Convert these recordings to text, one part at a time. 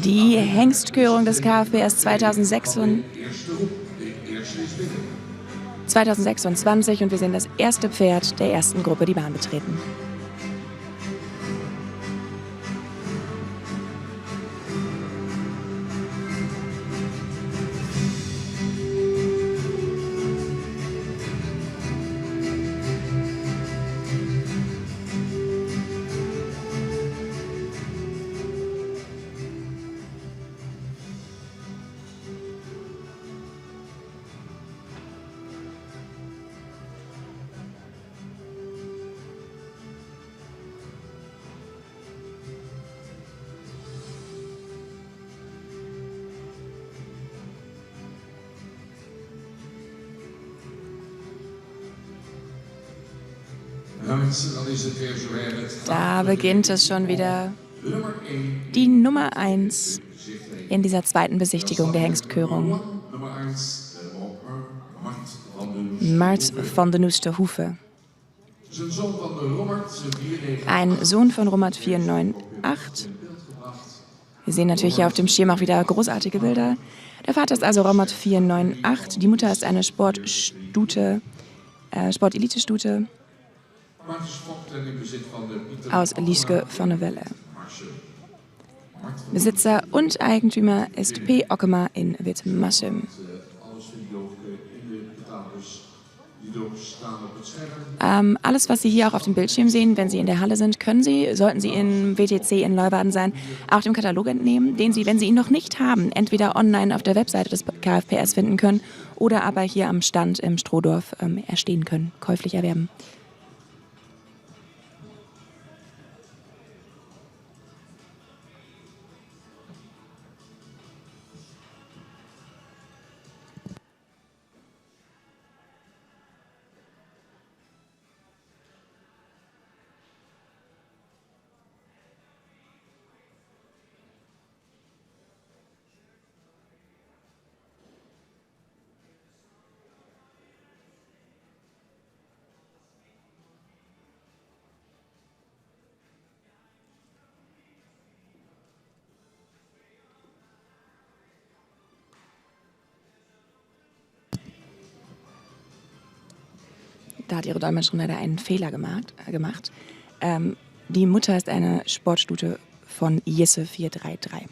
Die Hengstkörung des KFPS 2026 und wir sehen das erste Pferd der ersten Gruppe die Bahn betreten. Da beginnt es schon wieder. Die Nummer 1 in dieser zweiten Besichtigung der Hengstkörung. Mart van de Noeste Hoeve. Ein Sohn von Rommert 498. Wir sehen natürlich hier auf dem Schirm auch wieder großartige Bilder. Der Vater ist also Rommert 498. Die Mutter ist eine Sportstute, Sportelite-Stute aus Lieske van der Welle. Besitzer und Eigentümer ist P. Ockema in Witmarsum. Alles, was Sie hier auch auf dem Bildschirm sehen, wenn Sie in der Halle sind, können Sie, sollten Sie im WTC in Leeuwarden sein, auch dem Katalog entnehmen, den Sie, wenn Sie ihn noch nicht haben, entweder online auf der Webseite des KFPS finden können oder aber hier am Stand im Strohdorf erstehen können, käuflich erwerben. Da hat ihre Dolmetscherin leider einen Fehler gemacht. Die Mutter ist eine Sportstute von Jisse 433.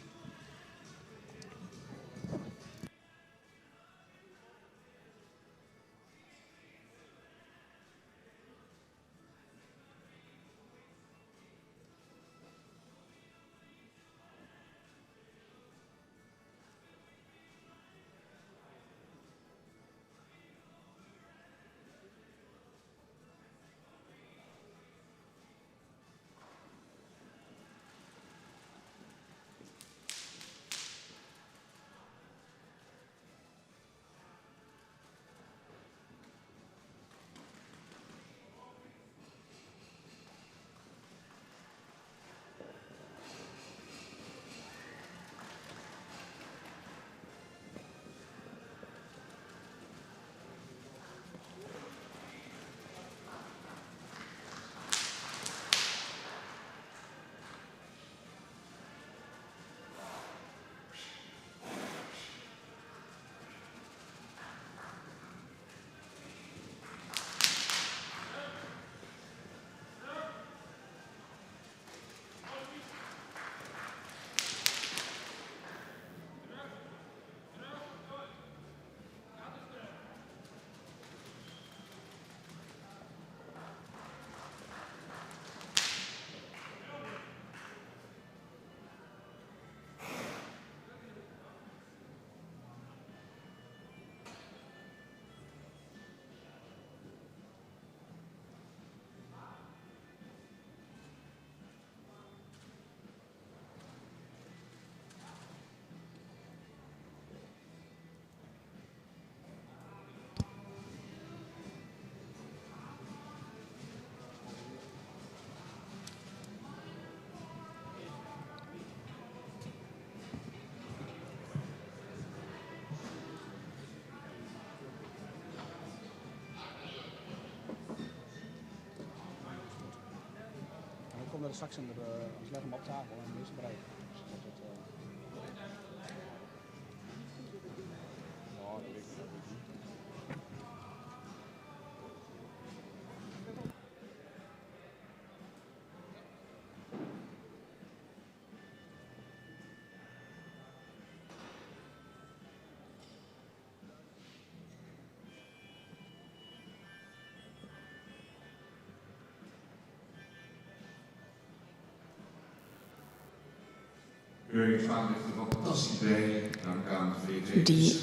Die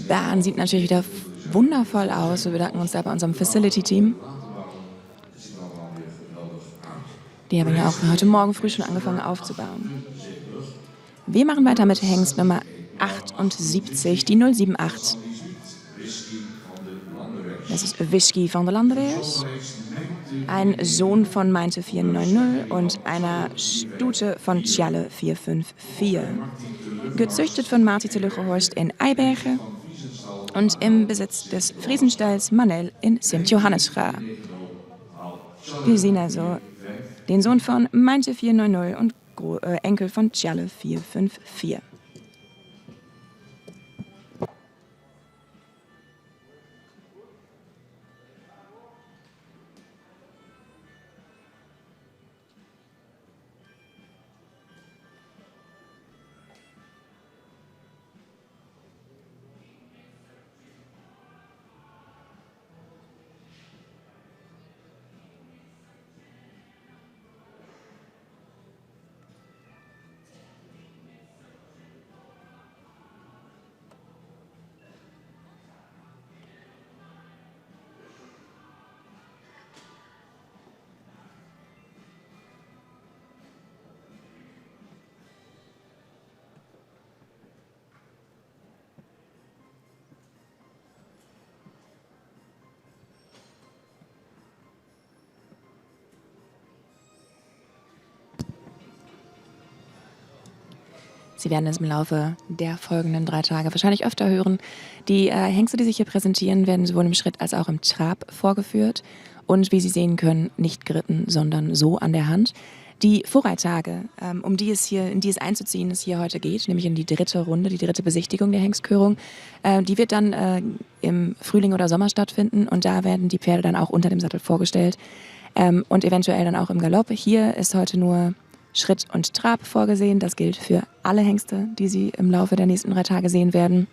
Bahn sieht natürlich wieder wundervoll aus. Wir bedanken uns da bei unserem Facility-Team. Die haben ja auch heute Morgen früh schon angefangen aufzubauen. Wir machen weiter mit Hengst Nummer 78, die 078. Das ist Whisky van de Landeweers. Ein Sohn von Meinte 490 und einer Stute von Tjalle 454. Gezüchtet von Marti Lügehorst in Eibergen und im Besitz des Friesenstalls Manel in Sint Johannesga. Wir sehen also den Sohn von Meinte 490 und Enkel von Tjalle 454. Sie werden es im Laufe der folgenden 3 Tage wahrscheinlich öfter hören. Die Hengste, die sich hier präsentieren, werden sowohl im Schritt als auch im Trab vorgeführt. Und wie Sie sehen können, nicht geritten, sondern so an der Hand. Die Vorreittage, um die es hier, in die es einzuziehen es hier heute geht, nämlich in die dritte Runde, die dritte Besichtigung der Hengstkörung, die wird dann im Frühling oder Sommer stattfinden und da werden die Pferde dann auch unter dem Sattel vorgestellt und eventuell dann auch im Galopp. Hier ist heute nur Schritt und Trab vorgesehen. Das gilt für alle Hengste, die Sie im Laufe der nächsten 3 Tage sehen werden.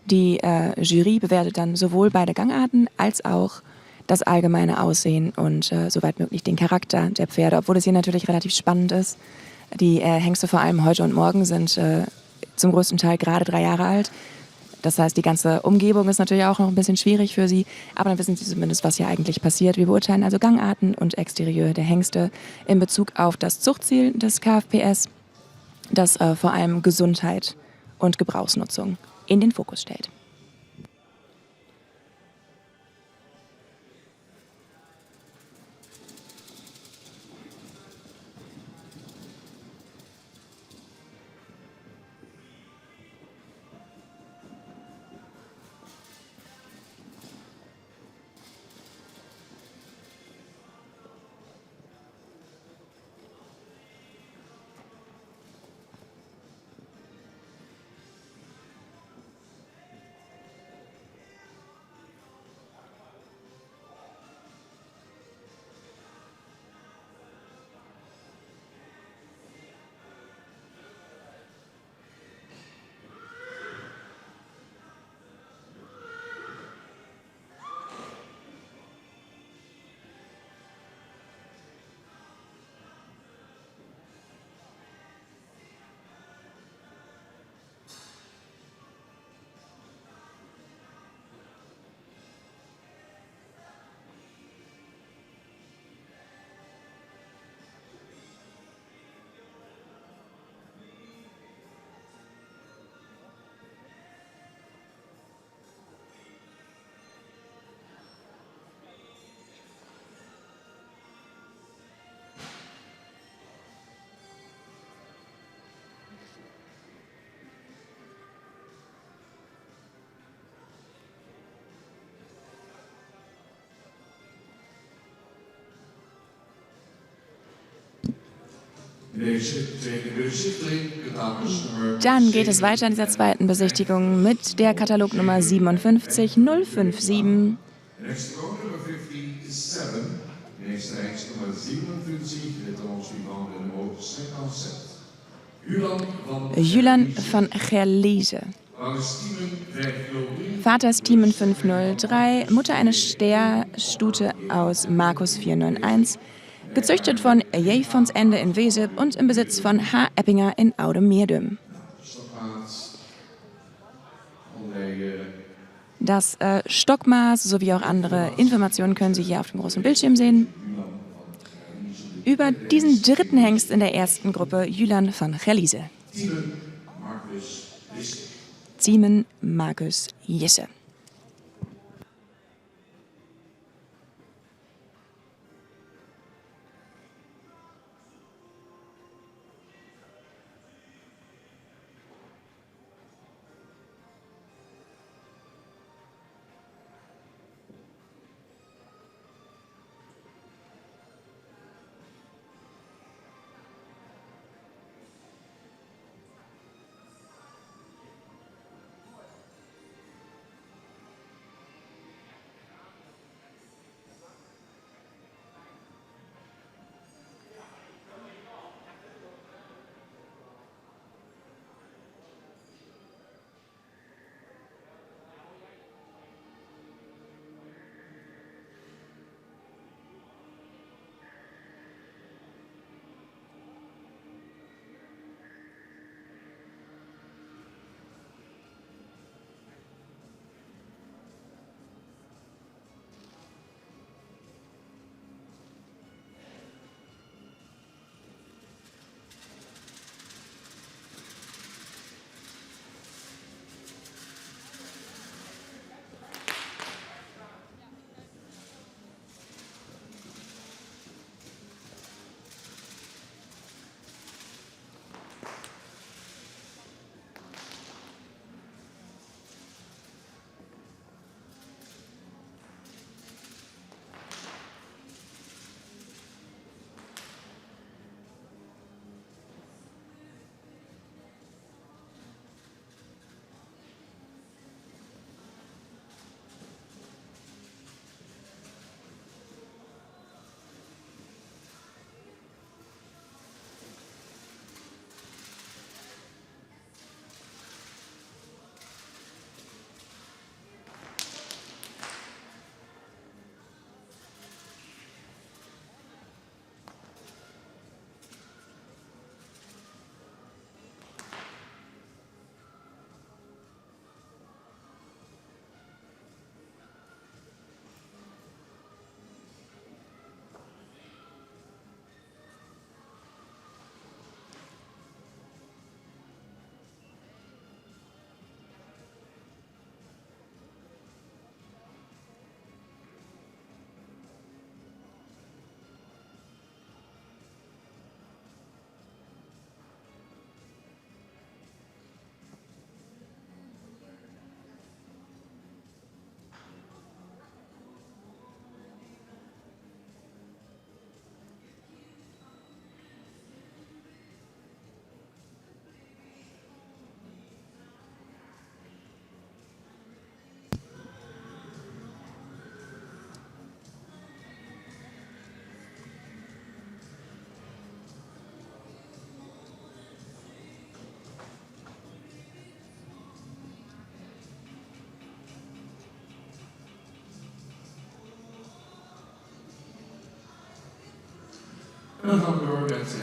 Die Jury bewertet dann sowohl beide Gangarten als auch das allgemeine Aussehen und soweit möglich den Charakter der Pferde, obwohl es hier natürlich relativ spannend ist. Die Hengste vor allem heute und morgen sind zum größten Teil gerade 3 Jahre alt. Das heißt, die ganze Umgebung ist natürlich auch noch ein bisschen schwierig für sie, aber dann wissen sie zumindest, was hier eigentlich passiert. Wir beurteilen also Gangarten und Exterieur der Hengste in Bezug auf das Zuchtziel des KFPS, das vor allem Gesundheit und Gebrauchsnutzung in den Fokus stellt. Dann geht es weiter in dieser zweiten Besichtigung mit der Katalognummer 57057. Julian van Gerliese. Vater ist Thiemen 503, Mutter eine Steherstute aus Markus 491, gezüchtet von J. von Ende in Wesep und im Besitz von H. Eppinger in Oudemirdum. Das Stockmaß sowie auch andere Informationen können Sie hier auf dem großen Bildschirm sehen. Über diesen dritten Hengst in der ersten Gruppe, Julian van Gerliese. Siemen Marcus Jisse.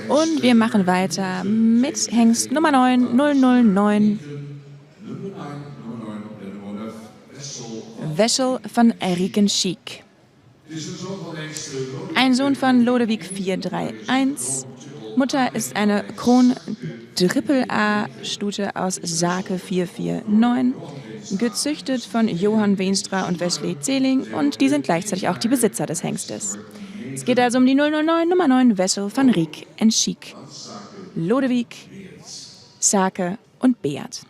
Und wir machen weiter mit Hengst Nummer 9, 009. Wessel van Riekenschiek. Ein Sohn von Lodewijk 431. Mutter ist eine Kron Triple A Stute aus Sake 449, gezüchtet von Johann Veenstra und Wesley Zehling, und die sind gleichzeitig auch die Besitzer des Hengstes. Es geht also um die 009 Nummer 9 Wessel van Riek en Schiek. Lodewijk, Sake und Beat.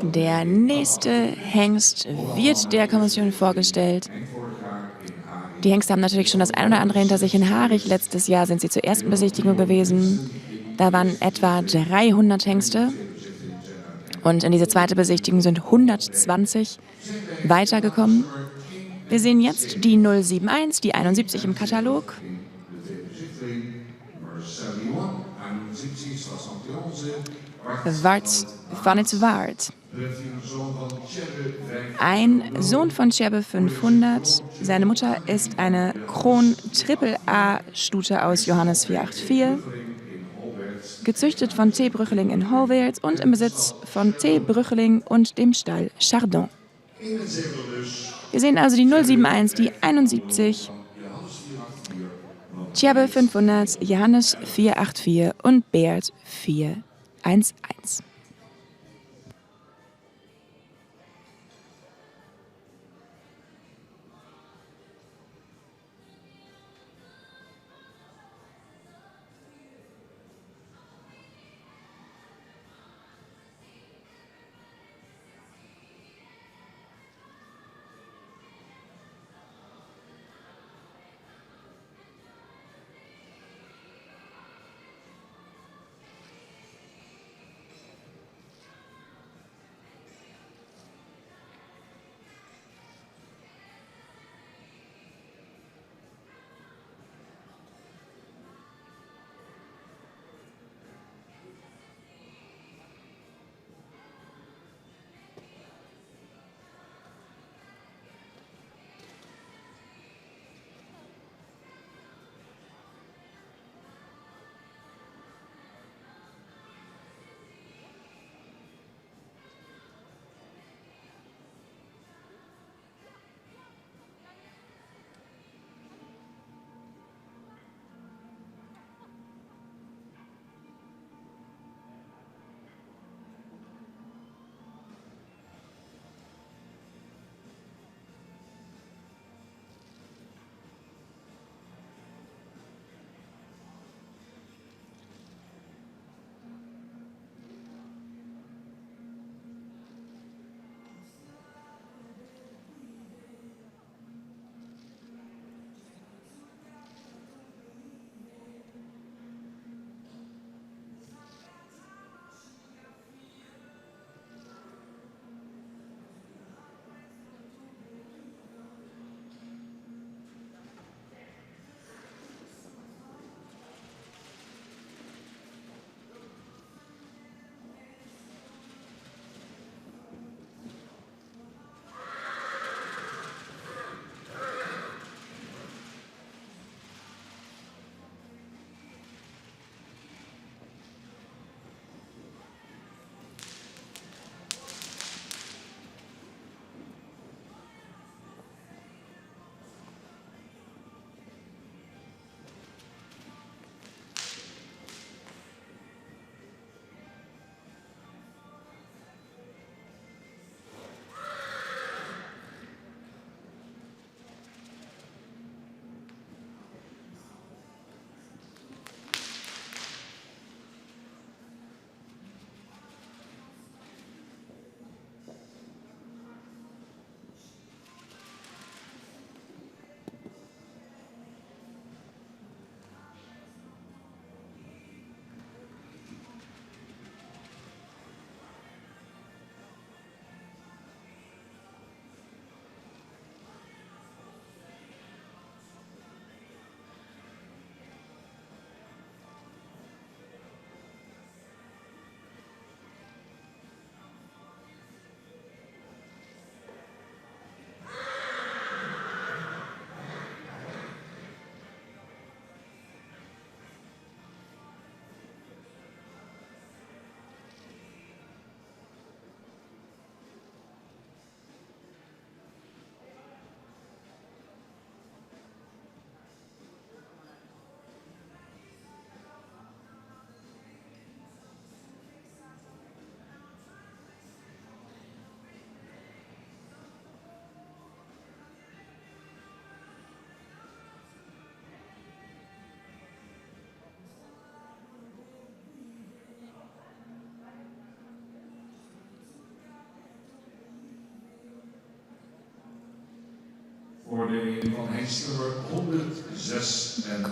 Der nächste Hengst wird der Kommission vorgestellt. Die Hengste haben natürlich schon das ein oder andere hinter sich in Harich. Letztes Jahr sind sie zur ersten Besichtigung gewesen. Da waren etwa 300 Hengste. Und in diese zweite Besichtigung sind 120 weitergekommen. Wir sehen jetzt die 071, die 71 im Katalog. Wart van het Waard. Ein Sohn von Scherbe 500. Seine Mutter ist eine Kron Triple A Stute aus Johannes 484. Gezüchtet von T. Brücheling in Holweert und im Besitz von T. Brücheling und dem Stall Chardon. Wir sehen also die 071, die 71, Tjabbe 500, Johannes 484 und Bert 411.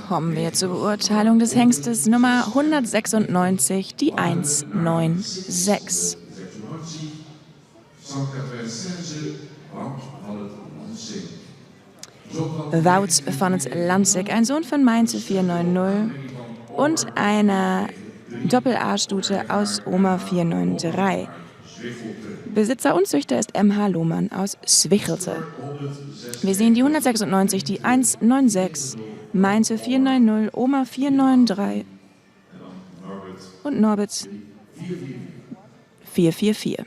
Kommen wir zur Beurteilung des Hengstes Nummer 196, die 196. Wout van het Lansink, ein Sohn von Mainz 490 und einer Doppel-A-Stute aus Oma 493. Besitzer und Züchter ist MH Lohmann aus Zwichelte. Wir sehen die 196, die 196, Mainz 490, Oma 493 und Norbert 444.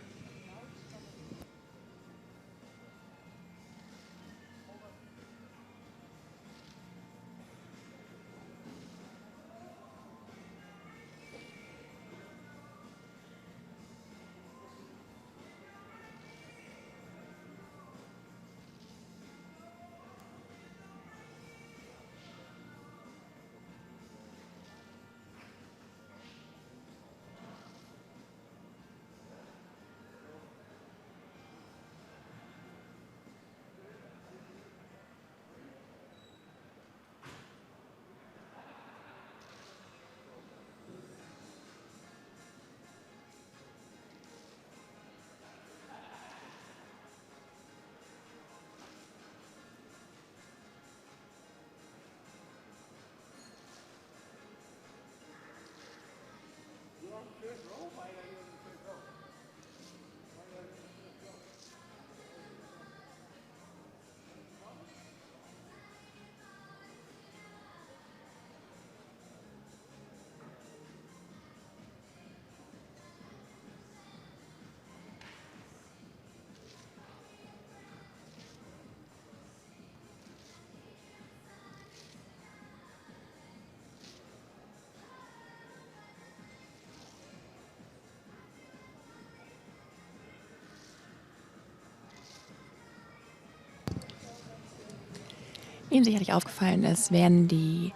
Ihnen sicherlich aufgefallen ist, werden die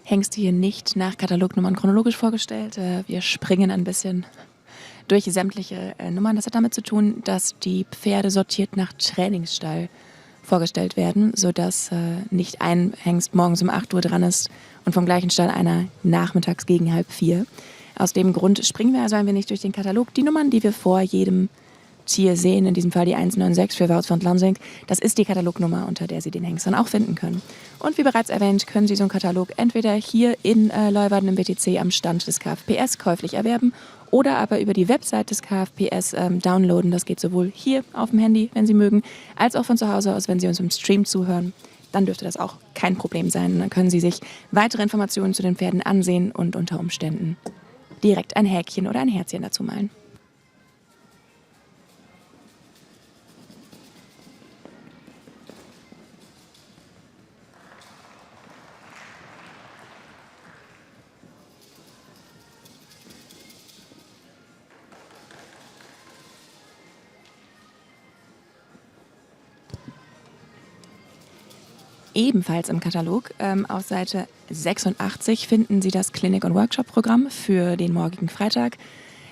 Hengste hier nicht nach Katalognummern chronologisch vorgestellt. Wir springen ein bisschen durch sämtliche Nummern. Das hat damit zu tun, dass die Pferde sortiert nach Trainingsstall vorgestellt werden, sodass nicht ein Hengst morgens um 8 Uhr dran ist und vom gleichen Stall einer nachmittags gegen halb vier. Aus dem Grund springen wir also ein wenig durch den Katalog. Die Nummern, die wir vor jedem Tier sehen, in diesem Fall die 196 für Wout van Lansink, das ist die Katalognummer, unter der Sie den Hengst dann auch finden können. Und wie bereits erwähnt, können Sie so einen Katalog entweder hier in Leeuwarden im WTC am Stand des KFPS käuflich erwerben oder aber über die Website des KFPS downloaden. Das geht sowohl hier auf dem Handy, wenn Sie mögen, als auch von zu Hause aus, wenn Sie uns im Stream zuhören. Dann dürfte das auch kein Problem sein. Dann können Sie sich weitere Informationen zu den Pferden ansehen und unter Umständen direkt ein Häkchen oder ein Herzchen dazu malen. Ebenfalls im Katalog auf Seite 86 finden Sie das Clinic- und Workshop-Programm für den morgigen Freitag.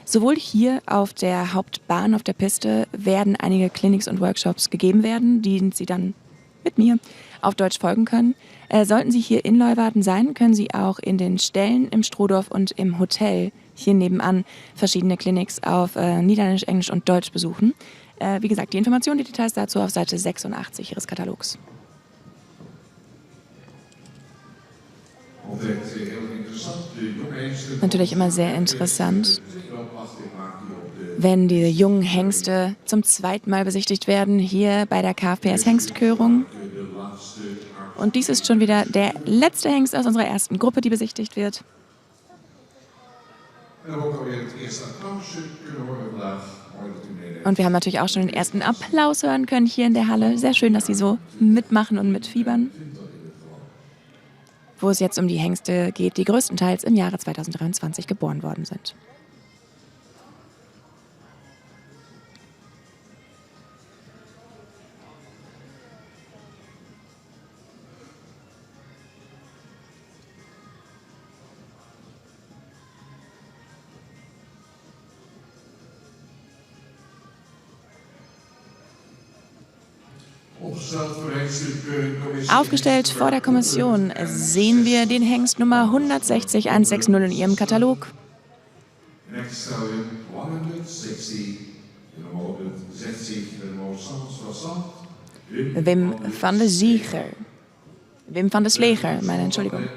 Sowohl hier auf der Hauptbahn, auf der Piste, werden einige Clinics und Workshops gegeben werden, die Sie dann mit mir auf Deutsch folgen können. Sollten Sie hier in Leeuwarden sein, können Sie auch in den Ställen im Stroodorf und im Hotel hier nebenan verschiedene Clinics auf Niederländisch, Englisch und Deutsch besuchen. Wie gesagt, die Informationen, die Details dazu auf Seite 86 Ihres Katalogs. Natürlich immer sehr interessant, wenn diese jungen Hengste zum zweiten Mal besichtigt werden, hier bei der KFPS Hengstkörung. Und dies ist schon wieder der letzte Hengst aus unserer ersten Gruppe, die besichtigt wird. Und wir haben natürlich auch schon den ersten Applaus hören können hier in der Halle. Sehr schön, dass Sie so mitmachen und mitfiebern. Wo es jetzt um die Hengste geht, die größtenteils im Jahre 2023 geboren worden sind. Aufgestellt vor der Kommission sehen wir den Hengst Nummer 160160 in ihrem Katalog. Wim van de Sieger. Wim van de Sleger, meine Entschuldigung.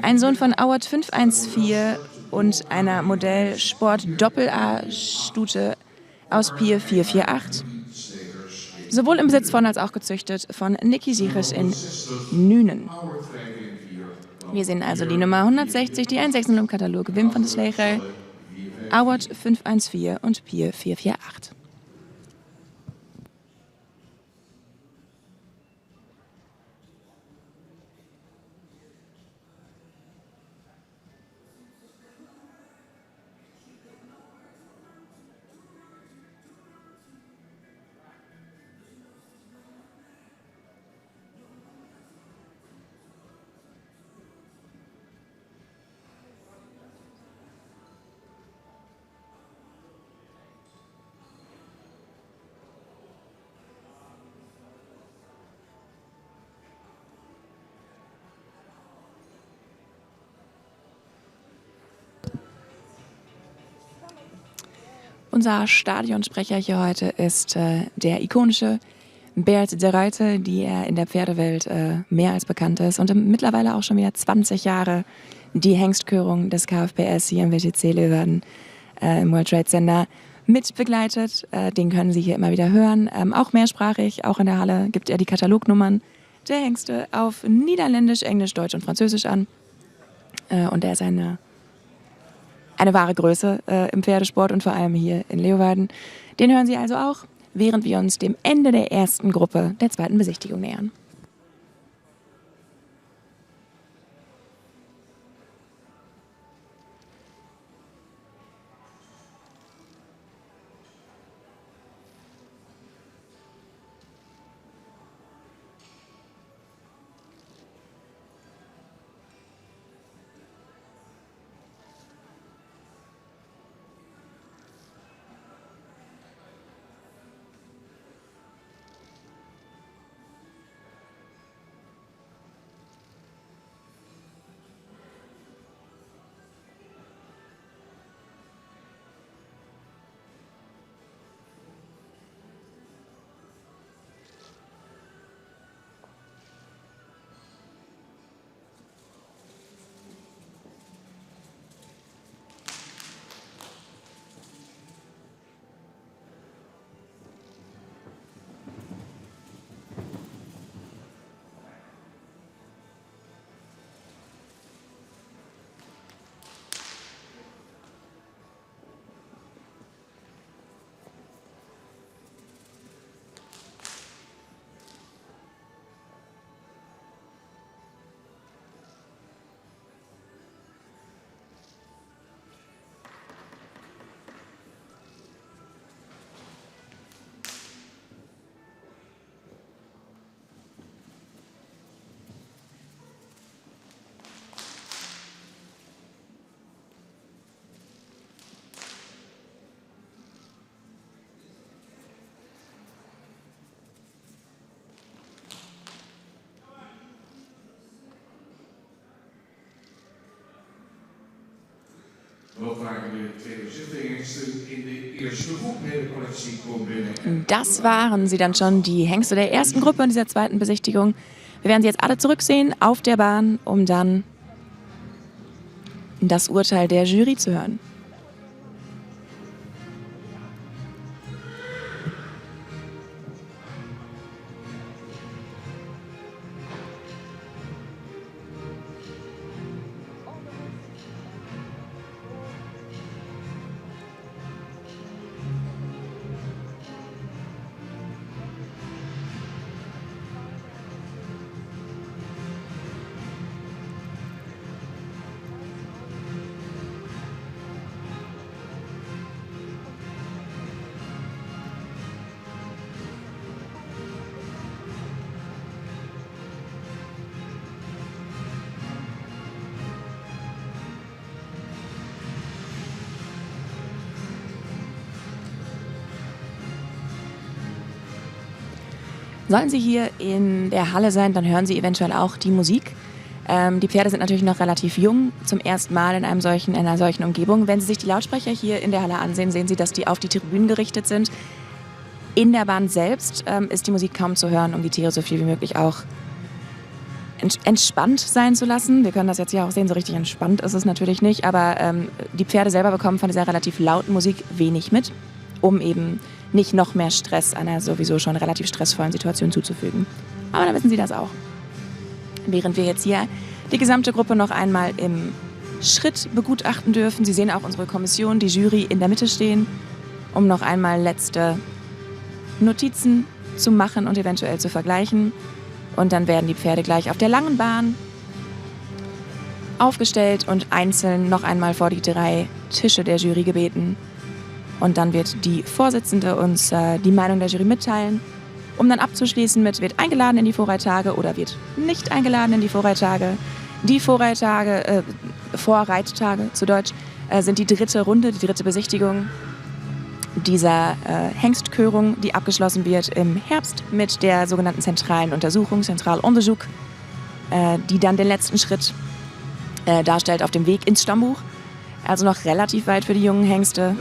Ein Sohn von Auert 514 und einer Modell Sport Doppel-A-Stute aus Pier 448. Sowohl im Besitz von als auch gezüchtet von Nicky Siegers in Nünen. Wir sehen also die Nummer 160, die 160 im Katalog, Wim van de Sleger, Auert 514 und Pier 448. Unser Stadionsprecher hier heute ist äh, der ikonische Bert de Ruiter, die er in der Pferdewelt äh, mehr als bekannt ist und mittlerweile auch schon wieder 20 Jahre die Hengstkörung des KFPS hier im WTC Leeuwarden äh, im World Trade Center mitbegleitet. Äh, den können Sie hier immer wieder hören. Ähm, auch mehrsprachig, auch in der Halle gibt er die Katalognummern der Hengste auf Niederländisch, Englisch, Deutsch und Französisch an. Äh, und er ist eine eine wahre Größe äh, im Pferdesport und vor allem hier in Leeuwarden. Den hören Sie also auch, während wir uns dem Ende der ersten Gruppe der zweiten Besichtigung nähern. Das waren sie dann schon, die Hengste der ersten Gruppe in dieser zweiten Besichtigung. Wir werden sie jetzt alle zurücksehen auf der Bahn, um dann das Urteil der Jury zu hören. Sollten Sie hier in der Halle sein, dann hören Sie eventuell auch die Musik. Ähm, die Pferde sind natürlich noch relativ jung, zum ersten Mal in, einem solchen, in einer solchen Umgebung. Wenn Sie sich die Lautsprecher hier in der Halle ansehen, sehen Sie, dass die auf die Tribünen gerichtet sind. In der Bahn selbst ähm, ist die Musik kaum zu hören, um die Tiere so viel wie möglich auch entspannt sein zu lassen. Wir können das jetzt hier auch sehen, so richtig entspannt ist es natürlich nicht, aber ähm, die Pferde selber bekommen von dieser relativ lauten Musik wenig mit, um eben nicht noch mehr Stress einer sowieso schon relativ stressvollen Situation zuzufügen. Aber dann wissen Sie das auch. Während wir jetzt hier die gesamte Gruppe noch einmal im Schritt begutachten dürfen. Sie sehen auch unsere Kommission, die Jury in der Mitte stehen, um noch einmal letzte Notizen zu machen und eventuell zu vergleichen. Und dann werden die Pferde gleich auf der langen Bahn aufgestellt und einzeln noch einmal vor die drei Tische der Jury gebeten. Und dann wird die Vorsitzende uns äh, die Meinung der Jury mitteilen, um dann abzuschließen mit, wird eingeladen in die Vorreittage oder wird nicht eingeladen in die Vorreittage. Die Vorreittage, äh, Vorreittage zu Deutsch, äh, sind die dritte Runde, die dritte Besichtigung dieser äh, Hengstkörung, die abgeschlossen wird im Herbst mit der sogenannten zentralen Untersuchung, Zentraluntersuch, äh, die dann den letzten Schritt äh, darstellt auf dem Weg ins Stammbuch. Also noch relativ weit für die jungen Hengste.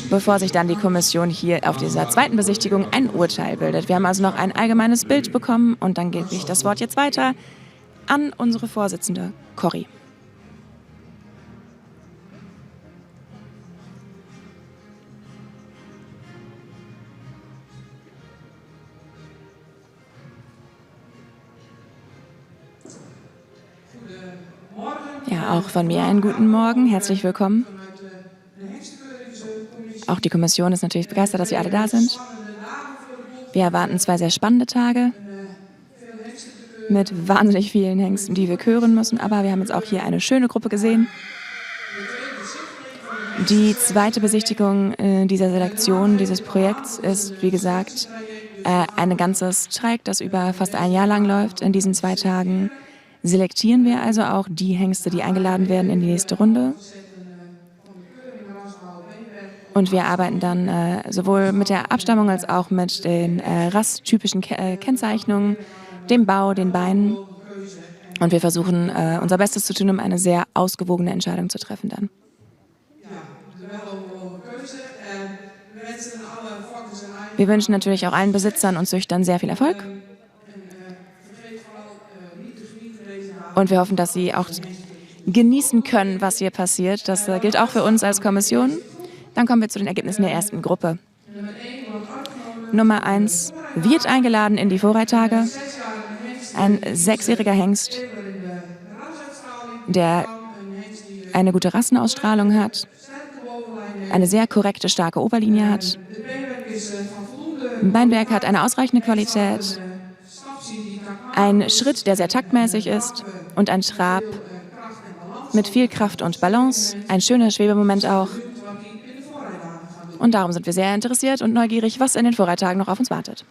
Bevor sich dann die Kommission hier auf dieser zweiten Besichtigung ein Urteil bildet. Wir haben also noch ein allgemeines Bild bekommen und dann gebe ich das Wort jetzt weiter an unsere Vorsitzende Corrie. Ja, auch von mir einen guten Morgen. Herzlich willkommen. Auch die Kommission ist natürlich begeistert, dass Sie alle da sind. Wir erwarten zwei sehr spannende Tage mit wahnsinnig vielen Hengsten, die wir kören müssen. Aber wir haben jetzt auch hier eine schöne Gruppe gesehen. Die zweite Besichtigung äh, dieser Selektion, dieses Projekts ist, wie gesagt, äh, ein ganzes Trajekt, das über fast ein Jahr lang läuft. In diesen zwei Tagen selektieren wir also auch die Hengste, die eingeladen werden in die nächste Runde. Und wir arbeiten dann äh, sowohl mit der Abstammung als auch mit den äh, rasstypischen Ke äh, Kennzeichnungen, dem Bau, den Beinen. Und wir versuchen, äh, unser Bestes zu tun, um eine sehr ausgewogene Entscheidung zu treffen dann. Wir wünschen natürlich auch allen Besitzern und Züchtern sehr viel Erfolg. Und wir hoffen, dass sie auch genießen können, was hier passiert. Das äh, gilt auch für uns als Kommission. Dann kommen wir zu den Ergebnissen der ersten Gruppe. Nummer 1 wird eingeladen in die Vorreittage. Ein sechsjähriger Hengst, der eine gute Rassenausstrahlung hat, eine sehr korrekte, starke Oberlinie hat. Beinwerk hat eine ausreichende Qualität, ein Schritt, der sehr taktmäßig ist und ein Trab mit viel Kraft und Balance, ein schöner Schwebemoment auch. Und darum sind wir sehr interessiert und neugierig, was in den Vorreitagen noch auf uns wartet.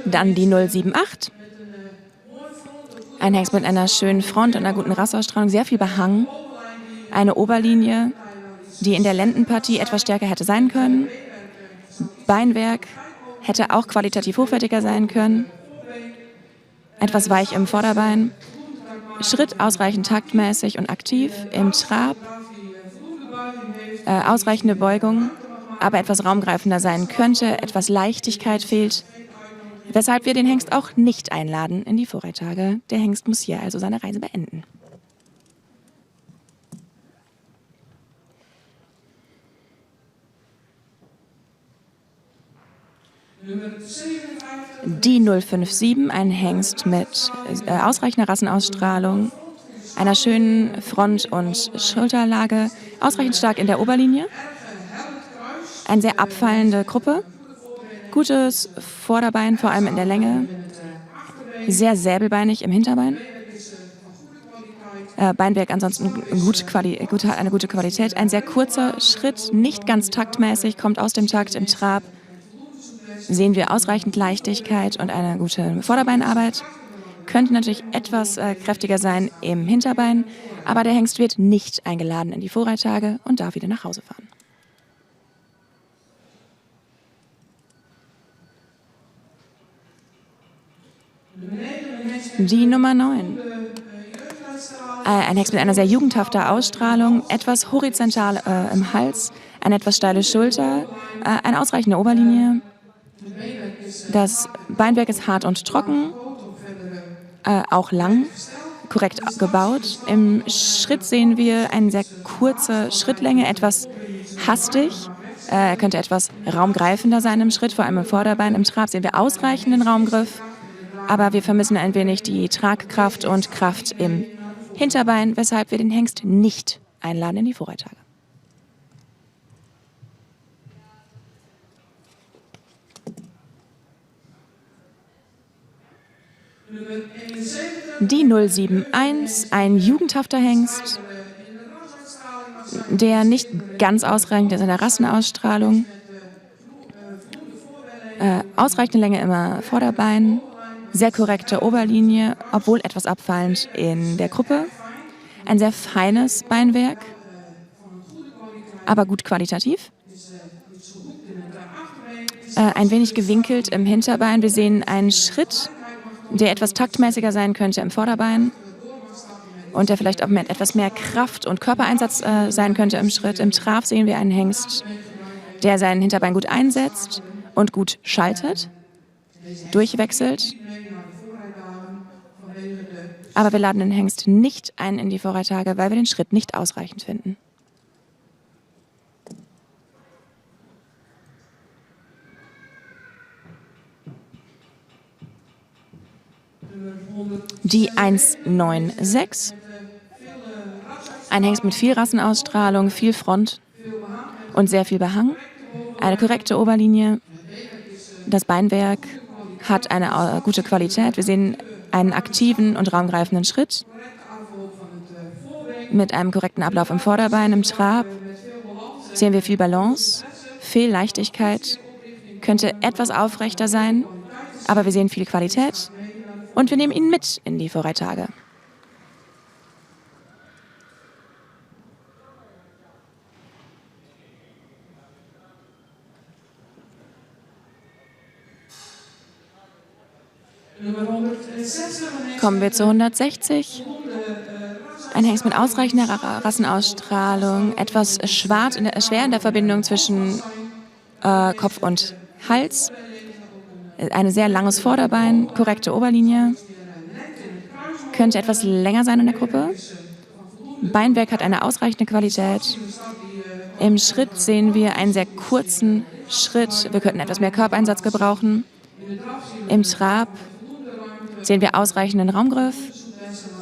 Dann die 078. Ein Hengst mit einer schönen Front und einer guten Rassausstrahlung, sehr viel Behang. Eine Oberlinie, die in der Lendenpartie etwas stärker hätte sein können. Beinwerk hätte auch qualitativ hochwertiger sein können. Etwas weich im Vorderbein. Schritt ausreichend taktmäßig und aktiv. Im Trab äh, ausreichende Beugung, aber etwas raumgreifender sein könnte. Etwas Leichtigkeit fehlt. Weshalb wir den Hengst auch nicht einladen in die Vorreittage. Der Hengst muss hier also seine Reise beenden. Die 057, ein Hengst mit äh, ausreichender Rassenausstrahlung, einer schönen Front- und Schulterlage, ausreichend stark in der Oberlinie, eine sehr abfallende Gruppe, gutes Vorderbein, vor allem in der Länge, sehr säbelbeinig im Hinterbein. Äh, Beinwerk ansonsten gute Quali gute, eine gute Qualität. Ein sehr kurzer Schritt, nicht ganz taktmäßig, kommt aus dem Takt im Trab. Sehen wir ausreichend Leichtigkeit und eine gute Vorderbeinarbeit. Könnte natürlich etwas kräftiger sein im Hinterbein, aber der Hengst wird nicht eingeladen in die Vorreittage und darf wieder nach Hause fahren. Die Nummer 9. Ein Hengst mit einer sehr jugendhaften Ausstrahlung, etwas horizontal im Hals, eine etwas steile Schulter, eine ausreichende Oberlinie. Das Beinwerk ist hart und trocken, auch lang, korrekt gebaut. Im Schritt sehen wir eine sehr kurze Schrittlänge, etwas hastig. Er könnte etwas raumgreifender sein im Schritt, vor allem im Vorderbein. Im Trab sehen wir ausreichenden Raumgriff, aber wir vermissen ein wenig die Tragkraft und Kraft im Hinterbein, weshalb wir den Hengst nicht einladen in die Vorreittage. Die 071, ein jugendhafter Hengst, der nicht ganz ausreichend ist in der Rassenausstrahlung. Ausreichende Länge immer Vorderbein, sehr korrekte Oberlinie, obwohl etwas abfallend in der Kruppe. Ein sehr feines Beinwerk, aber gut qualitativ. Ein wenig gewinkelt im Hinterbein. Wir sehen einen Schritt, der etwas taktmäßiger sein könnte im Vorderbein und der vielleicht auch mit etwas mehr Kraft und Körpereinsatz sein könnte im Schritt. Im Trab sehen wir einen Hengst, der sein Hinterbein gut einsetzt und gut schaltet, durchwechselt. Aber wir laden den Hengst nicht ein in die Vorreittage, weil wir den Schritt nicht ausreichend finden. Die 196. Ein Hengst mit viel Rassenausstrahlung, viel Front und sehr viel Behang. Eine korrekte Oberlinie. Das Beinwerk hat eine gute Qualität. Wir sehen einen aktiven und raumgreifenden Schritt mit einem korrekten Ablauf im Vorderbein, im Trab. Sehen wir viel Balance, viel Leichtigkeit, könnte etwas aufrechter sein, aber wir sehen viel Qualität und wir nehmen ihn mit in die Vorreittage. Kommen wir zu 160. Ein Hengst mit ausreichender Rassenausstrahlung, etwas schwer in der Verbindung zwischen Kopf und Hals. Ein sehr langes Vorderbein, korrekte Oberlinie. Könnte etwas länger sein in der Kruppe. Beinwerk hat eine ausreichende Qualität. Im Schritt sehen wir einen sehr kurzen Schritt. Wir könnten etwas mehr Körpereinsatz gebrauchen. Im Trab sehen wir ausreichenden Raumgriff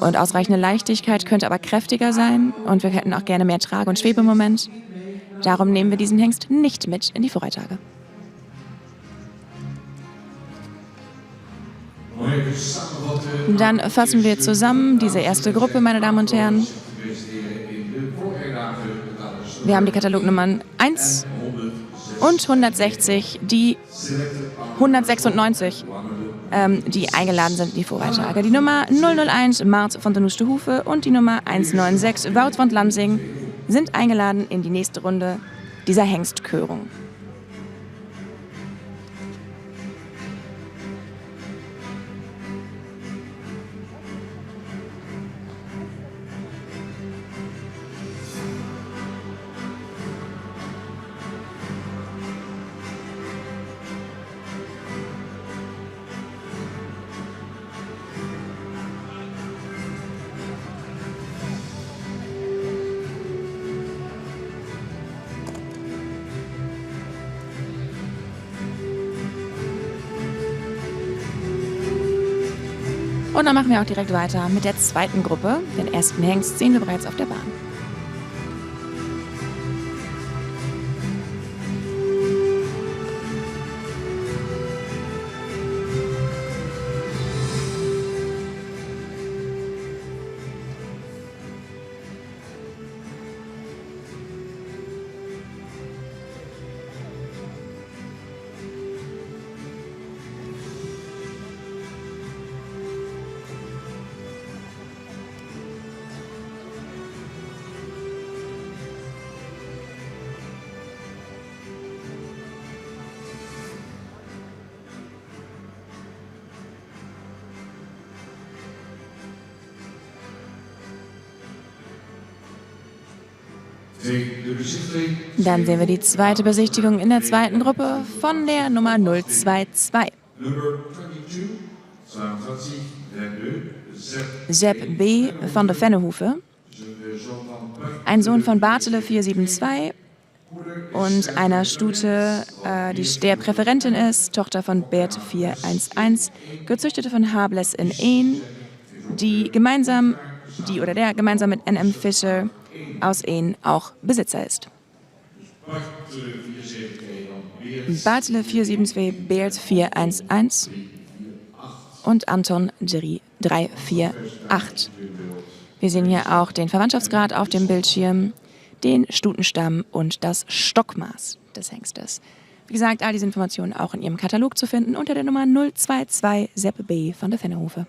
und ausreichende Leichtigkeit, könnte aber kräftiger sein und wir hätten auch gerne mehr Trage- und Schwebemoment. Darum nehmen wir diesen Hengst nicht mit in die Vorreittage. Dann fassen wir zusammen diese erste Gruppe, meine Damen und Herren. Wir haben die Katalognummern 1 und 160, die 196, die eingeladen sind in die Vorreittage. Die Nummer 001, Mart van der Noeste Hoeve, und die Nummer 196, Wout van Lansing, sind eingeladen in die nächste Runde dieser Hengstkörung. Und dann machen wir auch direkt weiter mit der zweiten Gruppe. Den ersten Hengst sehen wir bereits auf der Bahn. Dann sehen wir die zweite Besichtigung in der zweiten Gruppe von der Nummer 022. Sepp B. van de Vennehoeve, ein Sohn von Bartele 472 und einer Stute, die der Präferentin ist, Tochter von Bert 411, gezüchtete von Hables in Een, die gemeinsam, die oder der gemeinsam mit NM Fischer aus Een auch Besitzer ist. Bartele 472, Bert 411 und Anton 348. Wir sehen hier auch den Verwandtschaftsgrad auf dem Bildschirm, den Stutenstamm und das Stockmaß des Hengstes. Wie gesagt, all diese Informationen auch in Ihrem Katalog zu finden unter der Nummer 022 Sepp B von der Vennehoeve.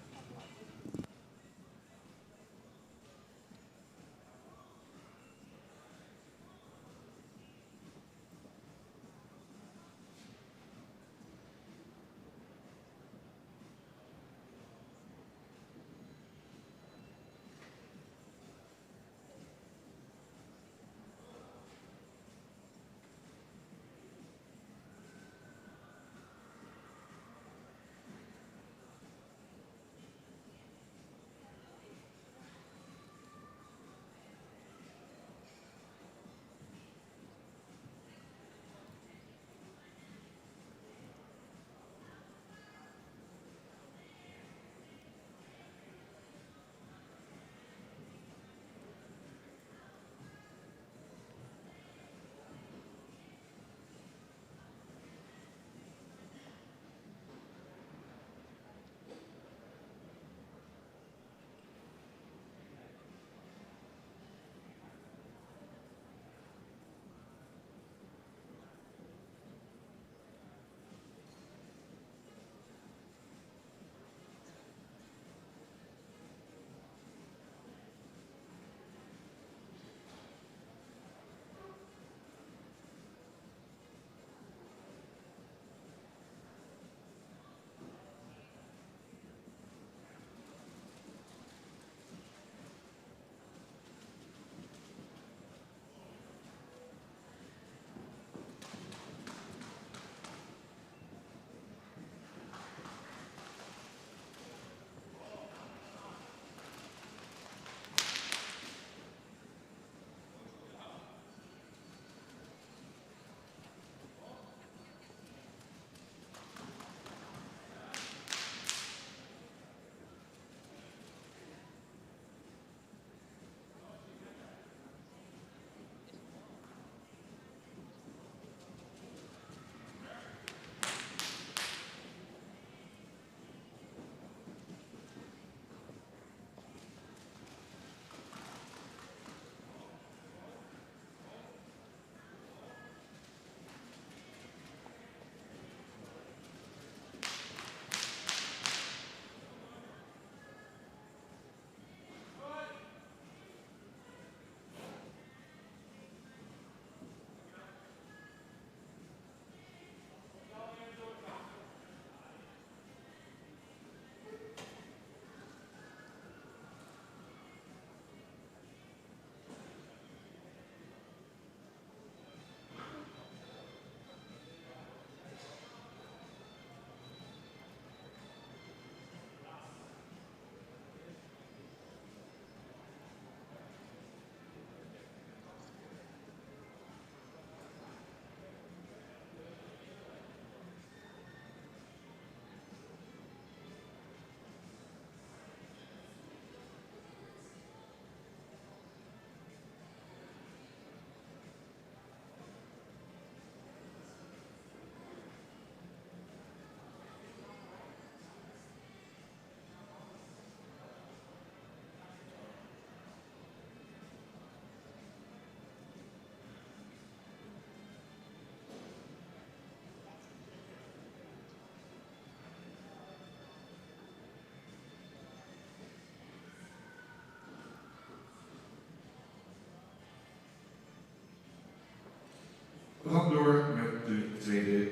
We gaan door met de tweede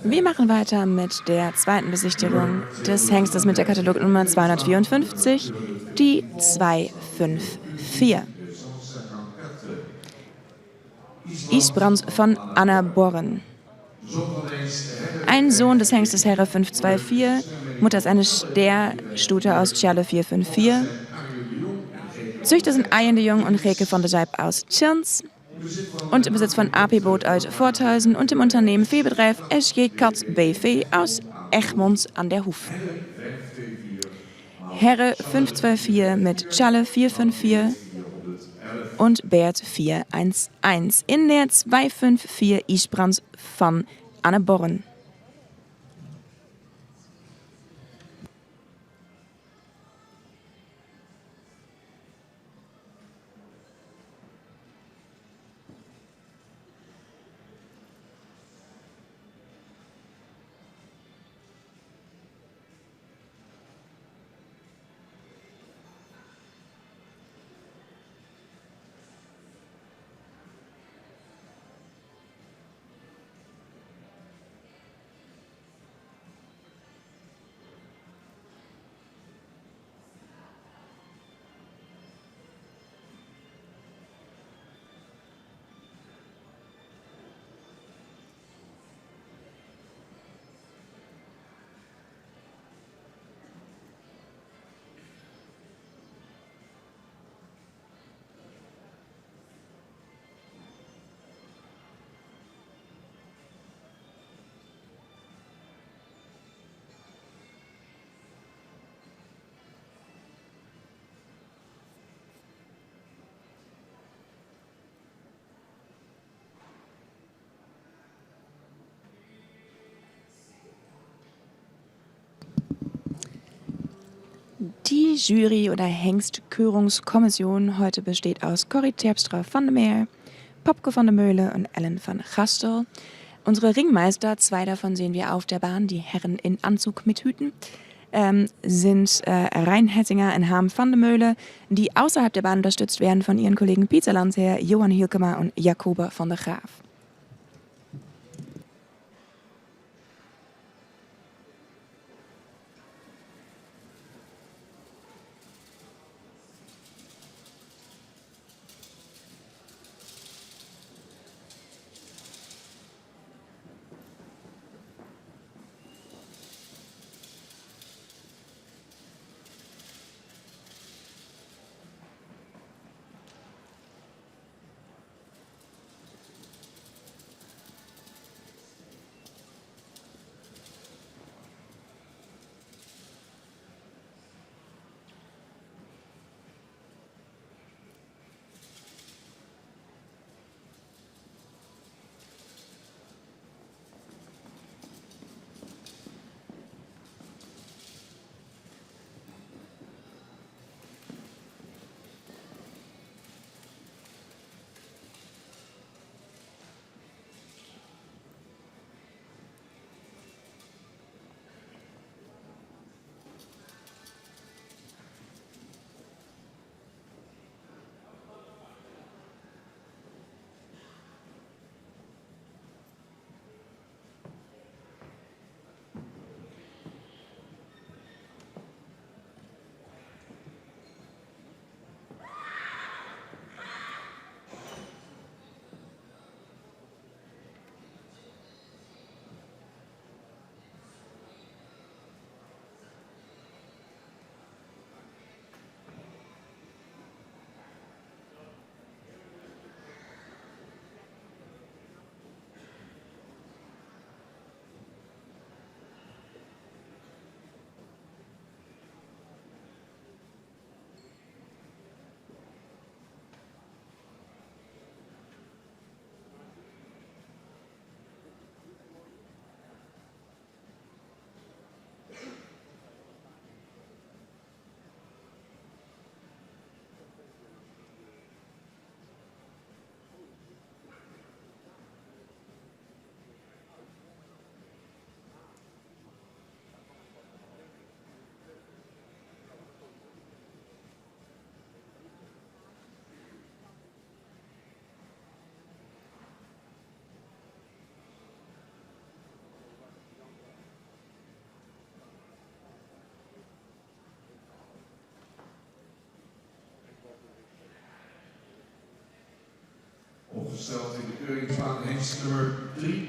Wir machen weiter mit der zweiten Besichtigung des Hengstes mit der Katalognummer 254, die 254. Isbrand von Anna Borren. Ein Sohn des Hengstes Herre 524, Mutter ist eine Sterstute aus Tjalle 454. Züchter sind Arjen de Jong und Reke van der Zijp aus Tjens und im Besitz von AP Boot uit Voorthuizen und dem Unternehmen Veehbedrijf SJ Kat BV aus Egmond an der Hoef. Herre 524 mit Tjalle 454 und Bert 411 in der 254 Isbrand van Anne Borren. Die Jury oder Hengstkörungskommission heute besteht aus Corrie Terpstra van der Meer, Popke van der Möhle und Ellen van Gastel. Unsere Ringmeister, zwei davon sehen wir auf der Bahn, die Herren in Anzug mit Hüten, sind Rein Hettinger und Harm van der Möhle, die außerhalb der Bahn unterstützt werden von ihren Kollegen Pieter Landherr, Johann Hielkema und Jacoba van der Graaf.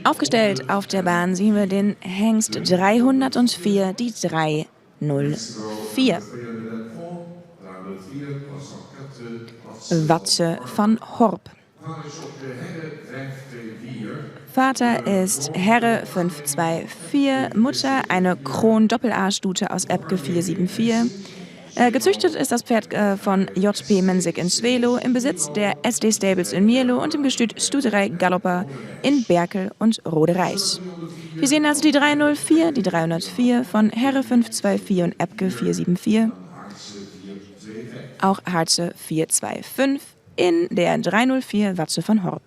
Aufgestellt auf der Bahn sehen wir den Hengst 304, die 304. Watze van Horp. Vater ist Herre 524, Mutter eine Kron-Doppel-A-Stute aus Epke 474. Gezüchtet ist das Pferd von JP Mensik in Zweeloo, im Besitz der SD Stables in Mierlo und im Gestüt Stuterei Galopper in Berkel und Roderijs. Wir sehen also die 304, die 304 von Herre 524 und Epke 474. Auch Harze 425 in der 304 Watze van Horp.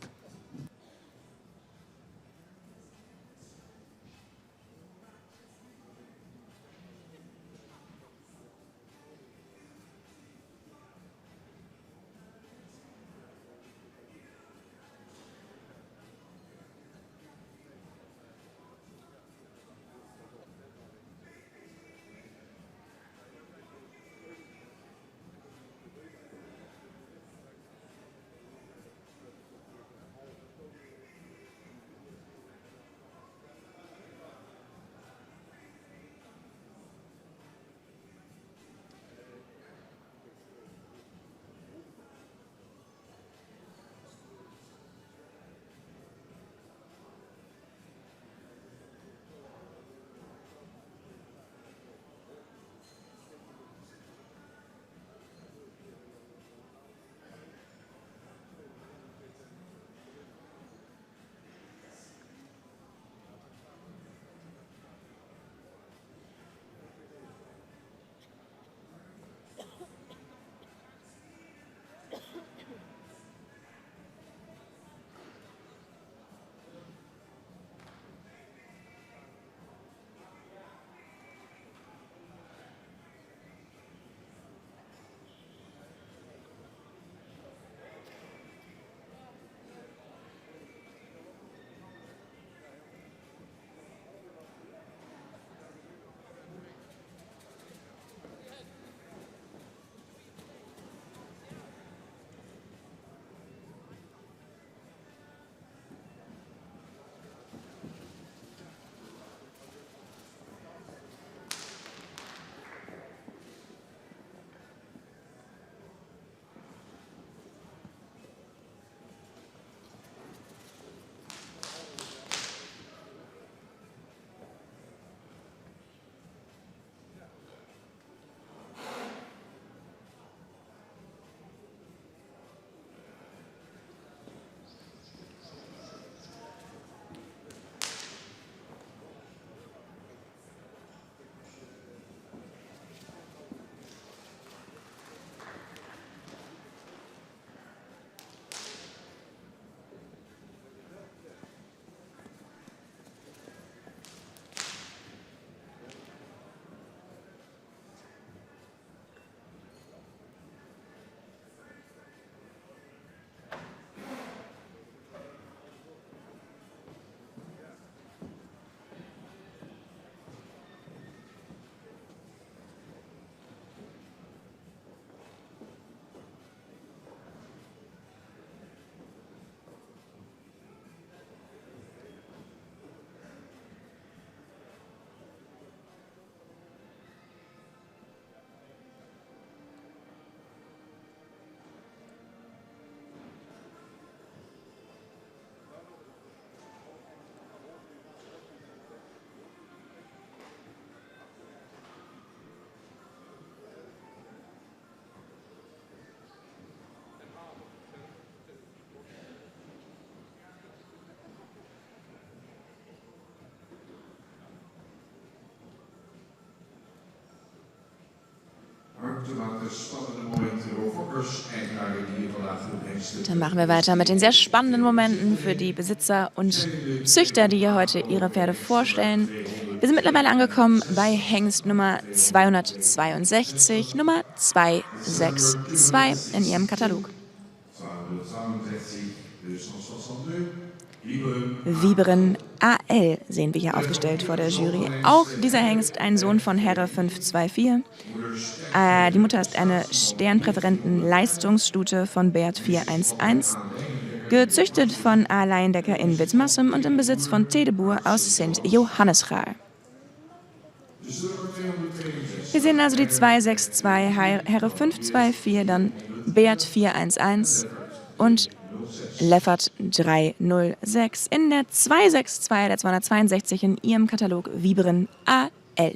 Dann machen wir weiter mit den sehr spannenden Momenten für die Besitzer und Züchter, die hier heute ihre Pferde vorstellen. Wir sind mittlerweile angekommen bei Hengst Nummer 262, Nummer 262 in ihrem Katalog. Wieberen AL sehen wir hier aufgestellt vor der Jury. Auch dieser Hengst, ein Sohn von Herre 524. Die Mutter ist eine Sternpräferenten-Leistungsstute von Bert 411. Gezüchtet von A. Leyendecker in Witmarsum und im Besitz von T. de Boer aus Sint Johannisgaar. Wir sehen also die 262, Herre 524, dann Bert 411 und Leffert 306 in der 262 der 262 in ihrem Katalog Wieberen AL.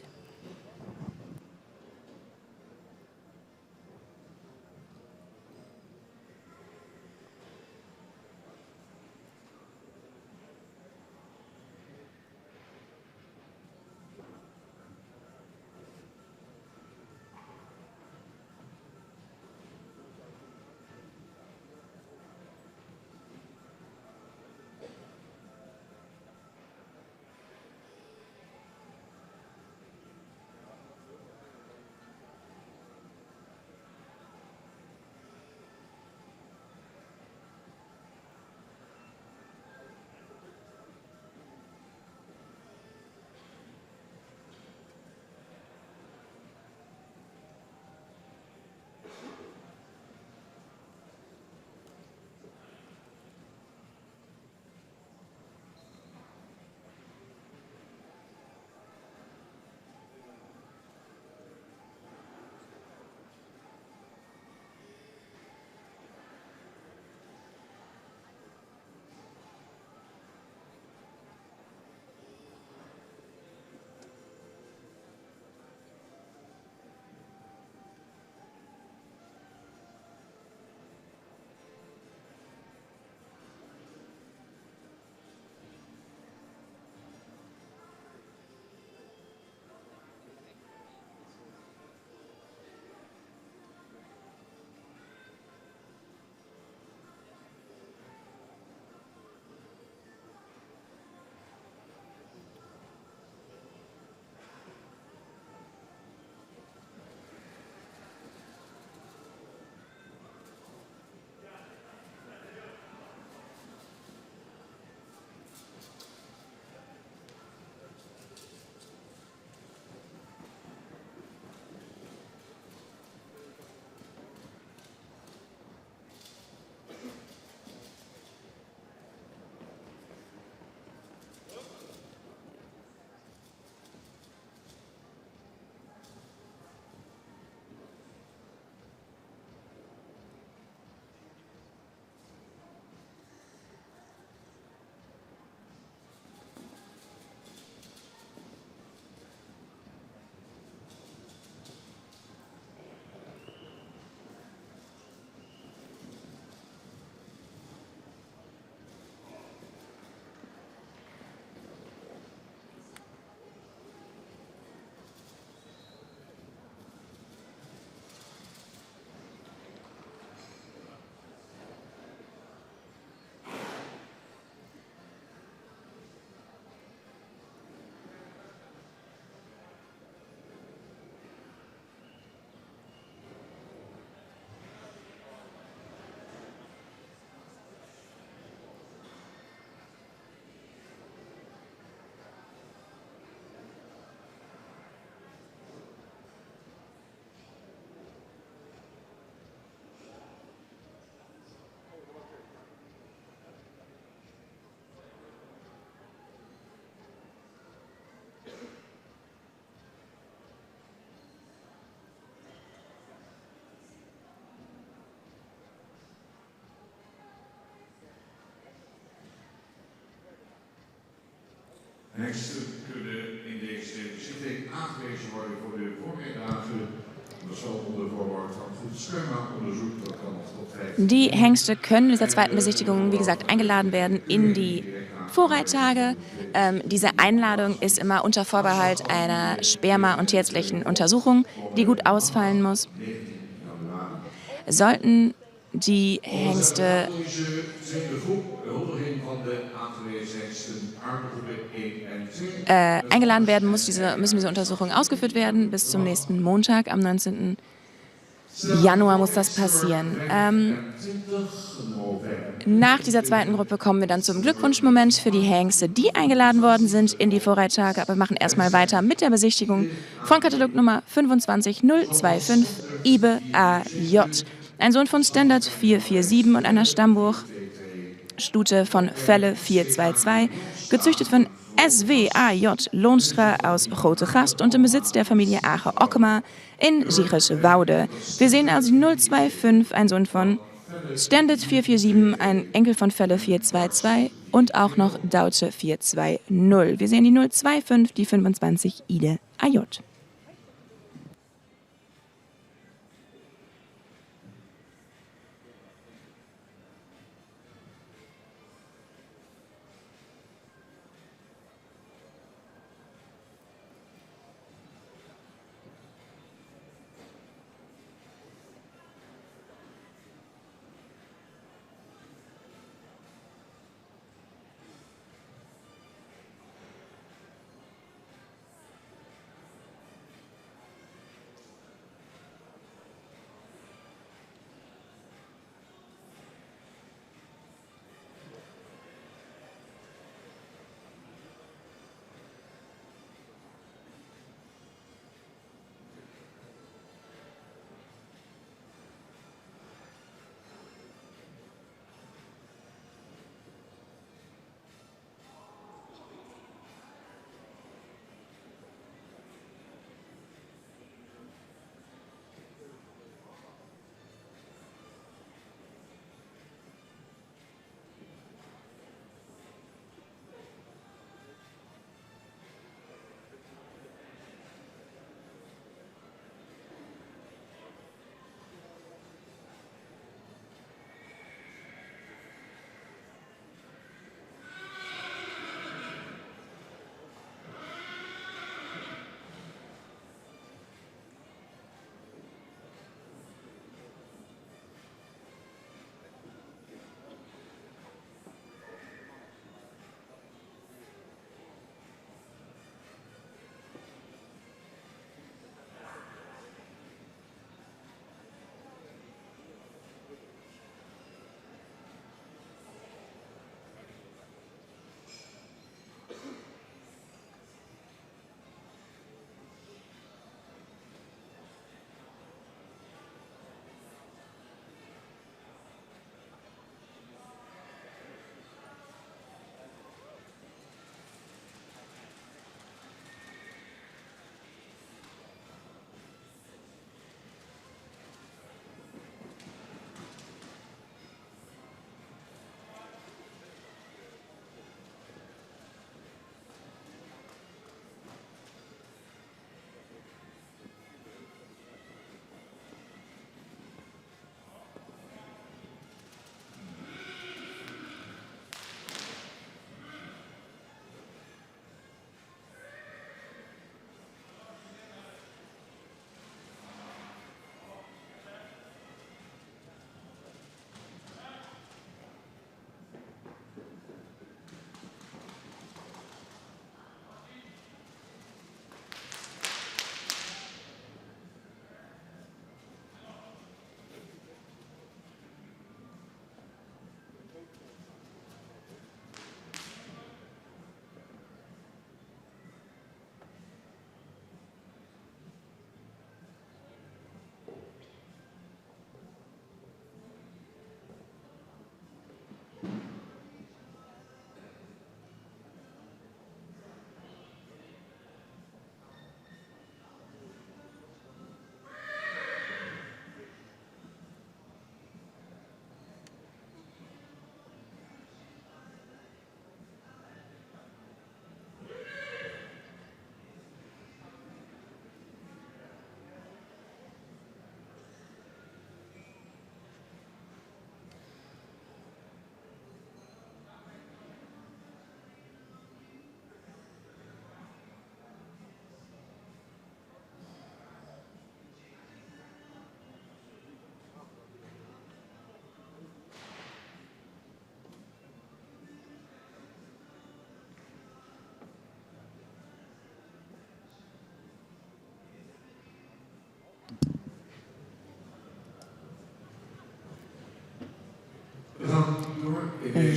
Hengsten kunnen in deze bezichtiging aangewezen worden voor de voorrijdagen. Dat zal onder voorbehoud van goed sperma-onderzoek, dat kan nog tot 15 Die Hengste können in dieser zweiten Besichtigung, wie gesagt, eingeladen werden in die Vorreittage. Diese Einladung ist immer unter Vorbehalt einer Sperma- und tierärztlichen Untersuchung, die gut ausfallen muss. Sollten die Hengste eingeladen werden, müssen diese Untersuchungen ausgeführt werden. Bis zum nächsten Montag, am 19. Januar muss das passieren. Nach dieser zweiten Gruppe kommen wir dann zum Glückwunschmoment für die Hengste, die eingeladen worden sind in die Vorreittage. Aber wir machen erstmal weiter mit der Besichtigung von Katalog Nummer 25025 Ibe AJ. Ein Sohn von Standard 447 und einer Stammbuch Stute von Felle 422, gezüchtet von SWAJ Loonstra aus Grootegast und im Besitz der Familie Age Okkema in Siegerswoude. Wir sehen also die 025, ein Sohn von Standard 447, ein Enkel von Felle 422 und auch noch Doutsche 420. Wir sehen die 025, die 25 Ide AJ.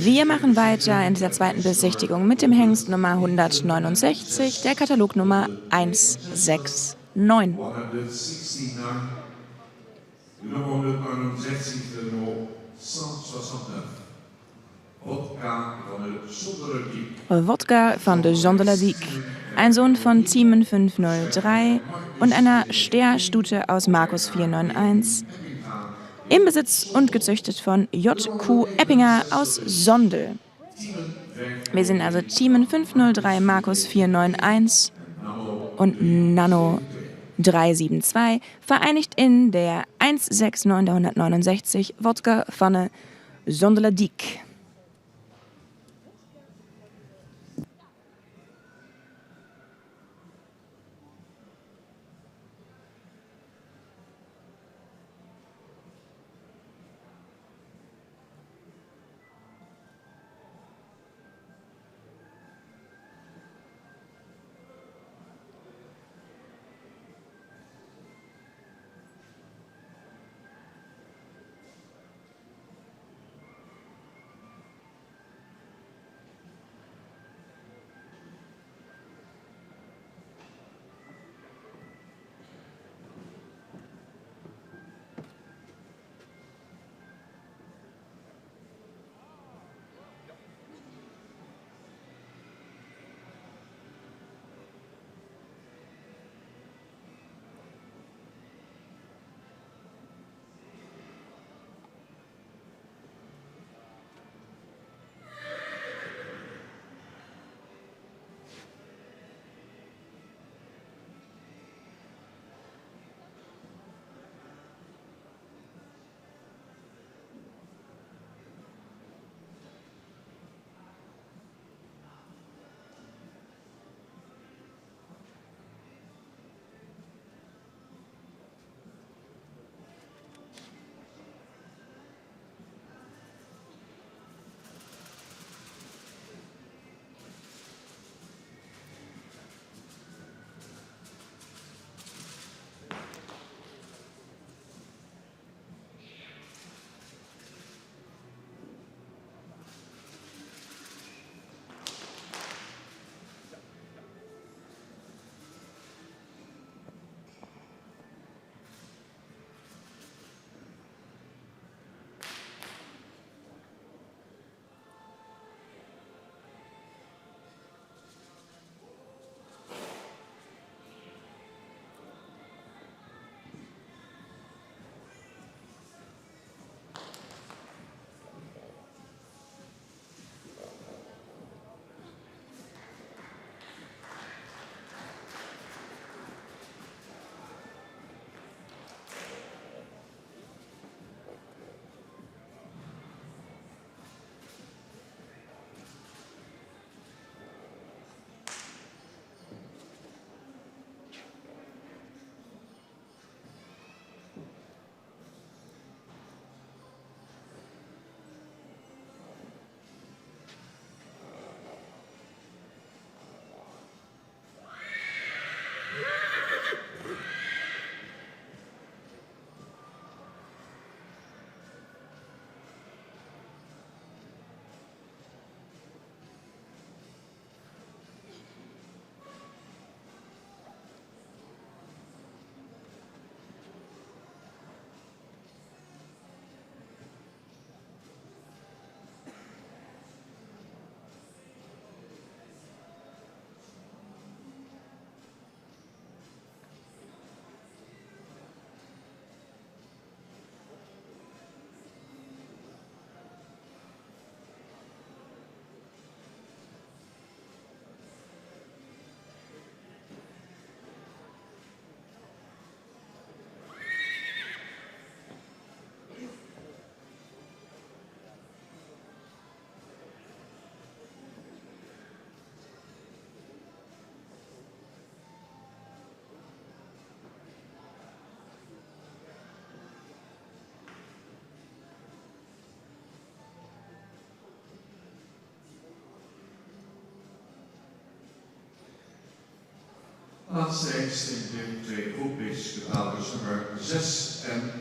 Wir machen weiter in dieser zweiten Besichtigung mit dem Hengst Nummer 169, der Katalognummer 169. 169. De nummer 169, de nummer 169. Wodka van de Sondelerdiek, ein Sohn von Thiemen 503 und einer Steherstute aus Markus 491, im Besitz und gezüchtet von JQ Eppinger aus Sondel. Wir sehen also Thiemen 503, Markus 491 und Nano 372, vereinigt in der 169 der 169 Wodka van Sondelerdiek.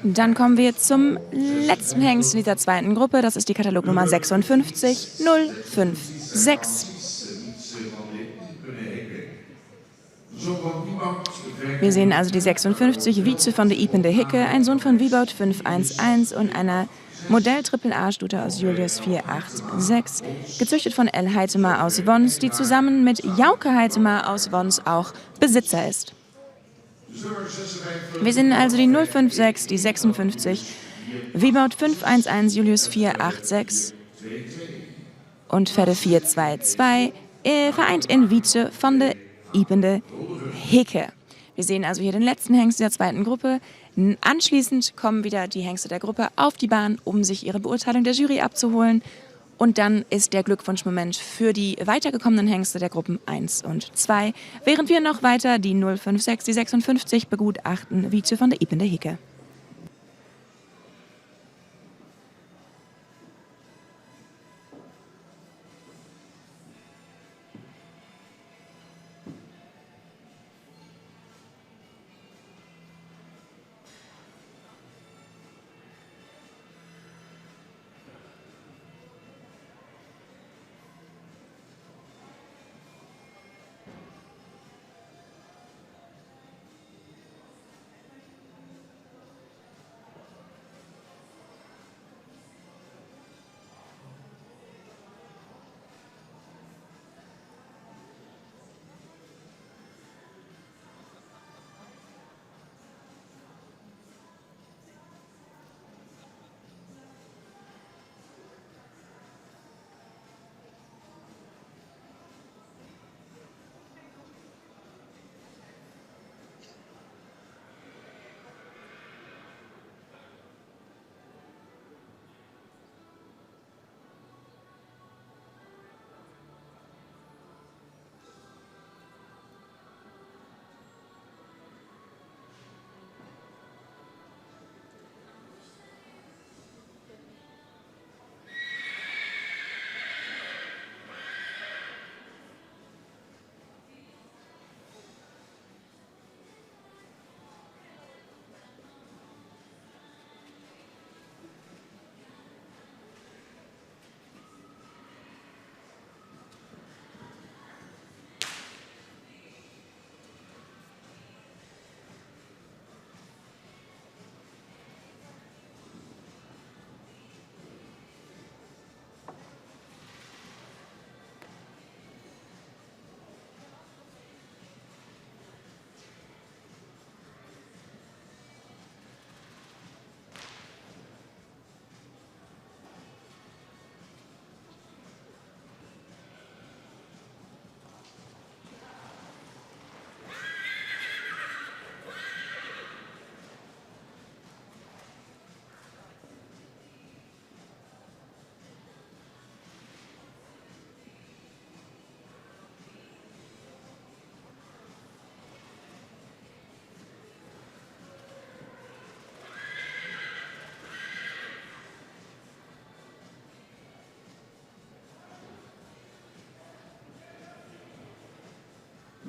Dann kommen wir zum letzten Hengst in dieser zweiten Gruppe. Das ist die Katalognummer 56056. Wir sehen also die 56, Wietse von der Ipende Hicke, ein Sohn von Wieboud 511 und einer Modell Triple A Stute aus Julius 486, gezüchtet von L. Heitema aus Wons, die zusammen mit Jouke Heitema aus Wons auch Besitzer ist. Wir sehen also die 056, die 56, Wibaut 511, Julius 486 und Fedde 422, vereint in Wietse van de Ipende Hicke. Wir sehen also hier den letzten Hengst der zweiten Gruppe. Anschließend kommen wieder die Hengste der Gruppe auf die Bahn, um sich ihre Beurteilung der Jury abzuholen. Und dann ist der Glückwunschmoment für die weitergekommenen Hengste der Gruppen 1 und 2, während wir noch weiter die 056, die 56 begutachten, Wietse van de Ipende Hicke.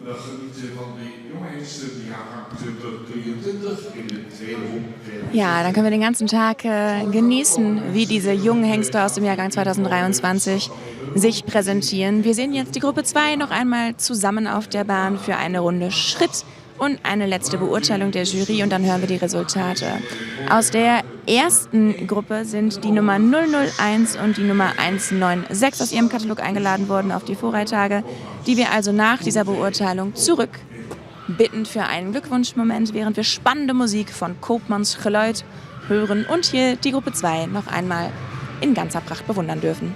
Dat genieten van de jonge hengsten, de jaargang 2023 in de tweede groep. Ja, dann können wir den ganzen Tag genießen, wie diese jungen Hengste aus dem Jahrgang 2023 sich präsentieren. Wir sehen jetzt die Gruppe 2 noch einmal zusammen auf der Bahn für eine Runde Schritt und eine letzte Beurteilung der Jury und dann hören wir die Resultate. Aus der ersten Gruppe sind die Nummer 001 und die Nummer 196 aus ihrem Katalog eingeladen worden auf die Vorreittage, die wir also nach dieser Beurteilung zurück bitten für einen Glückwunschmoment, während wir spannende Musik von Koopmans Geluid hören und hier die Gruppe 2 noch einmal in ganzer Pracht bewundern dürfen.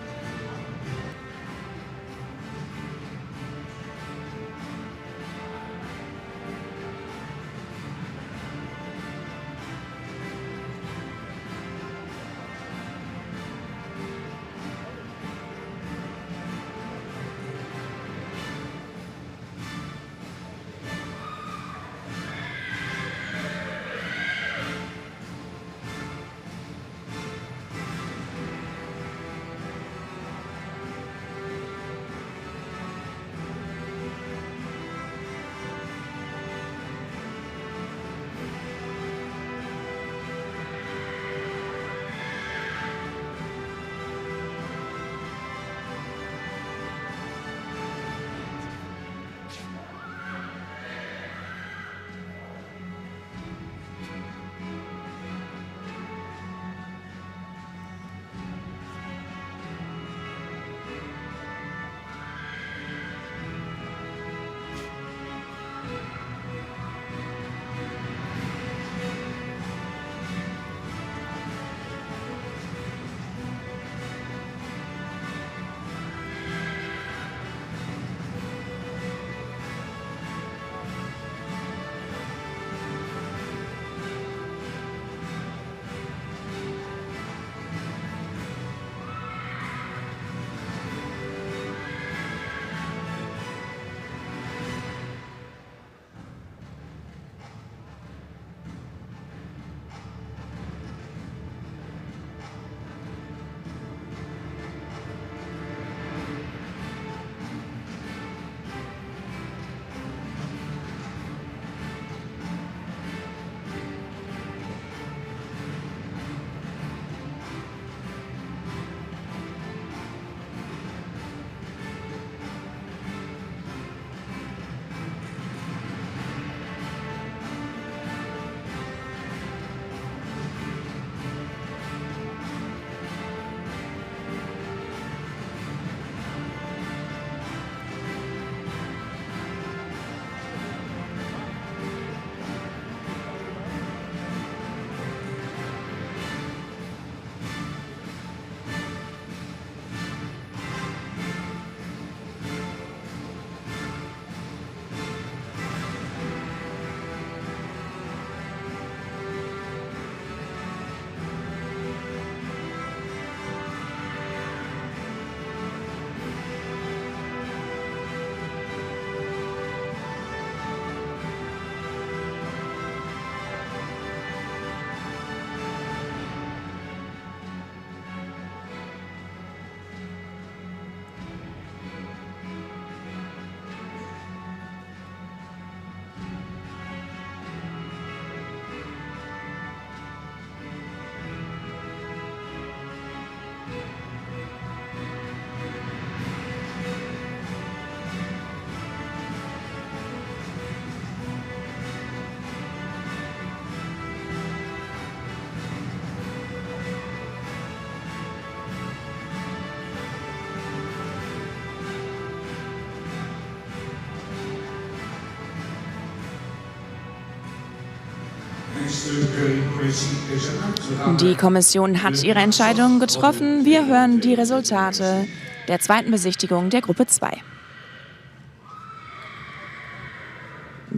Die Kommission hat ihre Entscheidung getroffen. Wir hören die Resultate der zweiten Besichtigung der Gruppe 2.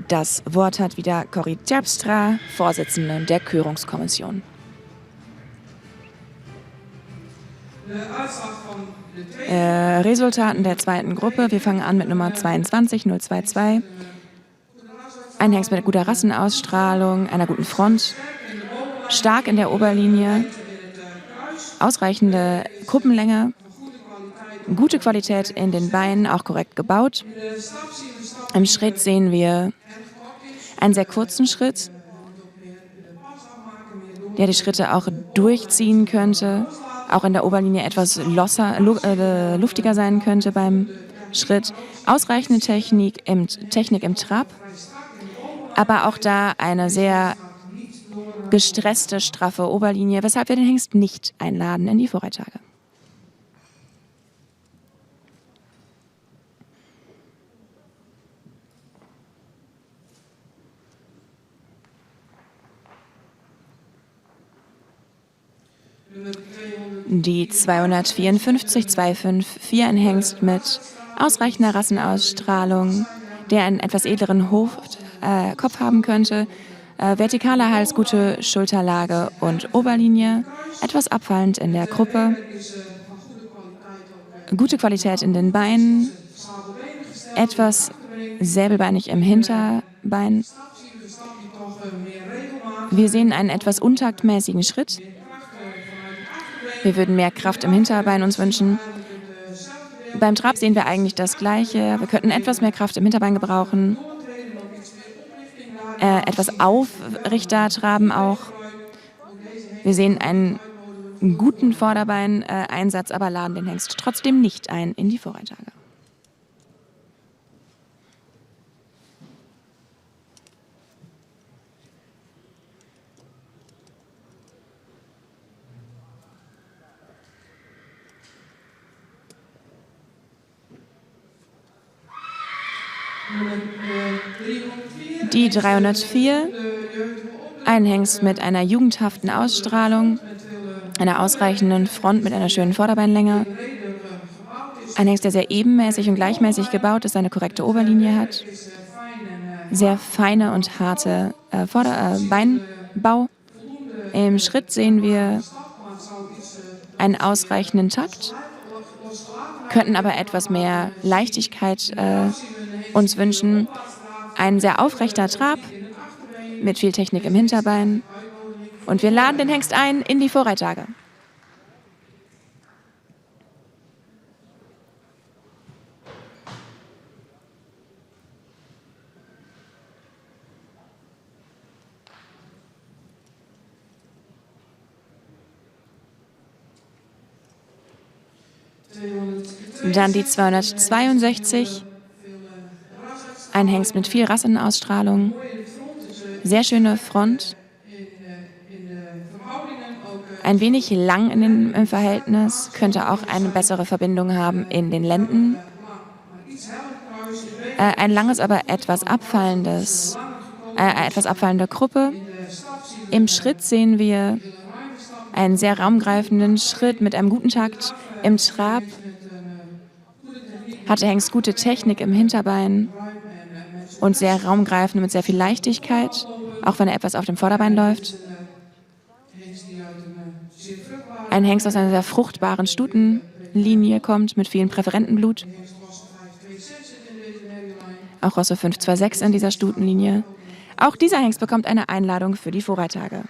Das Wort hat wieder Corrie Terpstra, Vorsitzende der Körungskommission. Resultaten der zweiten Gruppe. Wir fangen an mit Nummer 22022. Ein Hengst mit guter Rassenausstrahlung, einer guten Front, stark in der Oberlinie, ausreichende Kruppenlänge, gute Qualität in den Beinen, auch korrekt gebaut. Im Schritt sehen wir einen sehr kurzen Schritt, der die Schritte auch durchziehen könnte, auch in der Oberlinie etwas losser, luftiger sein könnte beim Schritt. Ausreichende Technik im Trab, aber auch da eine sehr gestresste, straffe Oberlinie, weshalb wir den Hengst nicht einladen in die Vorreittage. Die 254, 254, ein Hengst mit ausreichender Rassenausstrahlung, der einen etwas edleren Kopf haben könnte. Vertikaler Hals, gute Schulterlage und Oberlinie, etwas abfallend in der Kruppe, gute Qualität in den Beinen, etwas säbelbeinig im Hinterbein. Wir sehen einen etwas untaktmäßigen Schritt. Wir würden mehr Kraft im Hinterbein uns wünschen. Beim Trab sehen wir eigentlich das Gleiche. Wir könnten etwas mehr Kraft im Hinterbein gebrauchen. Etwas aufrechter traben auch. Wir sehen einen guten Vorderbein-Einsatz, aber laden den Hengst trotzdem nicht ein in die Vorreittage. Die 304, ein Hengst mit einer jugendhaften Ausstrahlung, einer ausreichenden Front mit einer schönen Vorderbeinlänge. Ein Hengst, der sehr ebenmäßig und gleichmäßig gebaut ist, eine korrekte Oberlinie hat. Sehr feine und harte Beinbau. Im Schritt sehen wir einen ausreichenden Takt, könnten aber etwas mehr Leichtigkeit uns wünschen. Ein sehr aufrechter Trab mit viel Technik im Hinterbein. Und wir laden den Hengst ein in die Vorreittage. Dann die 262. Ein Hengst mit viel Rassenausstrahlung, sehr schöne Front, ein wenig lang im Verhältnis, könnte auch eine bessere Verbindung haben in den Lenden. Ein langes, aber etwas abfallende Kruppe. Im Schritt sehen wir einen sehr raumgreifenden Schritt mit einem guten Takt. Im Trab hatte Hengst gute Technik im Hinterbein und sehr raumgreifend mit sehr viel Leichtigkeit, auch wenn er etwas auf dem Vorderbein läuft. Ein Hengst aus einer sehr fruchtbaren Stutenlinie kommt, mit vielen Präferentenblut. Auch Rosse 526 in dieser Stutenlinie. Auch dieser Hengst bekommt eine Einladung für die Vorreittage.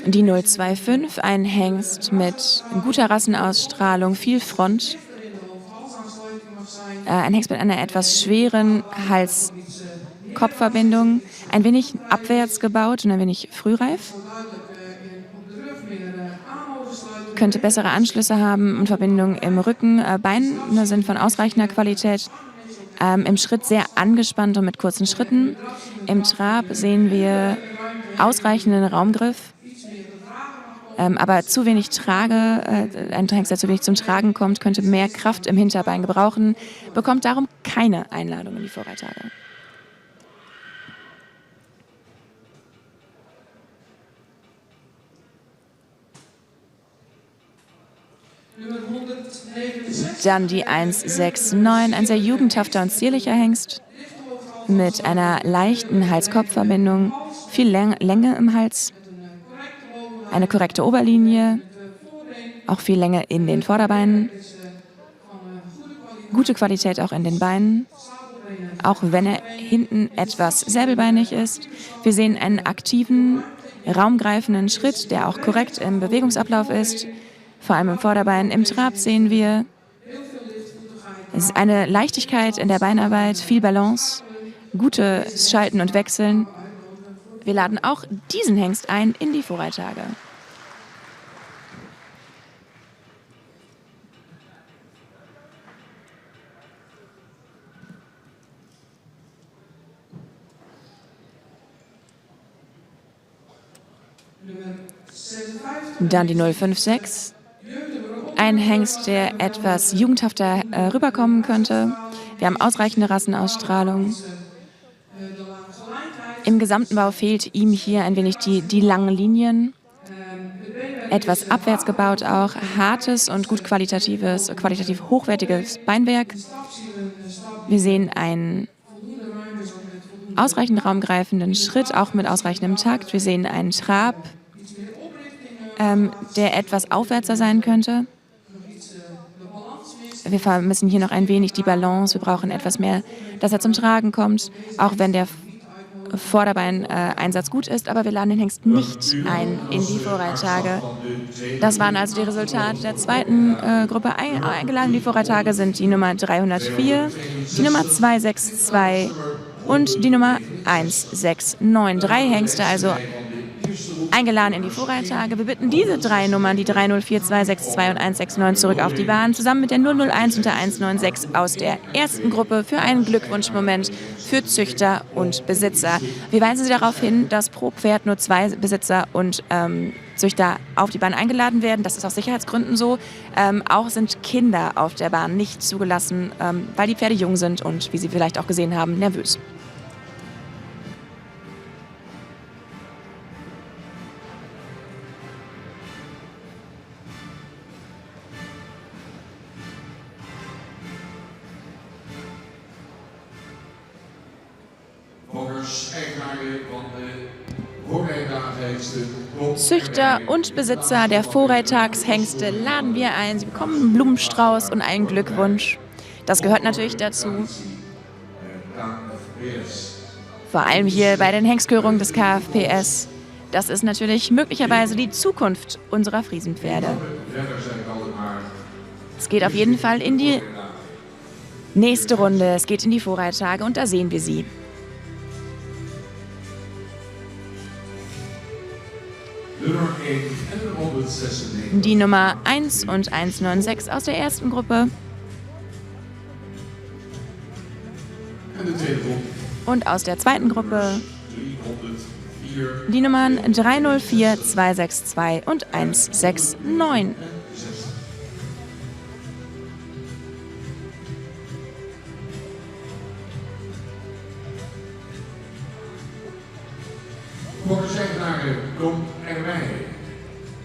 Die 025, ein Hengst mit guter Rassenausstrahlung, viel Front. Ein Hengst mit einer etwas schweren Hals-Kopf-Verbindung, ein wenig abwärts gebaut und ein wenig frühreif. Könnte bessere Anschlüsse haben und Verbindungen im Rücken. Beine sind von ausreichender Qualität. Ähm, Im Schritt sehr angespannt und mit kurzen Schritten. Im Trab sehen wir ausreichenden Raumgriff, aber zu wenig Trage, ein Hengst, der zu wenig zum Tragen kommt, könnte mehr Kraft im Hinterbein gebrauchen, bekommt darum keine Einladung in die Vorreittage. Dann die 169, ein sehr jugendhafter und zierlicher Hengst mit einer leichten Hals-Kopf-Verbindung, viel Länge im Hals, eine korrekte Oberlinie, auch viel Länge in den Vorderbeinen, gute Qualität auch in den Beinen, auch wenn er hinten etwas säbelbeinig ist. Wir sehen einen aktiven, raumgreifenden Schritt, der auch korrekt im Bewegungsablauf ist, vor allem im Vorderbein. Im Trab sehen wir eine Leichtigkeit in der Beinarbeit, viel Balance, gutes Schalten und Wechseln. Wir laden auch diesen Hengst ein in die Vorreittage. Dann die 056. Ein Hengst, der etwas jugendhafter rüberkommen könnte. Wir haben ausreichende Rassenausstrahlung. Im gesamten Bau fehlt ihm hier ein wenig die langen Linien. Etwas abwärts gebaut auch. Hartes und gut qualitativ hochwertiges Beinwerk. Wir sehen einen ausreichend raumgreifenden Schritt, auch mit ausreichendem Takt. Wir sehen einen Trab, der etwas aufwärtser sein könnte. Wir vermissen hier noch ein wenig die Balance. Wir brauchen etwas mehr, dass er zum Tragen kommt, auch wenn der Vorderbein-Einsatz gut ist. Aber wir laden den Hengst nicht ein in die Vorreittage. Das waren also die Resultate der zweiten Gruppe. Eingeladen in die Vorreittage sind die Nummer 304, die Nummer 262 und die Nummer 169. 3 Hengste also eingeladen in die Vorreittage. Wir bitten diese 3 Nummern, die 304, 262 und 169, zurück auf die Bahn, zusammen mit der 001 und der 196 aus der ersten Gruppe für einen Glückwunschmoment für Züchter und Besitzer. Wir weisen Sie darauf hin, dass pro Pferd nur 2 Besitzer und Züchter auf die Bahn eingeladen werden. Das ist aus Sicherheitsgründen so. Auch sind Kinder auf der Bahn nicht zugelassen, weil die Pferde jung sind und, wie Sie vielleicht auch gesehen haben, nervös. Züchter und Besitzer der Vorreitagshengste laden wir ein. Sie bekommen einen Blumenstrauß und einen Glückwunsch. Das gehört natürlich dazu. Vor allem hier bei den Hengstkörungen des KFPS. Das ist natürlich möglicherweise die Zukunft unserer Friesenpferde. Es geht auf jeden Fall in die nächste Runde. Es geht in die Vorreittage und da sehen wir sie. Die Nummer 1 und 196 aus der ersten Gruppe. Und aus der zweiten Gruppe die Nummern 304, 262 und 169.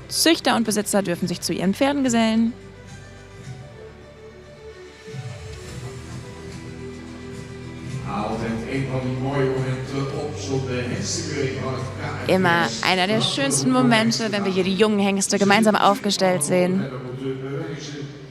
Züchter und Besitzer dürfen sich zu ihren Pferden gesellen. Immer einer der schönsten Momente, wenn wir hier die jungen Hengste gemeinsam aufgestellt sehen.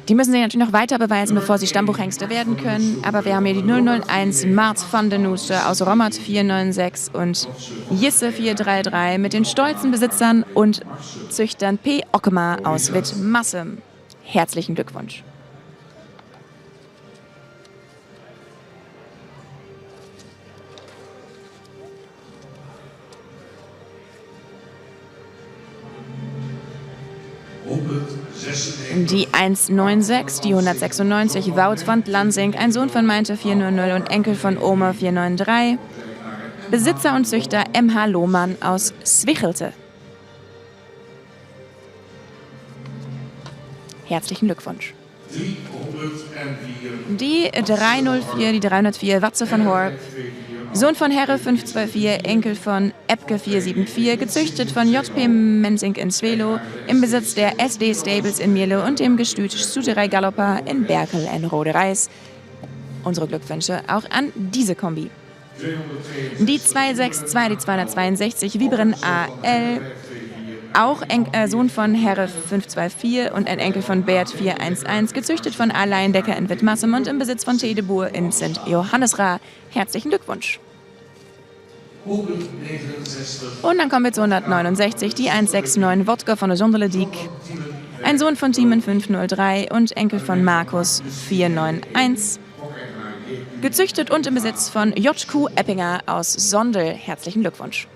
Die müssen sich natürlich noch weiter beweisen, bevor sie Stammbuchhengste werden können. Aber wir haben hier die 001 Mart van den Noeste aus Rommert 496 und Jisse 433 mit den stolzen Besitzern und Züchtern P. Ockema aus Witmassum. Herzlichen Glückwunsch. Die 196, die 196, Wout van Lansink, ein Sohn von Meinte 400 und Enkel von Ome 493. Besitzer und Züchter MH Lohmann aus Swichelte. Herzlichen Glückwunsch. Die 304, die 304, Watze von Horb, Sohn von Herre 524, Enkel von Epke 474, gezüchtet von JP Mensink in Zwelo, im Besitz der SD Stables in Mierlo und dem Gestüt Stuterei Galopper in Berkel en Roderijs. Unsere Glückwünsche auch an diese Kombi. Die 262, die 262, Wiebren AL, auch en Sohn von Herre 524 und ein Enkel von Bert 411, gezüchtet von A. Leyendecker in Wittmassum und im Besitz von T. de Boer in Sint Johannesra. Herzlichen Glückwunsch. Und dann kommen wir zu 169, die 169 Wodka von der Sonderlediek. Ein Sohn von Thiemen 503 und Enkel von Markus 491. Gezüchtet und im Besitz von JQ Eppinger aus Sondel. Herzlichen Glückwunsch.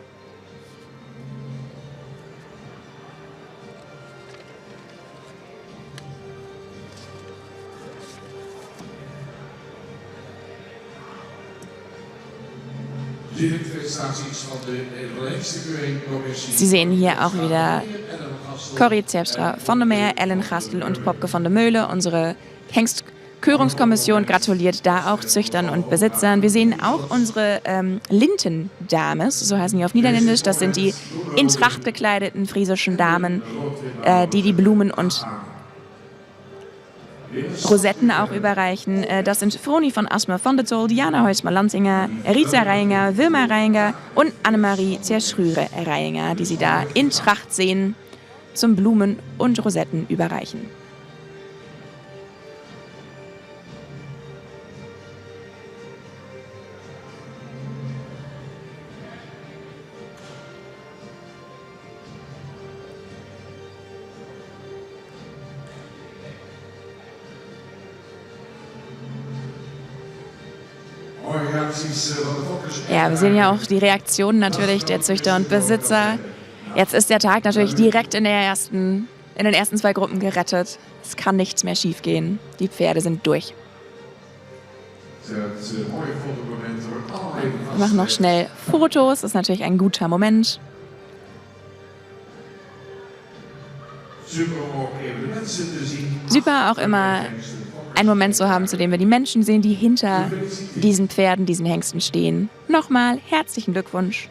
Sie sehen hier auch wieder Corrie Terpstra van der Meer, Ellen Gastel und Popke van der Möhle, unsere Hengstkörungskommission gratuliert da auch Züchtern und Besitzern. Wir sehen auch unsere Lintendames, so heißen die auf Niederländisch. Das sind die in Tracht gekleideten friesischen Damen, die die Blumen und Rosetten auch überreichen. Das sind Froni von Asmer von der Zoll, Diana Heusmer-Lanzinger, Rita Reinger, Wilma Reinger und Annemarie Zerschrüre-Reinger, die Sie da in Tracht sehen, zum Blumen und Rosetten überreichen. Ja, wir sehen ja auch die Reaktionen natürlich der Züchter und Besitzer. Jetzt ist der Tag natürlich direkt in den ersten zwei Gruppen gerettet. Es kann nichts mehr schiefgehen. Die Pferde sind durch. Wir machen noch schnell Fotos. Das ist natürlich ein guter Moment. Super auch immer einen Moment zu haben, zu dem wir die Menschen sehen, die hinter diesen Pferden, diesen Hengsten stehen. Nochmal herzlichen Glückwunsch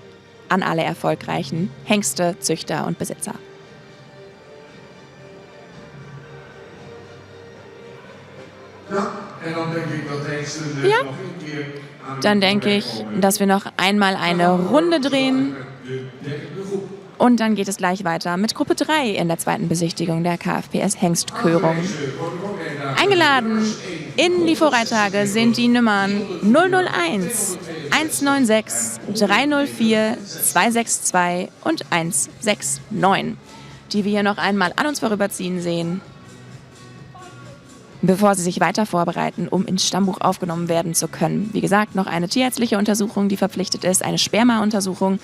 an alle erfolgreichen Hengste, Züchter und Besitzer. Ja, dann denke ich, dass wir noch einmal eine Runde drehen. Und dann geht es gleich weiter mit Gruppe 3 in der zweiten Besichtigung der KFPS Hengstkörung. Eingeladen in die Vorreittage sind die Nummern 001, 196, 304, 262 und 169, die wir hier noch einmal an uns vorüberziehen sehen, bevor sie sich weiter vorbereiten, um ins Stammbuch aufgenommen werden zu können. Wie gesagt, noch eine tierärztliche Untersuchung, die verpflichtet ist, eine Sperma-Untersuchung.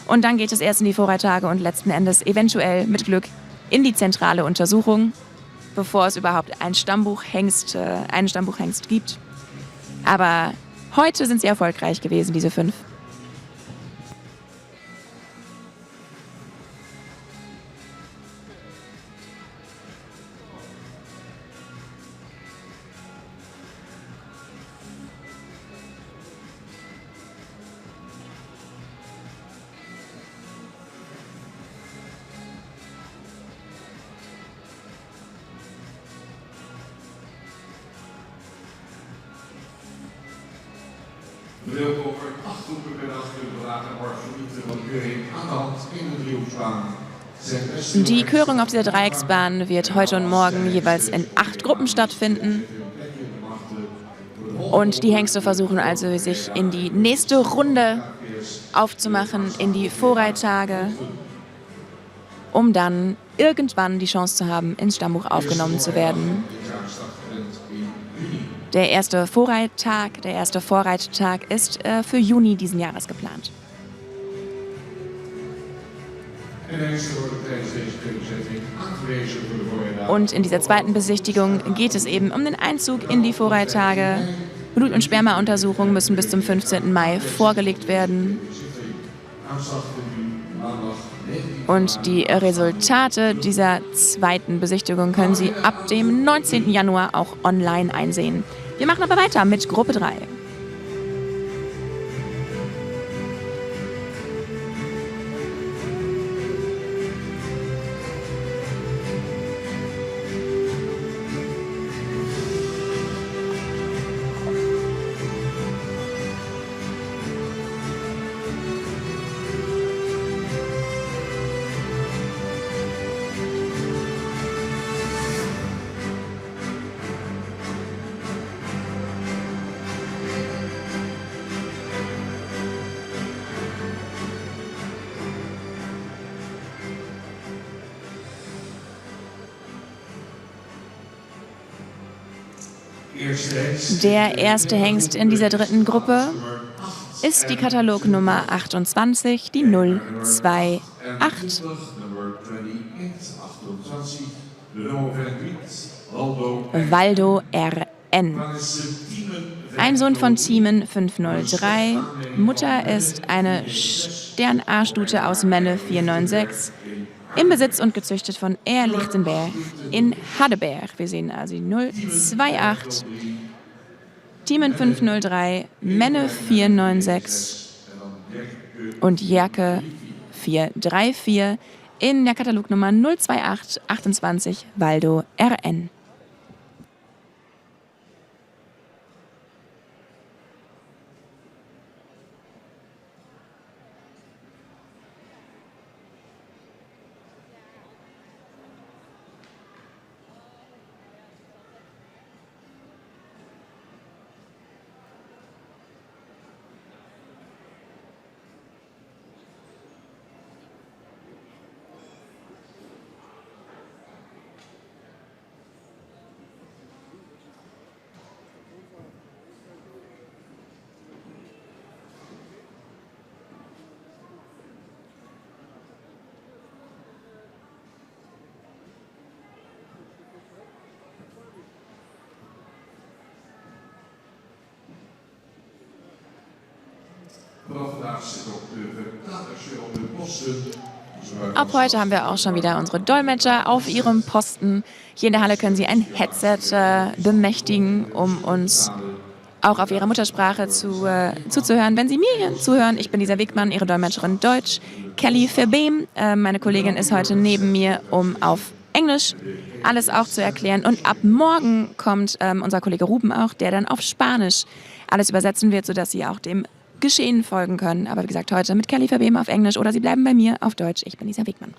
Und dann geht es erst in die Vorreittage und letzten Endes eventuell mit Glück in die zentrale Untersuchung, bevor es überhaupt ein einen Stammbuchhengst gibt. Aber heute sind sie erfolgreich gewesen, diese 5. Die Körung auf dieser Dreiecksbahn wird heute und morgen jeweils in 8 Gruppen stattfinden. Und die Hengste versuchen also, sich in die nächste Runde aufzumachen, in die Vorreittage, um dann irgendwann die Chance zu haben, ins Stammbuch aufgenommen zu werden. Der erste Vorreittag, der erste Vorreittag ist für Juni diesen Jahres geplant. Und in dieser zweiten Besichtigung geht es eben um den Einzug in die Vorreittage. Blut- und Spermauntersuchungen müssen bis zum 15. Mai vorgelegt werden. Und die Resultate dieser zweiten Besichtigung können Sie ab dem 19. Januar auch online einsehen. Wir machen aber weiter mit Gruppe 3. Der erste Hengst in dieser dritten Gruppe ist die Katalognummer 28, die 028. Waldo RN. Ein Sohn von Thiemen 503. Mutter ist eine Stern-A-Stute aus Menne 496. Im Besitz und gezüchtet von R. Lichtenberg in Hardenberg. Wir sehen also die 028, Thiemen 503, Menne 496 und Jerke 434 in der Katalognummer 028 28 Waldo RN. Ab heute haben wir auch schon wieder unsere Dolmetscher auf ihrem Posten. Hier in der Halle können Sie ein Headset bemächtigen, um uns auch auf Ihrer Muttersprache zuzuhören. Wenn Sie mir hier zuhören, ich bin Lisa Wegmann, Ihre Dolmetscherin Deutsch. Kelly Verbeem, meine Kollegin, ist heute neben mir, um auf Englisch alles auch zu erklären. Und ab morgen kommt unser Kollege Ruben auch, der dann auf Spanisch alles übersetzen wird, sodass Sie auch dem Geschehen folgen können. Aber wie gesagt, heute mit Kelly Verbeem auf Englisch oder Sie bleiben bei mir auf Deutsch. Ich bin Lisa Wegmann.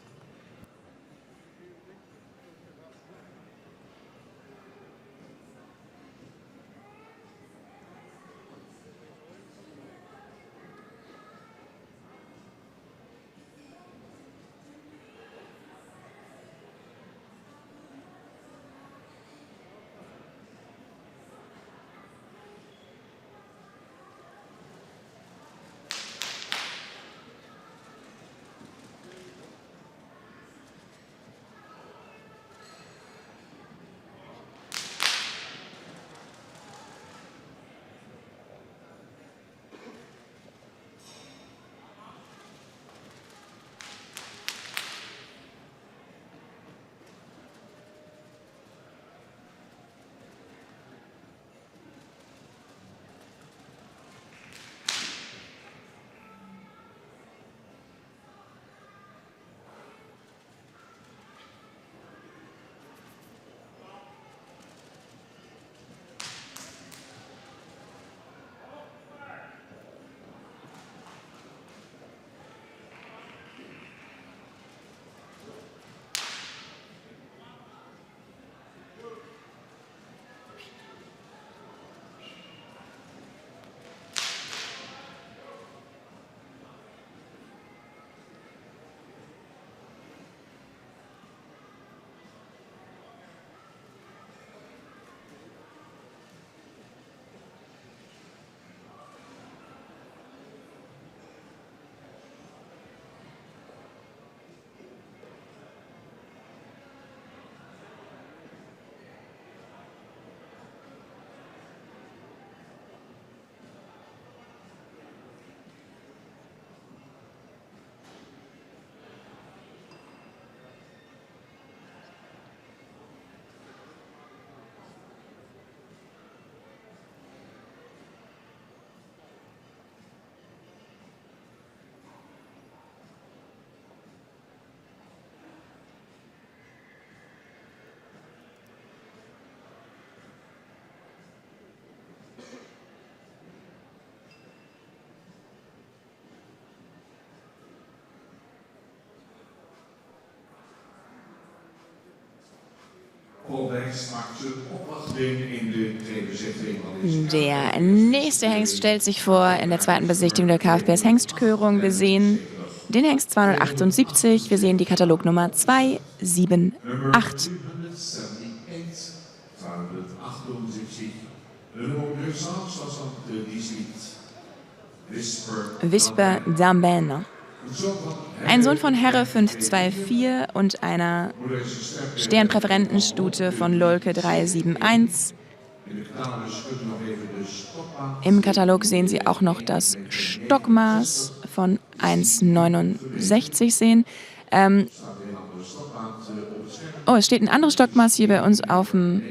Der nächste Hengst stellt sich vor in der zweiten Besichtigung der KFPS Hengstkörung. Wir sehen den Hengst 278, wir sehen die Katalognummer 278. Whisper d'Ambène. Ein Sohn von Herre 524 und einer Sternpräferentenstute von Lolke 371. Im Katalog sehen Sie auch noch das Stockmaß von 1,69 sehen. Oh, es steht ein anderes Stockmaß hier bei uns auf dem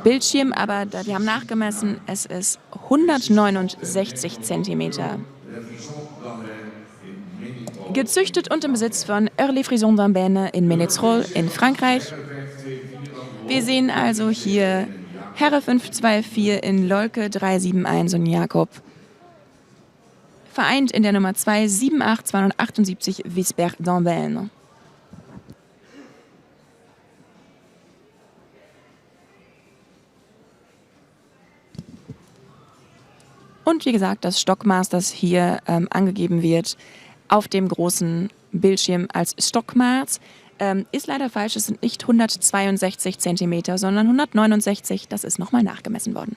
Bildschirm, aber da, wir haben nachgemessen, es ist 169 Zentimeter. Gezüchtet und im Besitz von Early Frison d'Ambène in Ménétrol in Frankreich. Wir sehen also hier Herre 524 in Lolke 371 und Jakob. Vereint in der Nummer 278 278 Wisberg d'Ambène. Und wie gesagt, das Stockmaß, das hier angegeben wird, auf dem großen Bildschirm als Stockmaß, ist leider falsch. Es sind nicht 162 Zentimeter, sondern 169. Das ist nochmal nachgemessen worden.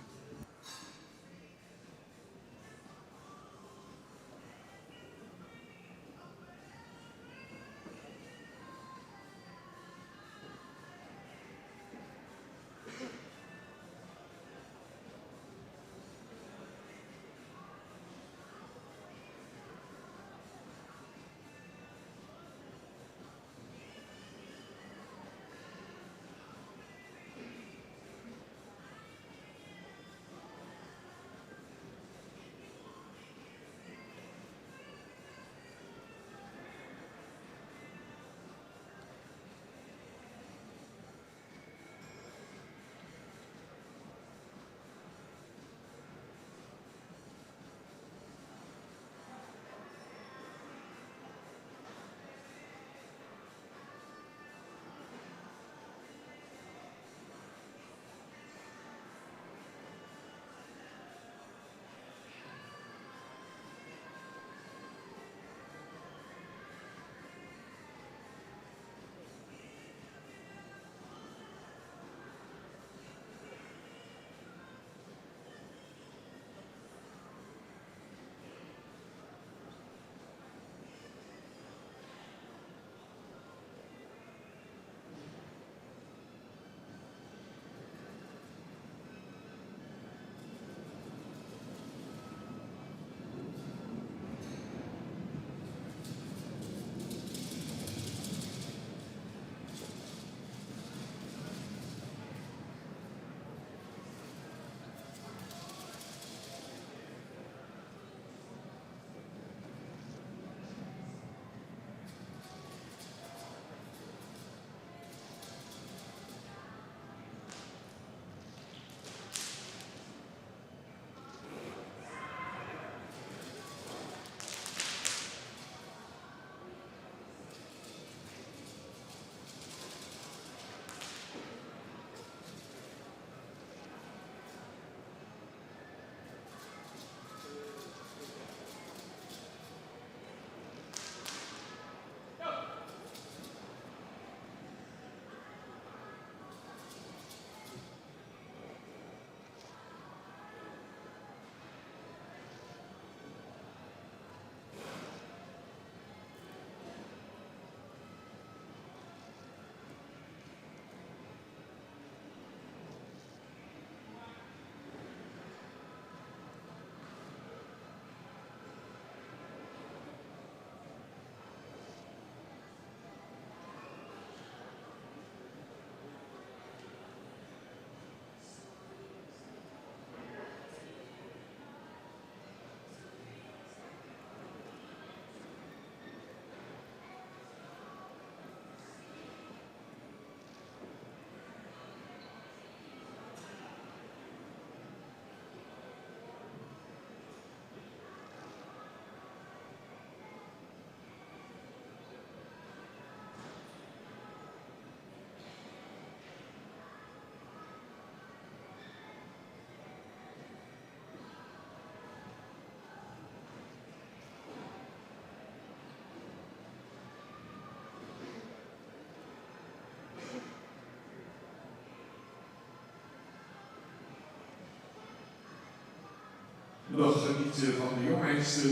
De dag genieten van de jonghengsten.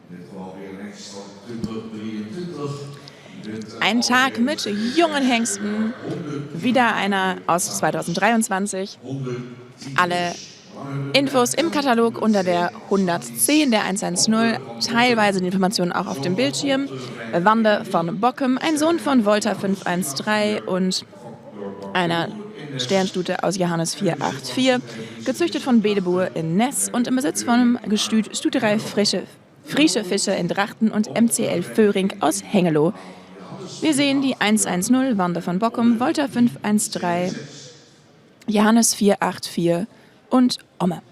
In dit geval weer een hengst van 2023. Ein Tag mit jungen Hengsten, wieder einer aus 2023. Alle Infos im Katalog unter der 110 der 110, teilweise die Informationen auch auf dem Bildschirm. Wande von Bockum, ein Sohn von Volta 513 und einer Sternstute aus Johannes 484, gezüchtet von Bedeboer in Ness und im Besitz von Gestüt Stuterei Frische, Friesche Fische in Drachten und MCL Föhring aus Hengelo. Wir sehen die 110 Wande von Bockum, Volta 513, Johannes 484 und Omme.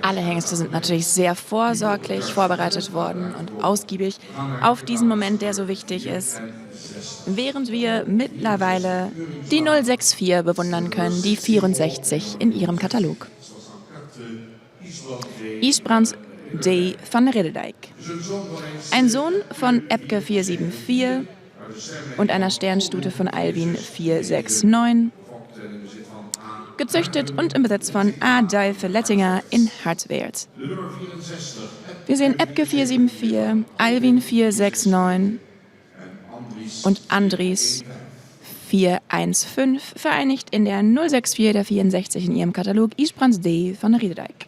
Alle Hengste sind natürlich sehr vorsorglich vorbereitet worden und ausgiebig auf diesen Moment, der so wichtig ist. Während wir mittlerweile die 064 bewundern können, die 64 in ihrem Katalog. Ysbrand D. van Ridderdijk. Ein Sohn von Epke 474 und einer Sternstute von Alwin 469. Gezüchtet und im Besitz von A. Dijve Lettinger in Hartweert. Wir sehen Epke 474, Alwin 469 und Andries 415, vereinigt in der 064 der 64 in ihrem Katalog Ysbrand D. van Riederdijk.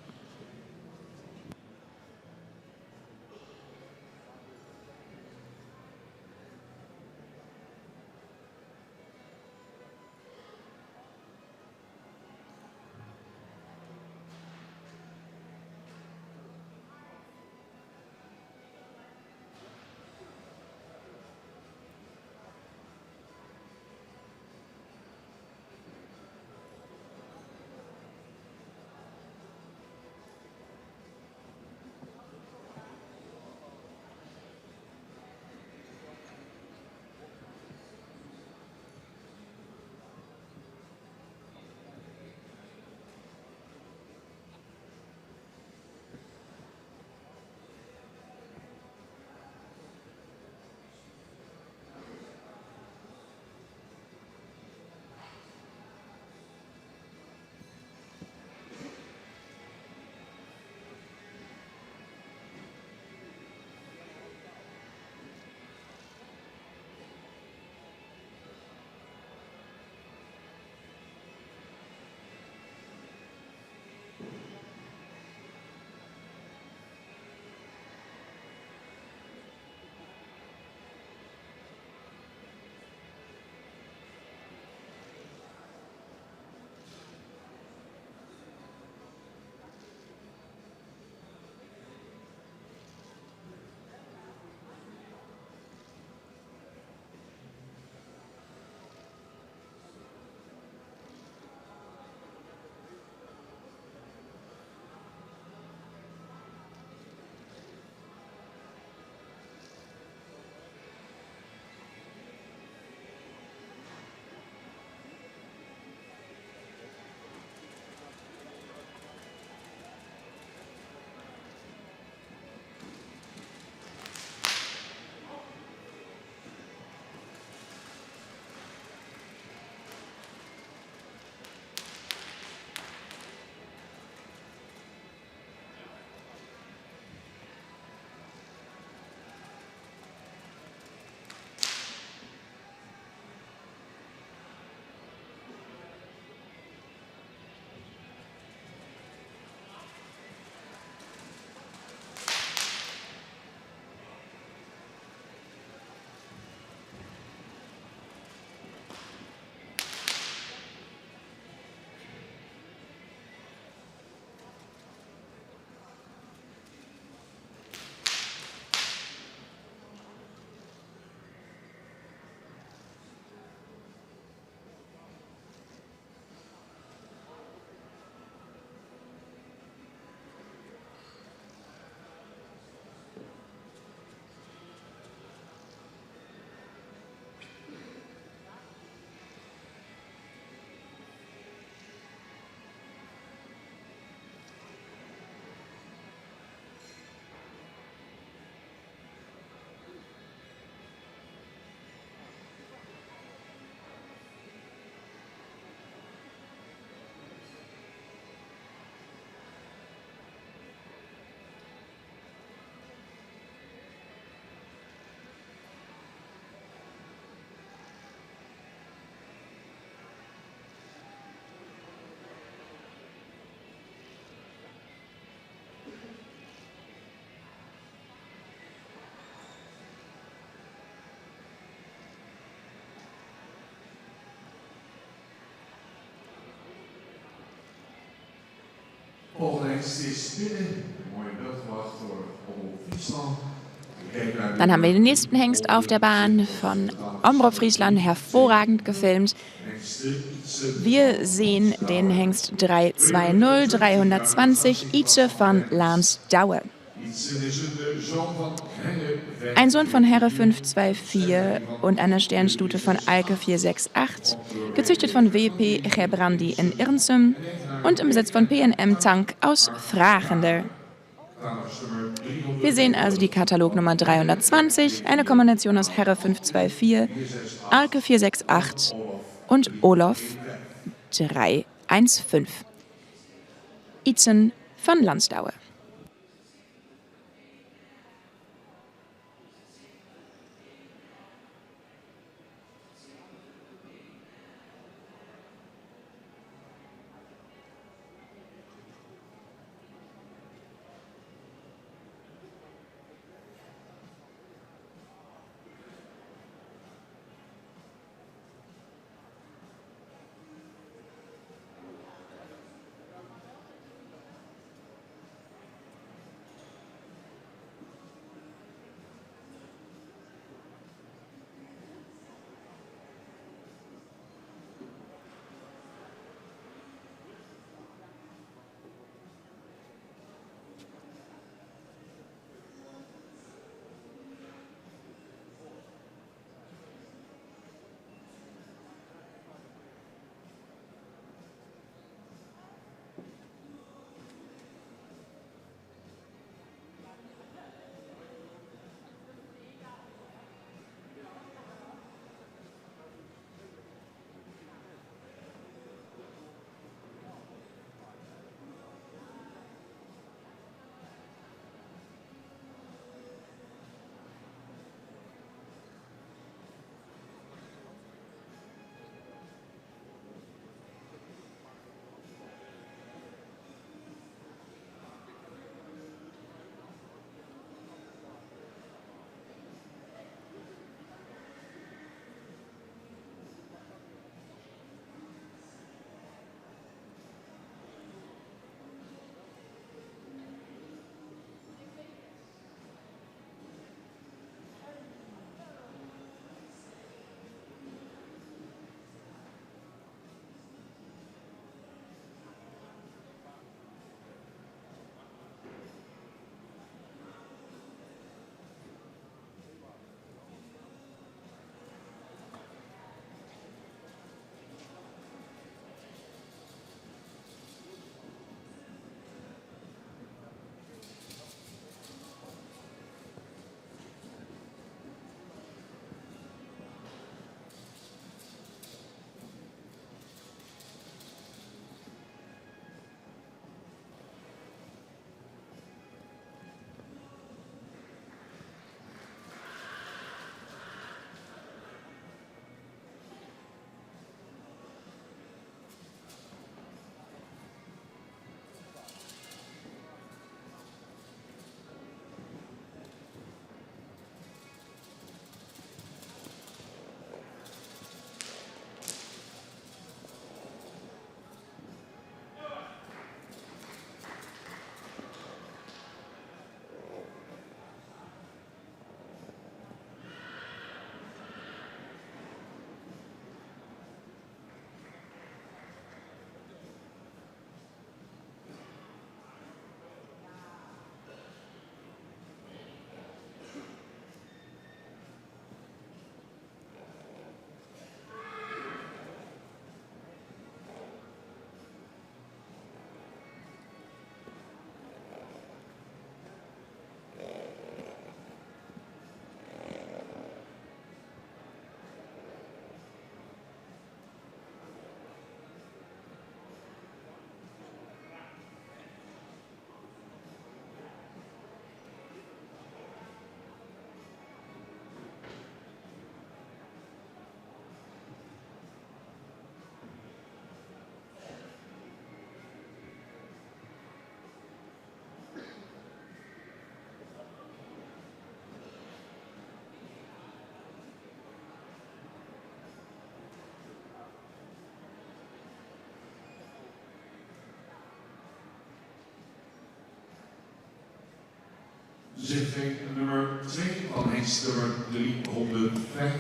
Dann haben wir den nächsten Hengst auf der Bahn von Omrop Friesland, hervorragend gefilmt. Wir sehen den Hengst 320 320 Ietje van Laans-Douwe. Ein Sohn von Herre 524 und einer Sternstute von Alke 468, gezüchtet von WP Gerbrandy in Irnsum und im Besitz von PNM Tank aus Vragender. Wir sehen also die Katalognummer 320, eine Kombination aus Herre 524, Alke 468 und Olof 315. Itzen van Lansdouwe.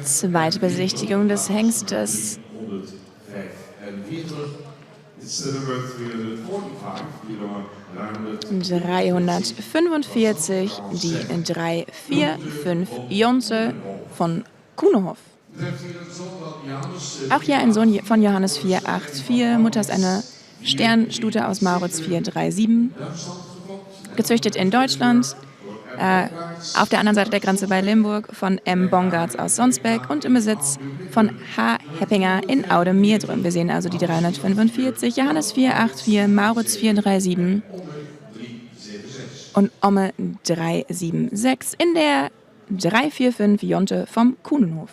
Zweite Besichtigung des Hengstes 345, die 345 Jonte von Kunehof. Auch hier ein Sohn von Johannes 484, Mutter ist eine Sternstute aus Maurits 437, gezüchtet in Deutschland, auf der anderen Seite der Grenze bei Limburg von M. Bongartz aus Sonsbeck und im Besitz von H. Heppinger in Oude-Mirdrum. Wir sehen also die 345, Johannes 484, Maurits 437 und Omme 376 in der 345 Jonte vom Kuhnenhof.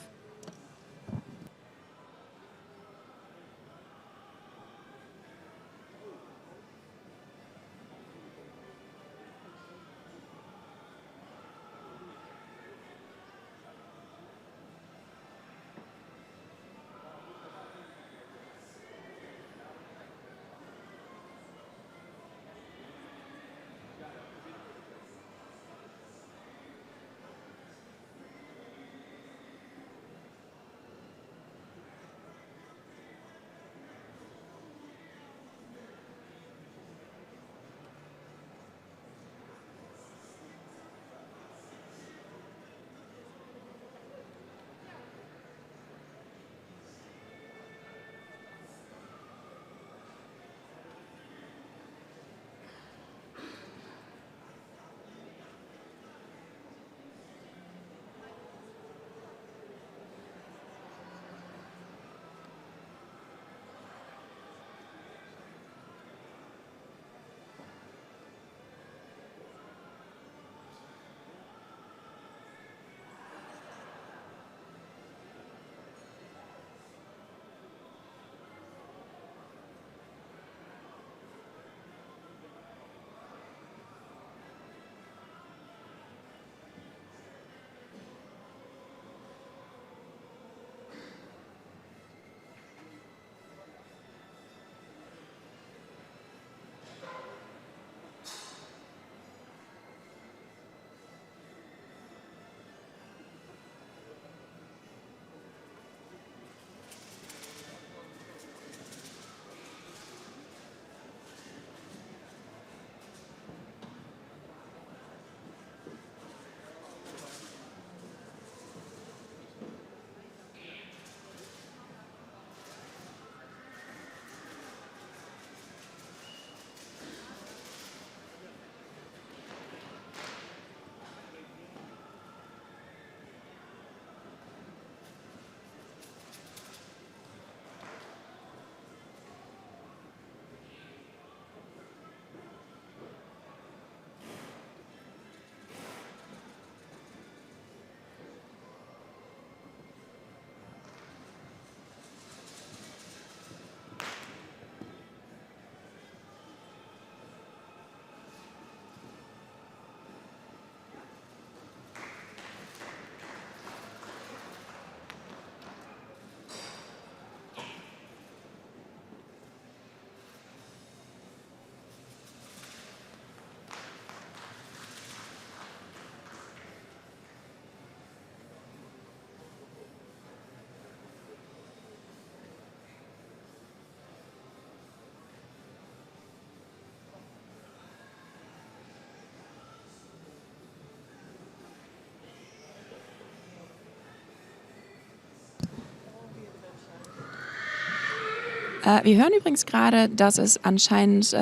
Wir hören übrigens gerade, dass es anscheinend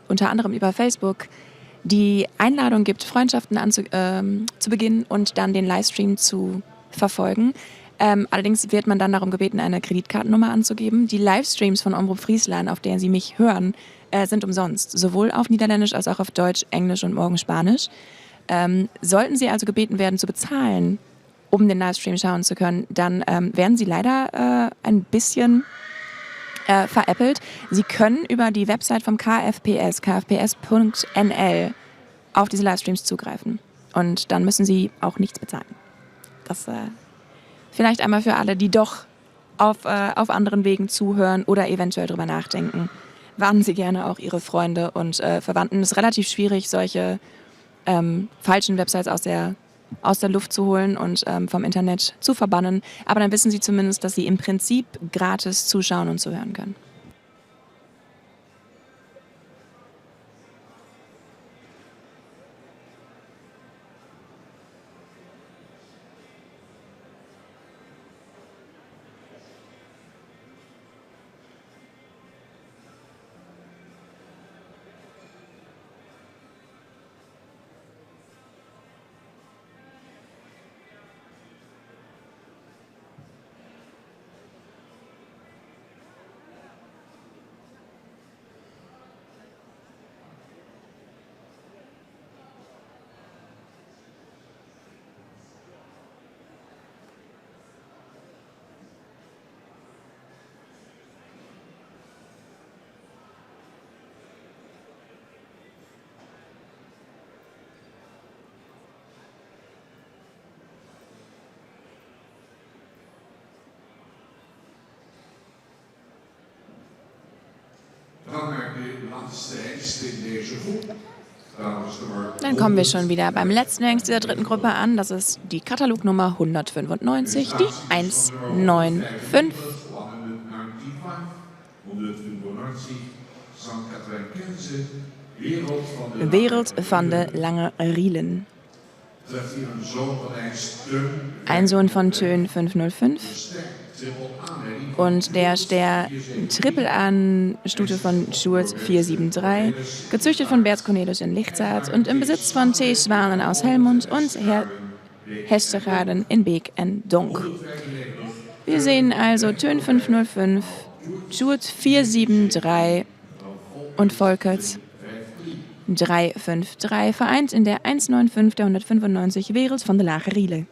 unter anderem über Facebook die Einladung gibt, Freundschaften zu beginnen und dann den Livestream zu verfolgen. Allerdings wird man dann darum gebeten, eine Kreditkartennummer anzugeben. Die Livestreams von Omroep Friesland, auf denen Sie mich hören, sind umsonst, sowohl auf Niederländisch als auch auf Deutsch, Englisch und morgen Spanisch. Sollten Sie also gebeten werden zu bezahlen, um den Livestream schauen zu können, dann werden Sie leider ein bisschen veräppelt. Sie können über die Website vom KFPS, kfps.nl, auf diese Livestreams zugreifen. Und dann müssen Sie auch nichts bezahlen. Das vielleicht einmal für alle, die doch auf anderen Wegen zuhören oder eventuell drüber nachdenken. Warnen Sie gerne auch Ihre Freunde und Verwandten. Es ist relativ schwierig, solche falschen Websites aus der Luft zu holen und vom Internet zu verbannen. Aber dann wissen Sie zumindest, dass Sie im Prinzip gratis zuschauen und zuhören können. Dann kommen wir schon wieder beim letzten Hengst dieser dritten Gruppe an. Das ist die Katalognummer 195, die 195. Wereld van de Lange Rielen. Ein Sohn von Teun 505 und der Ster Triple an Stute von Sjoerd 473, gezüchtet von Bert Cornelis in Lichtaart und im Besitz von T. Zwanen aus Helmond und Herr Hestegaarden in Beek en Donk. Wir sehen also Teun 505, Sjoerd 473 und Volkert 353, vereint in der 195 der 195 Wereld van de Lage Riele.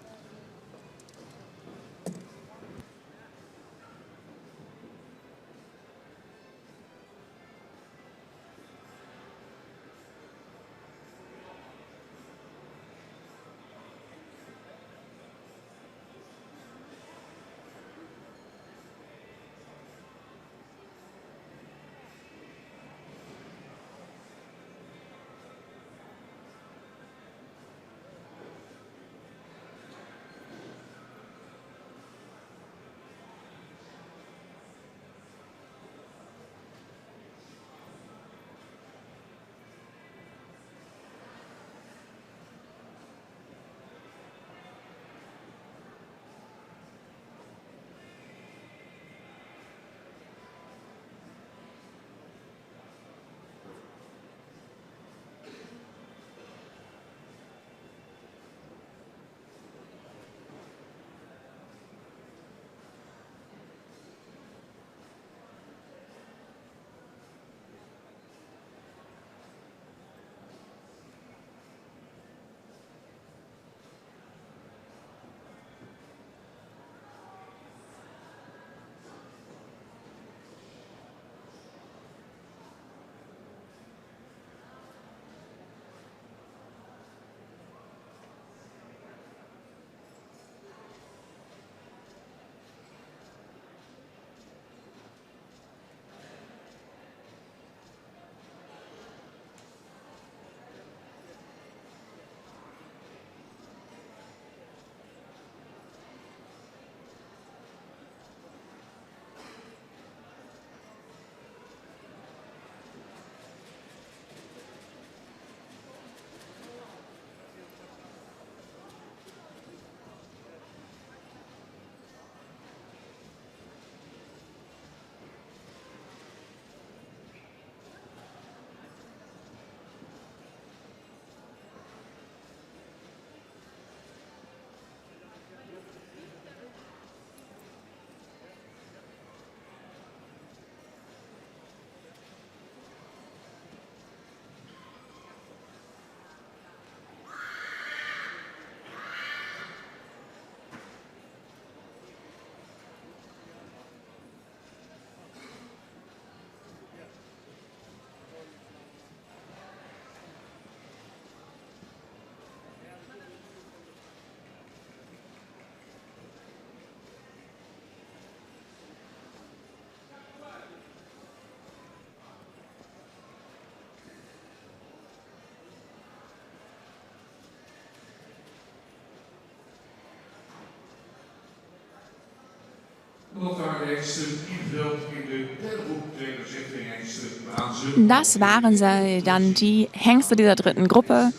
Das waren sie dann die Hengste dieser dritten Gruppe.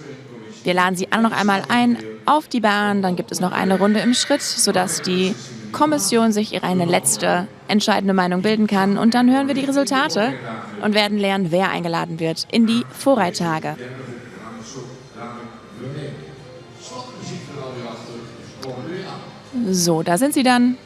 Wir laden Sie alle noch einmal ein auf die Bahn. Dann gibt es noch eine Runde im Schritt, sodass die Kommission sich eine letzte entscheidende Meinung bilden kann. Und dann hören wir die Resultate und werden lernen, wer eingeladen wird in die Vorreittage. So, da sind sie dann.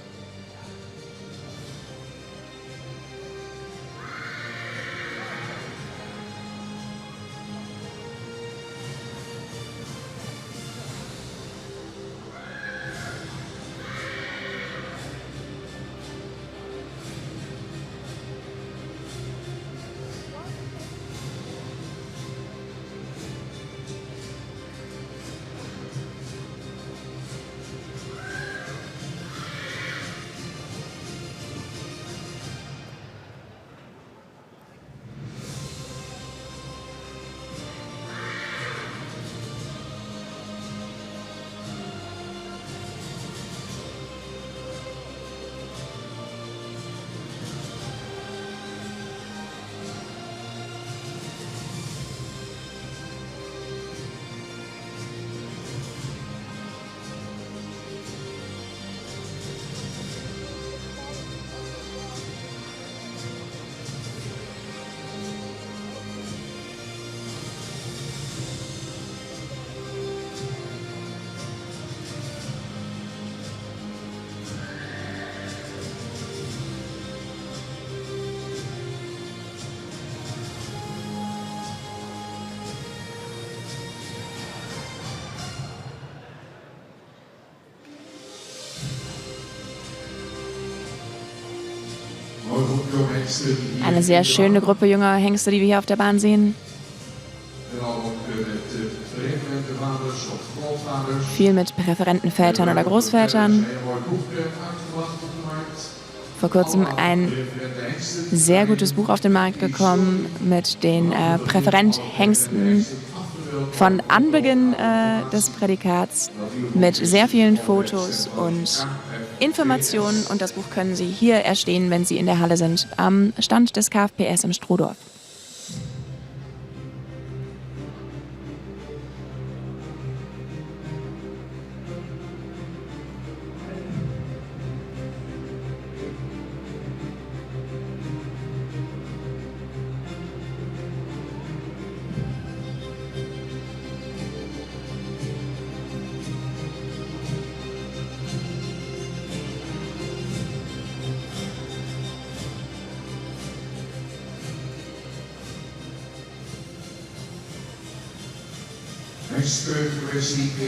Eine sehr schöne Gruppe junger Hengste, die wir hier auf der Bahn sehen. Viel mit Präferentenvätern oder Großvätern. Vor kurzem ein sehr gutes Buch auf den Markt gekommen mit den Präferenthengsten von Anbeginn des Prädikats mit sehr vielen Fotos und Informationen. Und das Buch können Sie hier erstehen, wenn Sie in der Halle sind, am Stand des KFPS im Strohdorf.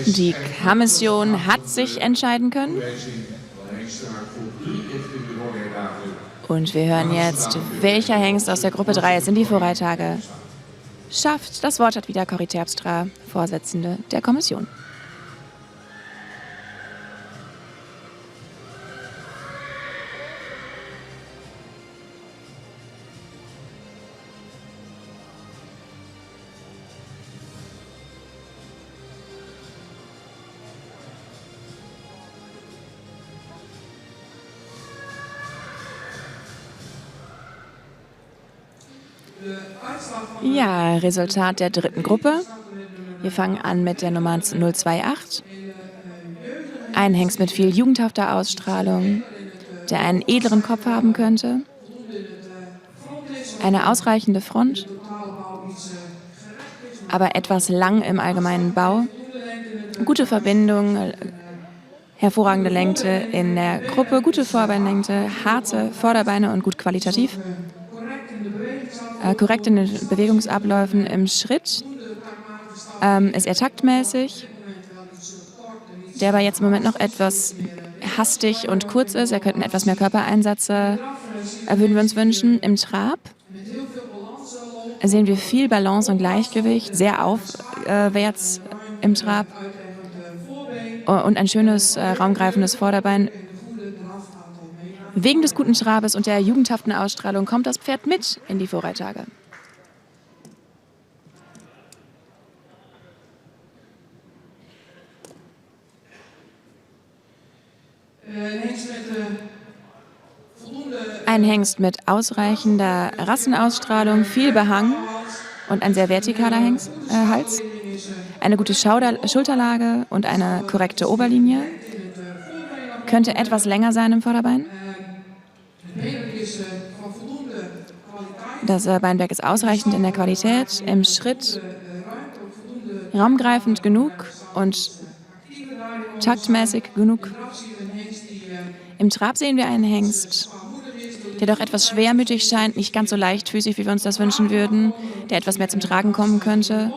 Die Kommission hat sich entscheiden können. Und wir hören jetzt, welcher Hengst aus der Gruppe 3 es in die Vorreittage schafft. Das Wort hat wieder Corrie Terpstra, Vorsitzende der Kommission. Ja, Resultat der dritten Gruppe. Wir fangen an mit der Nummer 028. Ein Hengst mit viel jugendhafter Ausstrahlung, der einen edleren Kopf haben könnte. Eine ausreichende Front, aber etwas lang im allgemeinen Bau. Gute Verbindung, hervorragende Länge in der Gruppe, gute Vorbeinlänge, harte Vorderbeine und gut qualitativ. Korrekt in den Bewegungsabläufen im Schritt. Ist er taktmäßig, der aber jetzt im Moment noch etwas hastig und kurz ist. Er könnte etwas mehr Körpereinsatz, würden wir uns wünschen. Im Trab sehen wir viel Balance und Gleichgewicht, sehr aufwärts im Trab und ein schönes, raumgreifendes Vorderbein. Wegen des guten Trabes und der jugendhaften Ausstrahlung kommt das Pferd mit in die Vorreittage. Ein Hengst mit ausreichender Rassenausstrahlung, viel Behang und ein sehr vertikaler Hals. Eine gute Schulterlage und eine korrekte Oberlinie. Könnte etwas länger sein im Vorderbein. Das Beinwerk ist ausreichend in der Qualität, im Schritt raumgreifend genug und taktmäßig genug. Im Trab sehen wir einen Hengst, der doch etwas schwermütig scheint, nicht ganz so leichtfüßig, wie wir uns das wünschen würden, der etwas mehr zum Tragen kommen könnte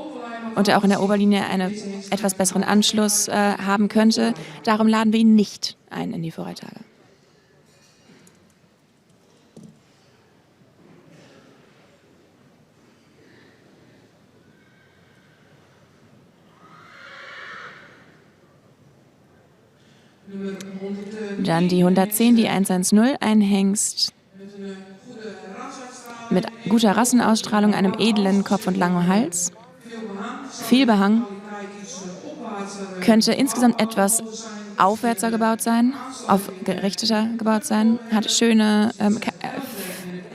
und der auch in der Oberlinie einen etwas besseren Anschluss haben könnte. Darum laden wir ihn nicht ein in die Vorreittage. Dann die 110, die 110, ein Hengst mit guter Rassenausstrahlung, einem edlen Kopf und langem Hals, viel Behang, könnte insgesamt etwas aufwärtser gebaut sein, aufgerichteter gebaut sein, hat schöne,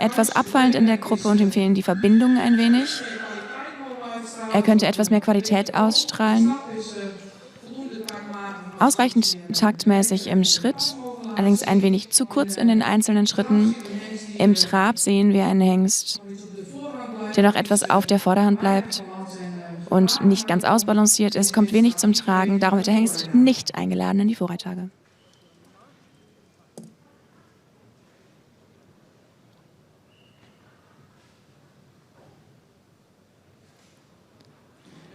etwas abfallend in der Gruppe und ihm fehlen die Verbindungen ein wenig. Er könnte etwas mehr Qualität ausstrahlen. Ausreichend taktmäßig im Schritt, allerdings ein wenig zu kurz in den einzelnen Schritten. Im Trab sehen wir einen Hengst, der noch etwas auf der Vorderhand bleibt und nicht ganz ausbalanciert ist, kommt wenig zum Tragen. Darum wird der Hengst nicht eingeladen in die Vorreittage.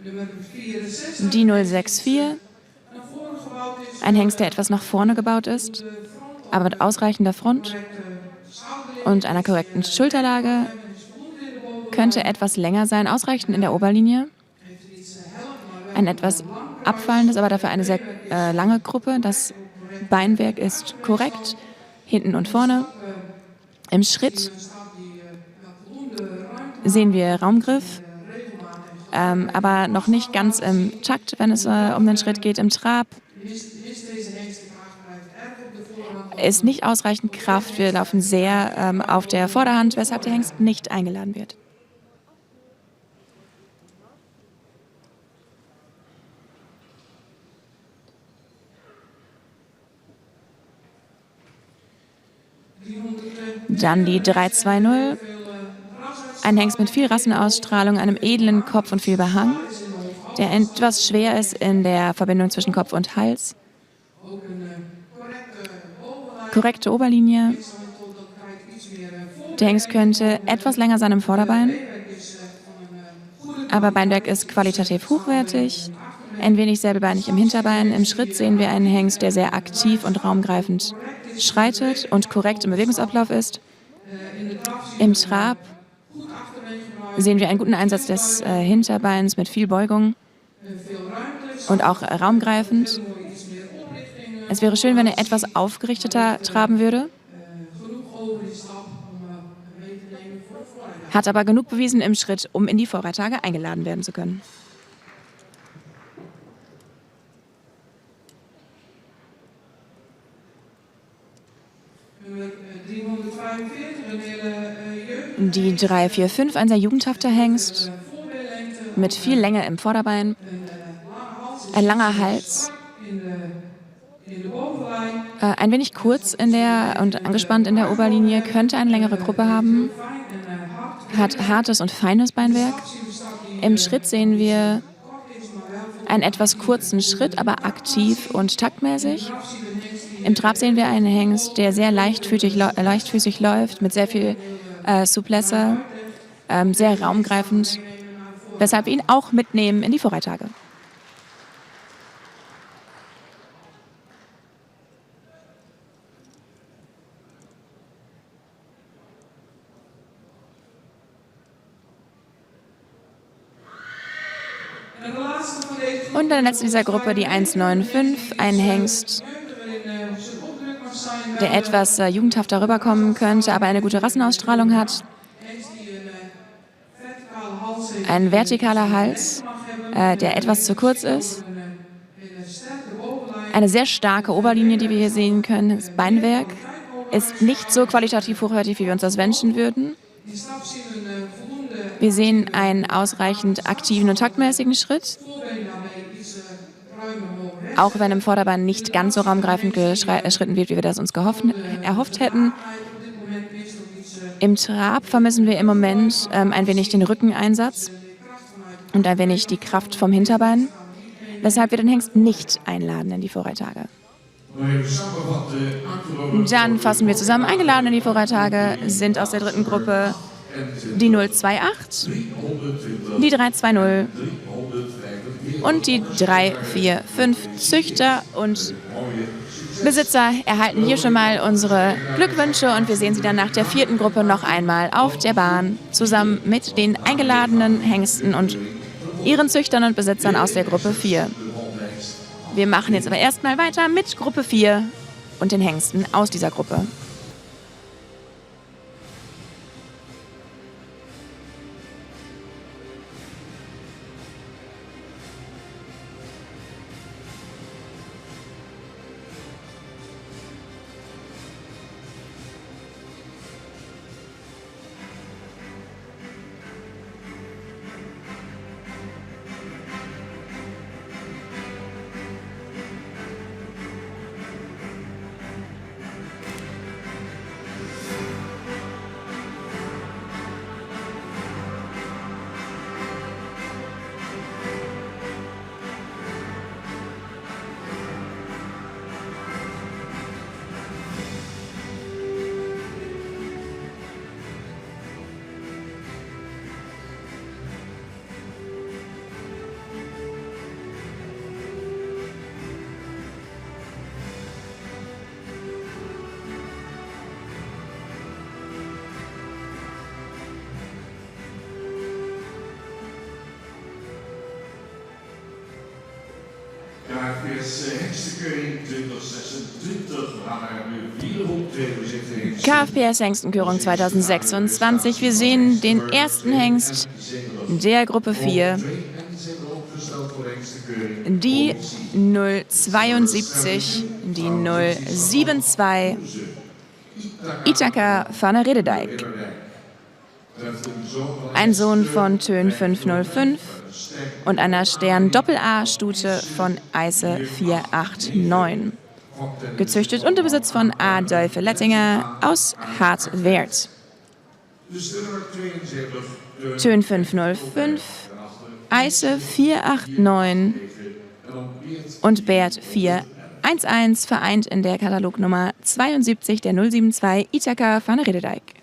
Die 064, ein Hengst, der etwas nach vorne gebaut ist, aber mit ausreichender Front, Und einer korrekten Schulterlage. Könnte etwas länger sein, ausreichend in der Oberlinie. Ein etwas abfallendes, aber dafür eine sehr lange Gruppe. Das Beinwerk ist korrekt, hinten und vorne. Im Schritt sehen wir Raumgriff, aber noch nicht ganz im Takt, wenn es um den Schritt geht. Im Trab ist nicht ausreichend Kraft. Wir laufen sehr auf der Vorderhand, weshalb der Hengst nicht eingeladen wird. Dann die 320. Ein Hengst mit viel Rassenausstrahlung, einem edlen Kopf und viel Behang, der etwas schwer ist in der Verbindung zwischen Kopf und Hals. Korrekte Oberlinie. Der Hengst könnte etwas länger sein im Vorderbein, aber Beinwerk ist qualitativ hochwertig. Ein wenig säbelbeinig im Hinterbein. Im Schritt sehen wir einen Hengst, der sehr aktiv und raumgreifend schreitet und korrekt im Bewegungsablauf ist. Im Trab sehen wir einen guten Einsatz des Hinterbeins mit viel Beugung und auch raumgreifend. Es wäre schön, wenn er etwas aufgerichteter traben würde. Hat aber genug bewiesen im Schritt, um in die Vorreittage eingeladen werden zu können. Die 345, ein sehr jugendhafter Hengst mit viel Länge im Vorderbein, ein langer Hals, ein wenig kurz in der und angespannt in der Oberlinie, könnte eine längere Gruppe haben, hat hartes und feines Beinwerk. Im Schritt sehen wir einen etwas kurzen Schritt, aber aktiv und taktmäßig. Im Trab sehen wir einen Hengst, der sehr leichtfüßig läuft, mit sehr viel Souplesse, sehr raumgreifend, weshalb wir ihn auch mitnehmen in die Vorreittage. Und dann letzte dieser Gruppe, die 195, ein Hengst, der etwas jugendhafter rüberkommen könnte, aber eine gute Rassenausstrahlung hat. Ein vertikaler Hals, der etwas zu kurz ist. Eine sehr starke Oberlinie, die wir hier sehen können. Das Beinwerk ist nicht so qualitativ hochwertig, wie wir uns das wünschen würden. Wir sehen einen ausreichend aktiven und taktmäßigen Schritt. Auch wenn im Vorderbein nicht ganz so raumgreifend geschritten wird, wie wir das uns erhofft hätten. Im Trab vermissen wir im Moment ein wenig den Rückeneinsatz und ein wenig die Kraft vom Hinterbein, weshalb wir den Hengst nicht einladen in die Vorreittage. Dann fassen wir zusammen. Eingeladen in die Vorreittage sind aus der dritten Gruppe die 028, die 320 und die 345. Züchter und Besitzer erhalten hier schon mal unsere Glückwünsche und wir sehen sie dann nach der vierten Gruppe noch einmal auf der Bahn zusammen mit den eingeladenen Hengsten und ihren Züchtern und Besitzern aus der Gruppe 4. Wir machen jetzt aber erstmal weiter mit Gruppe 4 und den Hengsten aus dieser Gruppe. KFPS Hengstenkörung 2026. Wir sehen den ersten Hengst der Gruppe 4, die 072, die 072, Ithaka van der Rededijk. Ein Sohn von Tön 505 und einer Stern Doppel-A-Stute von Eise 489. Gezüchtet unter Besitz von A. Duive Lettinger aus Hartwert. Tön 505, Eise 489 und Bert 411 vereint in der Katalognummer 72 der 072 Ithaka van Rededijk.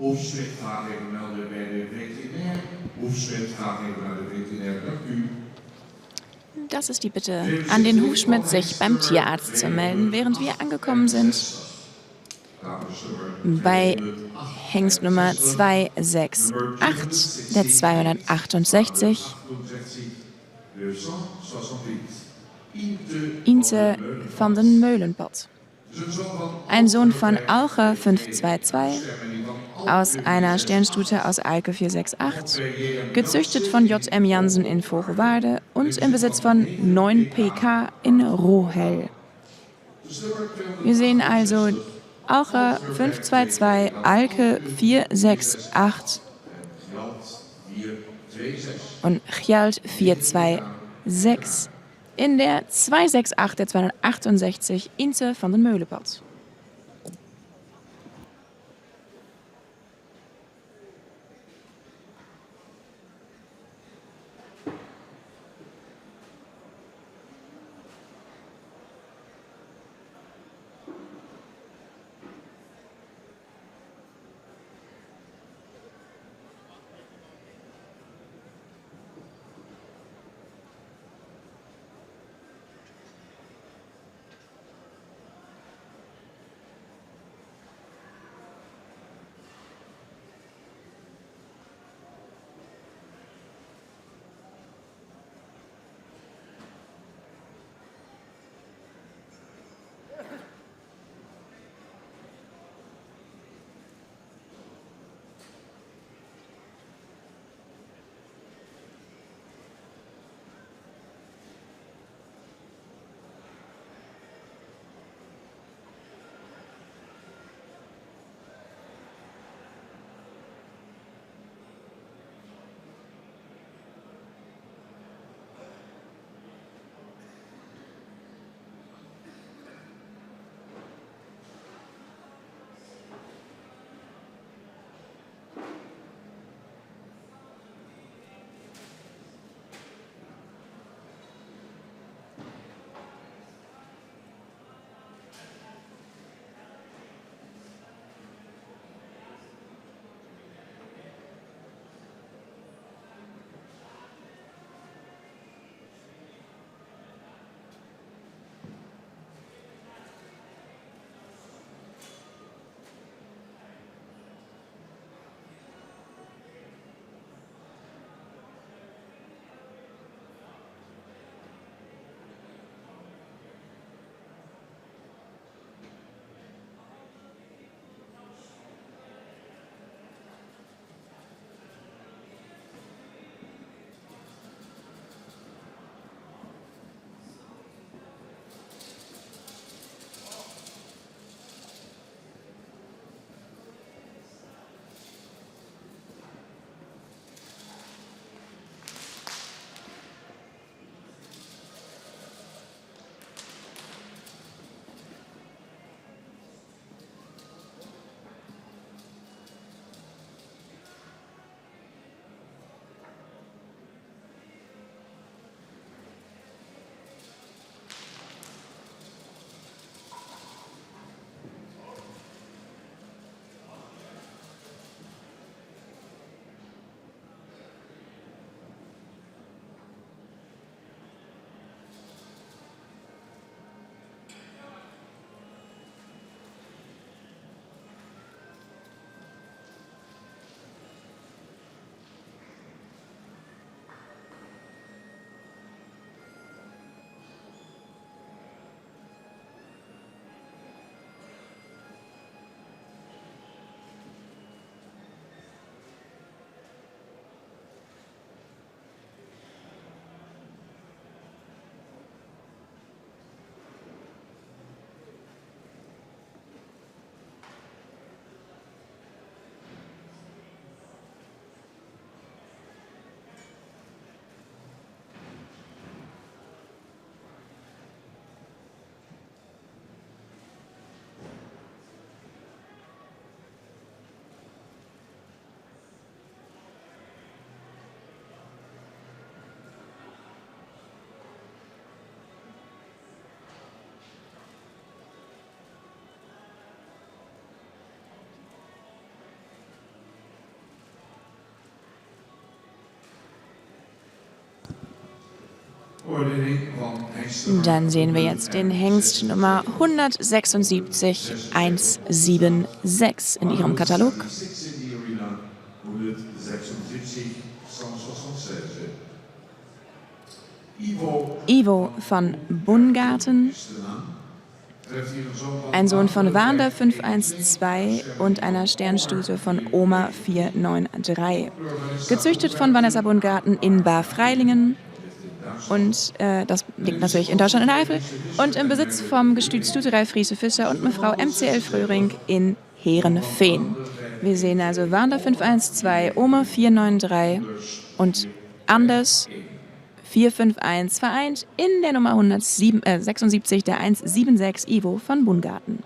Hoefsmid gaat even melden bij de veterinair. Hoefsmid gaat even naar de veterinair. Dank u. Das ist die Bitte an den Hufschmied, sich beim Tierarzt zu melden, während wir angekommen sind. Bei Hengst Nummer 268, der 268, Ynte van den Meulenpad. Ein Sohn von Alge 522 aus einer Sternstute aus Alke 468, gezüchtet von J.M. Jansen in Vogelwaarde und im Besitz von 9PK in Rohel. Wir sehen also Alge 522, Alke 468 und Gjalt 426 in der 268 der 268 Ynte van den Meulenpad. Dann sehen wir jetzt den Hengst Nummer 176 176 in Ihrem Katalog. Ivo von Bungarten, ein Sohn von Wander 512 und einer Sternstute von Oma 493. Gezüchtet von Vanessa Bungarten in Bar Freilingen und das liegt natürlich in Deutschland in der Eifel und im Besitz vom Gestüt Stuterei Friese Fischer und Frau MCL Fröhring in Heerenveen. Wir sehen also Wander 512, Oma 493 und Anders 451 vereint in der Nummer 176 der 176 Ivo von Bungarten.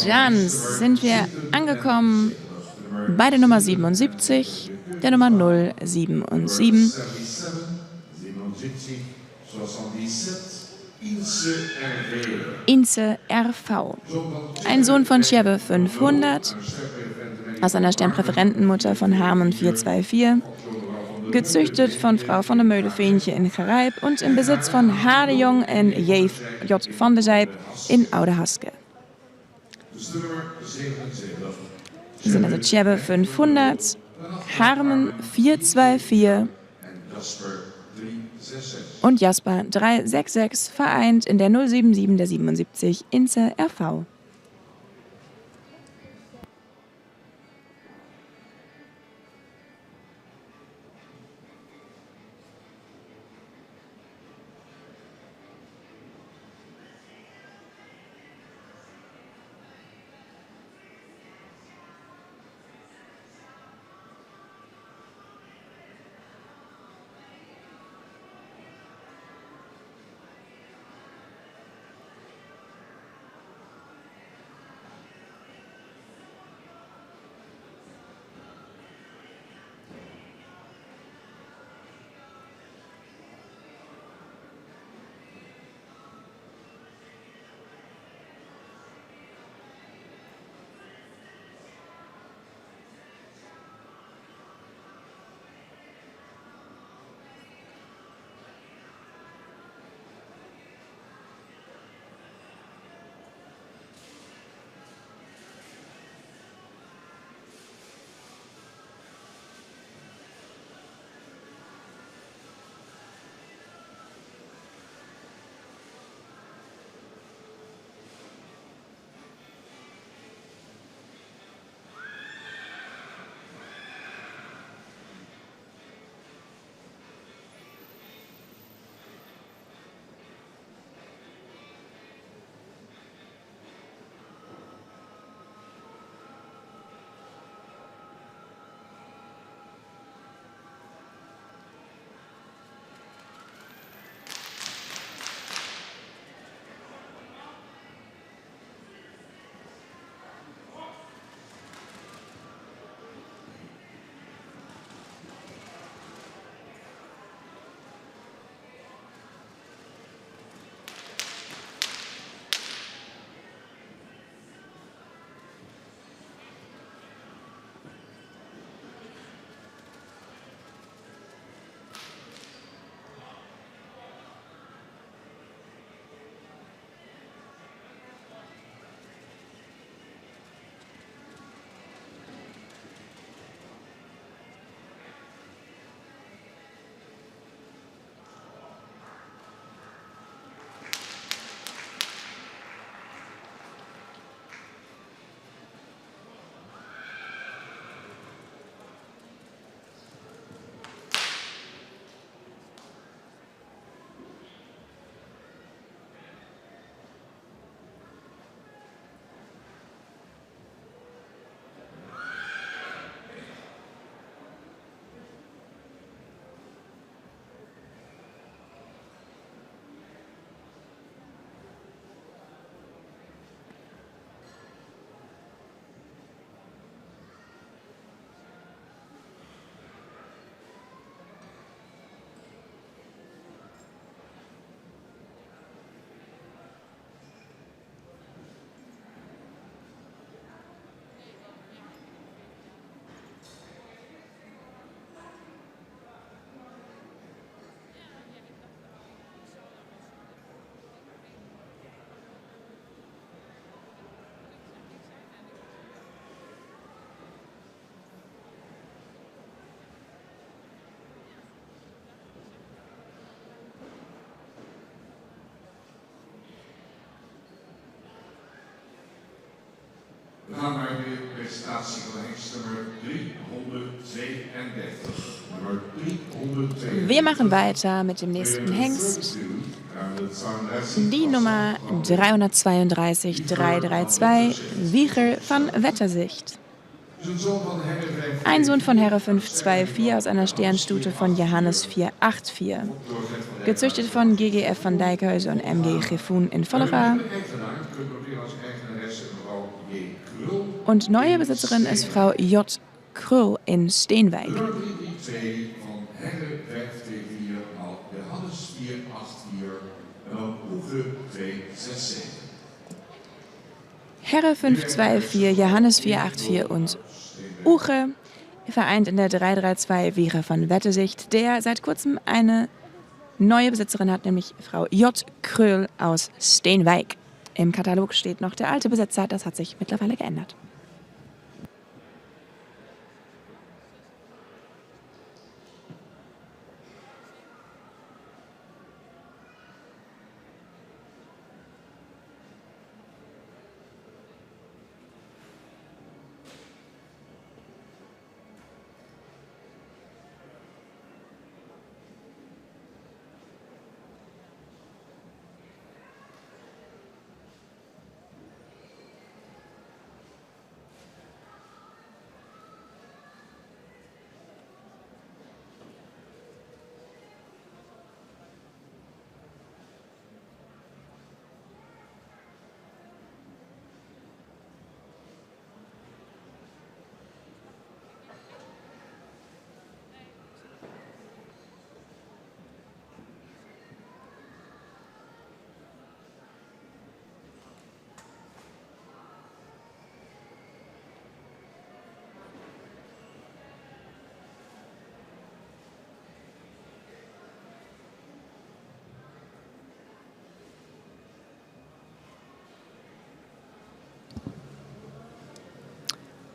Dann sind wir angekommen bei der Nummer 77, der Nummer 077. Inze RV. Ein Sohn von Tjebbe 500, aus einer Sternpräferentenmutter von Harmen 424, gezüchtet von Frau van der Meulenveentje in Garijp und im Besitz von H. de Jong en J. van der Zijp in Oudehaske. Das sind also Tjebbe 500, Harmen 424 und Jasper 366 vereint in der 077 der 77 Inze RV. We gaan naar de presentatie van hengst nummer 332. Nummer 332. Wir machen weiter mit dem nächsten Hengst. Die Nummer 332 332, Wieger van Wetterzicht. Ein Sohn von Herre 524 aus einer Sternstute von Johannes 484. Gezüchtet von GGF van Dijkhuizen und MG Griffoen in Follega. Und neue Besitzerin ist Frau J. Krul in Steenwijk. Herre 524, Johannes 484 und Uche, vereint in der 332 Vera von Wettesicht, der seit kurzem eine neue Besitzerin hat, nämlich Frau J. Kröll aus Steenwijk. Im Katalog steht noch der alte Besitzer, das hat sich mittlerweile geändert.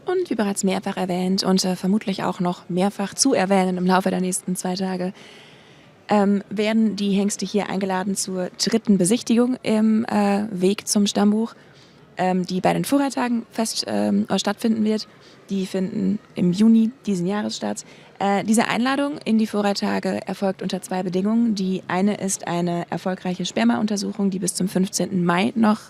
Und wie bereits mehrfach erwähnt und vermutlich auch noch mehrfach zu erwähnen im Laufe der nächsten 2 Tage, werden die Hengste hier eingeladen zur dritten Besichtigung im Weg zum Stammbuch, die bei den Vorreitertagen fest stattfinden wird. Die finden im Juni diesen Jahres statt. Diese Einladung in die Vorreitertage erfolgt unter 2 Bedingungen. Die eine ist eine erfolgreiche Spermauntersuchung, die bis zum 15. Mai noch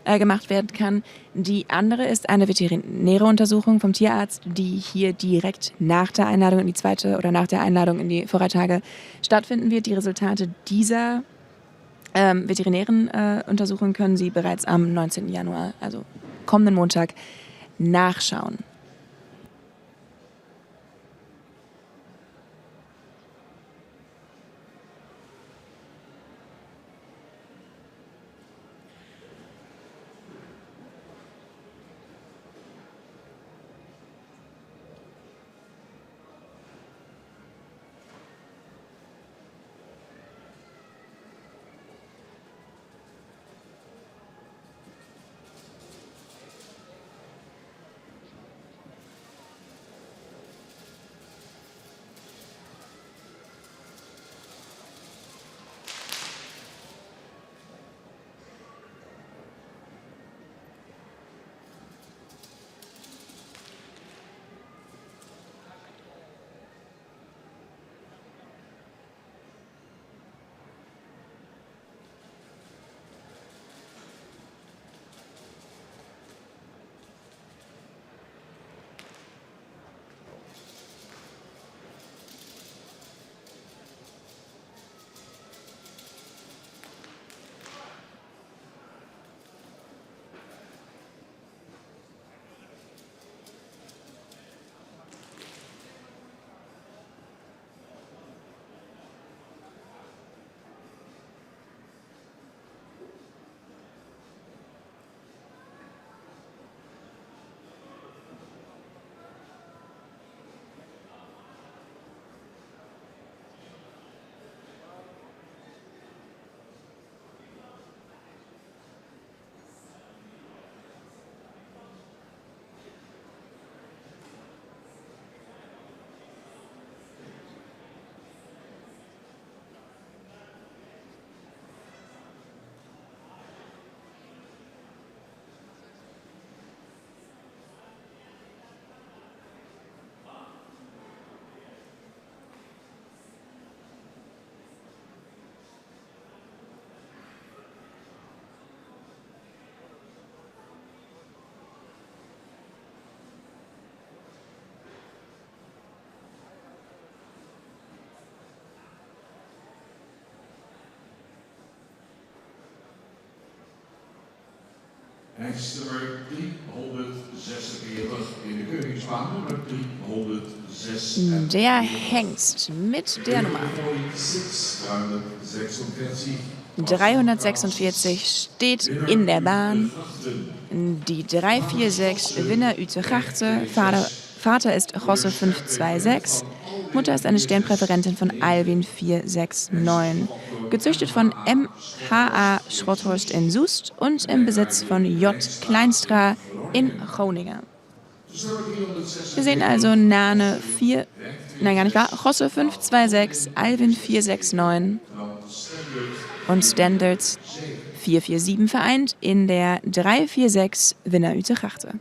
gemacht werden kann. Die andere ist eine veterinäre Untersuchung vom Tierarzt, die hier direkt nach der Einladung in die zweite oder nach der Einladung in die Vorreitertage stattfinden wird. Die Resultate dieser veterinären Untersuchung können Sie bereits am 19. Januar, also kommenden Montag, nachschauen. Hengst nummer 346 in de keuringsbaan nummer 346. Der Hengst mit der Nummer 346 steht in der Bahn. Die 346 Winner uit de Grachten. Vater ist Rosse 526. Mutter ist eine Sternpräferentin von Alwin 469. Gezüchtet von MHA Schrotthorst in Soest und im Besitz von J. Kleinstra in Groningen. Wir sehen also Nane 4, nein, gar nicht wahr, Rosse 526, Alwin 469 und Standards 447 vereint in der 346 Winner uit de Grachten.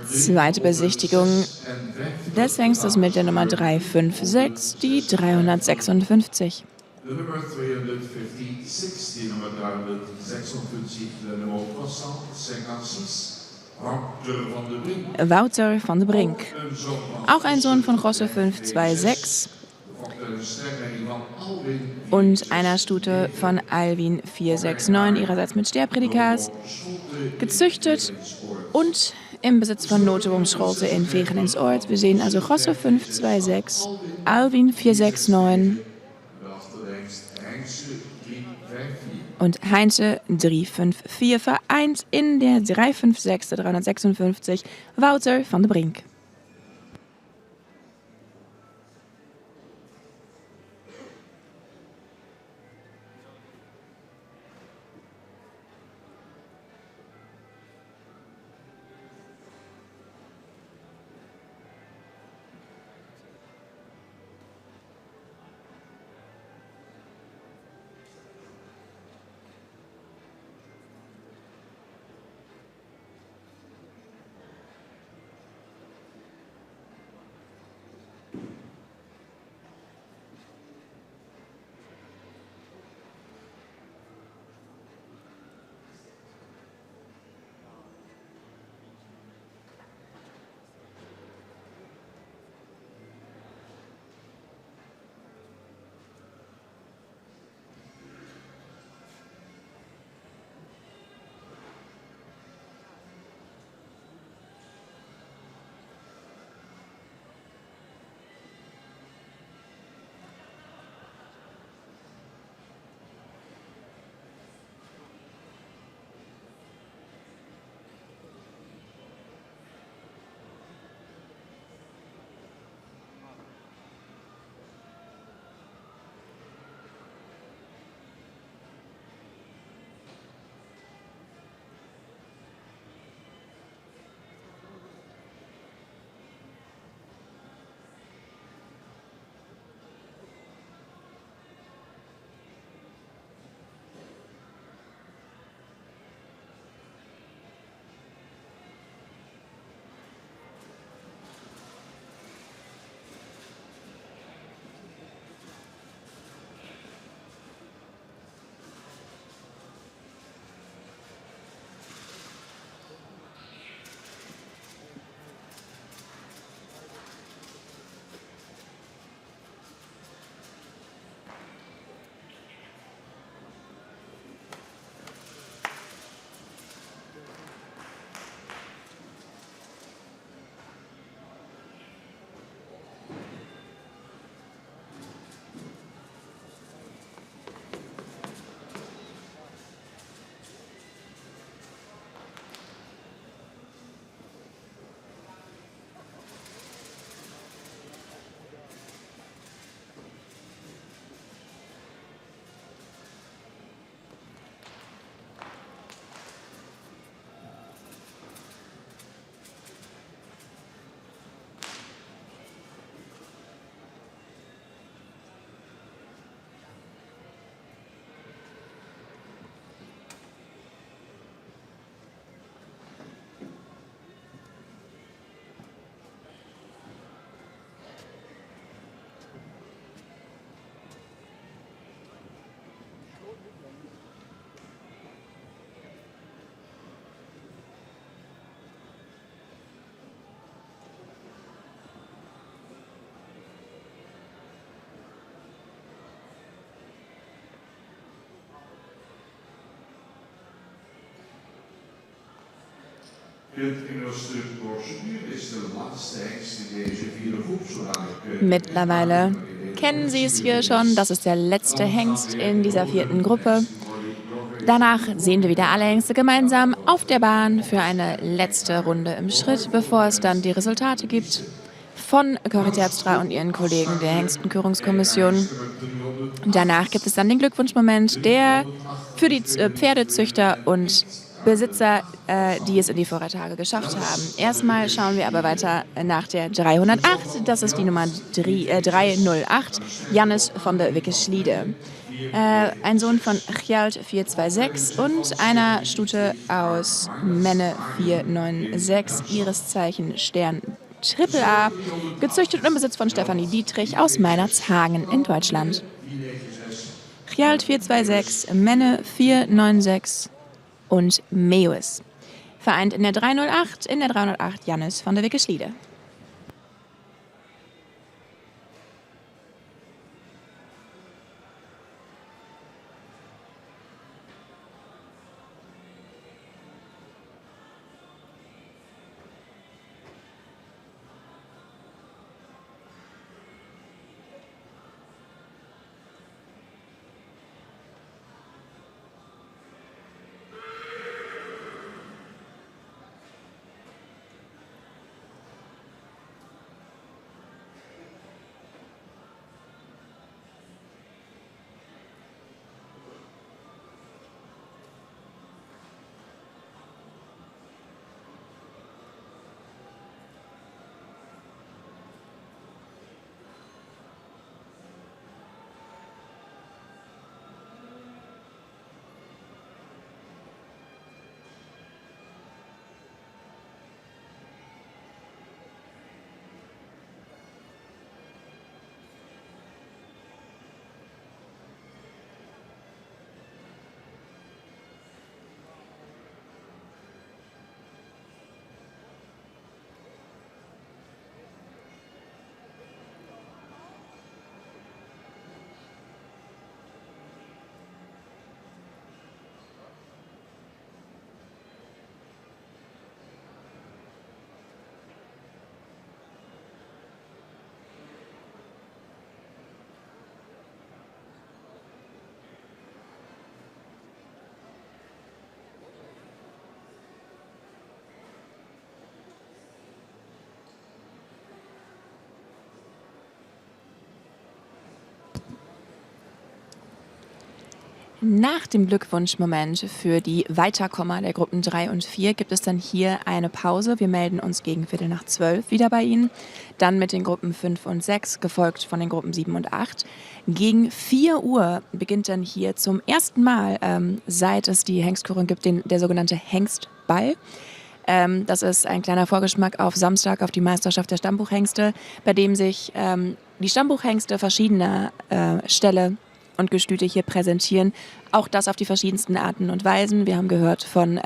Zweite Besichtigung des Hengstes mit der Nummer 356, die 356. De nummer 356, die Nummer 356, de Nummer 356, Wouter van der Brink. Wouter van der Brink. Auch ein Sohn von Rosse 526 und einer Stute von Alwin 469, ihrerseits mit Steherprädikat, gezüchtet und im Besitz von Noteboom Scholte in Vegelinsoord. Wir sehen also Rosse 526, Alwin 469 und Heintje 354 vereint in der 356 der 356 Wouter van der Brink. Mittlerweile kennen Sie es hier schon. Das ist der letzte Hengst in dieser vierten Gruppe. Danach sehen wir wieder alle Hengste gemeinsam auf der Bahn für eine letzte Runde im Schritt, bevor es dann die Resultate gibt von Corrie Terpstra und ihren Kollegen der Hengstenkörungskommission. Danach gibt es dann den Glückwunschmoment, der für die Pferdezüchter und Besitzer, die es in die Vordertage geschafft haben. Erstmal schauen wir aber weiter nach der 308. Das ist die Nummer 308, Jannis von der Wickeschliede. Ein Sohn von Gjalt 426 und einer Stute aus Menne 496, ihres Zeichen Stern Triple A, gezüchtet und im Besitz von Stefanie Dietrich aus Meinerzhagen in Deutschland. Gjalt 426, Menne 496 und Meus. Vereint in der 308, in der 308 Jannis von der Wicke-Schliede. Nach dem Glückwunschmoment für die Weiterkommer der Gruppen 3 und 4 gibt es dann hier eine Pause. Wir melden uns gegen 12:15 wieder bei Ihnen. Dann mit den Gruppen 5 und 6, gefolgt von den Gruppen 7 und 8. Gegen 4 Uhr beginnt dann hier zum ersten Mal, seit es die Hengstkörung gibt, der sogenannte Hengstball. Das ist ein kleiner Vorgeschmack auf Samstag, auf die Meisterschaft der Stammbuchhengste, bei dem sich die Stammbuchhengste verschiedener Ställe und Gestüte hier präsentieren. Auch das auf die verschiedensten Arten und Weisen. Wir haben gehört von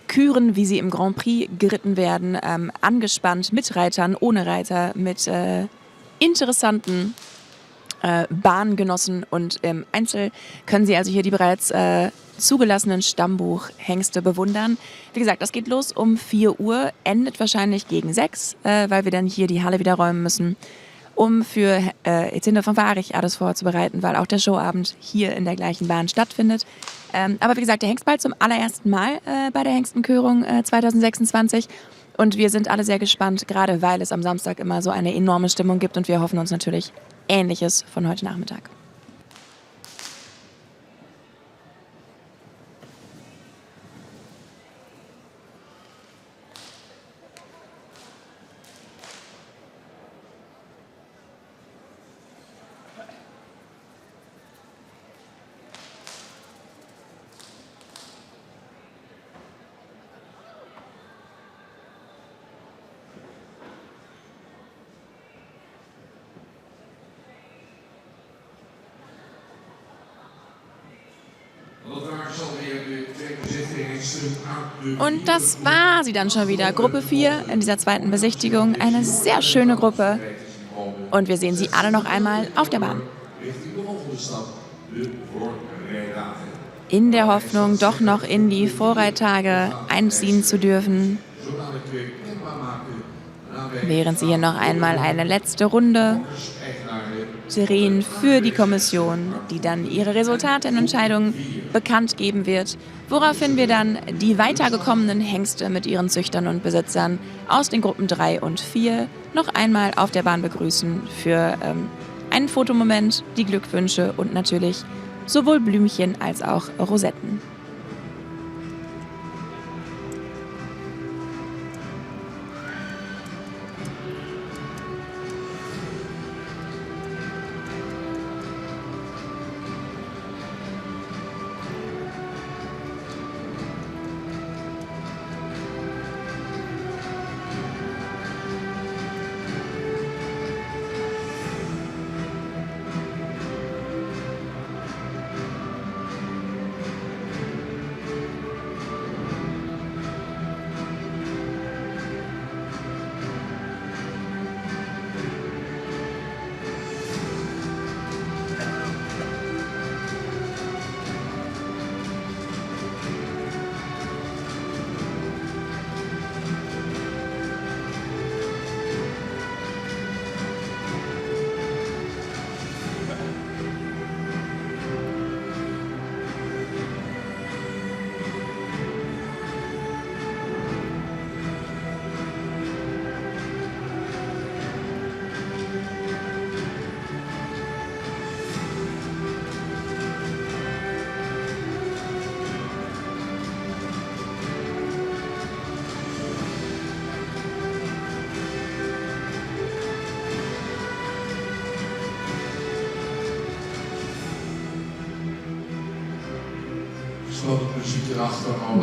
Küren, wie sie im Grand Prix geritten werden, angespannt mit Reitern, ohne Reiter, mit interessanten Bahngenossen und im Einzel können Sie also hier die bereits zugelassenen Stammbuchhengste bewundern. Wie gesagt, das geht los um 4 Uhr, endet wahrscheinlich gegen 6, weil wir dann hier die Halle wieder räumen müssen, um für Etienne van Varig alles vorzubereiten, weil auch der Showabend hier in der gleichen Bahn stattfindet. Aber wie gesagt, der Hengstball zum allerersten Mal bei der Hengstenkörung 2026. Und wir sind alle sehr gespannt, gerade weil es am Samstag immer so eine enorme Stimmung gibt. Und wir hoffen uns natürlich Ähnliches von heute Nachmittag. Und das war sie dann schon wieder. Gruppe 4 in dieser zweiten Besichtigung. Eine sehr schöne Gruppe. Und wir sehen sie alle noch einmal auf der Bahn. In der Hoffnung, doch noch in die Vorreittage einziehen zu dürfen. Während sie hier noch einmal eine letzte Runde drehen für die Kommission, die dann ihre Resultate und Entscheidungen bekannt geben wird, woraufhin wir dann die weitergekommenen Hengste mit ihren Züchtern und Besitzern aus den Gruppen 3 und 4 noch einmal auf der Bahn begrüßen für einen Fotomoment, die Glückwünsche und natürlich sowohl Blümchen als auch Rosetten.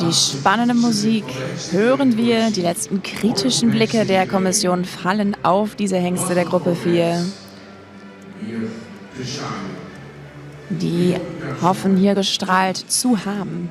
Die spannende Musik hören wir. Die letzten kritischen Blicke der Kommission fallen auf diese Hengste der Gruppe 4. Die hoffen, hier gestrahlt zu haben.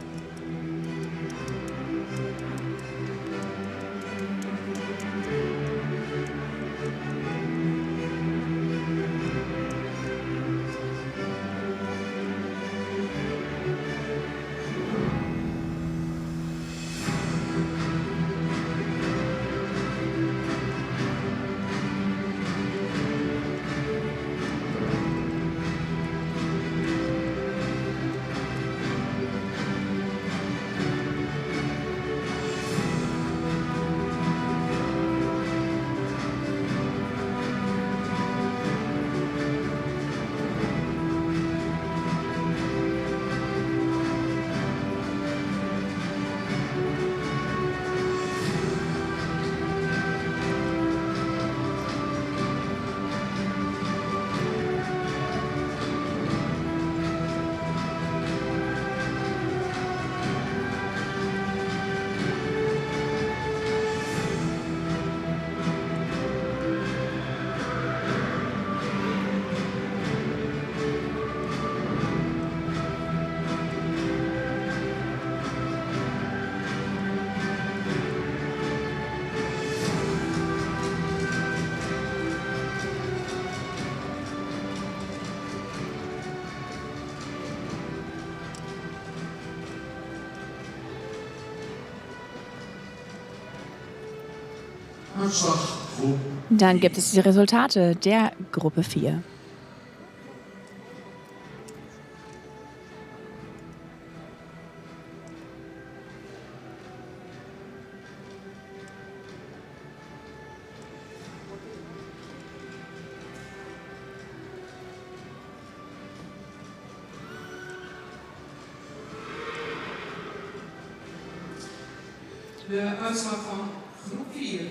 Dann gibt es die Resultate der Gruppe 4.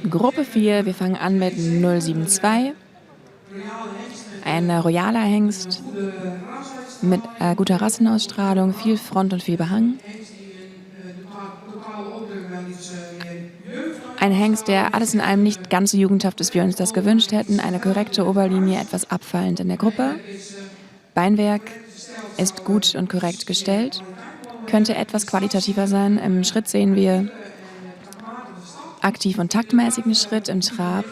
Gruppe 4, wir fangen an mit 072. Ein royaler Hengst mit guter Rassenausstrahlung, viel Front und viel Behang. Ein Hengst, der alles in allem nicht ganz so jugendhaft ist, wie wir uns das gewünscht hätten. Eine korrekte Oberlinie, etwas abfallend in der Gruppe. Beinwerk ist gut und korrekt gestellt, könnte etwas qualitativer sein. Im Schritt sehen wir aktiv und taktmäßigen Schritt. Im Trab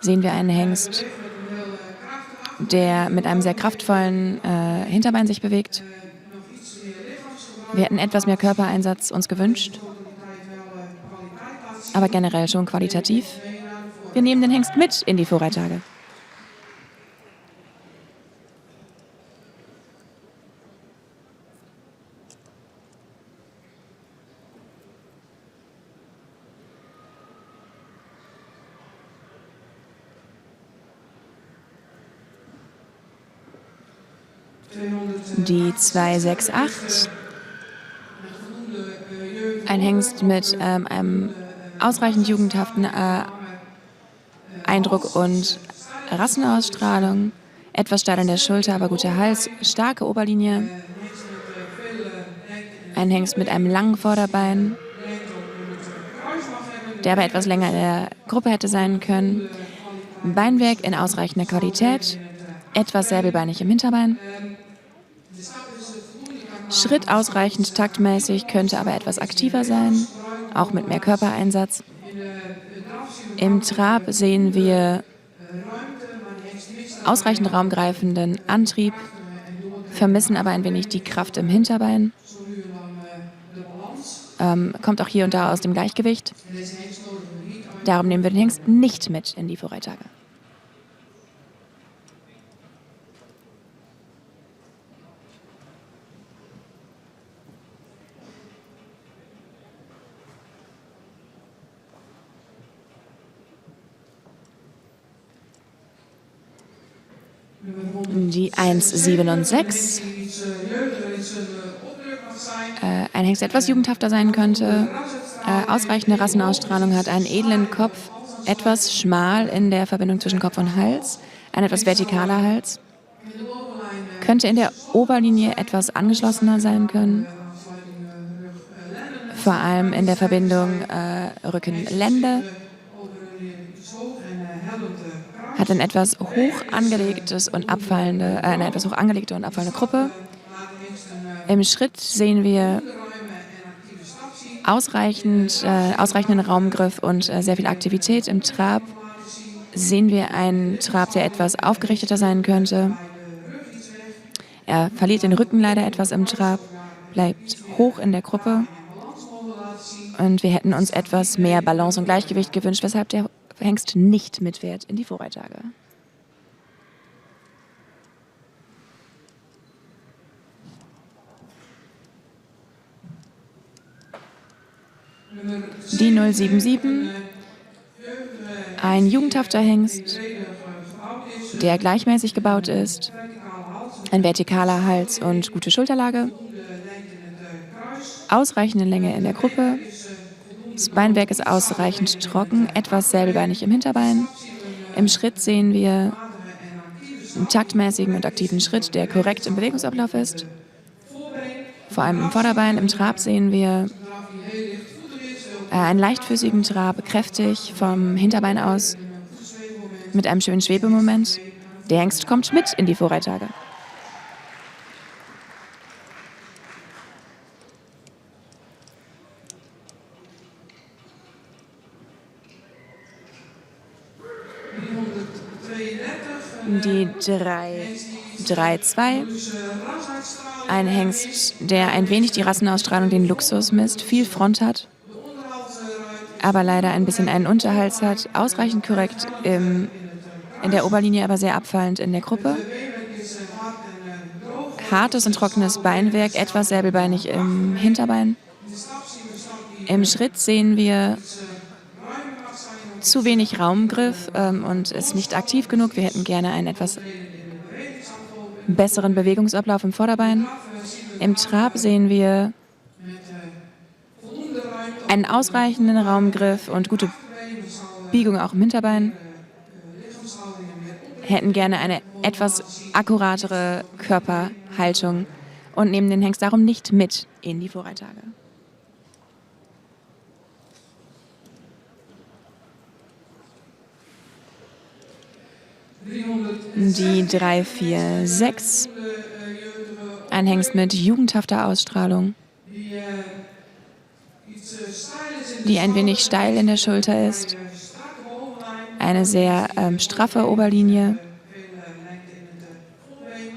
sehen wir einen Hengst, der mit einem sehr kraftvollen Hinterbein sich bewegt. Wir hätten etwas mehr Körpereinsatz uns gewünscht, aber generell schon qualitativ. Wir nehmen den Hengst mit in die Vorreittage. Die 268. Ein Hengst mit einem ausreichend jugendhaften Eindruck und Rassenausstrahlung. Etwas steil an der Schulter, aber guter Hals, starke Oberlinie. Ein Hengst mit einem langen Vorderbein, der aber etwas länger in der Gruppe hätte sein können. Beinwerk in ausreichender Qualität, etwas säbelbeinig im Hinterbein. Schritt ausreichend taktmäßig, könnte aber etwas aktiver sein, auch mit mehr Körpereinsatz. Im Trab sehen wir ausreichend raumgreifenden Antrieb, vermissen aber ein wenig die Kraft im Hinterbein. Kommt auch hier und da aus dem Gleichgewicht. Darum nehmen wir den Hengst nicht mit in die Vorreittage. Die 1, 7 und 6. Ein Hengst, der etwas jugendhafter sein könnte. Ausreichende Rassenausstrahlung hat, einen edlen Kopf, etwas schmal in der Verbindung zwischen Kopf und Hals, ein etwas vertikaler Hals. Könnte in der Oberlinie etwas angeschlossener sein können. Vor allem in der Verbindung äh, Rücken-Lende. Hat ein etwas hoch angelegtes und abfallende, äh, eine etwas hoch angelegte und abfallende Kruppe. Im Schritt sehen wir ausreichend, äh, ausreichenden Raumgriff und äh, sehr viel Aktivität. Im Trab sehen wir einen Trab, der etwas aufgerichteter sein könnte. Er verliert den Rücken leider etwas im Trab, bleibt hoch in der Gruppe. Und wir hätten uns etwas mehr Balance und Gleichgewicht gewünscht, weshalb der Hengst nicht mitfährt in die Vorreittage. Die 077, ein jugendhafter Hengst, der gleichmäßig gebaut ist, ein vertikaler Hals und gute Schulterlage, ausreichende Länge in der Kruppe, das Beinwerk ist ausreichend trocken, etwas säbelbeinig im Hinterbein. Im Schritt sehen wir einen taktmäßigen und aktiven Schritt, der korrekt im Bewegungsablauf ist. Vor allem im Vorderbein. Im Trab sehen wir äh, einen leichtfüßigen Trab, kräftig vom Hinterbein aus, mit einem schönen Schwebemoment. Der Hengst kommt mit in die Vorreittage. Die 3, 3, 2. Ein Hengst, der ein wenig die Rassenausstrahlung, den Luxus misst, viel Front hat, aber leider ein bisschen einen Unterhals hat, ausreichend korrekt im, in der Oberlinie, aber sehr abfallend in der Gruppe. Hartes und trockenes Beinwerk, etwas säbelbeinig im Hinterbein. Im Schritt sehen wir zu wenig Raumgriff ähm, und ist nicht aktiv genug. Wir hätten gerne einen etwas besseren Bewegungsablauf im Vorderbein. Im Trab sehen wir einen ausreichenden Raumgriff und gute Biegung auch im Hinterbein. Hätten gerne eine etwas akkuratere Körperhaltung und nehmen den Hengst darum nicht mit in die Vorreittage. Die 3, 4, 6. Ein Hengst mit jugendhafter Ausstrahlung, die ein wenig steil in der Schulter ist. Eine sehr ähm, straffe Oberlinie.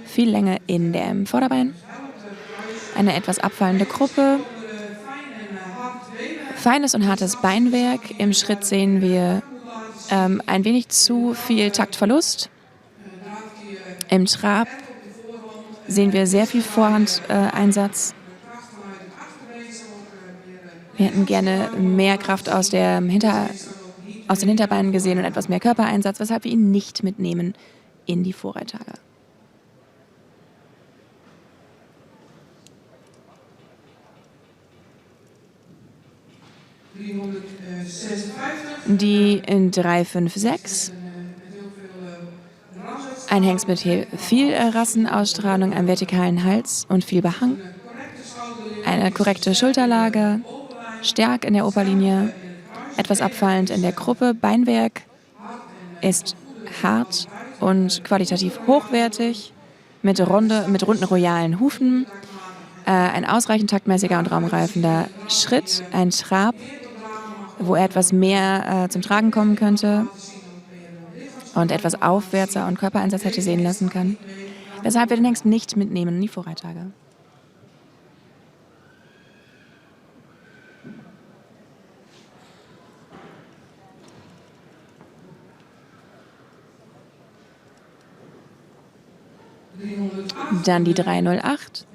Viel Länge in dem Vorderbein. Eine etwas abfallende Kruppe. Feines und hartes Beinwerk. Im Schritt sehen wir ähm, ein wenig zu viel Taktverlust. Im Trab sehen wir sehr viel Vorhandeinsatz. Wir hätten gerne mehr Kraft aus, der Hinter, aus den Hinterbeinen gesehen und etwas mehr Körpereinsatz, weshalb wir ihn nicht mitnehmen in die Vorreittage. Die in 3, 5, 6. Ein Hengst mit viel Rassenausstrahlung, einem vertikalen Hals und viel Behang. Eine korrekte Schulterlage, stark in der Oberlinie, etwas abfallend in der Kruppe. Beinwerk ist hart und qualitativ hochwertig mit, runde, mit runden royalen Hufen. Äh, ein ausreichend taktmäßiger und raumgreifender Schritt, ein Trab, wo er etwas mehr äh, zum Tragen kommen könnte und etwas aufwärtser und Körpereinsatz hätte sehen lassen können. Weshalb wir den Hengst nicht mitnehmen in die Vorreittage. Dann die 308.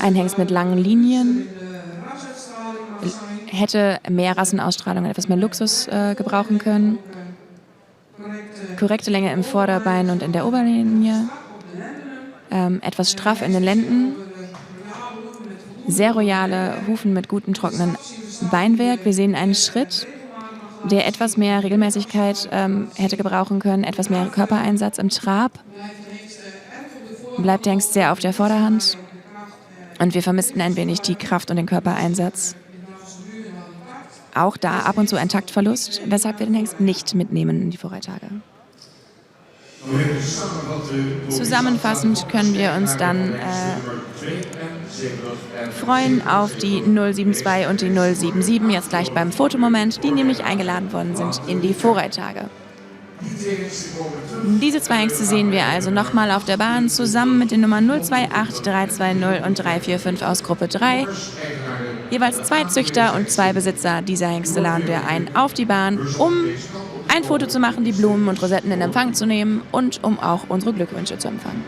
Ein Hengst mit langen Linien. Hätte mehr Rassenausstrahlung und etwas mehr Luxus äh, gebrauchen können. Korrekte Länge im Vorderbein und in der Oberlinie. Ähm, etwas straff in den Lenden. Sehr royale Hufen mit gutem, trockenen Beinwerk. Wir sehen einen Schritt, der etwas mehr Regelmäßigkeit ähm, hätte gebrauchen können, etwas mehr Körpereinsatz im Trab. Bleibt der Hengst sehr auf der Vorderhand. Und wir vermissten ein wenig die Kraft und den Körpereinsatz. Auch da ab und zu ein Taktverlust, weshalb wir den Hengst nicht mitnehmen in die Vorreittage. Zusammenfassend können wir uns dann freuen auf die 072 und die 077 jetzt gleich beim Fotomoment, die nämlich eingeladen worden sind in die Vorreittage. Diese zwei Hengste sehen wir also nochmal auf der Bahn zusammen mit den Nummern 028, 320 und 345 aus Gruppe 3. Jeweils zwei Züchter und zwei Besitzer dieser Hengste laden wir ein auf die Bahn, um ein Foto zu machen, die Blumen und Rosetten in Empfang zu nehmen und um auch unsere Glückwünsche zu empfangen.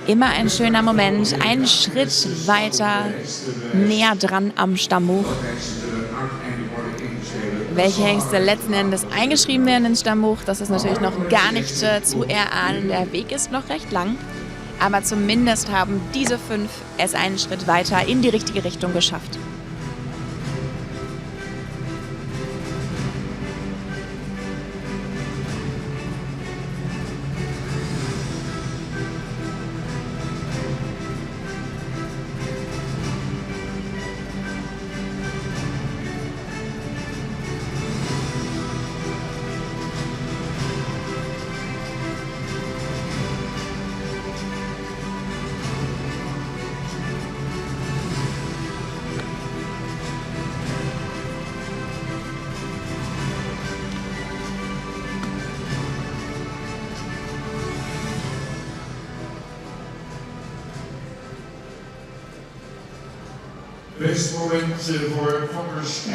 Immer ein schöner Moment, ein Schritt weiter, näher dran am Stammbuch. Welche Hengste letzten Endes eingeschrieben werden ins Stammbuch, das ist natürlich noch gar nicht zu erahnen. Der Weg ist noch recht lang. Aber zumindest haben diese 5 es einen Schritt weiter in die richtige Richtung geschafft.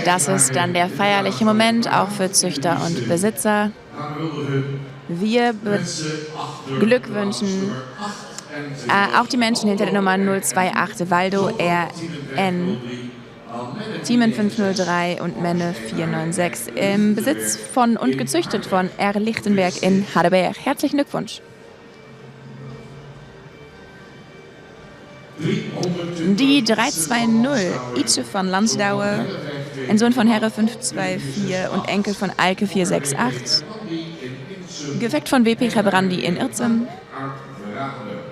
Das ist dann der feierliche Moment, auch für Züchter und Besitzer. Wir beglückwünschen auch die Menschen hinter der Nummer 028 Waldo RN, Thiemen 503 und Menne 496 im Besitz von und gezüchtet von R. Lichtenberg in Hardenberg. Herzlichen Glückwunsch. Die 320 Ietsche van Lansdouwe, ein Sohn von Herre 524 und Enkel von Alke 468, Geweckt von WP Gebrandi in Irtsum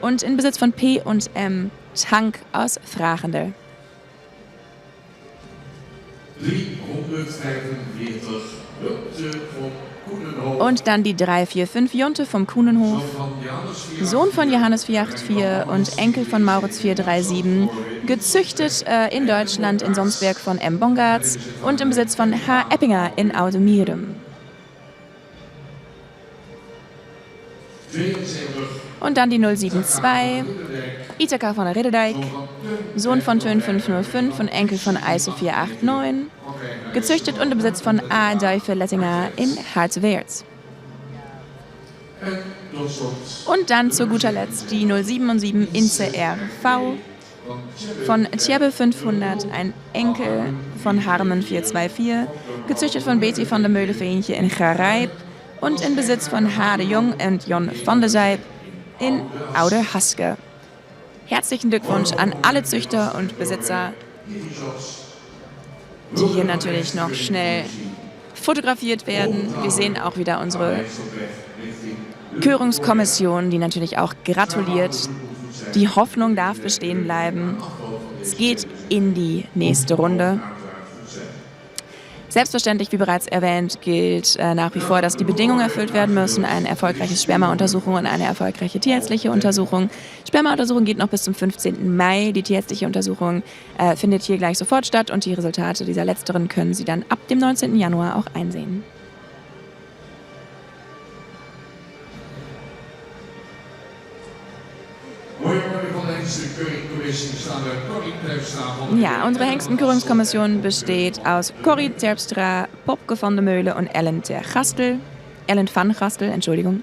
und in Besitz von P und M Tank aus Vragende. Und dann die 345 Jonte vom Kuhnenhof, Sohn von Johannes 484 und Enkel von Maurits 437, gezüchtet in Deutschland in Sonsberg von M. Bongartz und im Besitz von H. Eppinger in Oudemirdum. Und dann die 072, Ithaca von der Ridderdijk, Sohn von Tön 505 und Enkel von Eise 489, gezüchtet und im Besitz von A. Duive Lettinger in Hartweert. Und dann zu guter Letzt die 077 Inze RV von Tjebbe 500, ein Enkel von Harmen 424, gezüchtet von Betty van der Meulenveentje in Garijp und in Besitz von H. de Jong und Jon van der Zijp in Ouderhaske. Herzlichen Glückwunsch an alle Züchter und Besitzer, die hier natürlich noch schnell fotografiert werden. Wir sehen auch wieder unsere Körungskommission, die natürlich auch gratuliert. Die Hoffnung darf bestehen bleiben. Es geht in die nächste Runde. Selbstverständlich, wie bereits erwähnt, gilt nach wie vor, dass die Bedingungen erfüllt werden müssen. Eine erfolgreiche Spermauntersuchung und eine erfolgreiche tierärztliche Untersuchung. Spermauntersuchung geht noch bis zum 15. Mai. Die tierärztliche Untersuchung findet hier gleich sofort statt und die Resultate dieser letzteren können Sie dann ab dem 19. Januar auch einsehen. Ja, unsere Hengstenkörungskommission besteht aus Corrie Terpstra, Popke van der Meulen und Ellen ter Gastel. Ellen van Gastel, Entschuldigung.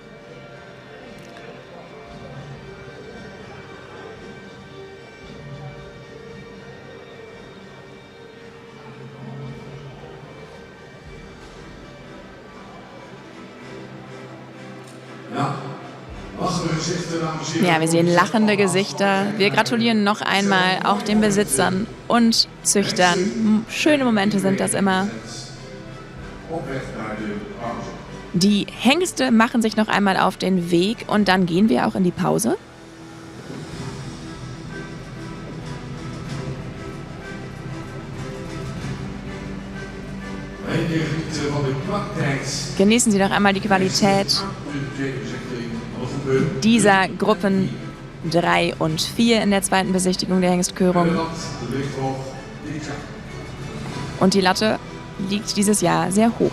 Ja, wir sehen lachende Gesichter. Wir gratulieren noch einmal auch den Besitzern und Züchtern. Schöne Momente sind das immer. Die Hengste machen sich noch einmal auf den Weg und dann gehen wir auch in die Pause. Genießen Sie noch einmal die Qualität dieser Gruppen 3 und 4 in der zweiten Besichtigung der Hengstkörung. Und die Latte liegt dieses Jahr sehr hoch.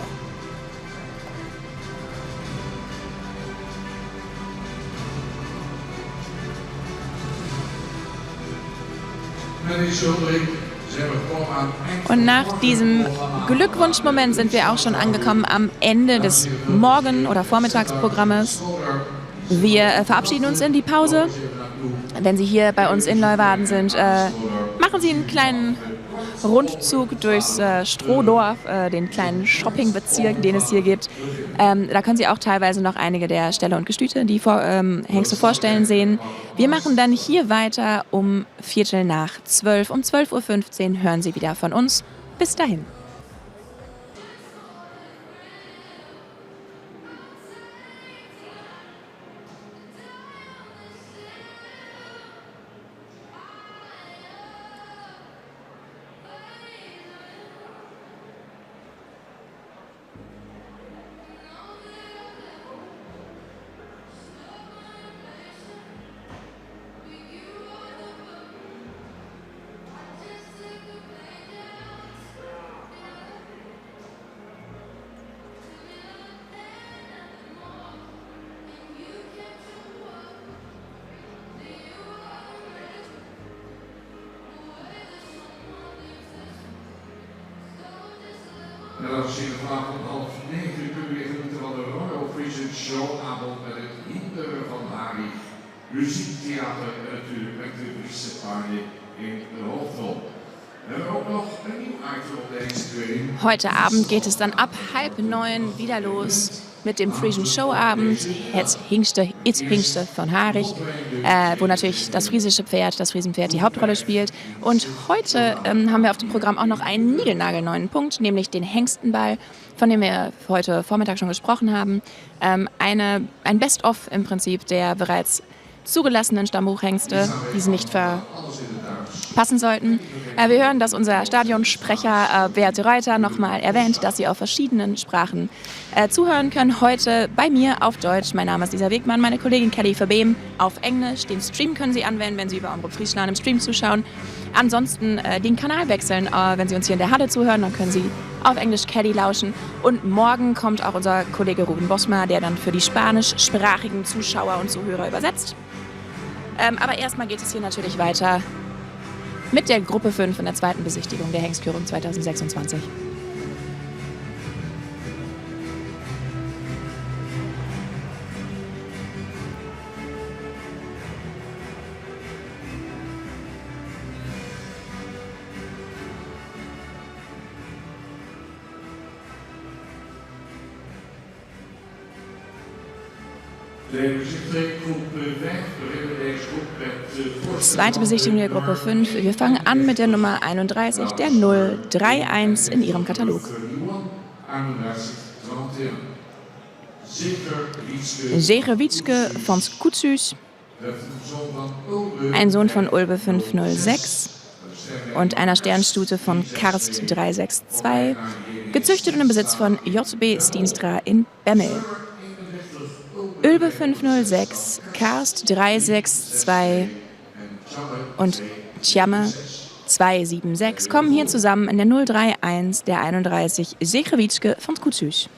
Und nach diesem Glückwunschmoment sind wir auch schon angekommen am Ende des Morgen- oder Vormittagsprogrammes. Wir verabschieden uns in die Pause. Wenn Sie hier bei uns in Leeuwarden sind, machen Sie einen kleinen Rundzug durchs Strohdorf, den kleinen Shoppingbezirk, den es hier gibt. Da können Sie auch teilweise noch einige der Ställe und Gestüte, die Hengste vorstellen, sehen. Wir machen dann hier weiter um 12:15. Um 12:15 Uhr hören Sie wieder von uns. Bis dahin. En dan zien we vanavond 8:30 kunnen we weer genieten van de Royal Frisian Showavond met het Hynder van Harich. Muziektheater en natuurlijk met de Friese paarden in de hoofdrol. We hebben ook nog een nieuw item op deze twee. Heute Abend geht es dann ab 8:30 wieder los mit dem Frisian Showabend, Het Hingste, It Hingste von Harich, wo natürlich das friesische Pferd, das Friesenpferd die Hauptrolle spielt. Und heute haben wir auf dem Programm auch noch einen niegelnagelneuen Punkt, nämlich den Hengstenball, von dem wir heute Vormittag schon gesprochen haben. Ein Best-of im Prinzip der bereits zugelassenen Stammbuchhengste, die sie nicht verpassen sollten. Wir hören, dass unser Stadionsprecher Bert Reuter nochmal erwähnt, dass Sie auf verschiedenen Sprachen zuhören können. Heute bei mir auf Deutsch. Mein Name ist Lisa Wegmann, meine Kollegin Kelly Verbeem auf Englisch. Den Stream können Sie anwenden, wenn Sie über Omrop Fryslân im Stream zuschauen. Ansonsten den Kanal wechseln, wenn Sie uns hier in der Halle zuhören, dann können Sie auf Englisch Kelly lauschen. Und morgen kommt auch unser Kollege Ruben Bosma, der dann für die spanischsprachigen Zuschauer und Zuhörer übersetzt. Aber erstmal geht es hier natürlich weiter mit der Gruppe 5 in der zweiten Besichtigung der Hengstkörung 2026. Zweite Besichtigung der Gruppe 5. Wir fangen an mit der Nummer 31, der 031 in ihrem Katalog. Zeger Wietske von Koetshuis, ein Sohn von Ulbe 506 und einer Sternstute von Karst 362, gezüchtet und im Besitz von JB Stienstra in Bemmel. Ulbe 506, Karst 362 und Tjamme 276 kommen hier zusammen in der 031 der 31 Zeger Wietske von Koetshuis.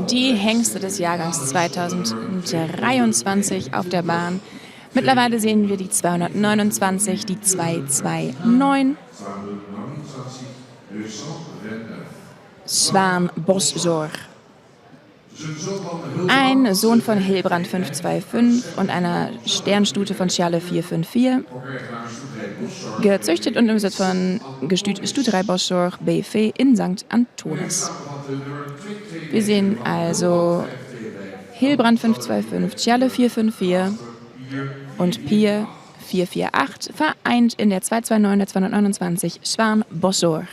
Die Hengste des Jahrgangs 2023 auf der Bahn. Mittlerweile sehen wir die 229, die 229. Swan Boszorg. Ein Sohn von Hilbrand 525 und einer Sternstute von Schalle 454. Gezüchtet und im Besitz von Gestüt Stuterei Boszorg BV in St. Anthonis. Wir sehen also Hilbrand 525, Schalle 454 und Pier 448, vereint in der 229 der 229 Schwan Boszorg.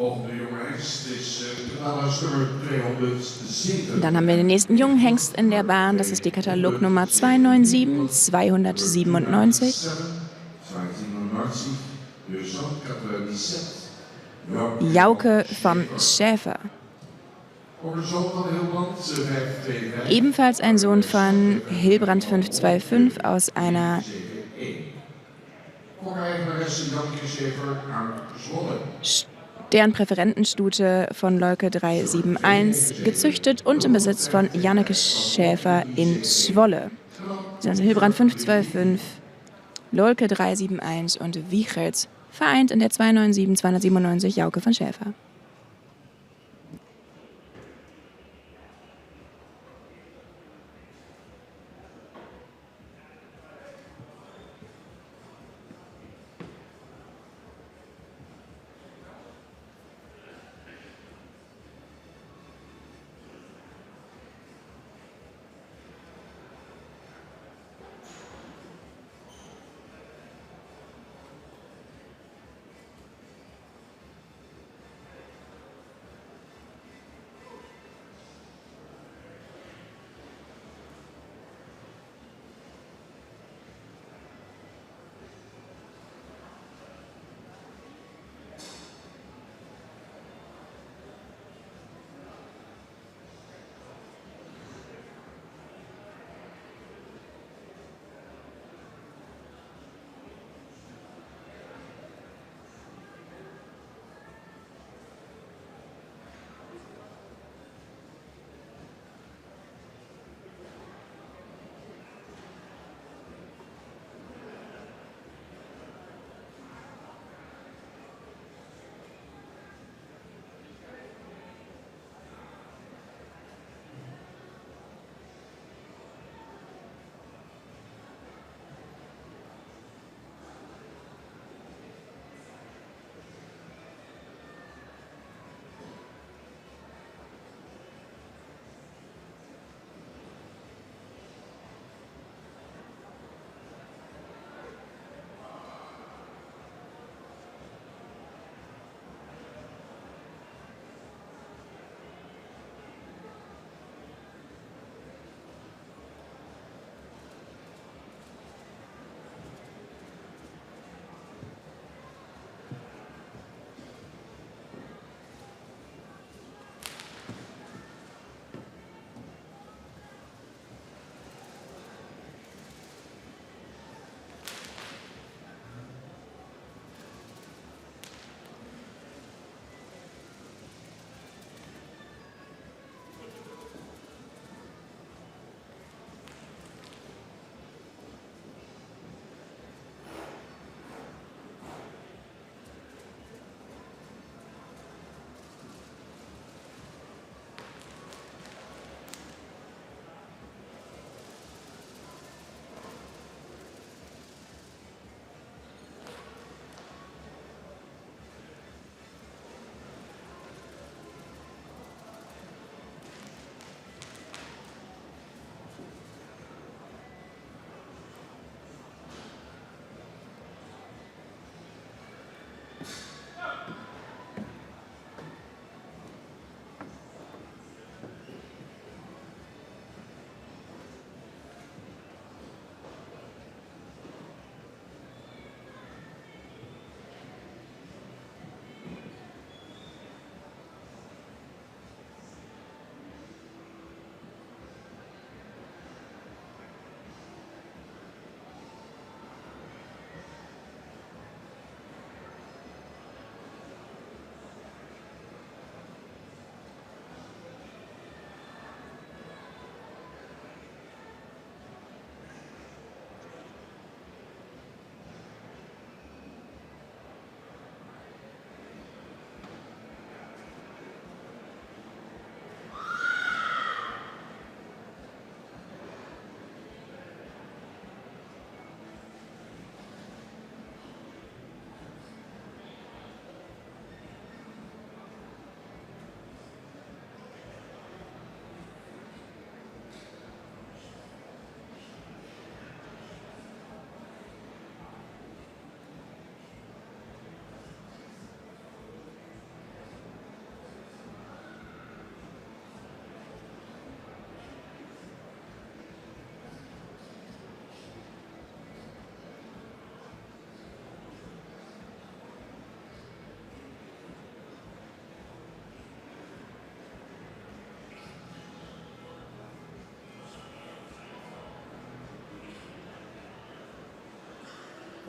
Volgende jonge hengst is nummer 207. Dann haben wir den nächsten jungen Hengst in der Bahn. Das ist die Katalognummer 297 297. 297, 297. Jouke van Schäfer. Ook een zoon van Hilbrand, 525. Ebenfalls ein Sohn von Hilbrand 525 aus einer Fokker-eigenaresse Janneke Schäfer uit Zwolle. Sternpräferentenstute von Leuke 371, gezüchtet und im Besitz von Janneke Schäfer in Zwolle. Das sind also Hilbrand 525, Lolke 371 und Wiechert, vereint in der 297 297 Jouke van Schäfer.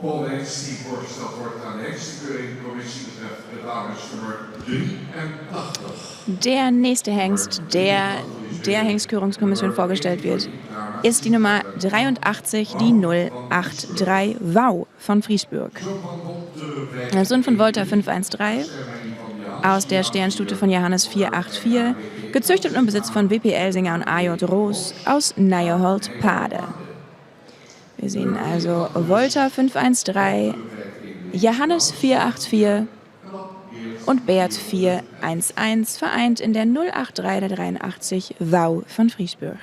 Hengst die voorgesteld wordt aan de hengstenkeuringcommissie betreft het nummer 83. Der nächste Hengst, der der Hengstkörungskommission vorgestellt wird, ist die Nummer 83, die 083 Wow von Friesburg. Der Sohn von Volta 513 aus der Sternstute von Johannes 484, gezüchtet und im Besitz von WP Elsinger und AJ Roos aus Nijeholt Pade. Wir sehen also Volta 513, Johannes 484 und Bert 411 vereint in der 083 der 83 Wow von Friesburg.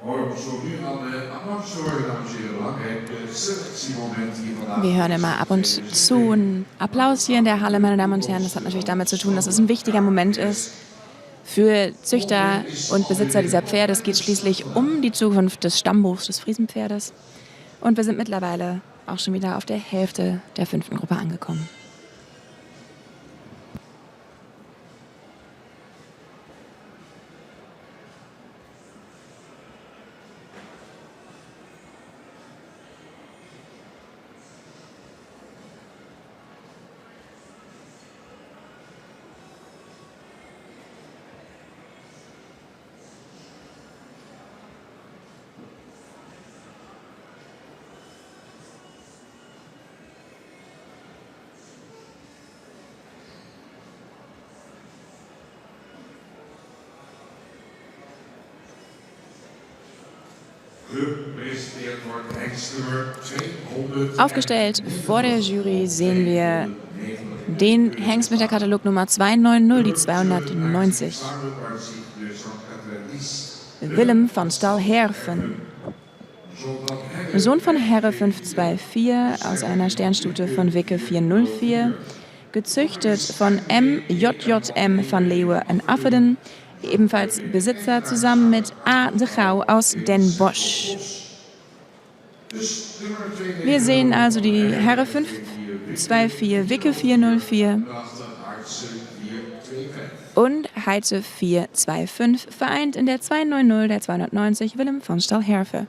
Mooi om zo nu aan de applaus te horen, dames en heren. Belangrijk selectiemoment hier vandaag. Wir hören immer ab und zu einen Applaus hier in der Halle, meine Damen und Herren. Das hat natürlich damit zu tun, dass es ein wichtiger Moment ist für Züchter und Besitzer dieser Pferde. Es geht schließlich um die Zukunft des Stammbuchs des Friesenpferdes. Und wir sind mittlerweile auch schon wieder auf der Hälfte der fünften Gruppe angekommen. Gepresenteerd wordt hengst nummer 200. Aufgestellt vor der Jury sehen wir den Hengst mit der Katalognummer 290, die 290. Willem van Stal Herven. Sohn von Herre 524 aus einer Sternstute von Wicke 404, gezüchtet von MJJM van Leeuwen en Afferden, ebenfalls Besitzer zusammen mit A. de Gouw aus Den Bosch. Wir sehen also die Herre 524, Wicke 404 und Heite 425, vereint in der 290 der 290 Willem von Stahl-Herve.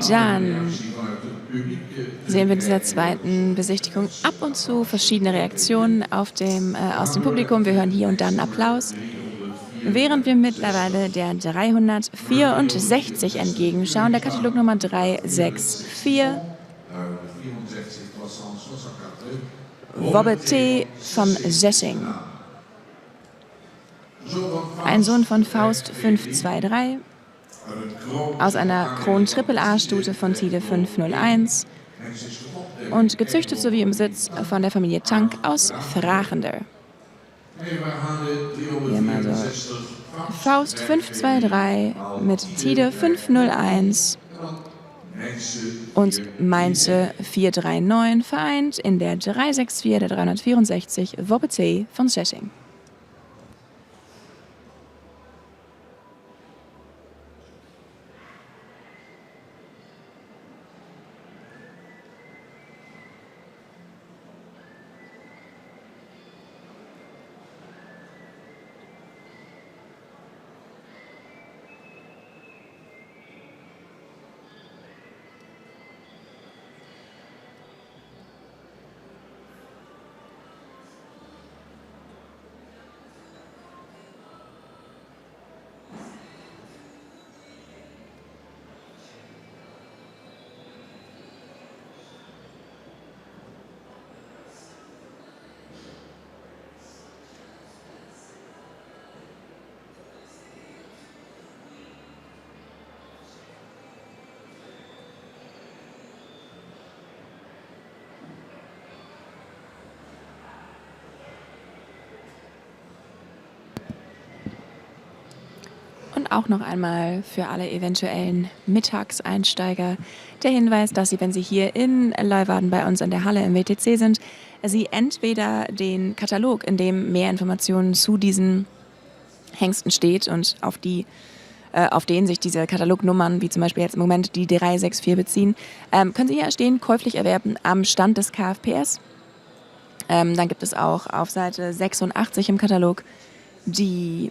Dann sehen wir in dieser zweiten Besichtigung ab und zu verschiedene Reaktionen auf dem, aus dem Publikum. Wir hören hier und da einen Applaus. Während wir mittlerweile der 364 entgegenschauen, der Katalog Nummer 364. Wobbe T. van Sessing. Ein Sohn von Faust 523 aus einer Kron Triple A Stute von Tide 501 und gezüchtet sowie im Besitz von der Familie Tank aus Vragender. Hier mal so Faust 523 mit Tide 501 und Mainze 439 vereint in der 364 der 364 Wobbe T von Sessing. Und auch noch einmal für alle eventuellen Mittagseinsteiger der Hinweis, dass Sie, wenn Sie hier in Leeuwarden bei uns in der Halle im WTC sind, Sie entweder den Katalog, in dem mehr Informationen zu diesen Hengsten steht und auf den sich diese Katalognummern, wie zum Beispiel jetzt im Moment die 364 beziehen, können Sie hier stehen, käuflich erwerben am Stand des KFPS. Dann gibt es auch auf Seite 86 im Katalog die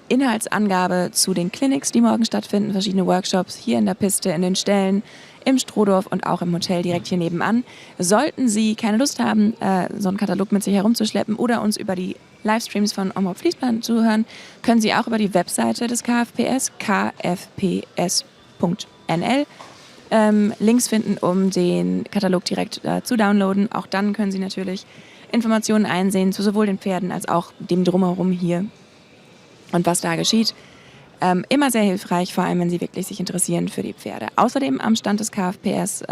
Inhaltsangabe zu den Clinics, die morgen stattfinden, verschiedene Workshops hier in der Piste, in den Ställen, im Strohdorf und auch im Hotel direkt hier nebenan. Sollten Sie keine Lust haben, so einen Katalog mit sich herumzuschleppen oder uns über die Livestreams von Omrop Fryslân zuhören, können Sie auch über die Webseite des KFPS, kfps.nl, Links finden, um den Katalog direkt zu downloaden. Auch dann können Sie natürlich Informationen einsehen zu sowohl den Pferden als auch dem Drumherum hier und was da geschieht. Immer sehr hilfreich, vor allem wenn Sie wirklich sich interessieren für die Pferde. Außerdem am Stand des KFPS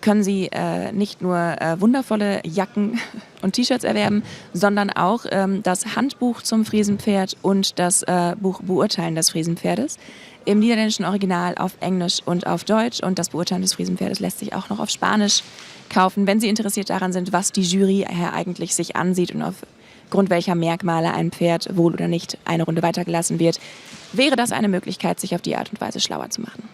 können Sie nicht nur wundervolle Jacken und T-Shirts erwerben, sondern auch das Handbuch zum Friesenpferd und das Buch Beurteilen des Friesenpferdes im niederländischen Original auf Englisch und auf Deutsch. Und das Beurteilen des Friesenpferdes lässt sich auch noch auf Spanisch kaufen, wenn Sie interessiert daran sind, was die Jury hier eigentlich sich ansieht und aufgrund welcher Merkmale ein Pferd wohl oder nicht eine Runde weitergelassen wird. Wäre das eine Möglichkeit, sich auf die Art und Weise schlauer zu machen?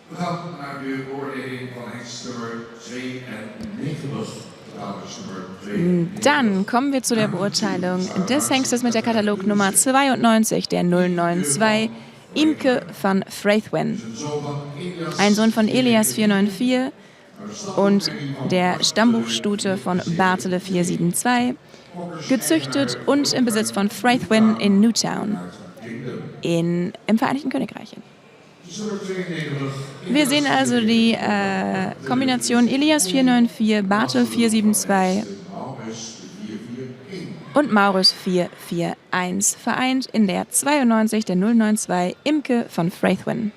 We gaan naar de beoordeling van hengst nummer 92. Dann kommen wir zu der Beurteilung des Hengstes mit der Katalognummer 92, der 092, Imke van Freithwen. Ein Sohn von Elias 494 und der Stammbuchstute von Bartele 472, gezüchtet und im Besitz von Freithwen in Newtown im Vereinigten Königreich. Wir sehen also die Kombination Elias 494, Bartel 472 und Maurus 441 vereint in der 92 der 092 Imke von Freythwin.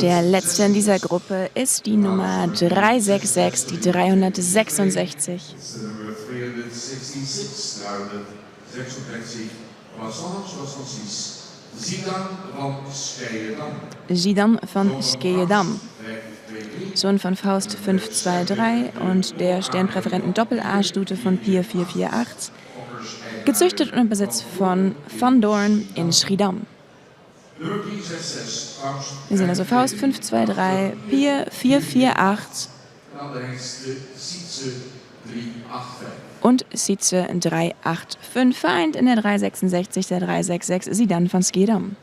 Der letzte in dieser Gruppe ist die Nummer 366, die 366. Gidan van Skejedam. Sohn von Faust 523 und der Sternpräferenten Doppel-A-Stute von Pier 448. Gezüchtet und im Besitz von Van Doorn in Schiedam. Wir sehen also Faust 5, 2, 3, 4, 4, 4, 8 und Sietze 3, 8, 5, vereint in der 366, der 366, Sidan von Schiedam.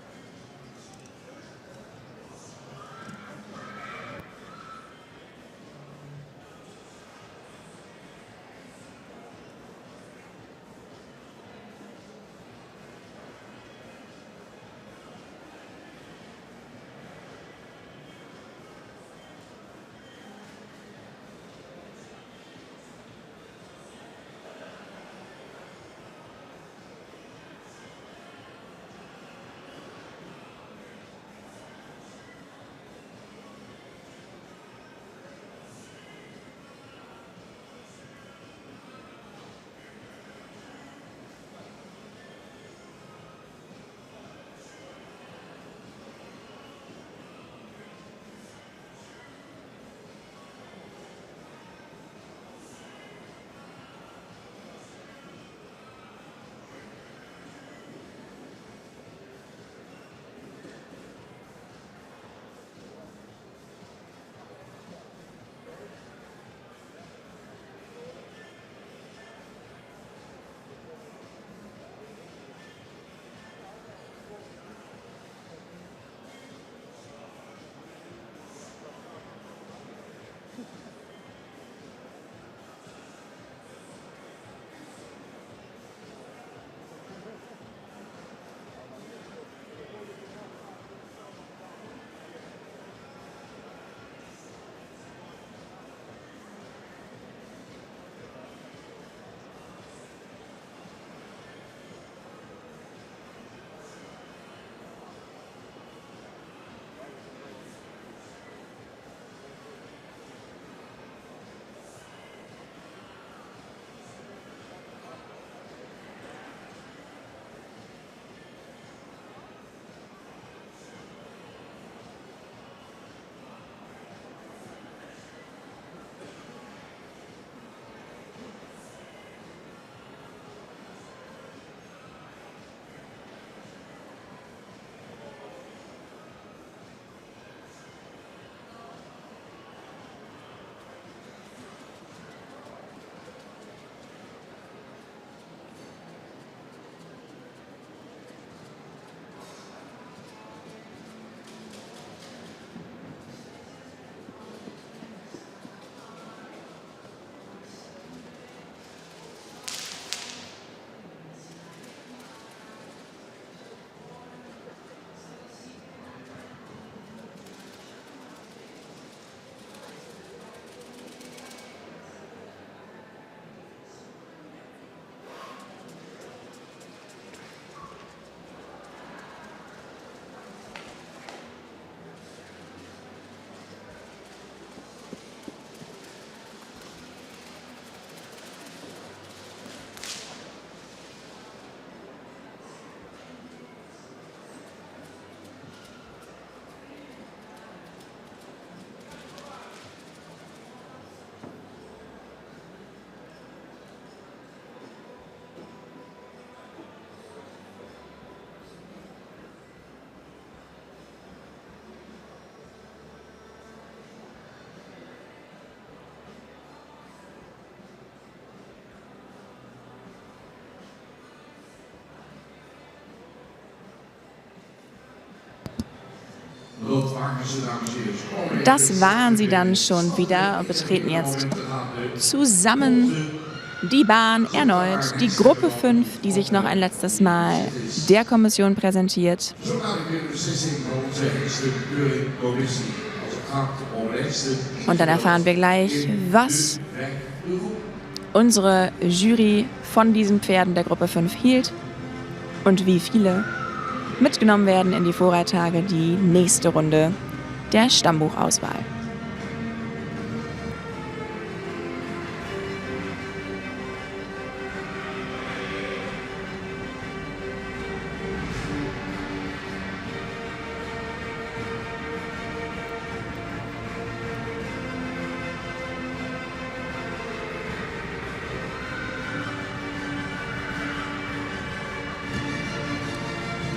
Das waren sie dann schon wieder und betreten jetzt zusammen die Bahn erneut. Die Gruppe 5, die sich noch ein letztes Mal der Kommission präsentiert. Und dann erfahren wir gleich, was unsere Jury von diesen Pferden der Gruppe 5 hielt und wie viele mitgenommen werden in die Vorreittage, die nächste Runde der Stammbuchauswahl.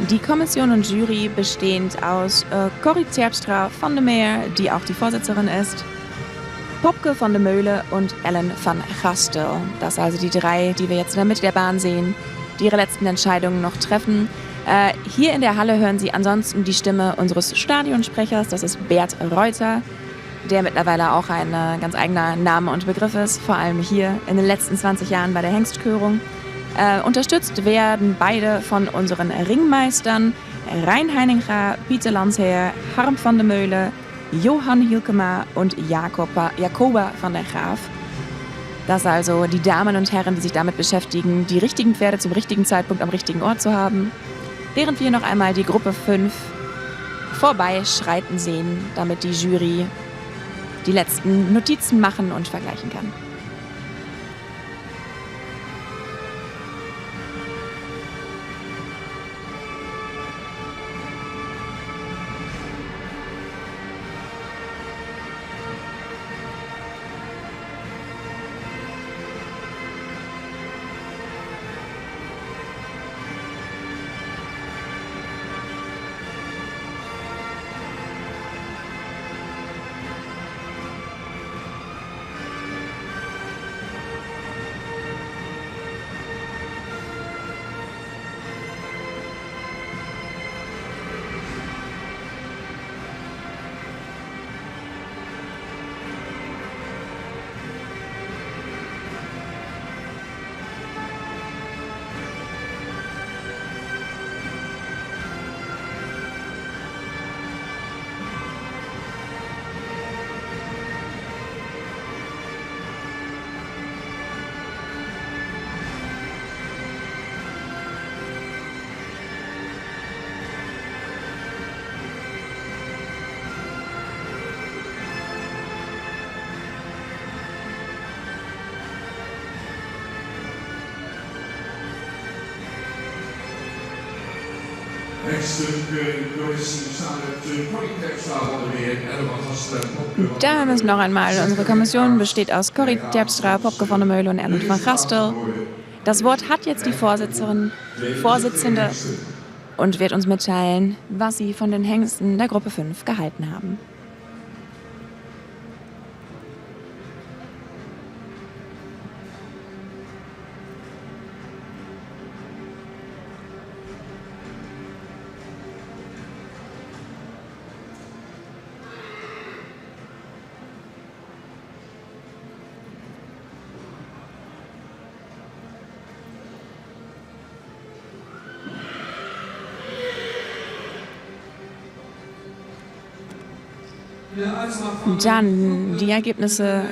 Die Kommission und Jury bestehend aus Corrie Terpstra van der Meer, die auch die Vorsitzerin ist, Popke van der Möhle und Ellen van Gastel. Das also die drei, die wir jetzt in der Mitte der Bahn sehen, die ihre letzten Entscheidungen noch treffen. Hier in der Halle hören Sie ansonsten die Stimme unseres Stadionsprechers, das ist Bert Reuter, der mittlerweile auch ein ganz eigener Name und Begriff ist, vor allem hier in den letzten 20 Jahren bei der Hengstkörung. Unterstützt werden beide von unseren Ringmeistern Rein Heininga, Pieter Landsheer, Harm van der Meulen, Johann Hielkema und Jacoba van der Graaf. Das also die Damen und Herren, die sich damit beschäftigen, die richtigen Pferde zum richtigen Zeitpunkt am richtigen Ort zu haben. Während wir noch einmal die Gruppe 5 vorbeischreiten sehen, damit die Jury die letzten Notizen machen und vergleichen kann. Da haben wir es noch einmal. Unsere Kommission besteht aus Corrie Terpstra, Popke van der Meulen und Ellen van Gastel. Das Wort hat jetzt die Vorsitzende und wird uns mitteilen, was sie von den Hengsten der Gruppe 5 gehalten haben. Dann die Ergebnisse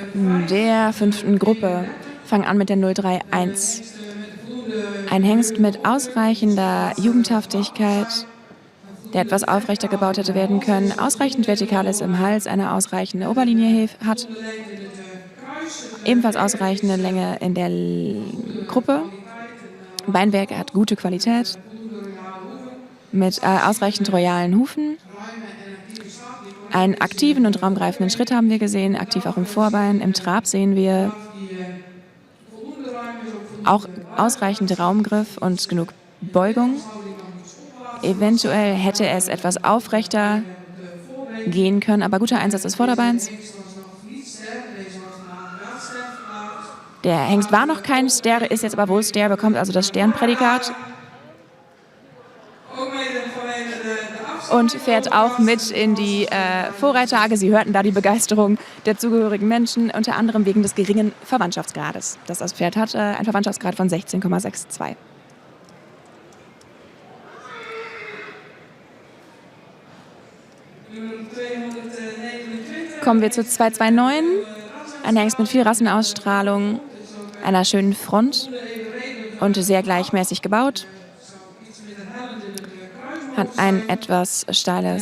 der fünften Gruppe fangen an mit der 031. Ein Hengst mit ausreichender Jugendhaftigkeit, der etwas aufrechter gebaut hätte werden können, ausreichend Vertikales im Hals, eine ausreichende Oberlinie hat, ebenfalls ausreichende Länge in der Gruppe. Beinwerk hat gute Qualität, mit ausreichend royalen Hufen. Einen aktiven und raumgreifenden Schritt haben wir gesehen, aktiv auch im Vorbein. Im Trab sehen wir auch ausreichend Raumgriff und genug Beugung. Eventuell hätte es etwas aufrechter gehen können, aber guter Einsatz des Vorderbeins. Der Hengst war noch kein Ster, ist jetzt aber wohl Ster, bekommt also das Sternprädikat. Und fährt auch mit in die Vorreiterage. Sie hörten da die Begeisterung der zugehörigen Menschen, unter anderem wegen des geringen Verwandtschaftsgrades. Das Pferd hat einen Verwandtschaftsgrad von 16,62. Kommen wir zu 229. Ein Hengst mit viel Rassenausstrahlung, einer schönen Front und sehr gleichmäßig gebaut. Hat eine etwas steile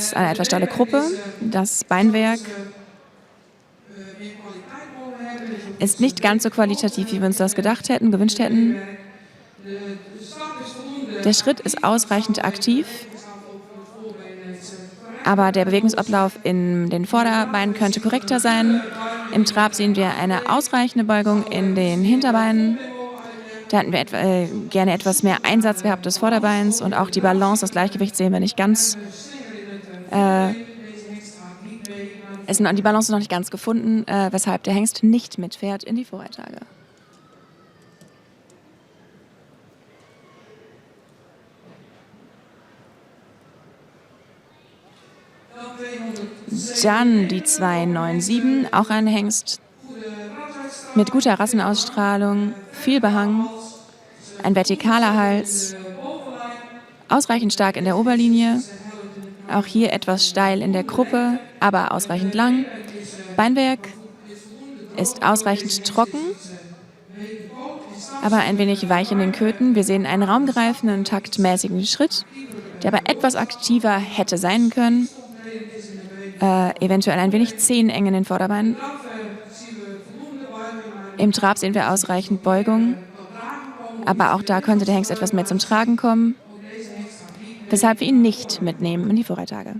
Kruppe. Das Beinwerk ist nicht ganz so qualitativ, wie wir uns das gewünscht hätten. Der Schritt ist ausreichend aktiv, aber der Bewegungsablauf in den Vorderbeinen könnte korrekter sein. Im Trab sehen wir eine ausreichende Beugung in den Hinterbeinen. Da hätten wir etwa, gerne etwas mehr Einsatz gehabt des Vorderbeins und auch die Balance, das Gleichgewicht sehen wir nicht ganz. Es, die Balance ist noch nicht ganz gefunden, weshalb der Hengst nicht mitfährt in die Vorreittage. Dann die 297, auch ein Hengst mit guter Rassenausstrahlung, viel Behang, ein vertikaler Hals, ausreichend stark in der Oberlinie, auch hier etwas steil in der Kruppe, aber ausreichend lang. Beinwerk ist ausreichend trocken, aber ein wenig weich in den Köten. Wir sehen einen raumgreifenden, taktmäßigen Schritt, der aber etwas aktiver hätte sein können. Eventuell ein wenig zeheneng in den Vorderbeinen. Im Trab sehen wir ausreichend Beugung, aber auch da könnte der Hengst etwas mehr zum Tragen kommen, weshalb wir ihn nicht mitnehmen in die Vorreittage.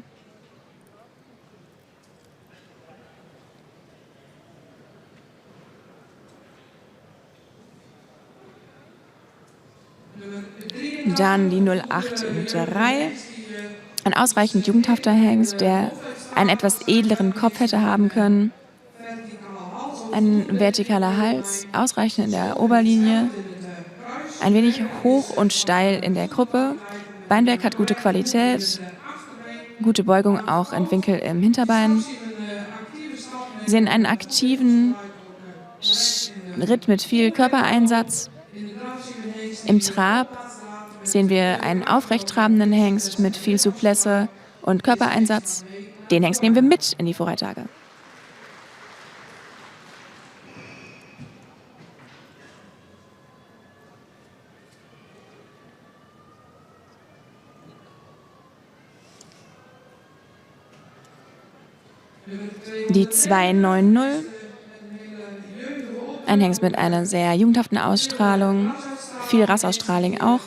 Dann die 083, ein ausreichend jugendhafter Hengst, der einen etwas edleren Kopf hätte haben können. Ein vertikaler Hals, ausreichend in der Oberlinie, ein wenig hoch und steil in der Kruppe. Beinwerk hat gute Qualität, gute Beugung auch im Winkel im Hinterbein. Wir sehen einen aktiven Ritt mit viel Körpereinsatz. Im Trab sehen wir einen aufrecht trabenden Hengst mit viel Souplesse und Körpereinsatz. Den Hengst nehmen wir mit in die Vorreittage. Die 290, ein Hengst mit einer sehr jugendhaften Ausstrahlung, viel Rassausstrahlung auch,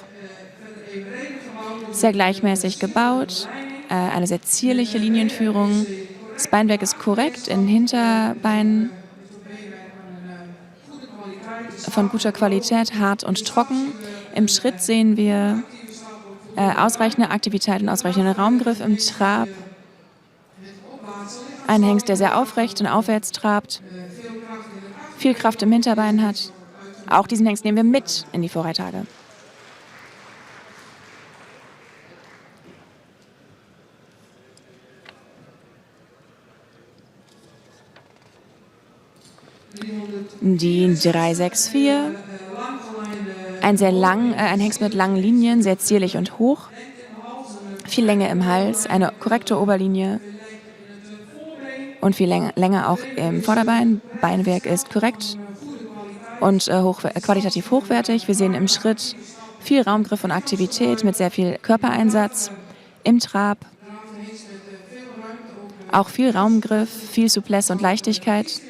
sehr gleichmäßig gebaut, eine sehr zierliche Linienführung. Das Beinwerk ist korrekt, in Hinterbeinen von guter Qualität, hart und trocken. Im Schritt sehen wir ausreichende Aktivität und ausreichenden Raumgriff im Trab. Ein Hengst, der sehr aufrecht und aufwärts trabt, viel Kraft im Hinterbein hat. Auch diesen Hengst nehmen wir mit in die Vorreittage. Die 364, ein sehr lang ein Hengst mit langen Linien, sehr zierlich und hoch, viel Länge im Hals, eine korrekte Oberlinie und viel Länge auch im Vorderbein. Beinwerk ist korrekt und qualitativ hochwertig. Wir sehen im Schritt viel Raumgriff und Aktivität mit sehr viel Körpereinsatz. Im Trab auch viel Raumgriff, viel Souplesse und Leichtigkeit.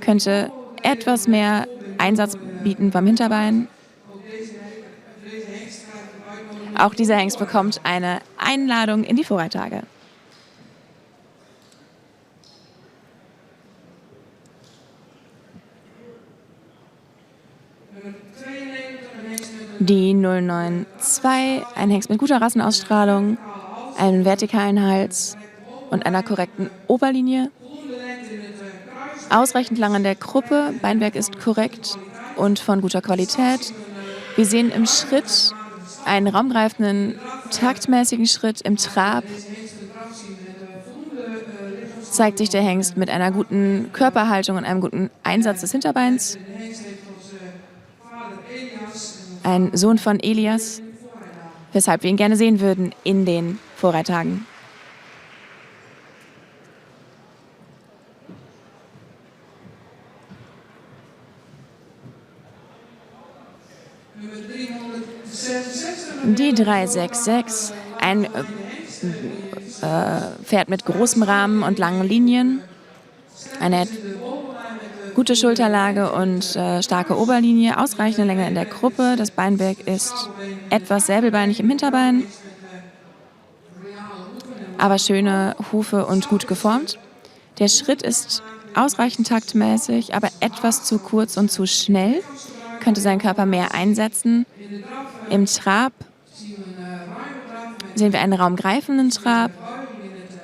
Könnte etwas mehr Einsatz bieten beim Hinterbein. Auch dieser Hengst bekommt eine Einladung in die Vorreittage. Die 092, ein Hengst mit guter Rassenausstrahlung, einem vertikalen Hals und einer korrekten Oberlinie. Ausreichend lang an der Kruppe, Beinwerk ist korrekt und von guter Qualität. Wir sehen im Schritt einen raumgreifenden, taktmäßigen Schritt. Im Trab zeigt sich der Hengst mit einer guten Körperhaltung und einem guten Einsatz des Hinterbeins. Ein Sohn von Elias, weshalb wir ihn gerne sehen würden in den Vorreitagen. Die 366, ein Pferd mit großem Rahmen und langen Linien, eine gute Schulterlage und starke Oberlinie, ausreichende Länge in der Kruppe. Das Beinwerk ist etwas säbelbeinig im Hinterbein, aber schöne Hufe und gut geformt. Der Schritt ist ausreichend taktmäßig, aber etwas zu kurz und zu schnell. Könnte seinen Körper mehr einsetzen. Im Trab sehen wir einen raumgreifenden Trab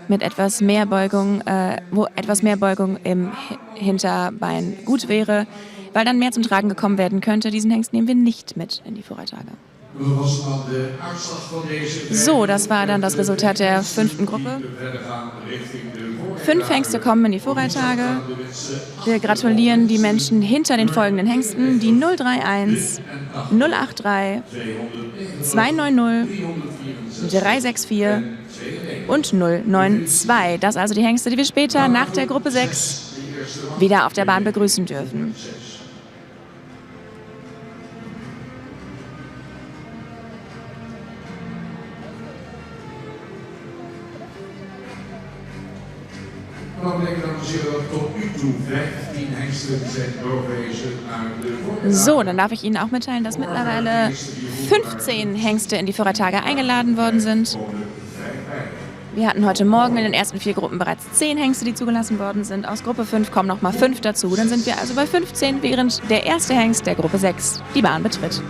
mit etwas mehr Beugung, wo etwas mehr Beugung im Hinterbein gut wäre, weil dann mehr zum Tragen gekommen werden könnte. Diesen Hengst nehmen wir nicht mit in die Vorreittage. So, das war dann das Resultat der fünften Gruppe. 5 Hengste kommen in die Vorreittage. Wir gratulieren die Menschen hinter den folgenden Hengsten, die 031, 083, 290, 364 und 092. Das also die Hengste, die wir später nach der Gruppe 6 wieder auf der Bahn begrüßen dürfen. So, dann darf ich Ihnen auch mitteilen, dass mittlerweile 15 Hengste in die Vorreittage eingeladen worden sind. Wir hatten heute Morgen in den ersten 4 Gruppen bereits 10 Hengste, die zugelassen worden sind. Aus Gruppe 5 kommen nochmal 5 dazu. Dann sind wir also bei 15, während der erste Hengst der Gruppe 6 die Bahn betritt.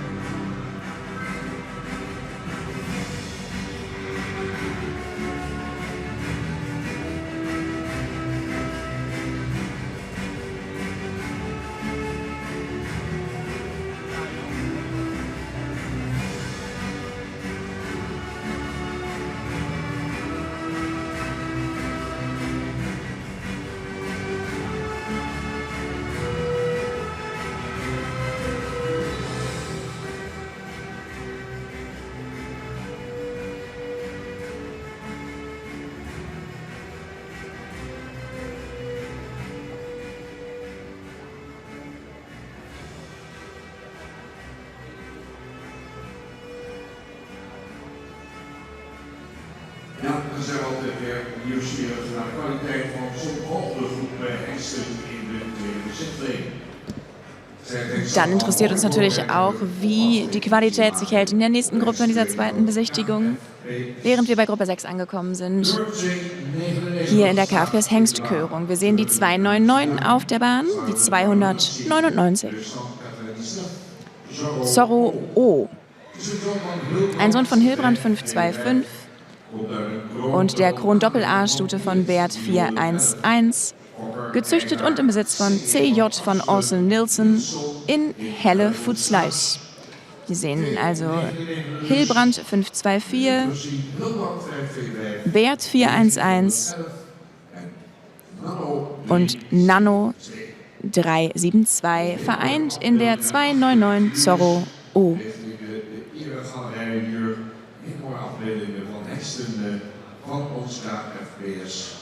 Ja, we zijn altijd weer nieuwsgierig naar de kwaliteit van zo'n volgende groep hengsten in de tweede zitling. Dann interessiert uns natürlich auch, wie die Qualität sich hält in der nächsten Gruppe in dieser zweiten Besichtigung, während wir bei Gruppe 6 angekommen sind, hier in der KFPS Hengstkörung. Wir sehen die 299 auf der Bahn, die 299. Zorro O. Ein Sohn von Hilbrand 525 und der Kron-Doppel-A-Stute von Bert 411, gezüchtet und im Besitz von CJ von Orson Nilsson in Helle Futsleis. Wir sehen also Hilbrand 524, Bert 411 und Nano 372, vereint in der 299 Zorro O.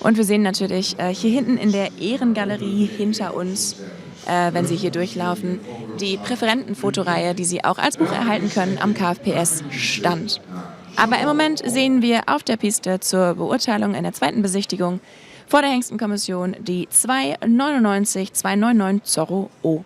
Und wir sehen natürlich hier hinten in der Ehrengalerie hinter uns, wenn Sie hier durchlaufen, die Präferentenfotoreihe, die Sie auch als Buch erhalten können am KFPS-Stand. Aber im Moment sehen wir auf der Piste zur Beurteilung in der zweiten Besichtigung vor der Hengstenkommission die 299, 299 Zorro O.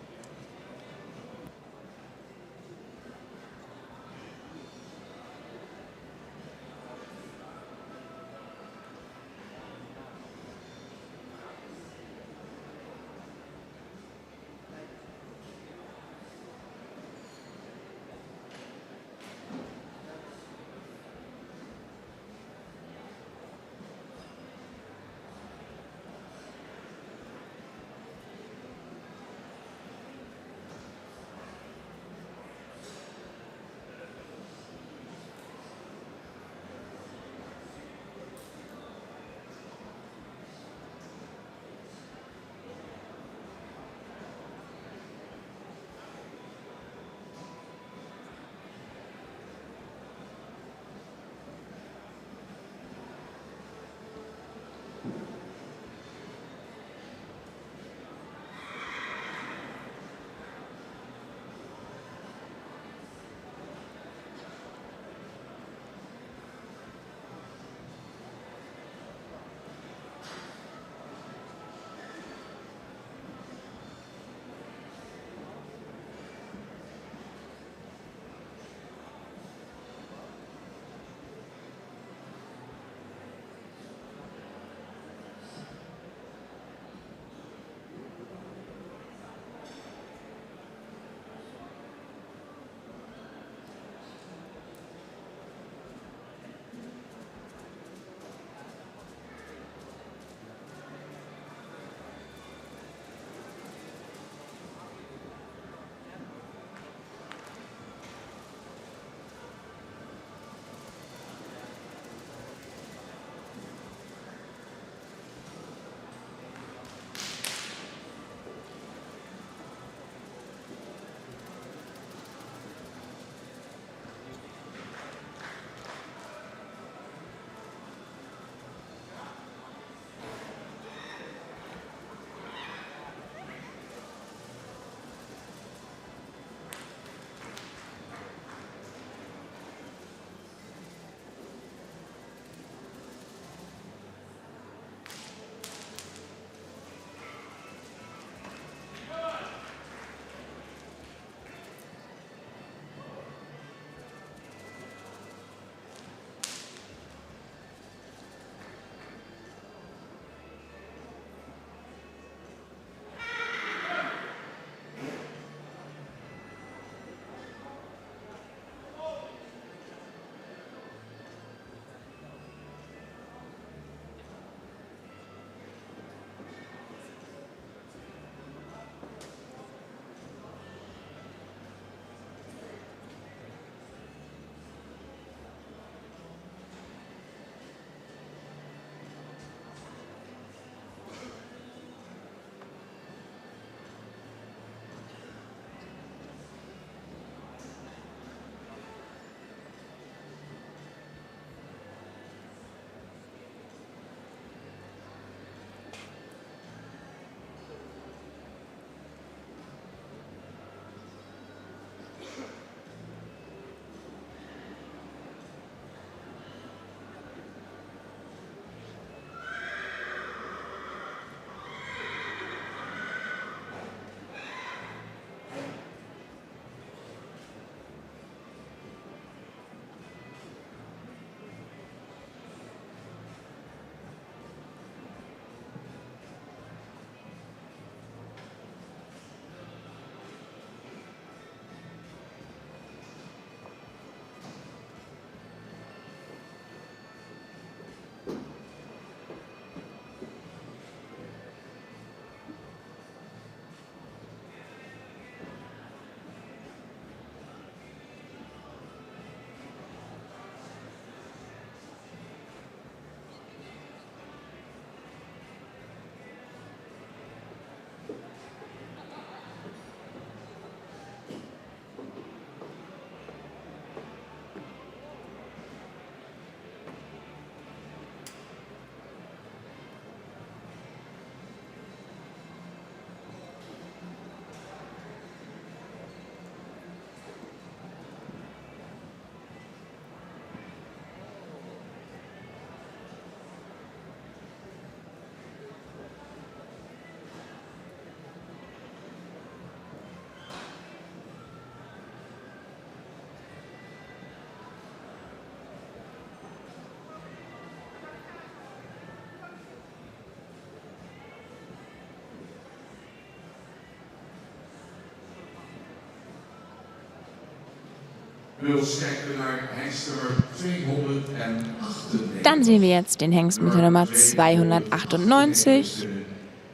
Inmiddels kijken we naar hengst nummer 298. Dann sehen wir jetzt den Hengst mit der Nummer 298.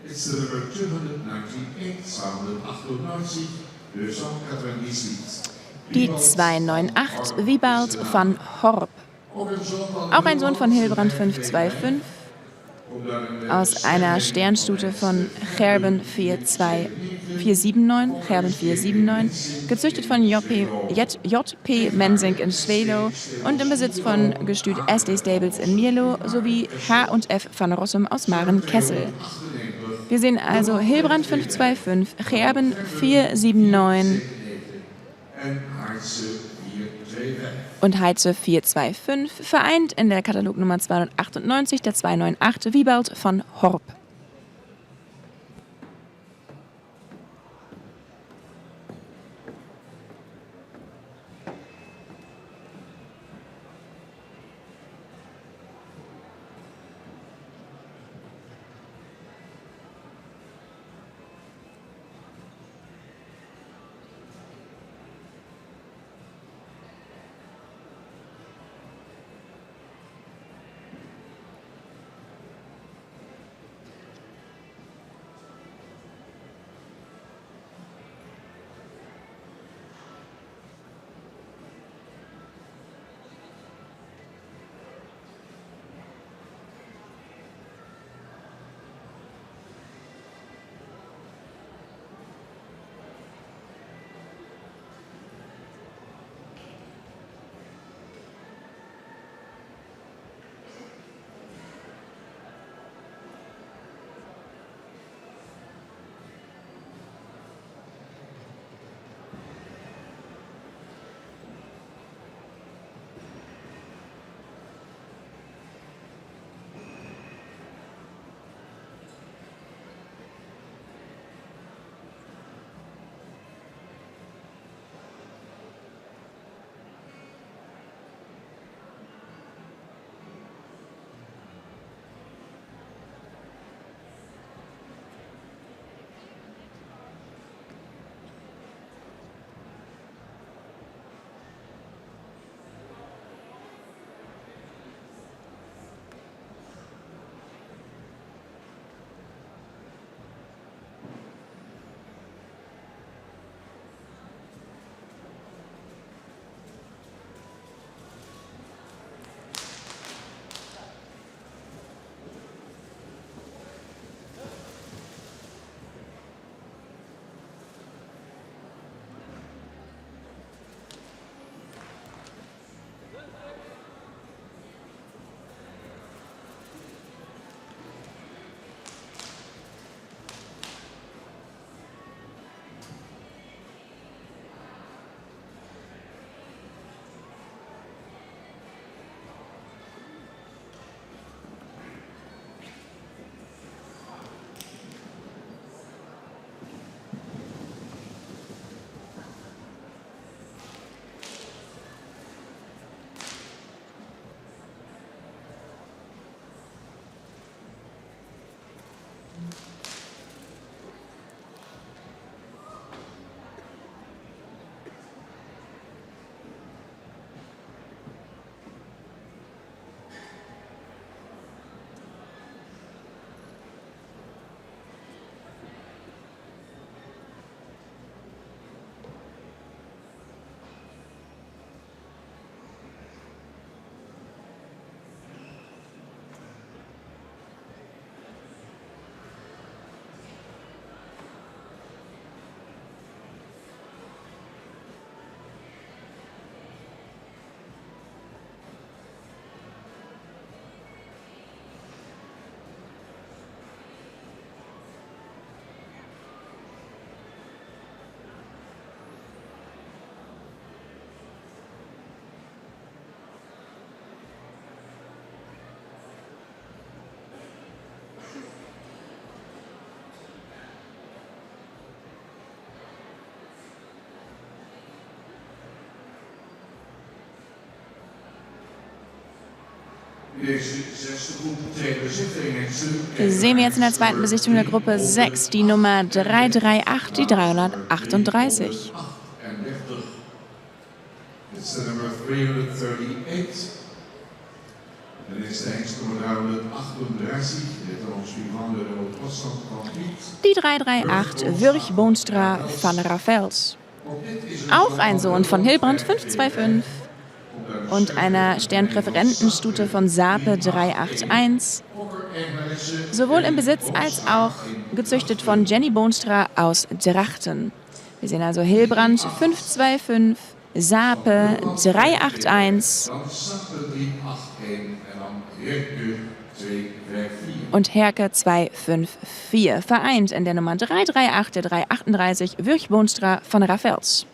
It's the number 298, 298, 298. Die 298, Wiebald van Horp. Auch ein Sohn von Hilbrand 525 aus einer Sternstute von Gerben 42479, Gerben 479, gezüchtet von JP, JP Mensink in Schwelo und im Besitz von Gestüt SD Stables in Mierlo sowie H&F van Rossum aus Maren-Kessel. Wir sehen also Hilbrand 525, Gerben 479 und Heize 425, vereint in der Katalognummer 298 der 298 Wiebald von Horp. Sehen wir jetzt in der zweiten Besichtigung der Gruppe 6 die Nummer 338, die 338. Dit is de nummer 338. De nächste Hengst Nummer 338, de Die 338 Würch Boonstra van Raffels. Auch ein Sohn von Hilbrand 525 und einer Sternpräferentenstute von Sape 381. Sowohl im Besitz als auch gezüchtet von Jenny Boonstra aus Drachten. Wir sehen also Hilbrand 525, Sape 381 und Herke 254. Vereint in der Nummer 338 der 338 Würch Boonstra von Raffels.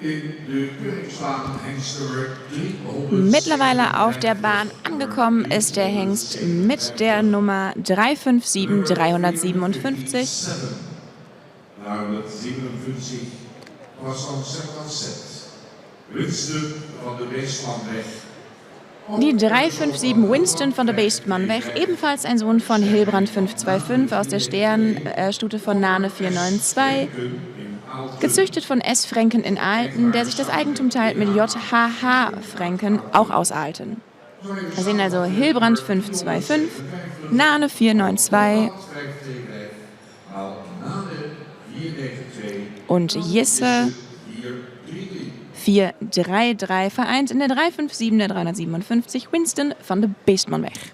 In de keuringsbaan hengst nummer Mittlerweile auf der 357. Bahn angekommen ist der Hengst mit der Nummer 357 357. 357 was aan zet. Winston van de Beestmanweg. Die 357 Winston van der Beestmanweg, ebenfalls ein Sohn von Hilbrand 525 aus der Sternstute von Nane 492, gezüchtet von S. Frenken in Aalten, der sich das Eigentum teilt mit JHH Frenken, auch aus Aalten. Wir sehen also Hilbrand 525, Nane 492 und Jisse 433 vereint in der 357 der 357 Winston van de Beestmanweg.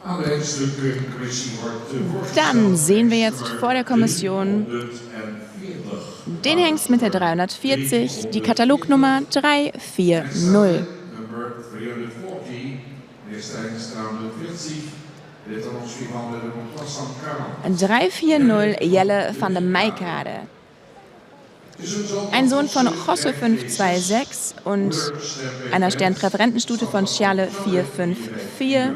Aan de hengstenkeuringcommissie wordt Dann voorgesteld sehen wir hengst jetzt nummer vor der Kommission 340. den Hengst mit der 340, die Katalognummer 340. Nummer 340 is de hengst 340. Dit ten opzichte van de Montpassan Kamer. 340 Jelle van de Meikade. Ein Sohn von Josse 526 und einer Sternpräferentenstute von Schiale 454.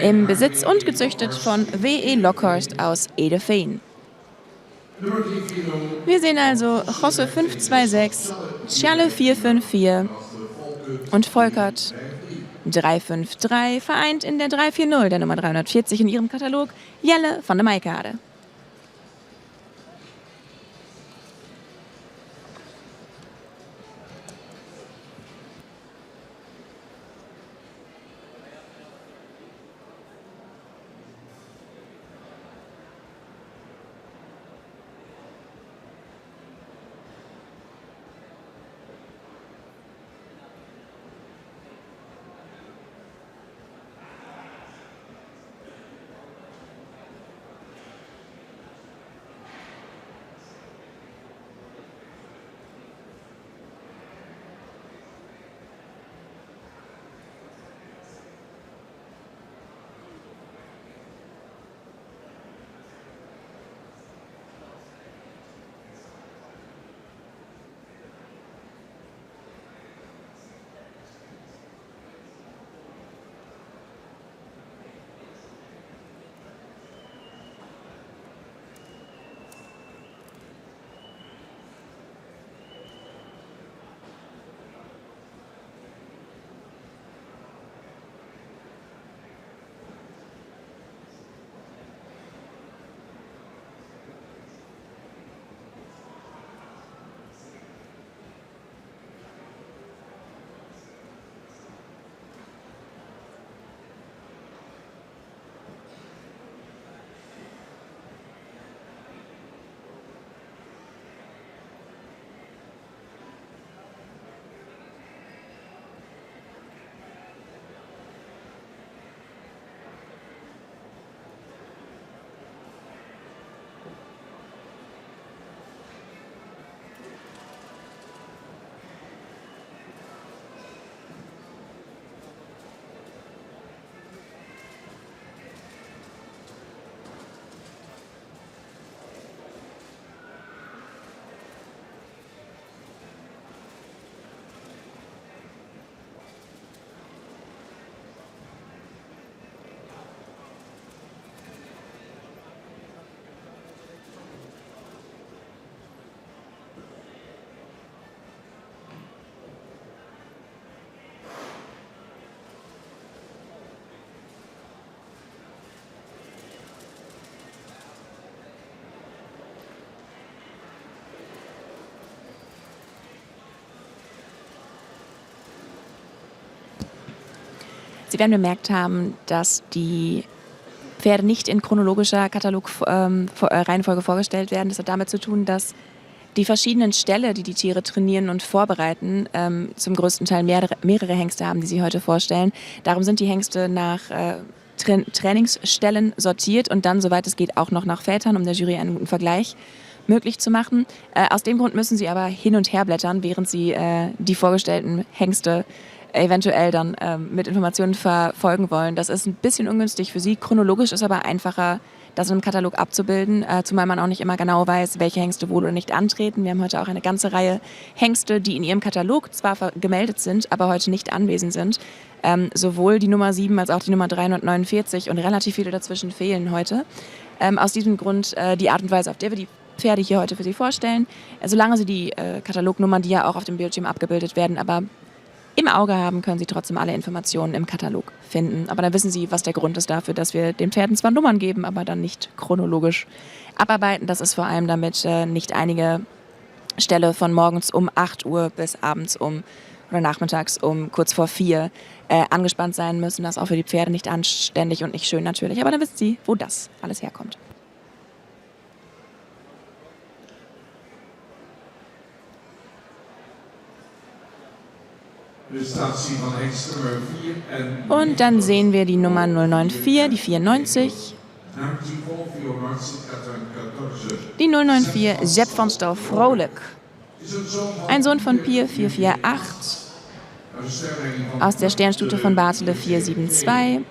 Im Besitz und gezüchtet von W.E. Lockhorst aus Edeveen. Wir sehen also Josse 526, Schiale 454 und Volkert 353, vereint in der 340, der Nummer 340 in ihrem Katalog, Jelle van de Meikade. Sie werden bemerkt haben, dass die Pferde nicht in chronologischer Katalogreihenfolge vorgestellt werden. Das hat damit zu tun, dass die verschiedenen Ställe, die die Tiere trainieren und vorbereiten, zum größten Teil mehrere Hengste haben, die sie heute vorstellen. Darum sind die Hengste nach Trainingsstellen sortiert und dann, soweit es geht, auch noch nach Vätern, um der Jury einen guten Vergleich möglich zu machen. Aus dem Grund müssen sie aber hin und her blättern, während sie die vorgestellten Hengste eventuell dann mit Informationen verfolgen wollen. Das ist ein bisschen ungünstig für sie. Chronologisch ist aber einfacher, das im Katalog abzubilden, zumal man auch nicht immer genau weiß, welche Hengste wohl oder nicht antreten. Wir haben heute auch eine ganze Reihe Hengste, die in ihrem Katalog zwar gemeldet sind, aber heute nicht anwesend sind. Sowohl die Nummer 7 als auch die Nummer 349 und relativ viele dazwischen fehlen heute. Aus diesem Grund die Art und Weise, auf der wir die Pferde hier heute für Sie vorstellen. Solange Sie die Katalognummern, die ja auch auf dem Bildschirm abgebildet werden, aber im Auge haben, können Sie trotzdem alle Informationen im Katalog finden. Aber dann wissen Sie, was der Grund ist dafür, dass wir den Pferden zwar Nummern geben, aber dann nicht chronologisch abarbeiten. Das ist vor allem, damit nicht einige Ställe von morgens um 8 Uhr bis abends um oder nachmittags um kurz vor 4 angespannt sein müssen. Das ist auch für die Pferde nicht anständig und nicht schön natürlich. Aber dann wissen Sie, wo das alles herkommt. Prestatie van hengst nummer 4 Und dann sehen wir die Nummer 094, die 94. Die 094 Jep van Stal Vrolijk. Ein Sohn von Pier 448 aus der Sternstute von Bartele 472,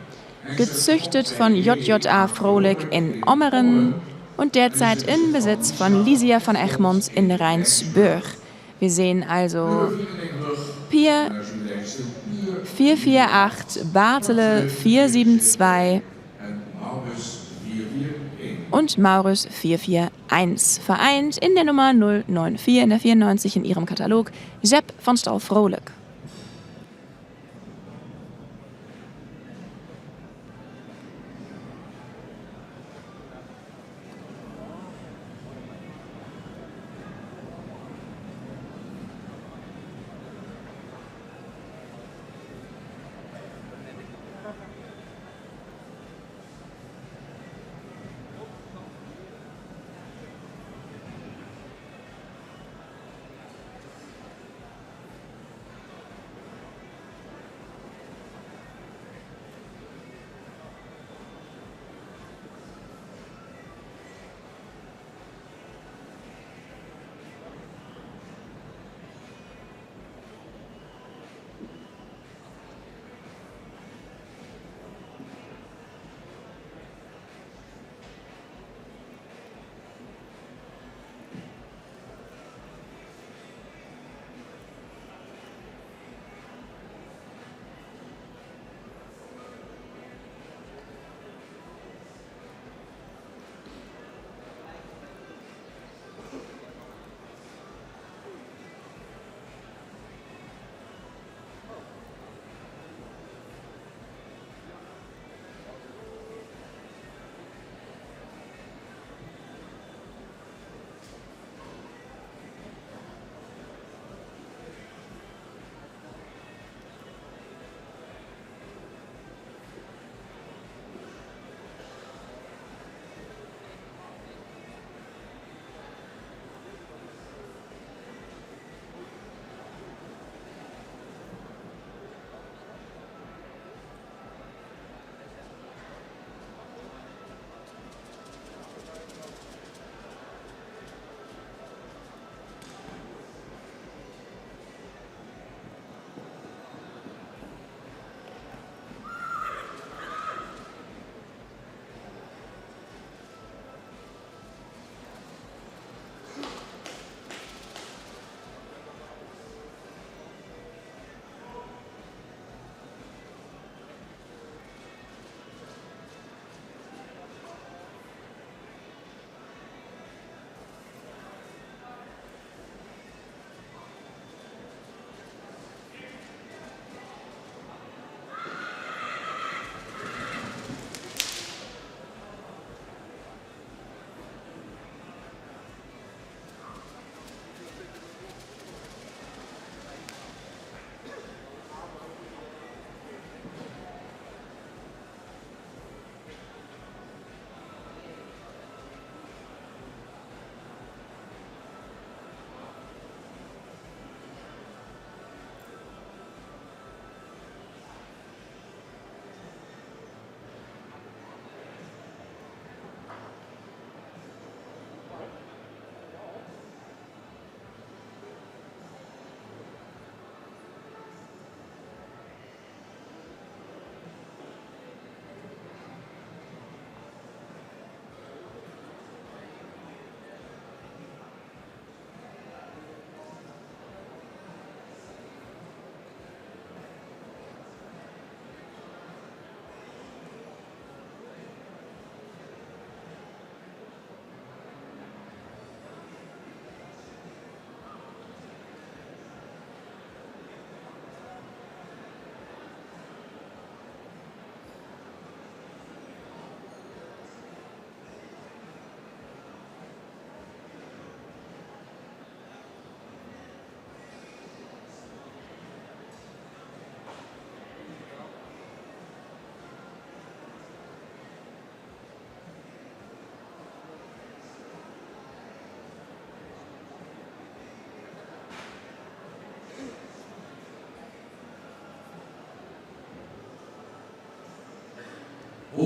gezüchtet von JJA Vrolijk in Ommeren und derzeit in Besitz von Lisia van Egmond in Rijnsburg. Wir sehen also Pier 448, Bartele 472 und Maurus 441, vereint in der Nummer 094 in der 94 in ihrem Katalog Jep van Stal Vrolijk.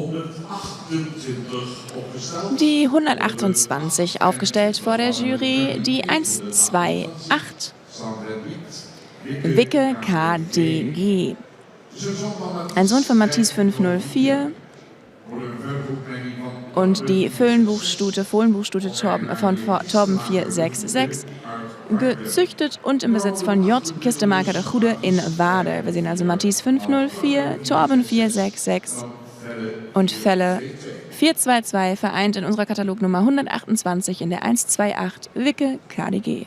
128 opgesteld. Die 128 aufgestellt vor der Jury, die 128 Wicke KDG. Ein Sohn von Mathies 504 und die Füllenbuchstute, Fohlenbuchstute Torben, von Torben 466, gezüchtet und im Besitz von J. Kistemaker de Goede in Wade. Wir sehen also Mathies 504, Torben 466 und Felle 422, vereint in unserer Katalognummer 128 in der 128 Wicke KDG.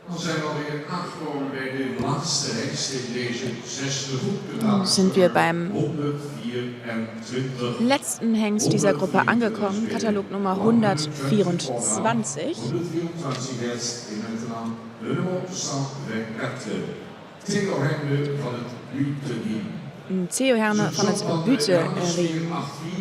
Dan zijn we alweer aangekomen bij de laatste hengst in deze zesde groep. Dann sind wir beim 124. letzten Hengst dieser Gruppe angekommen, Katalognummer 124. 124 hengst in het naam nummer 124. Theo Herne van het Butenhiem. Theo Herne van het Butenriem.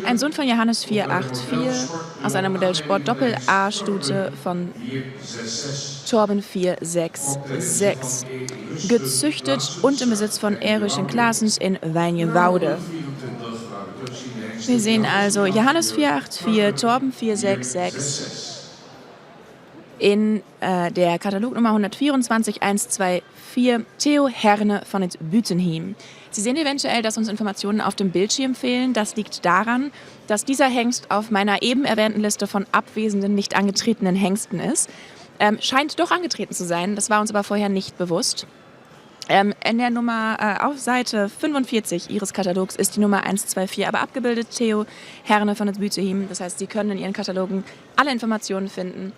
Ein Sohn von Johannes 484 aus einer Modellsport Doppel A-Stute von 466. Torben 466. Gezüchtet und im Besitz von Erischen Klaasens in Wijnjewoude. Wir sehen also Johannes 484, Torben 466 in der Katalognummer 124 124 Theo Herne von het Butenhiem. Sie sehen eventuell, dass uns Informationen auf dem Bildschirm fehlen. Das liegt daran, dass dieser Hengst auf meiner eben erwähnten Liste von abwesenden, nicht angetretenen Hengsten ist. Scheint doch angetreten zu sein, das war uns aber vorher nicht bewusst. In der Nummer auf Seite 45 Ihres Katalogs ist die Nummer 124 aber abgebildet, Theo Herne von het Butenhiem. Das heißt, Sie können in Ihren Katalogen alle Informationen finden.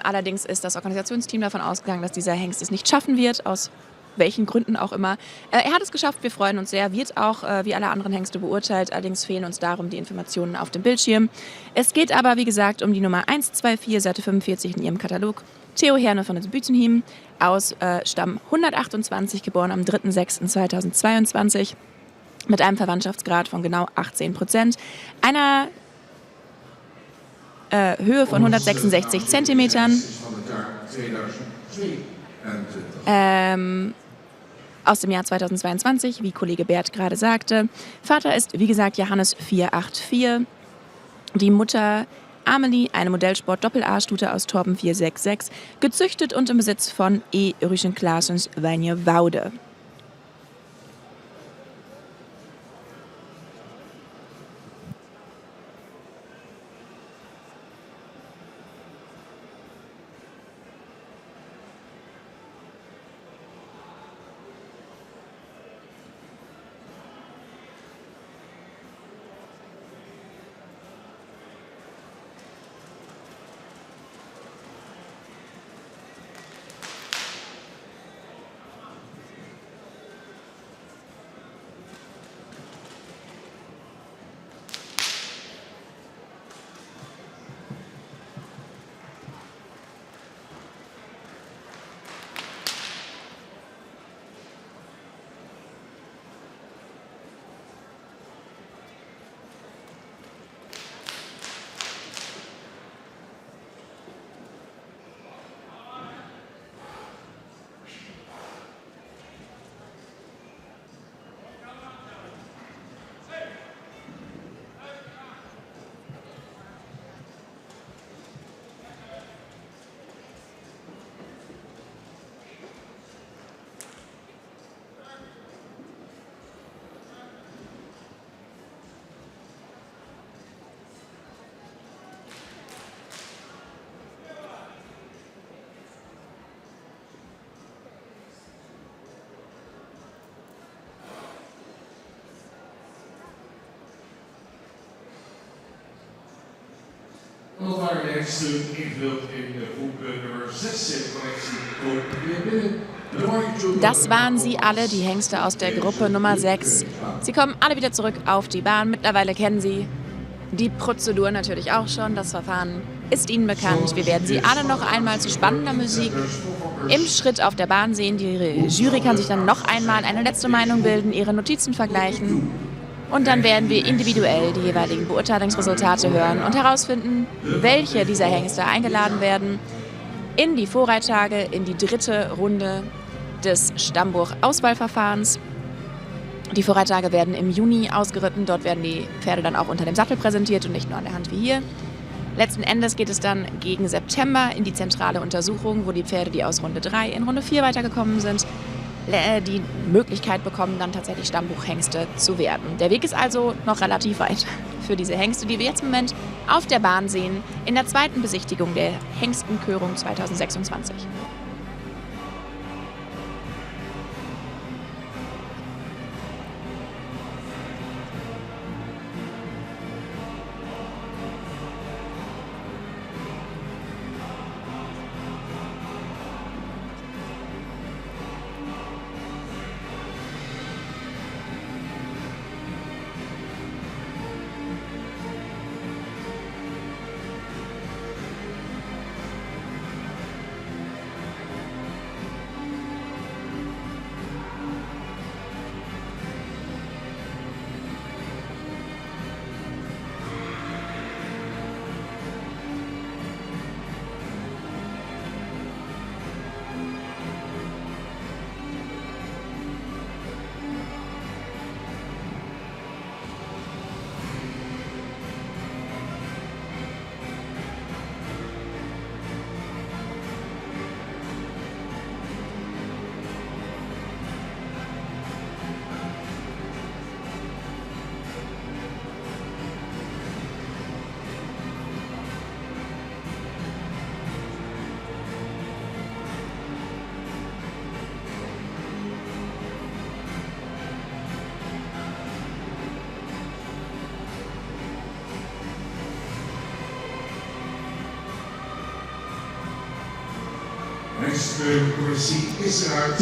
Allerdings ist das Organisationsteam davon ausgegangen, dass dieser Hengst es nicht schaffen wird, aus welchen Gründen auch immer. Er hat es geschafft, wir freuen uns sehr, wird auch wie alle anderen Hengste beurteilt, allerdings fehlen uns darum die Informationen auf dem Bildschirm. Es geht aber, wie gesagt, um die Nummer 124, Seite 45 in Ihrem Katalog. Theo Herne von het Butenhiem aus Stamm 128, geboren am 3.6.2022, mit einem Verwandtschaftsgrad von genau 18%, einer Höhe von 166 Zentimetern. Aus dem Jahr 2022, wie Kollege Bert gerade sagte. Vater ist, wie gesagt, Johannes 484. Die Mutter Amelie, eine Modellsport Doppel-A-Stute aus Torben 466, gezüchtet und im Besitz von E. Rüschen Klaasens Wijnjewoude. Dat waren de hengsten ingedeeld in de groep nummer 6 in de collectie komen weer binnen. Das waren sie alle, die Hengste aus der Gruppe Nummer 6. Sie kommen alle wieder zurück auf die Bahn. Mittlerweile kennen sie die Prozedur natürlich auch schon. Das Verfahren ist ihnen bekannt. Wir werden sie alle noch einmal zu spannender Musik im Schritt auf der Bahn sehen. Die Jury kann sich dann noch einmal eine letzte Meinung bilden, ihre Notizen vergleichen. Und dann werden wir individuell die jeweiligen Beurteilungsresultate hören und herausfinden, welche dieser Hengste eingeladen werden in die Vorreittage, in die dritte Runde des Stammbuch-Auswahlverfahrens. Die Vorreittage werden im Juni ausgeritten. Dort werden die Pferde dann auch unter dem Sattel präsentiert und nicht nur an der Hand wie hier. Letzten Endes geht es dann gegen September in die zentrale Untersuchung, wo die Pferde, die aus Runde 3 in Runde 4 weitergekommen sind, die Möglichkeit bekommen, dann tatsächlich Stammbuchhengste zu werden. Der Weg ist also noch relativ weit für diese Hengste, die wir jetzt im Moment auf der Bahn sehen, in der zweiten Besichtigung der Hengstenkörung 2026.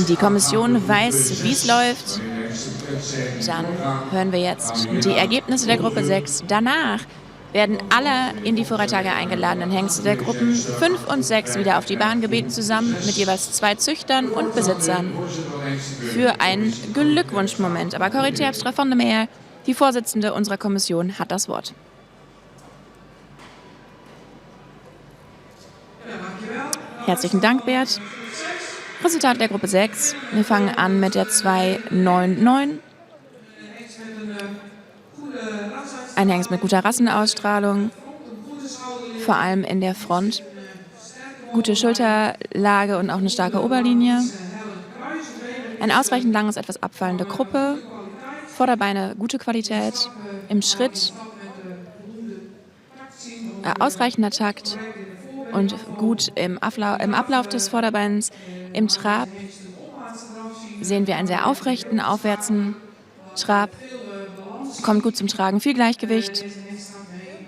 Die Kommission weiß, wie es läuft. Dann hören wir jetzt die Ergebnisse der Gruppe 6. Danach werden alle in die Vorreittage eingeladenen Hengste der Gruppen 5 und 6 wieder auf die Bahn gebeten, zusammen mit jeweils zwei Züchtern und Besitzern für einen Glückwunschmoment. Aber Corrie Terpstra von der Meer, die Vorsitzende unserer Kommission, hat das Wort. Herzlichen Dank, Bert. Resultat der Gruppe 6. Wir fangen an mit der 299. Ein Hengst mit guter Rassenausstrahlung, vor allem in der Front. Gute Schulterlage und auch eine starke Oberlinie. Ein ausreichend langes, etwas abfallende Kruppe. Vorderbeine gute Qualität. Im Schritt ausreichender Takt und gut im, Afla im Ablauf des Vorderbeins. Im Trab sehen wir einen sehr aufrechten, aufwärtsen Trab. Kommt gut zum Tragen, viel Gleichgewicht.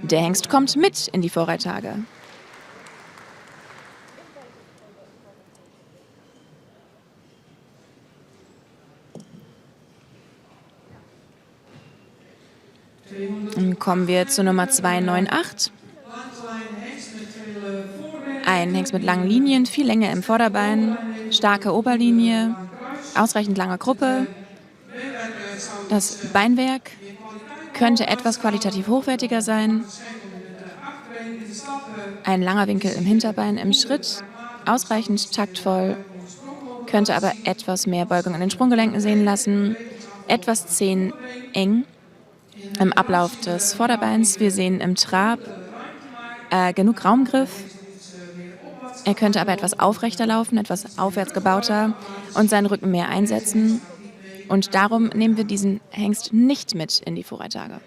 Der Hengst kommt mit in die Vorreittage. Dann kommen wir zu Nummer 298. Ein Hengst mit langen Linien, viel Länge im Vorderbein, starke Oberlinie, ausreichend lange Gruppe. Das Beinwerk könnte etwas qualitativ hochwertiger sein. Ein langer Winkel im Hinterbein im Schritt, ausreichend taktvoll, könnte aber etwas mehr Beugung an den Sprunggelenken sehen lassen, etwas zeheneng im Ablauf des Vorderbeins. Wir sehen im Trab genug Raumgriff. Er könnte aber etwas aufrechter laufen, etwas aufwärts gebauter und seinen Rücken mehr einsetzen. Und darum nehmen wir diesen Hengst nicht mit in die Vorreittage.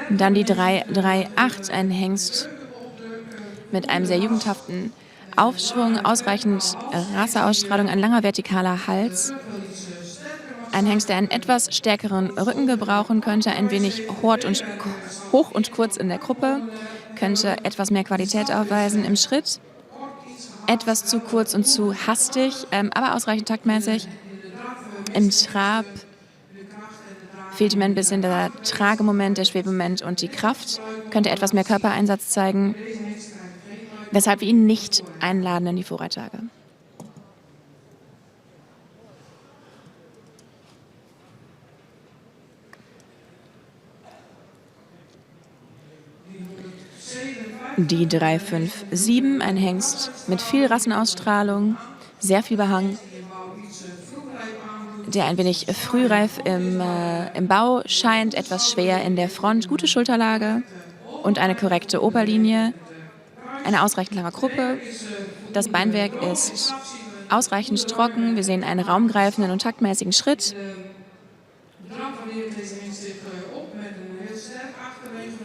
Dann die 338, ein Hengst mit einem sehr jugendhaften Aufschwung, ausreichend Rasseausstrahlung, ein langer vertikaler Hals. Ein Hengst, der einen etwas stärkeren Rücken gebrauchen könnte, ein wenig hort und, hoch und kurz in der Gruppe, könnte etwas mehr Qualität aufweisen im Schritt. Etwas zu kurz und zu hastig, aber ausreichend taktmäßig. Im Trab fehlt mir ein bisschen der Tragemoment, der Schwebemoment und die Kraft. Könnte etwas mehr Körpereinsatz zeigen, weshalb wir ihn nicht einladen in die Vorreittage. Die 357, ein Hengst mit viel Rassenausstrahlung, sehr viel Behang, der ein wenig frühreif im Bau scheint, etwas schwer in der Front, gute Schulterlage und eine korrekte Oberlinie, eine ausreichend lange Kruppe. Das Beinwerk ist ausreichend trocken. Wir sehen einen raumgreifenden und taktmäßigen Schritt.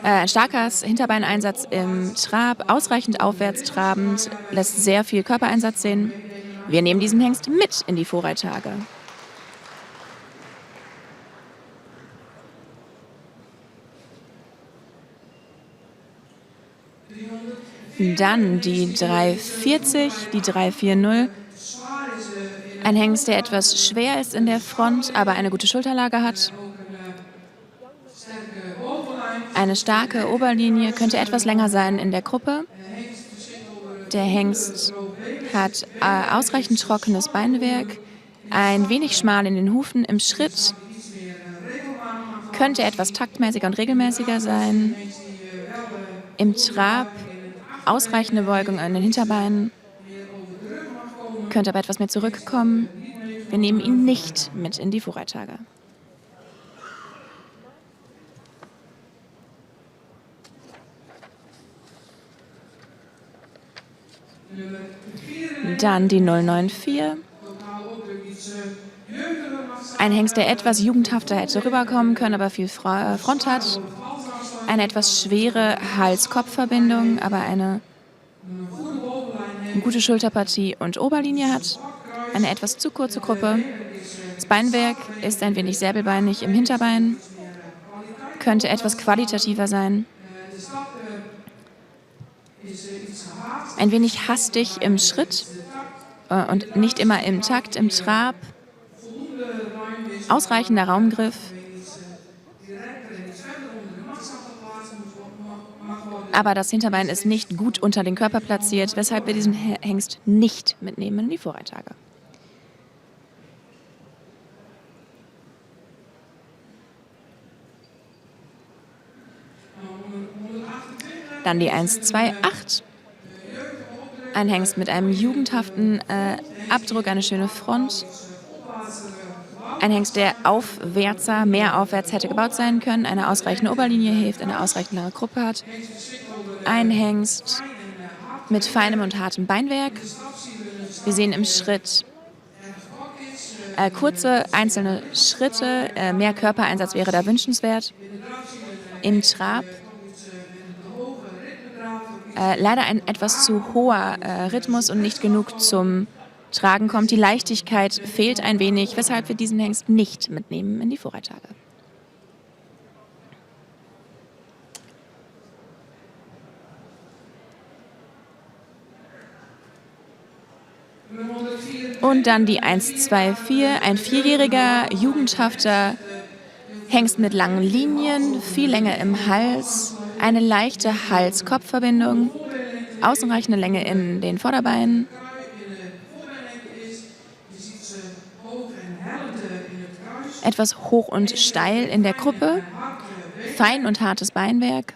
Ein starker Hinterbeineinsatz im Trab, ausreichend aufwärts trabend, lässt sehr viel Körpereinsatz sehen. Wir nehmen diesen Hengst mit in die Vorreittage. Dann die 340, die 340. Ein Hengst, der etwas schwer ist in der Front, aber eine gute Schulterlage hat. Eine starke Oberlinie, könnte etwas länger sein in der Gruppe. Der Hengst hat ausreichend trockenes Beinwerk, ein wenig schmal in den Hufen im Schritt, könnte etwas taktmäßiger und regelmäßiger sein. Im Trab ausreichende Beugung an den Hinterbeinen, könnte aber etwas mehr zurückkommen. Wir nehmen ihn nicht mit in die Vorreittage. Dann die 094. Ein Hengst, der etwas jugendhafter hätte rüberkommen können, aber viel Front hat. Eine etwas schwere Hals-Kopf-Verbindung, aber eine gute Schulterpartie und Oberlinie hat. Eine etwas zu kurze Kruppe. Das Beinwerk ist ein wenig säbelbeinig im Hinterbein, könnte etwas qualitativer sein. Ein wenig hastig im Schritt und nicht immer im Takt, im Trab. Ausreichender Raumgriff. Aber das Hinterbein ist nicht gut unter den Körper platziert, weshalb wir diesen Hengst nicht mitnehmen in die Vorreittage. Dann die 128. Ein Hengst mit einem jugendhaften Abdruck, eine schöne Front. Ein Hengst, der aufwärtser, mehr aufwärts hätte gebaut sein können, eine ausreichende Oberlinie hilft, eine ausreichend lange Kruppe hat. Ein Hengst mit feinem und hartem Beinwerk. Wir sehen im Schritt kurze einzelne Schritte, mehr Körpereinsatz wäre da wünschenswert. Im Trab leider ein etwas zu hoher Rhythmus und nicht genug zum Tragen kommt. Die Leichtigkeit fehlt ein wenig, weshalb wir diesen Hengst nicht mitnehmen in die Vorreittage. Und dann die 124, ein vierjähriger, jugendhafter Hengst mit langen Linien, viel Länge im Hals, eine leichte Hals-Kopf-Verbindung, ausreichende Länge in den Vorderbeinen. Etwas hoch und steil in der Kruppe, fein und hartes Beinwerk.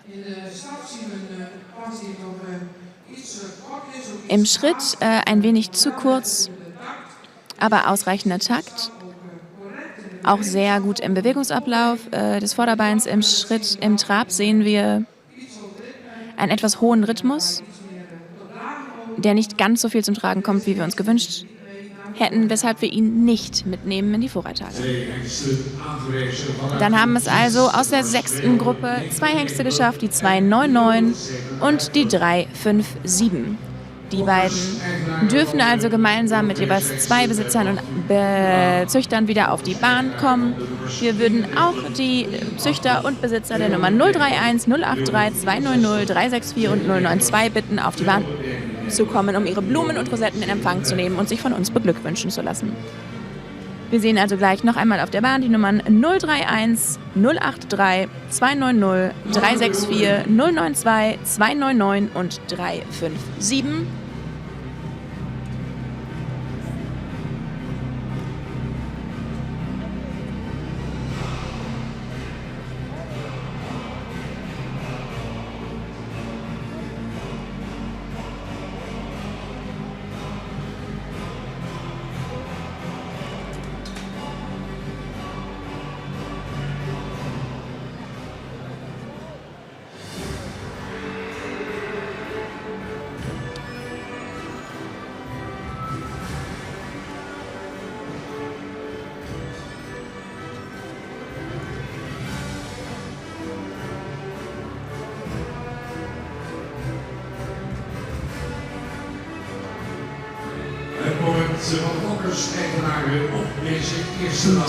Im Schritt ein wenig zu kurz, aber ausreichender Takt. Auch sehr gut im Bewegungsablauf des Vorderbeins. Im Schritt, im Trab sehen wir einen etwas hohen Rhythmus, der nicht ganz so viel zum Tragen kommt, wie wir uns gewünscht hätten, weshalb wir ihn nicht mitnehmen in die Vorreittage. Dann haben es also aus der 6. Gruppe 2 Hengste geschafft, die 299 und die 357. Die beiden dürfen also gemeinsam mit jeweils 2 Besitzern und Züchtern wieder auf die Bahn kommen. Wir würden auch die Züchter und Besitzer der Nummer 031, 083, 290, 364 und 092 bitten, auf die Bahn zu kommen, um ihre Blumen und Rosetten in Empfang zu nehmen und sich von uns beglückwünschen zu lassen. Wir sehen also gleich noch einmal auf der Bahn die Nummern 031, 083, 290, 364, 092, 299 und 357.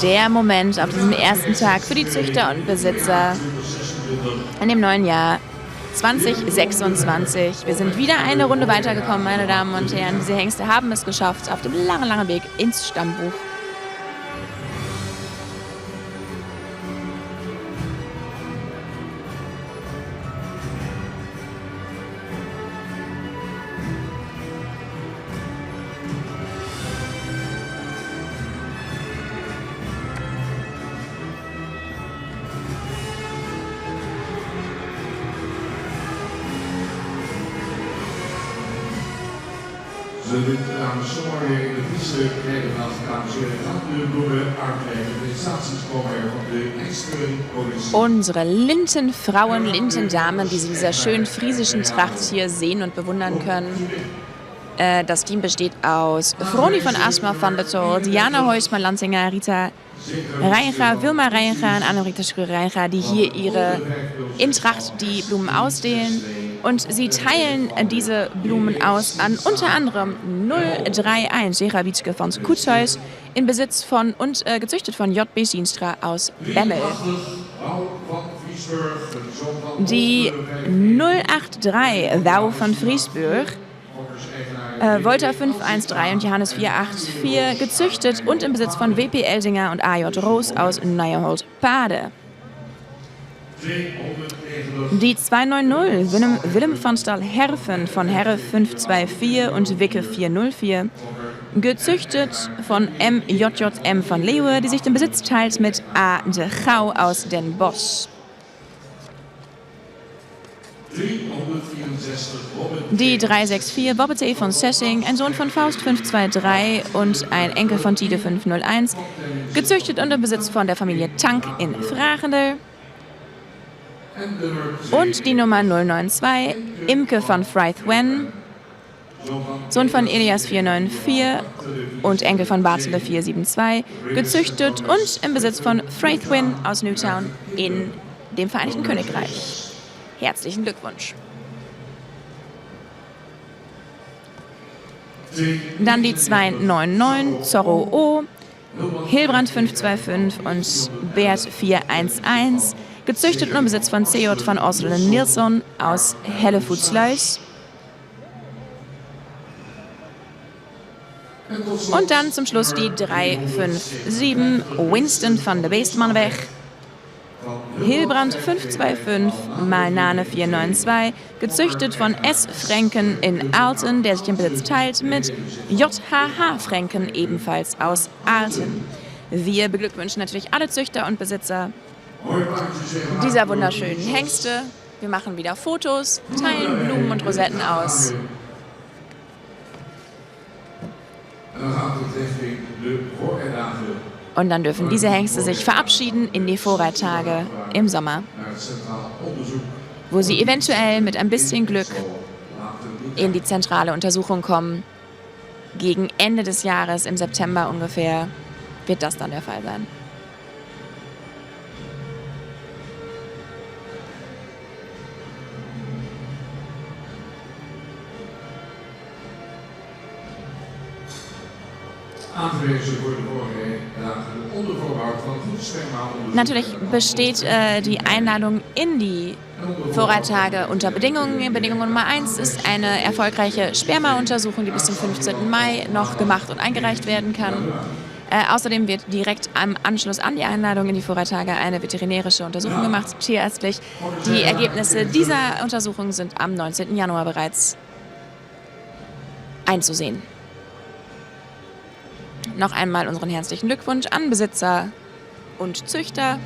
Der Moment auf diesem ersten Tag für die Züchter und Besitzer in dem neuen Jahr 2026. Wir sind wieder eine Runde weitergekommen, meine Damen und Herren. Diese Hengste haben es geschafft auf dem langen, langen Weg ins Stammbuch. Unsere Lintenfrauen, Lintendamen, die Sie in dieser schönen friesischen Tracht hier sehen und bewundern können. Das Team besteht aus Vroni von Aschmar van der Tol, Diana Heusmann-Lanzinger, Rita Reicher, Wilma Reicher und Anne-Rita Schröer-Reicher, die hier ihre in Tracht die Blumen ausdehnen. Und sie teilen diese Blumen aus an unter anderem 031 Sera Wietske van Koetshuis in Besitz von und gezüchtet von JB Sienstra aus Bemmel. Die 083 Wau van Friesburg, Volta 513 und Johannes 484, gezüchtet und im Besitz von WP Elsinger und AJ Roos aus Nijeholtpade. Die 290 Willem, Willem van Stal Herven von Herre 524 und Wicke 404, gezüchtet von MJJM van Leeuwen, die sich den Besitz teilt mit A. de Gouw aus Den Bosch. Die 364 Bobbe T. von Sessing, ein Sohn von Faust 523 und ein Enkel von Tide 501, gezüchtet und im Besitz von der Familie Tank in Vragender. Und die Nummer 092, Imke von Frythwen, Sohn von Elias 494 und Enkel von Bartele 472, gezüchtet und im Besitz von Freythwin aus Newtown in dem Vereinigten Königreich. Herzlichen Glückwunsch. Dann die 299 Zorro O, Hilbrand 525 und Bert 411, gezüchtet und im Besitz von CJ van Osselen Nilsson aus Hellevoetsluis. Und dann zum Schluss die 357 Winston van der Beestmannweg. Hilbrand 525, Malnane 492, gezüchtet von S. Frenken in Aalten, der sich den Besitz teilt mit JHH Frenken, ebenfalls aus Aalten. Wir beglückwünschen natürlich alle Züchter und Besitzer dieser wunderschönen Hengste. Wir machen wieder Fotos, teilen Blumen und Rosetten aus. Und dann dürfen diese Hengste sich verabschieden in die Vorreittage im Sommer, wo sie eventuell mit ein bisschen Glück in die zentrale Untersuchung kommen. Gegen Ende des Jahres, im September ungefähr, wird das dann der Fall sein. Natürlich besteht die Einladung in die Vorreittage unter Bedingungen. Bedingung Nummer 1 ist eine erfolgreiche Sperma-Untersuchung, die bis zum 15. Mai noch gemacht und eingereicht werden kann. Außerdem wird direkt am Anschluss an die Einladung in die Vorreittage eine veterinärische Untersuchung gemacht, tierärztlich. Die Ergebnisse dieser Untersuchung sind am 19. Januar bereits einzusehen. Noch einmal unseren herzlichen Glückwunsch an Besitzer und Züchter.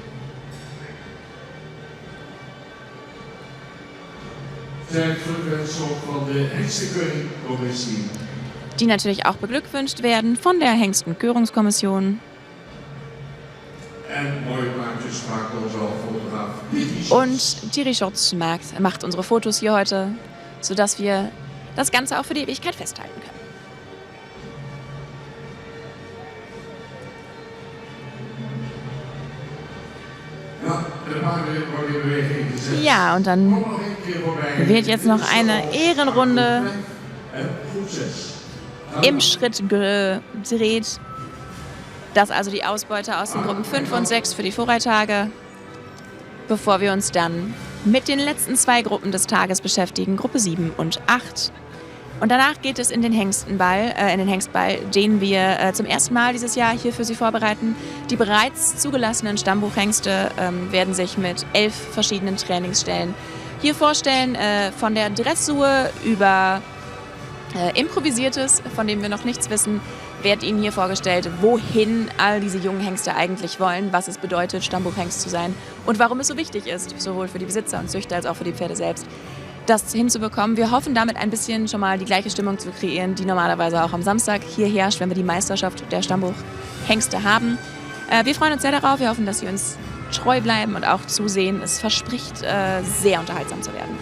Die natürlich auch beglückwünscht werden von der Hengstenkörungskommission. Und Thierry Schotz macht unsere Fotos hier heute, sodass wir das Ganze auch für die Ewigkeit festhalten können. Ja, und dann wird jetzt noch eine Ehrenrunde im Schritt gedreht. Das also die Ausbeute aus den Gruppen 5 und 6 für die Vorreittage, bevor wir uns dann mit den letzten zwei Gruppen des Tages beschäftigen, Gruppe 7 und 8. Und danach geht es in den Hengstball, den wir zum ersten Mal dieses Jahr hier für Sie vorbereiten. Die bereits zugelassenen Stammbuchhengste werden sich mit 11 verschiedenen Trainingsstellen hier vorstellen. Von der Dressur über Improvisiertes, von dem wir noch nichts wissen, wird Ihnen hier vorgestellt, wohin all diese jungen Hengste eigentlich wollen, was es bedeutet, Stammbuchhengst zu sein und warum es so wichtig ist, sowohl für die Besitzer und Züchter als auch für die Pferde selbst, das hinzubekommen. Wir hoffen damit ein bisschen schon mal die gleiche Stimmung zu kreieren, die normalerweise auch am Samstag hier herrscht, wenn wir die Meisterschaft der Stammbuchhengste haben. Wir freuen uns sehr darauf. Wir hoffen, dass Sie uns treu bleiben und auch zusehen. Es verspricht, sehr unterhaltsam zu werden.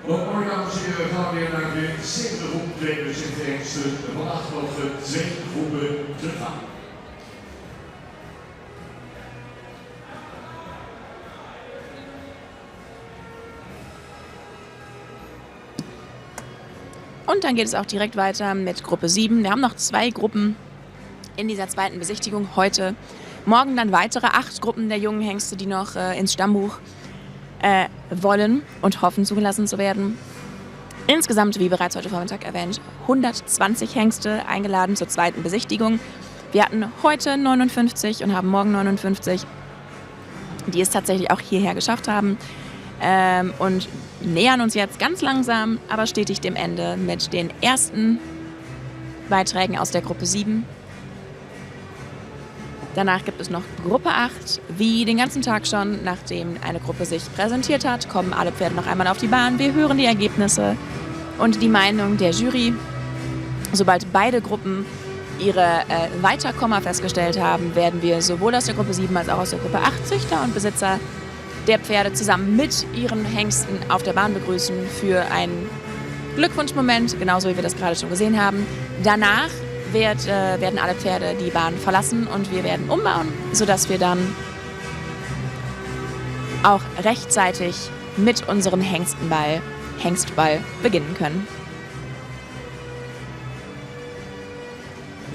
Nog mooi, dames en heren, we gaan weer naar de zevende groep, twee bezichtigingsten. Vandaag nog twee groepen te gaan. Und dann geht es auch direkt weiter mit Gruppe 7. Wir haben noch zwei Gruppen in dieser zweiten Besichtigung heute. Morgen dann weitere 8 Gruppen der jungen Hengste, die noch ins Stammbuch wollen und hoffen, zugelassen zu werden. Insgesamt, wie bereits heute Vormittag erwähnt, 120 Hengste eingeladen zur zweiten Besichtigung. Wir hatten heute 59 und haben morgen 59, die es tatsächlich auch hierher geschafft haben. Und nähern uns jetzt ganz langsam, aber stetig dem Ende mit den ersten Beiträgen aus der Gruppe 7. Danach gibt es noch Gruppe 8. Wie den ganzen Tag schon, nachdem eine Gruppe sich präsentiert hat, kommen alle Pferde noch einmal auf die Bahn. Wir hören die Ergebnisse und die Meinung der Jury. Sobald beide Gruppen ihre Weiterkomma festgestellt haben, werden wir sowohl aus der Gruppe 7 als auch aus der Gruppe 8 Züchter und Besitzer der Pferde zusammen mit ihren Hengsten auf der Bahn begrüßen für einen Glückwunschmoment, genauso wie wir das gerade schon gesehen haben. Danach werden alle Pferde die Bahn verlassen und wir werden umbauen, sodass wir dann auch rechtzeitig mit unserem Hengstball beginnen können.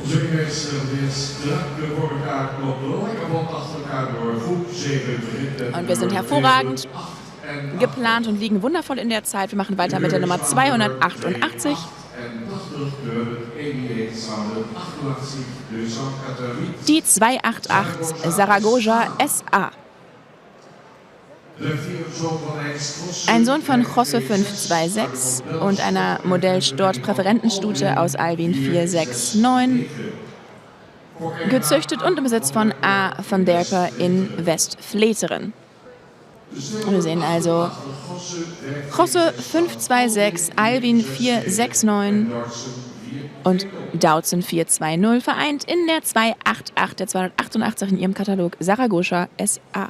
Onze mensen die strak voor elkaar kloppen, lekker wat achter elkaar door. Groep 7 begint met Und wir sind nummer hervorragend 288. geplant und liegen wundervoll in der Zeit. Wir machen weiter mit der Nummer 288. Die 288 Zaragoza SA. Ein Sohn von Josse 526 und einer Modell-Stort-Präferentenstute aus Alwin 469, gezüchtet und im Besitz von A. van Derpe in Westvleteren. Wir sehen also Josse 526, Alwin 469 und Doutzen 420, vereint in der 288, der 288 in ihrem Katalog Zaragoza SA.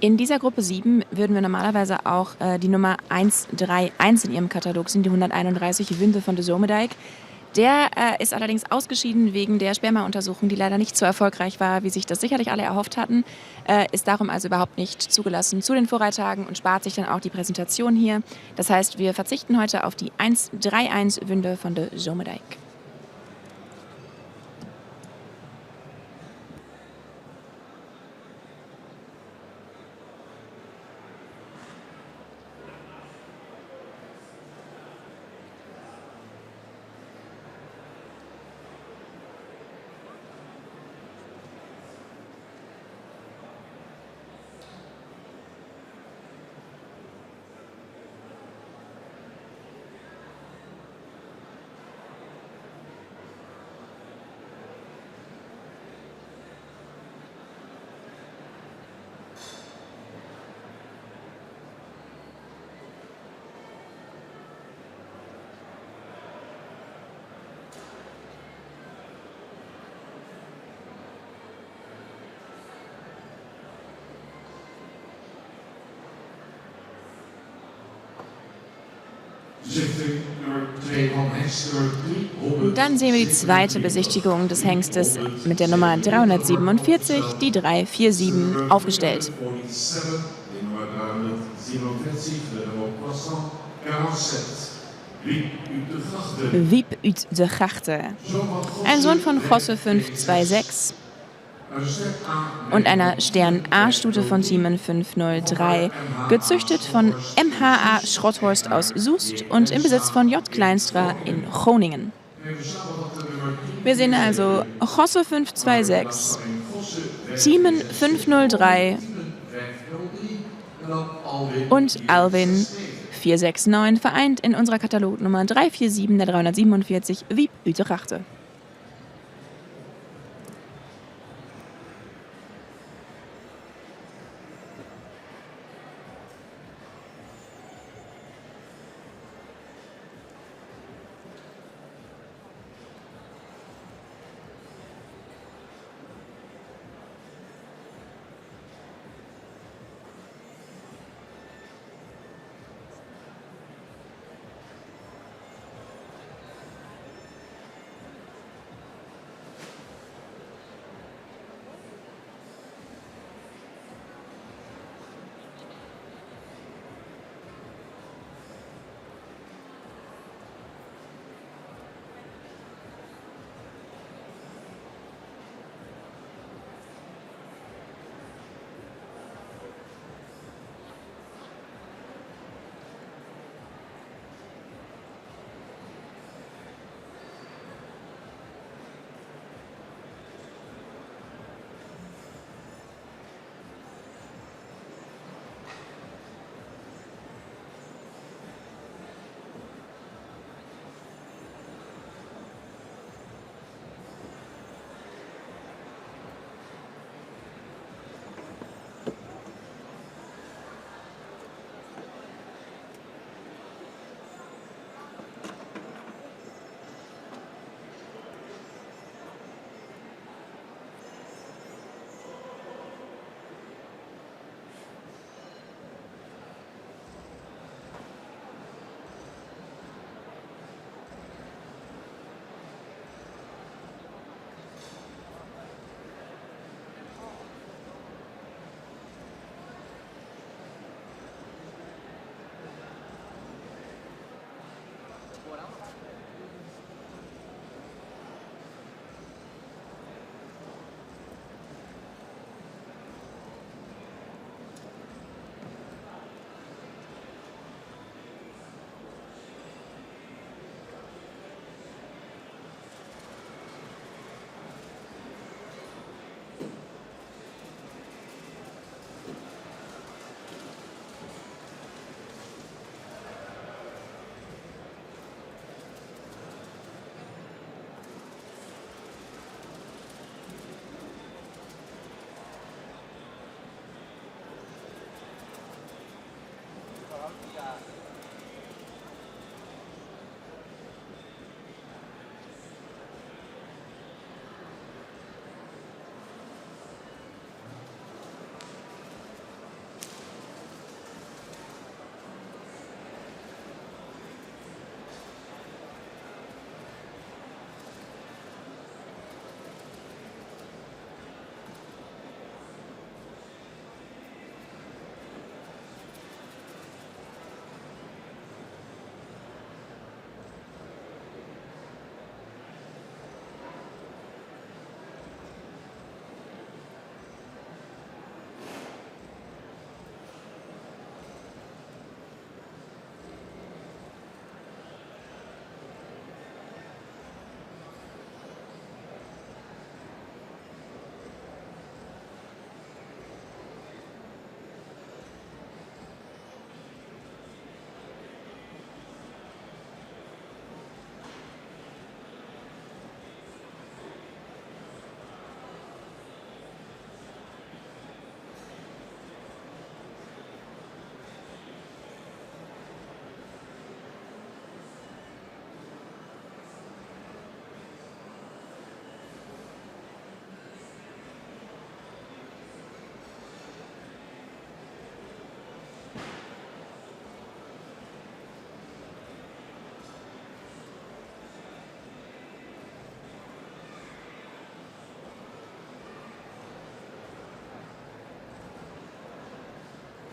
In dieser Gruppe 7 würden wir normalerweise auch die Nummer 131 in Ihrem Katalog sehen, die 131 Wünde von de Zomerdijk. Der ist allerdings ausgeschieden wegen der Spermauntersuchung, die leider nicht so erfolgreich war, wie sich das sicherlich alle erhofft hatten. Ist darum also überhaupt nicht zugelassen zu den Vorreitertagen und spart sich dann auch die Präsentation hier. Das heißt, wir verzichten heute auf die 131 Wünde von de Zomerdijk. Dann sehen wir die zweite Besichtigung des Hengstes mit der Nummer 347, die 347, aufgestellt. Die Nummer 347, de Nummer 347. Wiep uit de Grachten. Ein Sohn von Gosse 526 und einer Stern A-Stute von Thiemen 503, gezüchtet von MHA Schrotthorst aus Soest und im Besitz von J. Kleinstra in Groningen. Wir sehen also Gosse 526, Thiemen 503 und Alwin 469, vereint in unserer Katalognummer 347 der 347 Wiep uit de Grachten.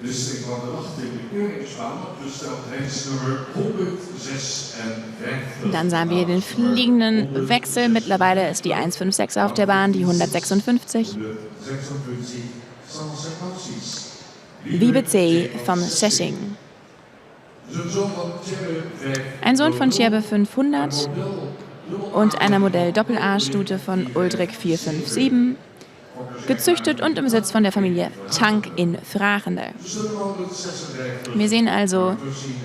Christin van der Wacht in de keuringsbaan opgesteld hengstnummer 156. Dann sahen wir den fliegenden Wechsel. Mittlerweile ist die 156 auf der Bahn, die 156. 156, 156. Wiebe C. van Schesching. Ein Ein Sohn von Tjebbe 500 und einer Modell Doppel-A-Stute von Uldrik 457, gezüchtet und im Besitz von der Familie Tank in Vragende. Wir sehen also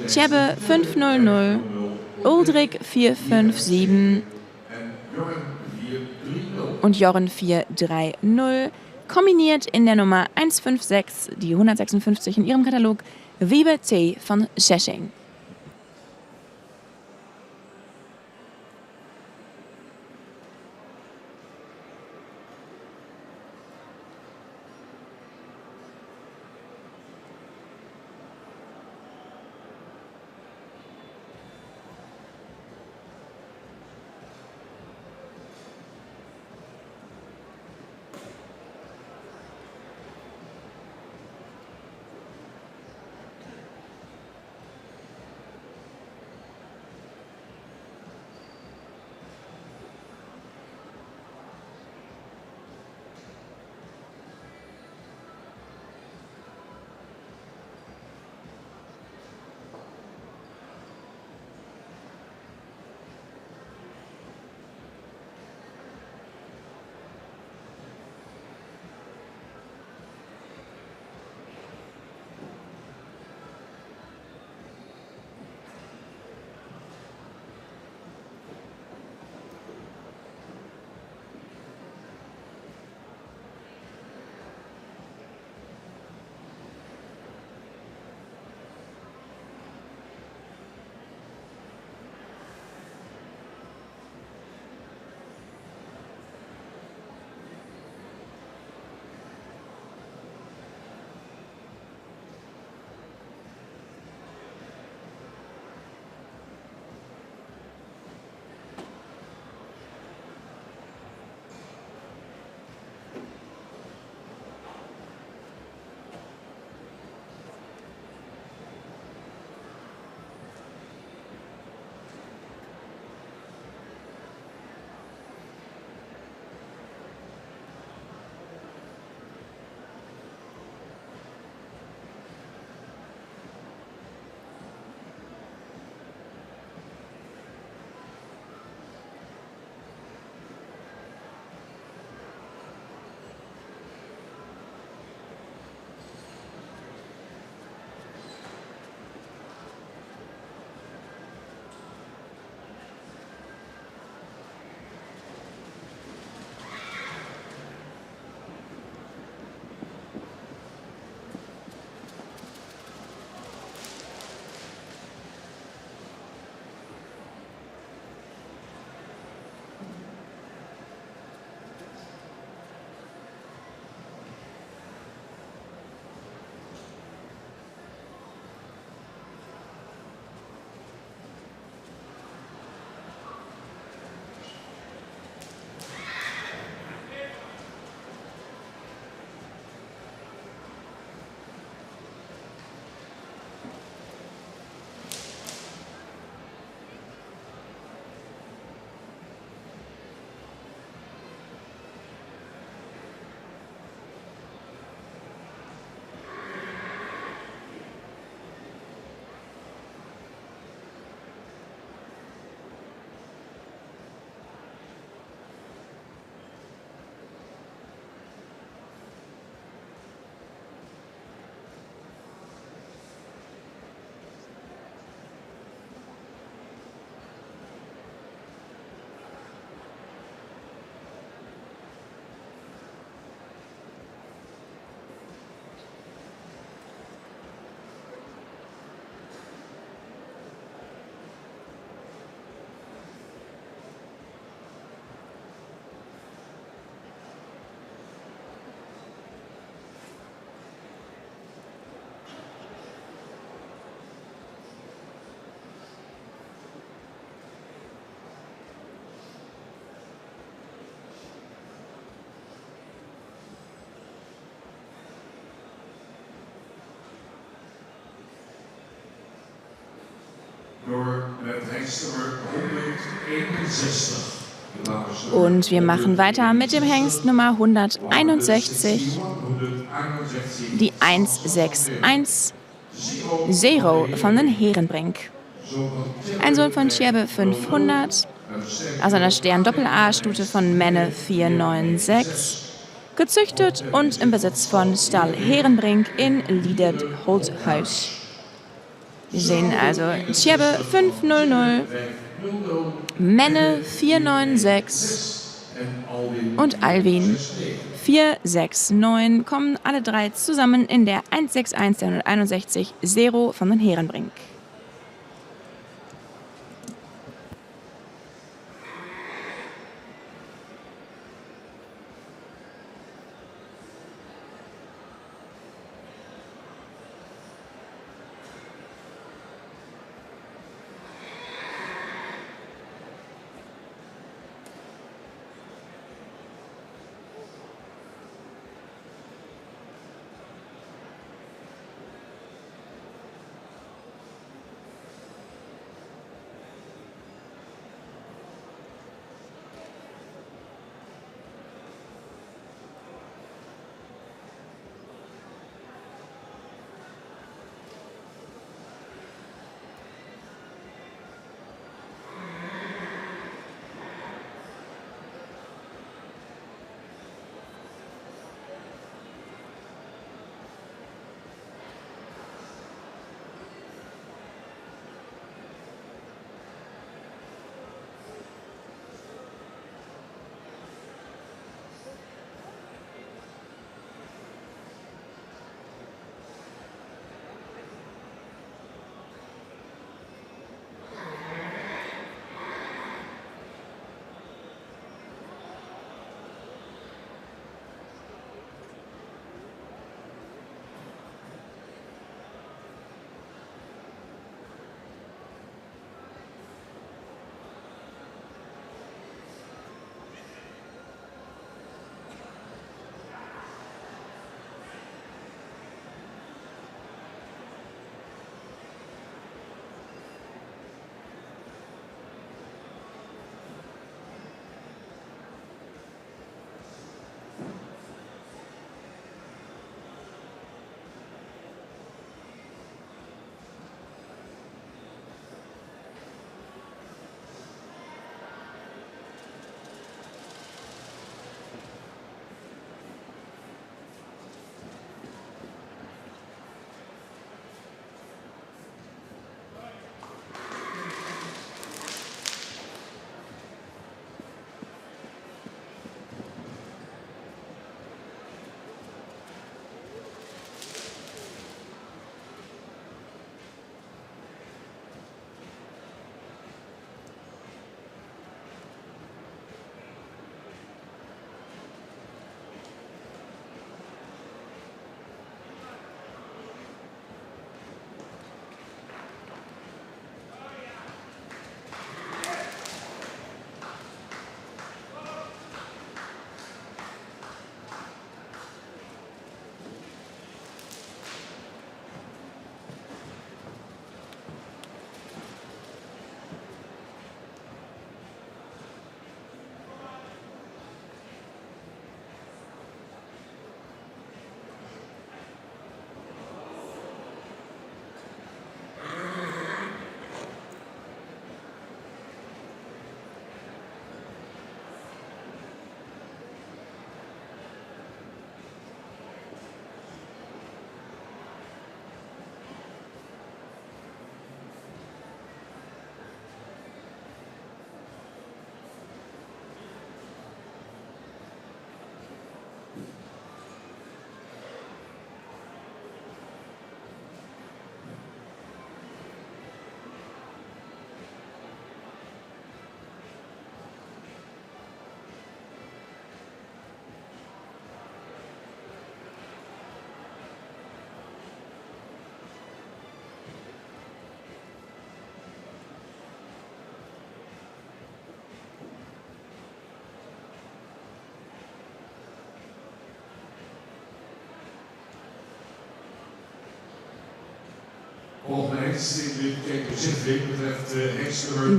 Tjebbe 500, Uldrik 457 und Jorren 430, kombiniert in der Nummer 156, die 156 in ihrem Katalog, Wiebe C. von Schesching. Door met hengst nummer 161. De dames nummer Und wir machen weiter mit dem Hengst Nummer 161, 161. die 161 Zero von den Herenbrink. Ein Sohn von Scherbe 500, aus einer Stern Doppel-A-Stute von Menne 496, gezüchtet und im Besitz von Stall Herenbrink in Liedert Holthuis. Wir sehen also Scherbe 500, Menne 496 und Alwin 469 kommen alle drei zusammen in der 161 der 161 Zero von den Herenbrink.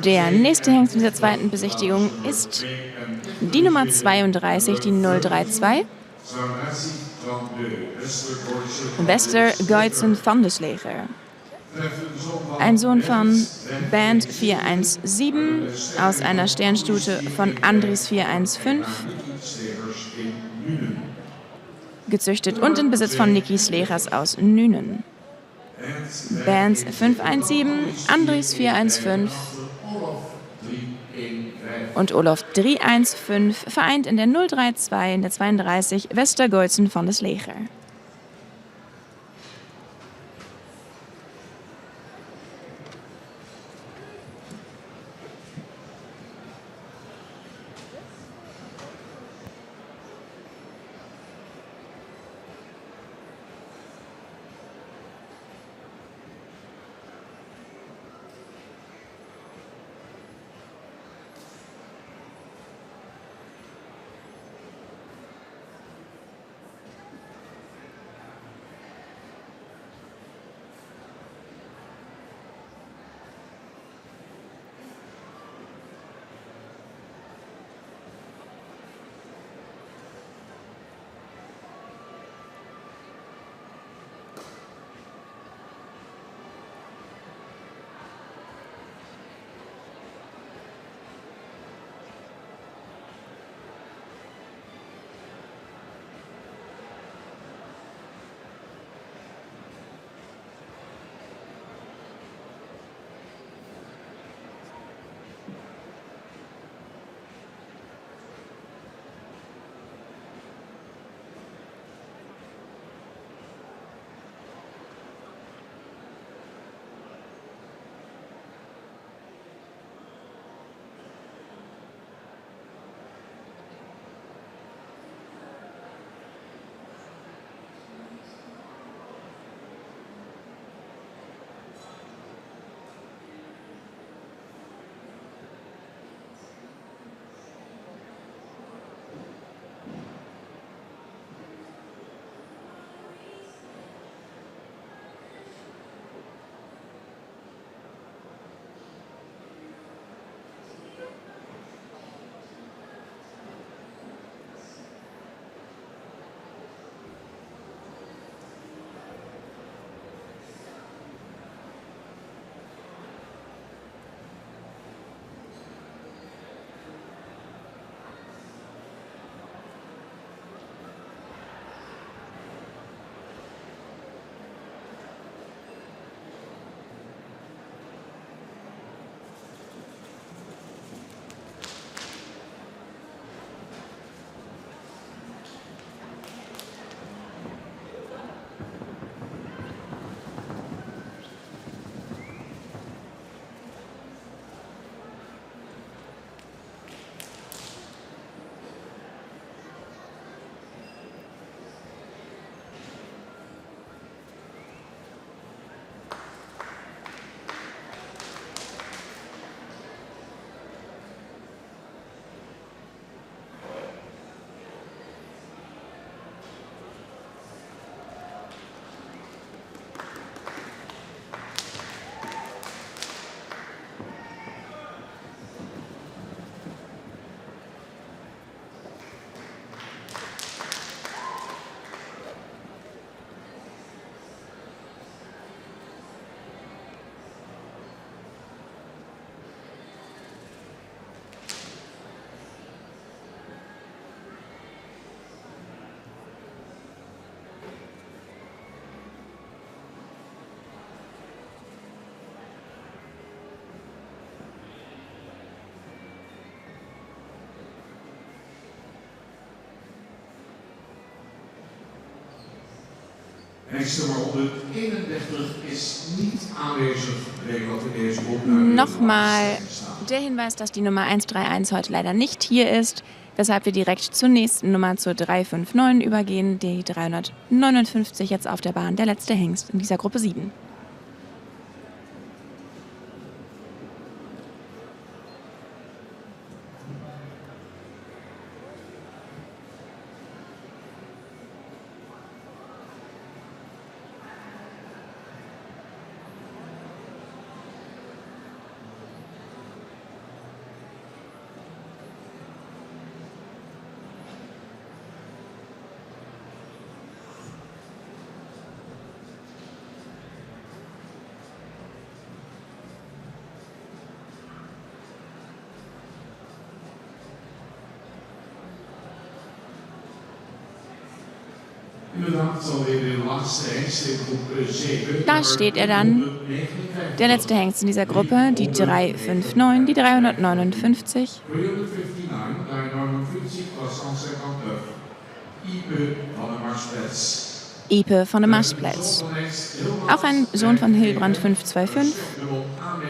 Der nächste Hengst in dieser zweiten Besichtigung ist die Nummer 32, die 032. Wester Goitzen van de Sleger. Ein Sohn von Band 417 aus einer Sternstute von Andries 415, gezüchtet und in Besitz von Niki Slegers aus Nünen. Bands 517, Andries 415 und Olaf 315, vereint in der 032 in der 32 Westergoitzen van de Sleger. Hengst nummer 131 is niet aanwezig. Betekent dat in deze groep naar de Nochmal laatste staat. der Hinweis, dass die Nummer 131 heute leider nicht hier ist, weshalb wir direkt zur nächsten Nummer, zur 359 übergehen, die 359 jetzt auf der Bahn, der letzte Hengst in dieser Gruppe 7. Da steht er dann, der letzte Hengst in dieser Gruppe, die 359, die 359. Ipe von der Marschplatz. Auch ein Sohn von Hilbrand 525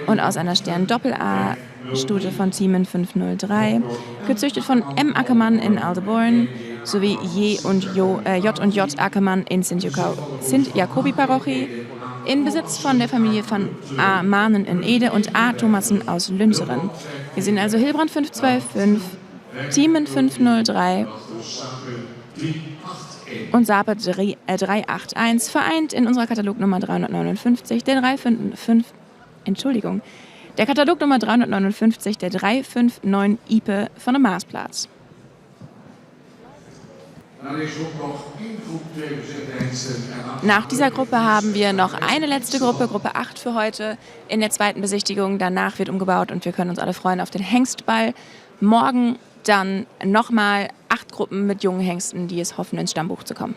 und aus einer Stern Doppel-A Stute von Thiemen 503, gezüchtet von M. Ackermann in Aldeborn sowie J und Jo, J und J Ackermann in Sint-Jacobi-Parochie, in Besitz von der Familie von A. Mahnen in Ede und A. Thomassen aus Lunteren. Wir sehen also Hilbrand 525, Thiemen 503 und Sape 381, vereint in unserer Katalognummer 359, der 355, Entschuldigung, der Katalognummer 359, der 359 Ipe von der Marsplatz. Nach dieser Gruppe haben wir noch eine letzte Gruppe, Gruppe 8 für heute, in der zweiten Besichtigung. Danach wird umgebaut und wir können uns alle freuen auf den Hengstball. Morgen dann nochmal 8 Gruppen mit jungen Hengsten, die es hoffen, ins Stammbuch zu kommen.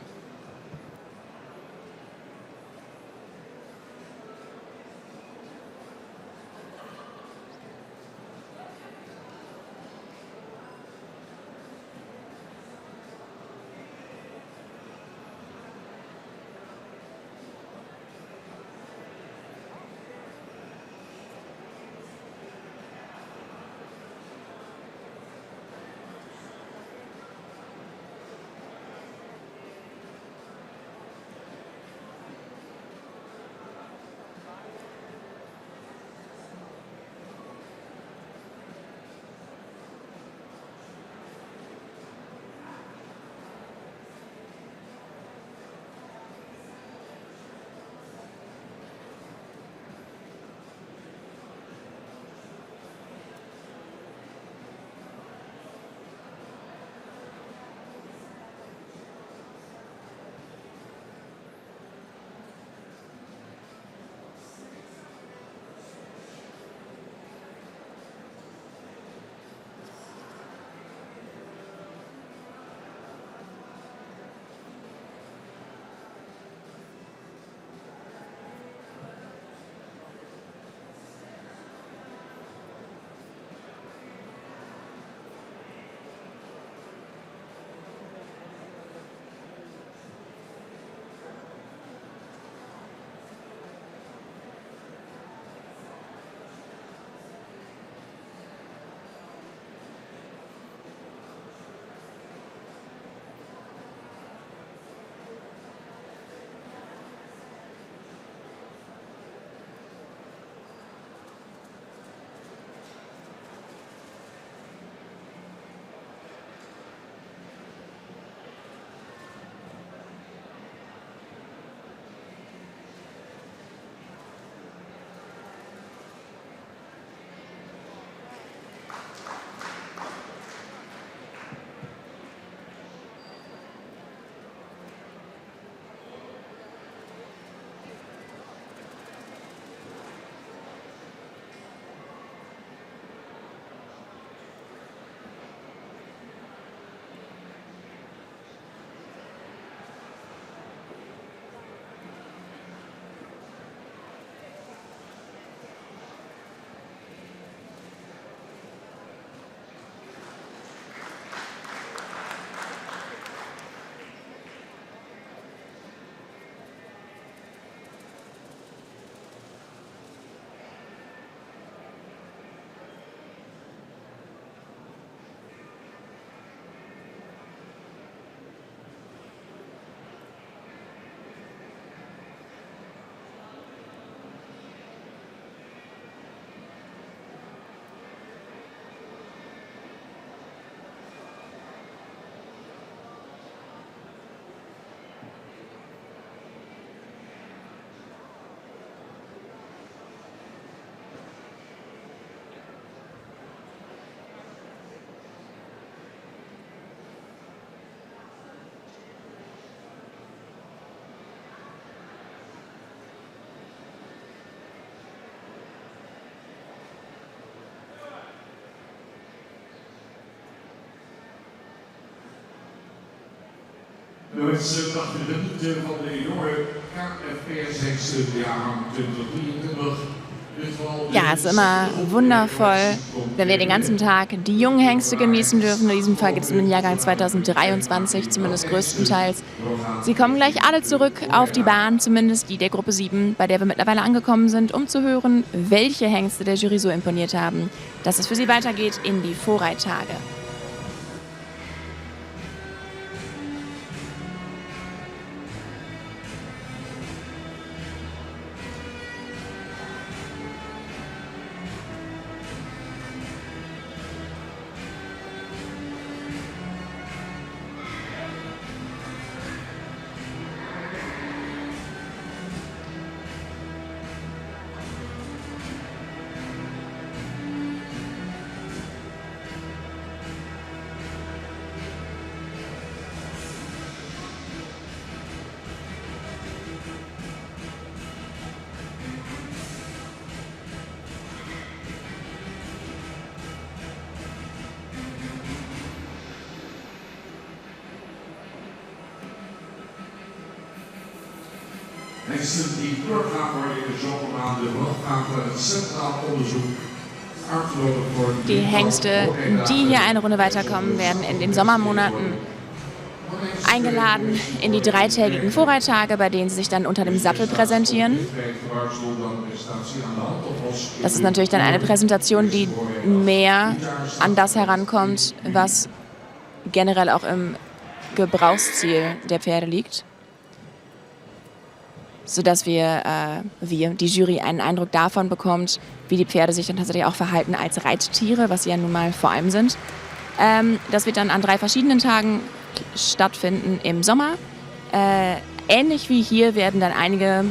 De mensen dachten genieten van de jonge KFPS-hengsten jaargang 2023. Ja, es ist immer wundervoll, wenn wir den ganzen Tag die jungen Hengste genießen dürfen. In diesem Fall geht es um den Jahrgang 2023, zumindest größtenteils. Sie kommen gleich alle zurück auf die Bahn, zumindest die der Gruppe 7, bei der wir mittlerweile angekommen sind, um zu hören, welche Hengste der Jury so imponiert haben, dass es für sie weitergeht in die Vorreittage. Hengsten die doorgaan worden in de zomermaanden voorafgaand aan het centraal onderzoek. Uitgenodigd worden. Die Hengste, die hier eine Runde weiterkommen, werden in den Sommermonaten eingeladen in die dreitägigen Vorreittage, bei denen sie sich dann unter dem Sattel präsentieren. Das ist natürlich dann eine Präsentation, die mehr an das herankommt, was generell auch im Gebrauchsziel der Pferde liegt, sodass wir, die Jury, einen Eindruck davon bekommt, wie die Pferde sich dann tatsächlich auch verhalten als Reittiere, was sie ja nun mal vor allem sind. Das wird dann an 3 verschiedenen Tagen stattfinden im Sommer. Ähnlich wie hier werden dann einige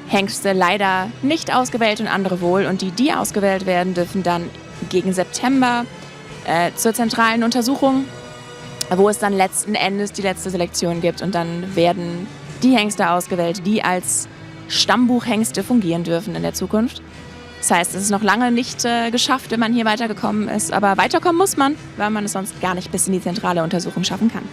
Hengste leider nicht ausgewählt und andere wohl. Und die, die ausgewählt werden, dürfen dann gegen September zur zentralen Untersuchung, wo es dann letzten Endes die letzte Selektion gibt. Und dann werden die Hengste ausgewählt, die als Stammbuchhengste fungieren dürfen in der Zukunft. Das heißt, es ist noch lange nicht geschafft, wenn man hier weitergekommen ist. Aber weiterkommen muss man, weil man es sonst gar nicht bis in die zentrale Untersuchung schaffen kann.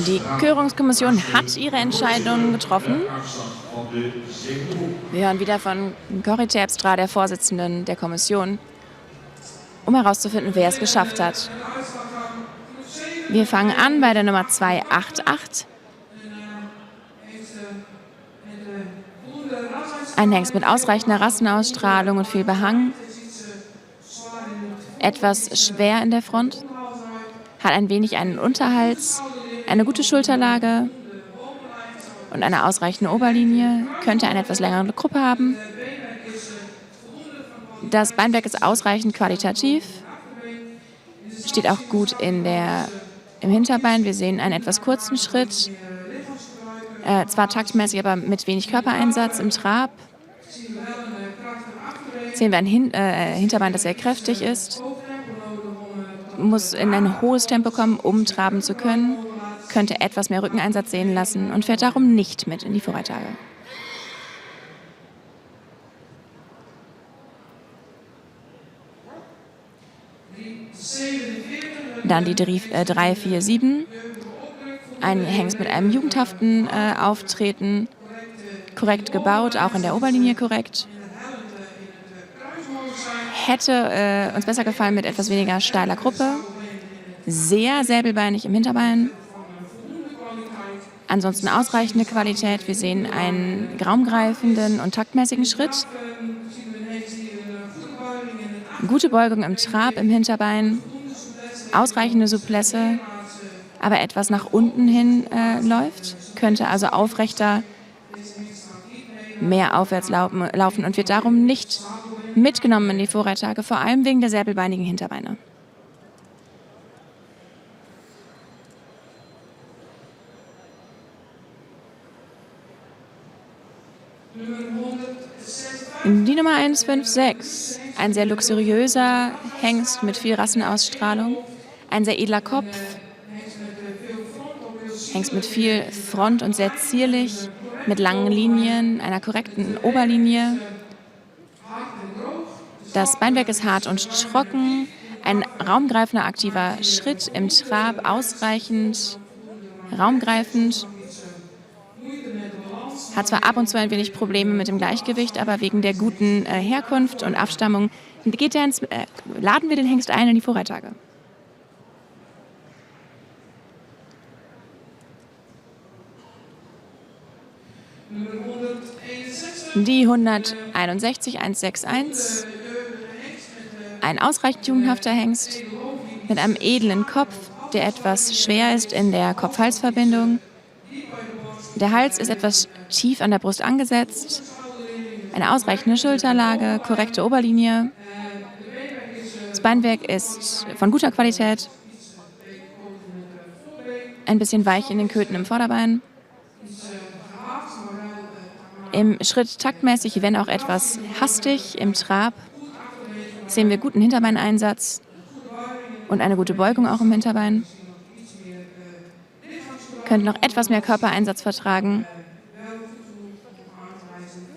Die Körungskommission hat ihre Entscheidung getroffen. Wir hören wieder von Corrie Terpstra, der Vorsitzenden der Kommission, um herauszufinden, wer es geschafft hat. Wir fangen an bei der Nummer 288. Ein Hengst mit ausreichender Rassenausstrahlung und viel Behang. Etwas schwer in der Front. Hat ein wenig einen Unterhals, eine gute Schulterlage und eine ausreichende Oberlinie. Könnte eine etwas längere Kruppe haben. Das Beinwerk ist ausreichend qualitativ. Steht auch gut im Hinterbein. Wir sehen einen etwas kurzen Schritt. Zwar taktmäßig, aber mit wenig Körpereinsatz im Trab. Sehen wir ein Hinterbein, das sehr kräftig ist. Muss in ein hohes Tempo kommen, um traben zu können. Könnte etwas mehr Rückeneinsatz sehen lassen und fährt darum nicht mit in die Vorreittage. Dann die 3, 4, 7. Ein Hengst mit einem jugendhaften Auftreten, korrekt gebaut, auch in der Oberlinie korrekt. Hätte uns besser gefallen mit etwas weniger steiler Kruppe. Sehr säbelbeinig im Hinterbein. Ansonsten ausreichende Qualität. Wir sehen einen raumgreifenden und taktmäßigen Schritt. Gute Beugung im Trab im Hinterbein. Ausreichende Souplesse, aber etwas nach unten hin läuft. Könnte also aufrechter mehr aufwärts laufen und wird darum nicht mitgenommen in die Vorreittage, vor allem wegen der säbelbeinigen Hinterbeine. Die Nummer 156, ein sehr luxuriöser Hengst mit viel Rassenausstrahlung, ein sehr edler Kopf, Hengst mit viel Front und sehr zierlich, mit langen Linien, einer korrekten Oberlinie. Das Beinwerk ist hart und trocken, ein raumgreifender, aktiver Schritt im Trab, ausreichend raumgreifend. Hat zwar ab und zu ein wenig Probleme mit dem Gleichgewicht, aber wegen der guten Herkunft und Abstammung laden wir den Hengst ein in die Vorreittage. Die 161, 161, ein ausreichend jugendhafter Hengst mit einem edlen Kopf, der etwas schwer ist in der Kopf-Hals-Verbindung. Der Hals ist etwas tief an der Brust angesetzt, eine ausreichende Schulterlage, korrekte Oberlinie. Das Beinwerk ist von guter Qualität, ein bisschen weich in den Köten im Vorderbein. Im Schritt taktmäßig, wenn auch etwas hastig, im Trab sehen wir guten Hinterbeineinsatz und eine gute Beugung auch im Hinterbein. Könnte noch etwas mehr Körpereinsatz vertragen,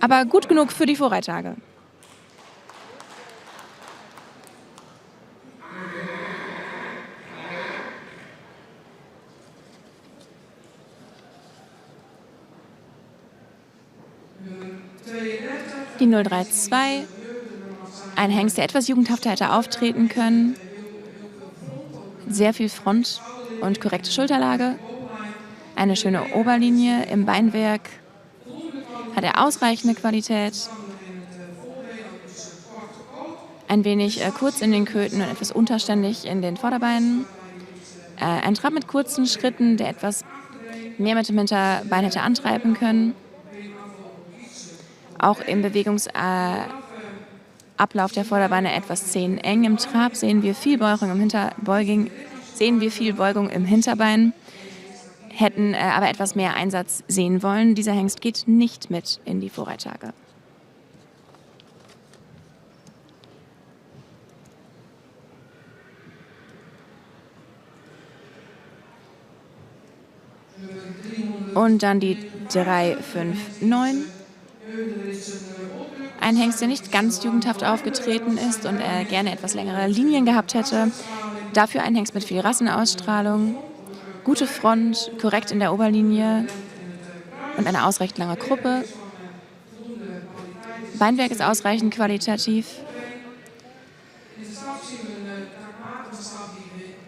aber gut genug für die Vorreittage. Die 032, ein Hengst, der etwas jugendhafter hätte auftreten können. Sehr viel Front und korrekte Schulterlage. Eine schöne Oberlinie im Beinwerk. Hat er ausreichende Qualität. Ein wenig kurz in den Köten und etwas unterständig in den Vorderbeinen. Ein Trab mit kurzen Schritten, der etwas mehr mit dem Hinterbein hätte antreiben können. Auch im Bewegungsablauf der Vorderbeine etwas zeheneng. Im Trab sehen wir viel Beugung im Hinterbeuging, sehen wir viel Beugung im Hinterbein, hätten aber etwas mehr Einsatz sehen wollen. Dieser Hengst geht nicht mit in die Vorreittage. Und dann die 3, 5, 9. Ein Hengst, der nicht ganz jugendhaft aufgetreten ist und er gerne etwas längere Linien gehabt hätte. Dafür ein Hengst mit viel Rassenausstrahlung, gute Front, korrekt in der Oberlinie und eine ausreichend lange Kruppe. Beinwerk ist ausreichend qualitativ.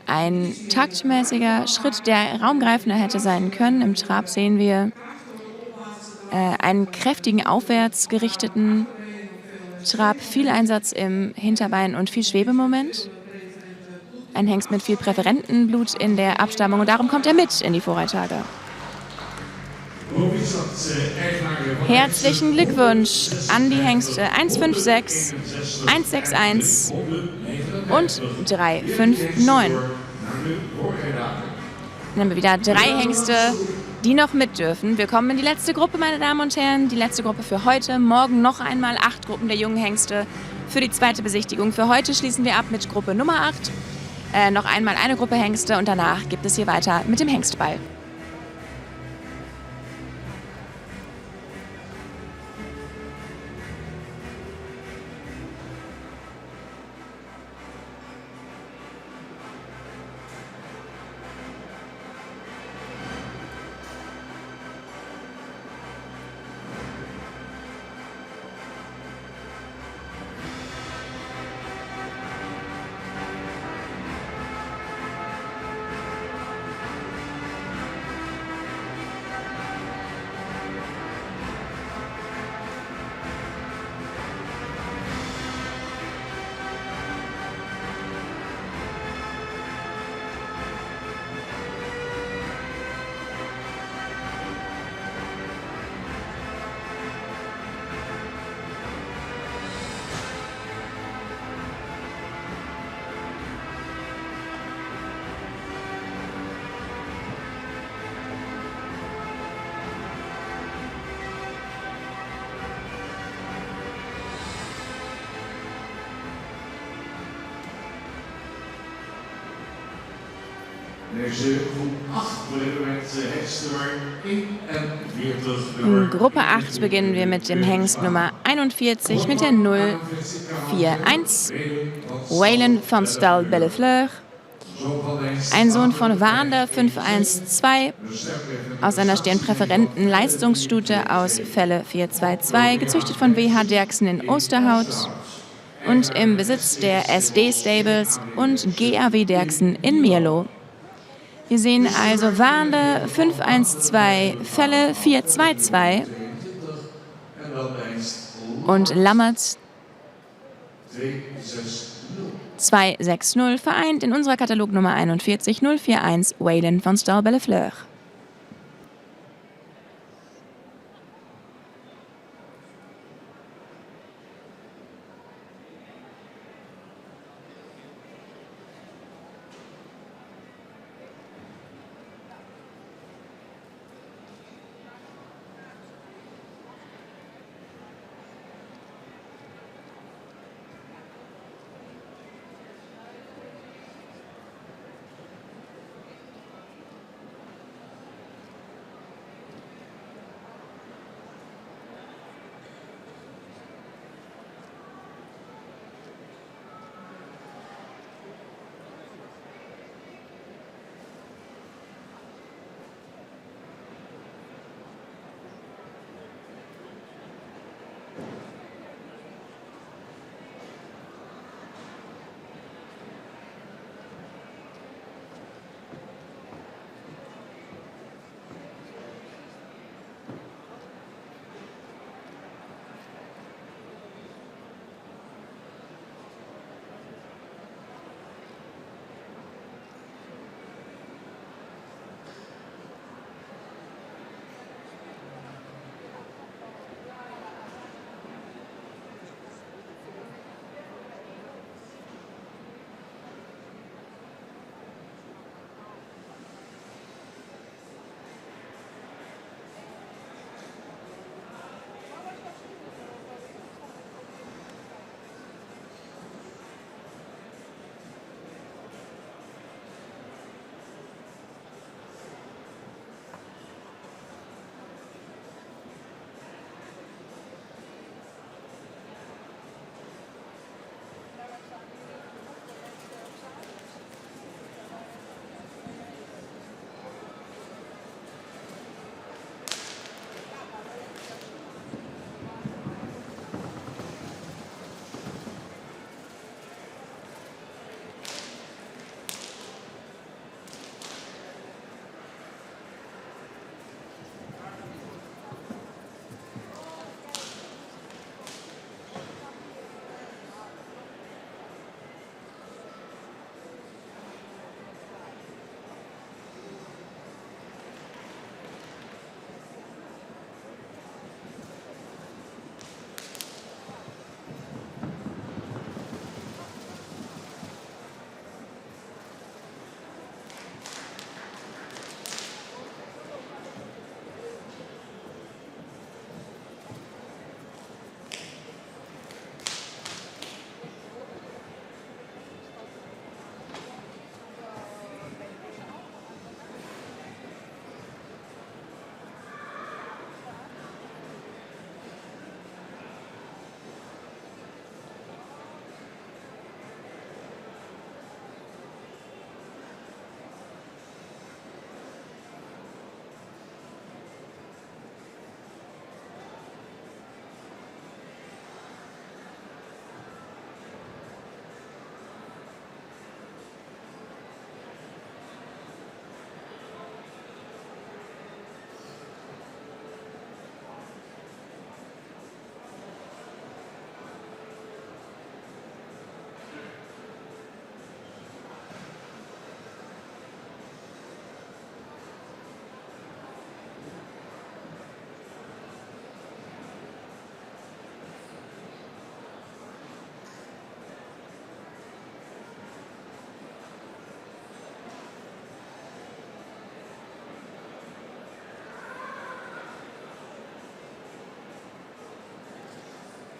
Ein taktmäßiger Schritt, der raumgreifender hätte sein können. Im Trab sehen wir einen kräftigen, aufwärts gerichteten Trab, viel Einsatz im Hinterbein und viel Schwebemoment. Ein Hengst mit viel Präferentenblut in der Abstammung und darum kommt er mit in die Vorreittage. Herzlichen Glückwunsch an die Hengste 156, 161 und 359. Dann haben wir wieder drei Hengste, die noch mit dürfen. Wir kommen in die letzte Gruppe, meine Damen und Herren. Die letzte Gruppe für heute. Morgen noch einmal 8 Gruppen der jungen Hengste für die zweite Besichtigung. Für heute schließen wir ab mit Gruppe Nummer 8. Noch einmal eine Gruppe Hengste und danach gibt es hier weiter mit dem Hengstball. Deze groep 8 beginnen we met hengst nummer 41. In Gruppe 8 beginnen wir mit dem Hengst Nummer 41 mit der 041, Waylon von Stall Bellefleur. Ein Sohn von Wander 512 aus einer Stirnpräferenten Leistungsstute aus Felle 422, gezüchtet von WH Derksen in Oosterhout und im Besitz der SD Stables und GAW Derksen in Mierlo. Wir sehen also Wander 512, Felle 422 und Lammert 260, vereint in unserer Katalognummer 41 041 Waylon von Stall Bellefleur.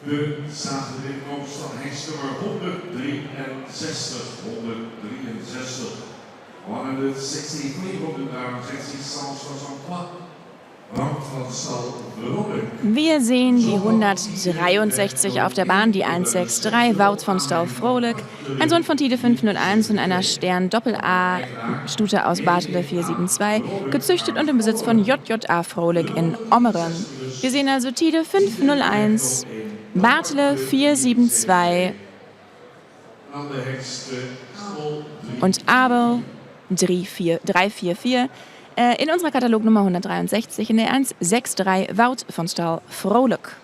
De zaterdag van hengst nummer 163, 163. 163, 163, Wout van Stal Vrolijk. Wir sehen die 163 auf der Bahn, die 163, Wout van Stal Vrolijk, ein Sohn von Tide 501 und einer Stern Doppel-A Stute aus Bartele 472, gezüchtet und im Besitz von JJA Vrolijk in Ommeren. Wir sehen also Tide 501, Bartele 472 Aan de hengst Abel 3. und Abel 344 in unserer Katalognummer 163 in der 163 Wout van Stal Vrolijk.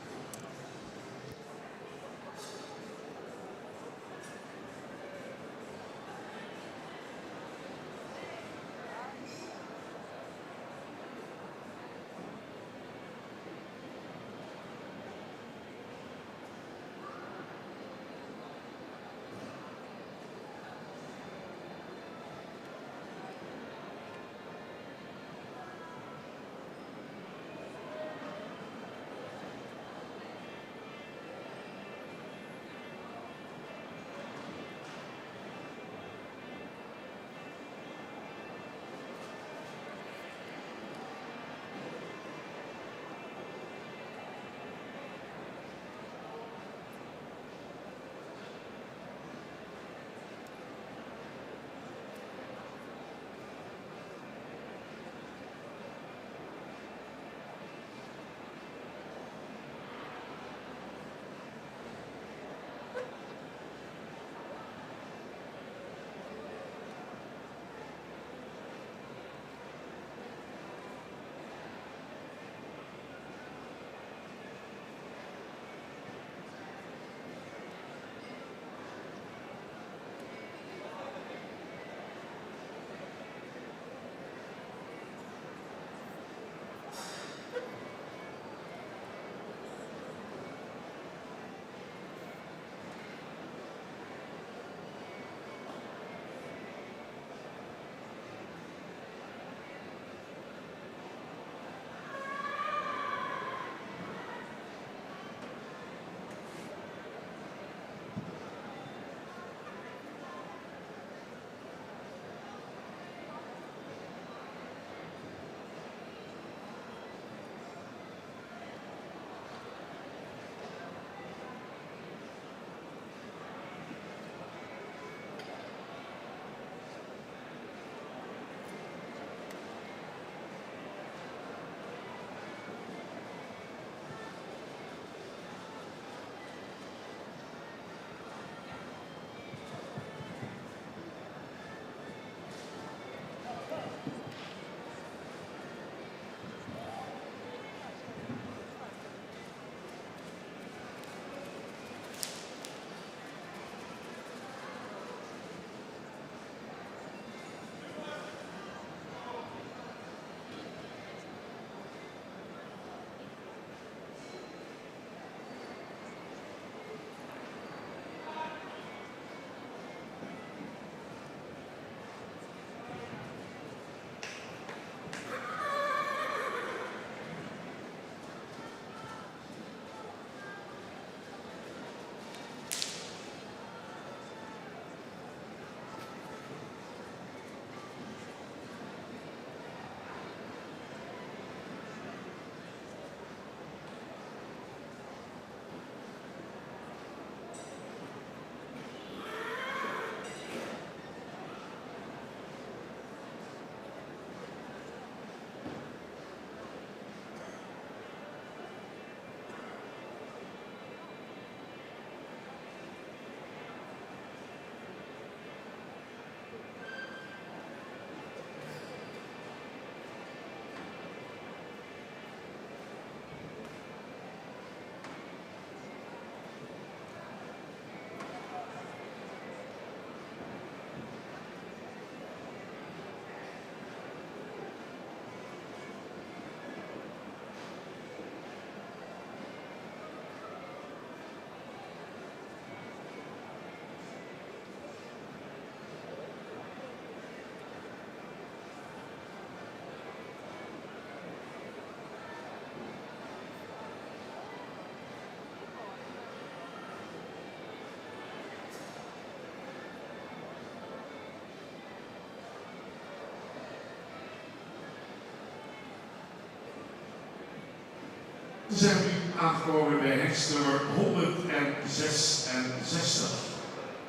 Dan zijn we nu aangekomen bij hengst nummer 166.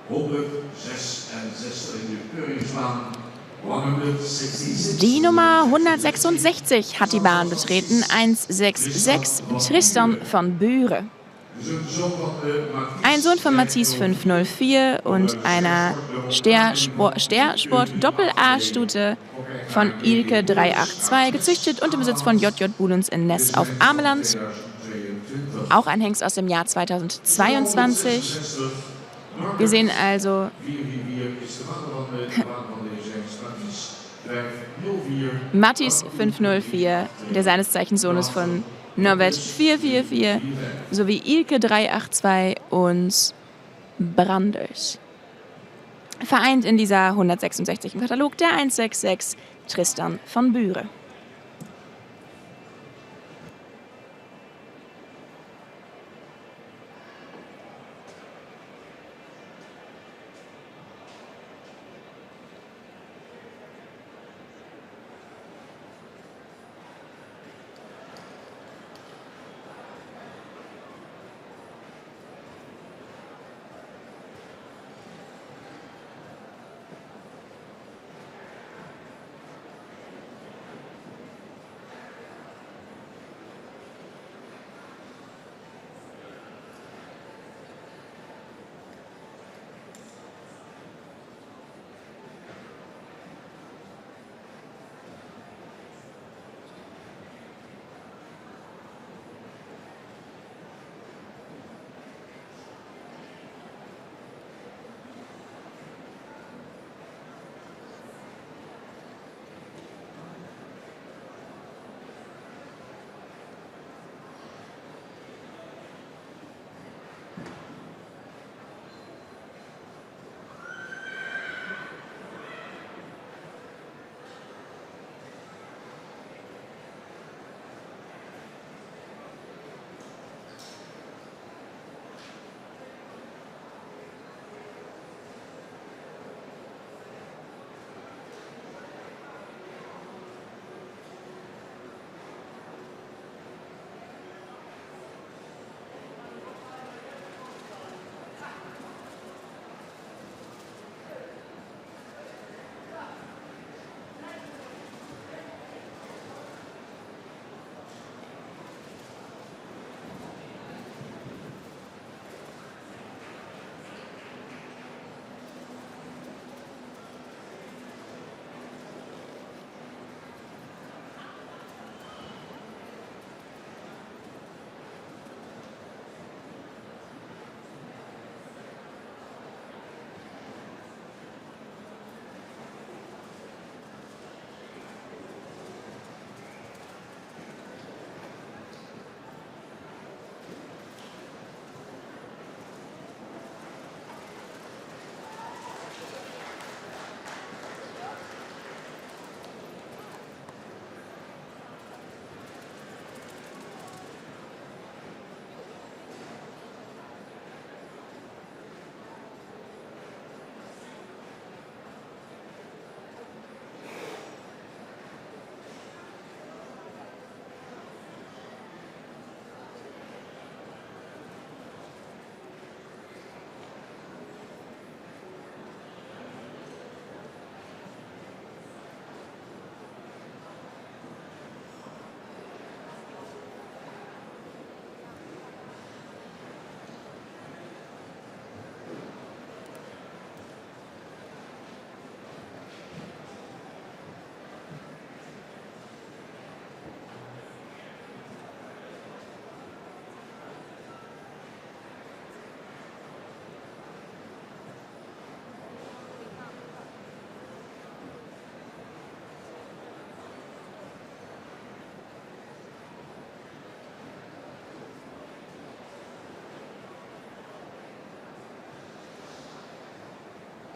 166 in de keuringsbaan. 166. Die Nummer 166 hat die Bahn betreten. 166 Tristan van Buren. Ein Sohn von Matisse 504 und einer Stersport Doppel-A-Stute von Ilke 382, gezüchtet und im Besitz von JJ Bulens in Ness auf Ameland. Auch ein Hengst aus dem Jahr 2022. Wir sehen also Mattis 504, der seines Zeichens Sohn ist von Norbert 444, sowie Ilke 382 und Branders. Vereint in dieser 166 im Katalog der 166 Tristan von Büre.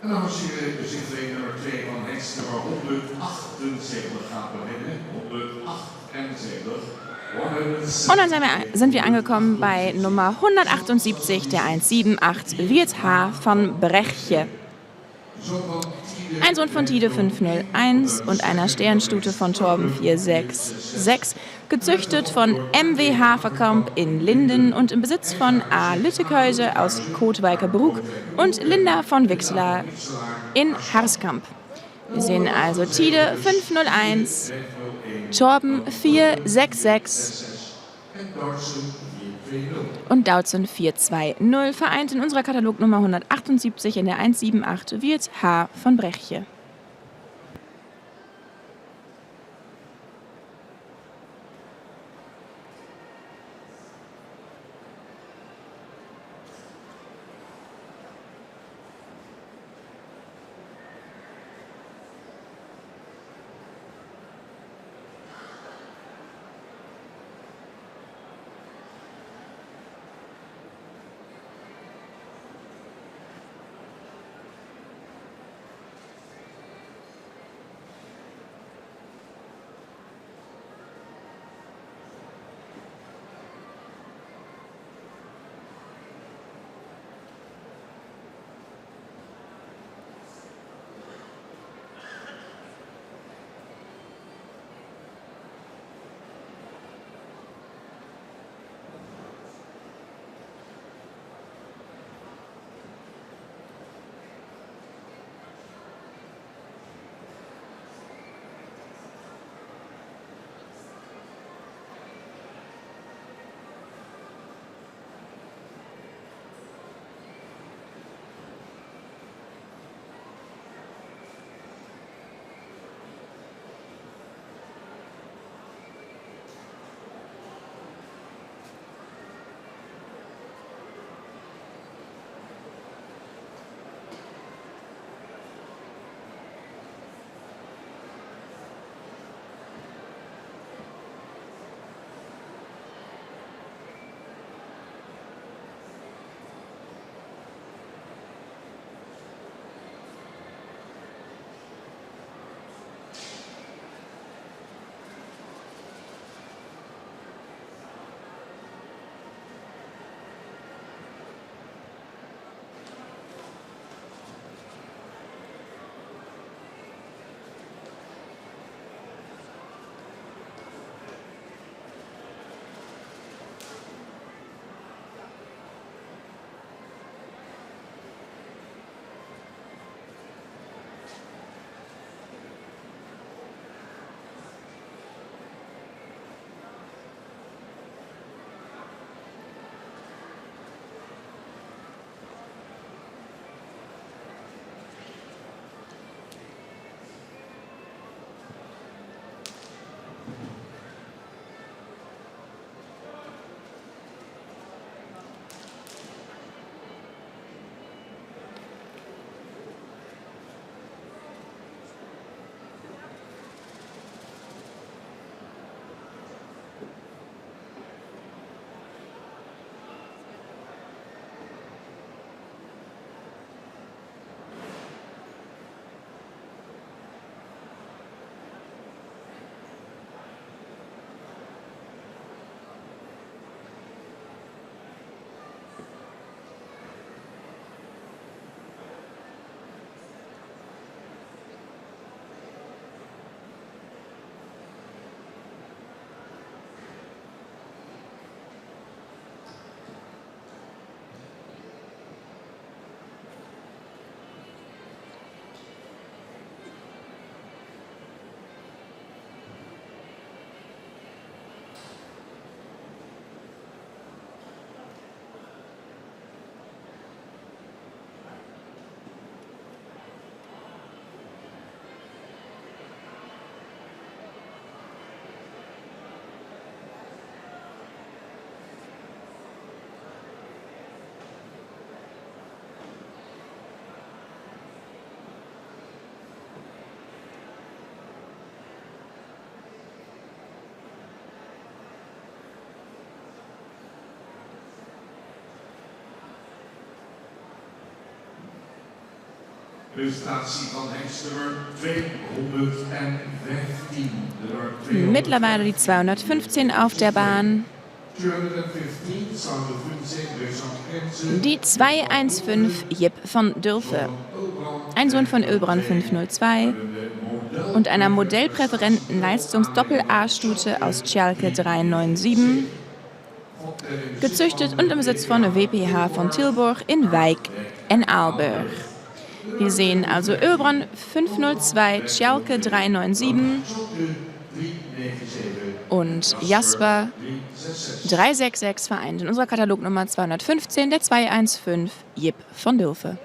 En dan zien we de nummer 2 van hengst nummer 178 gaat beginnen. 178. Und dann sind wir angekommen bei Nummer 178, der 178 Wirt H. van Brechtje. Ein Sohn von Tide 501 und einer Sternstute von Torben 466, gezüchtet von MW Haferkamp in Linden und im Besitz von A. Lüttekeuse aus Kootwijkerbroek und Linda von Wichselaar in Harskamp. Wir sehen also Tide 501, Torben 466 und Doutzen 420, vereint in unserer Katalognummer 178 in der 178 wird H. von Brechje. Presentatie van hengst nummer 215. De nummer Mittlerweile die 215 auf der Bahn. Die 215 Jip van Dulfe. Ein Sohn von Ölbrand 502 und einer modellpräferenten Leistungs-Doppel-A-Stute aus Tjalke 397. Gezüchtet und im Besitz von WPH von Tilburg in Wijk en Aalburg. Wir sehen also Ölbrand 502, Tjalke 397 und Jasper 366 vereint in unserer Katalognummer 215, der 215 Jip von Dulfe.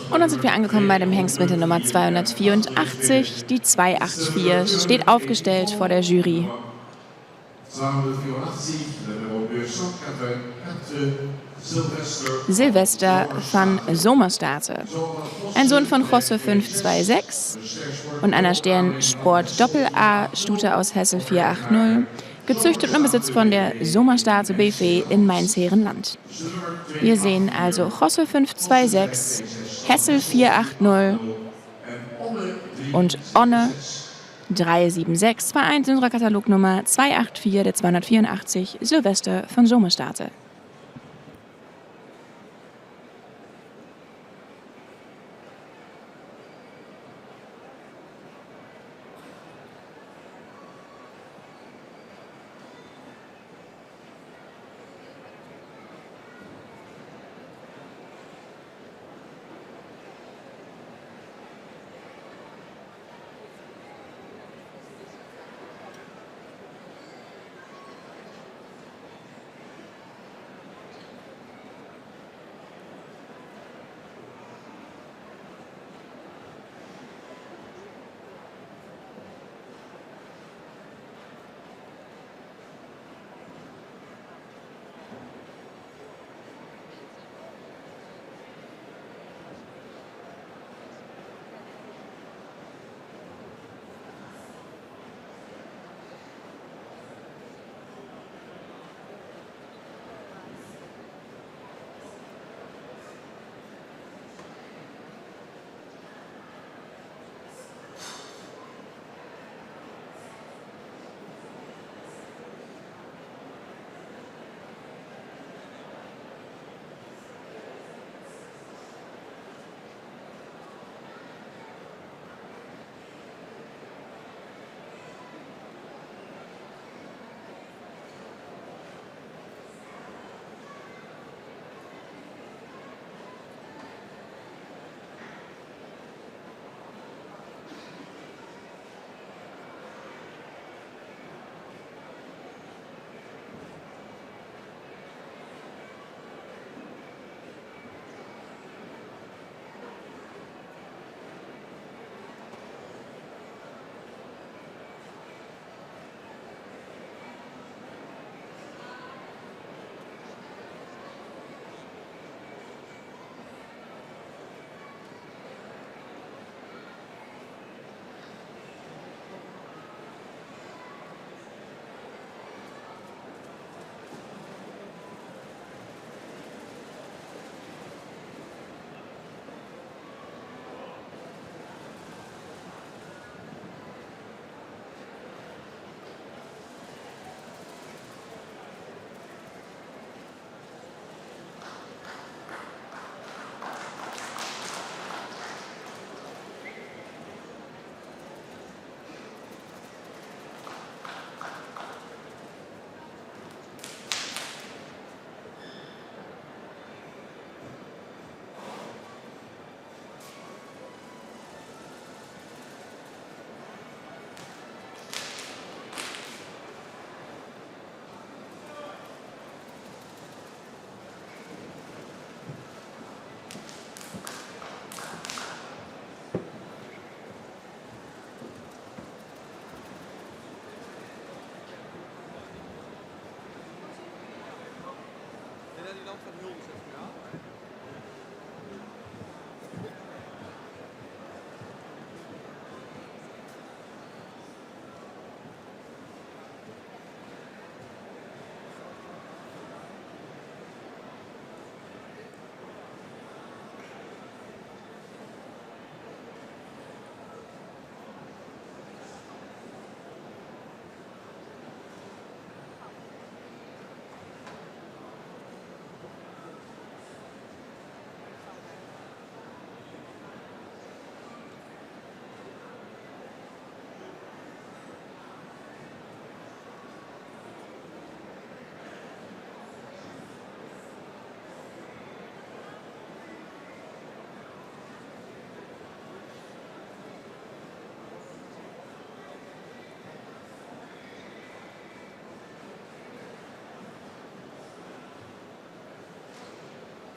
Und dann sind wir angekommen bei dem Hengst mit der Nummer 284. Die 284 steht aufgestellt vor der Jury. 284, de nummer 284. Silvester van Zomerstate. Ein Sohn von Josse 526 und einer Stern Sport Doppel A Stute aus Hessel 480, gezüchtet und im Besitz von der Zomerstate BV in Mainz-Herenland. Wir sehen also Josse 526, Hessel 480 und Onne 376, vereint in unserer Katalognummer 284 der 284 Silvester von Zomerstate.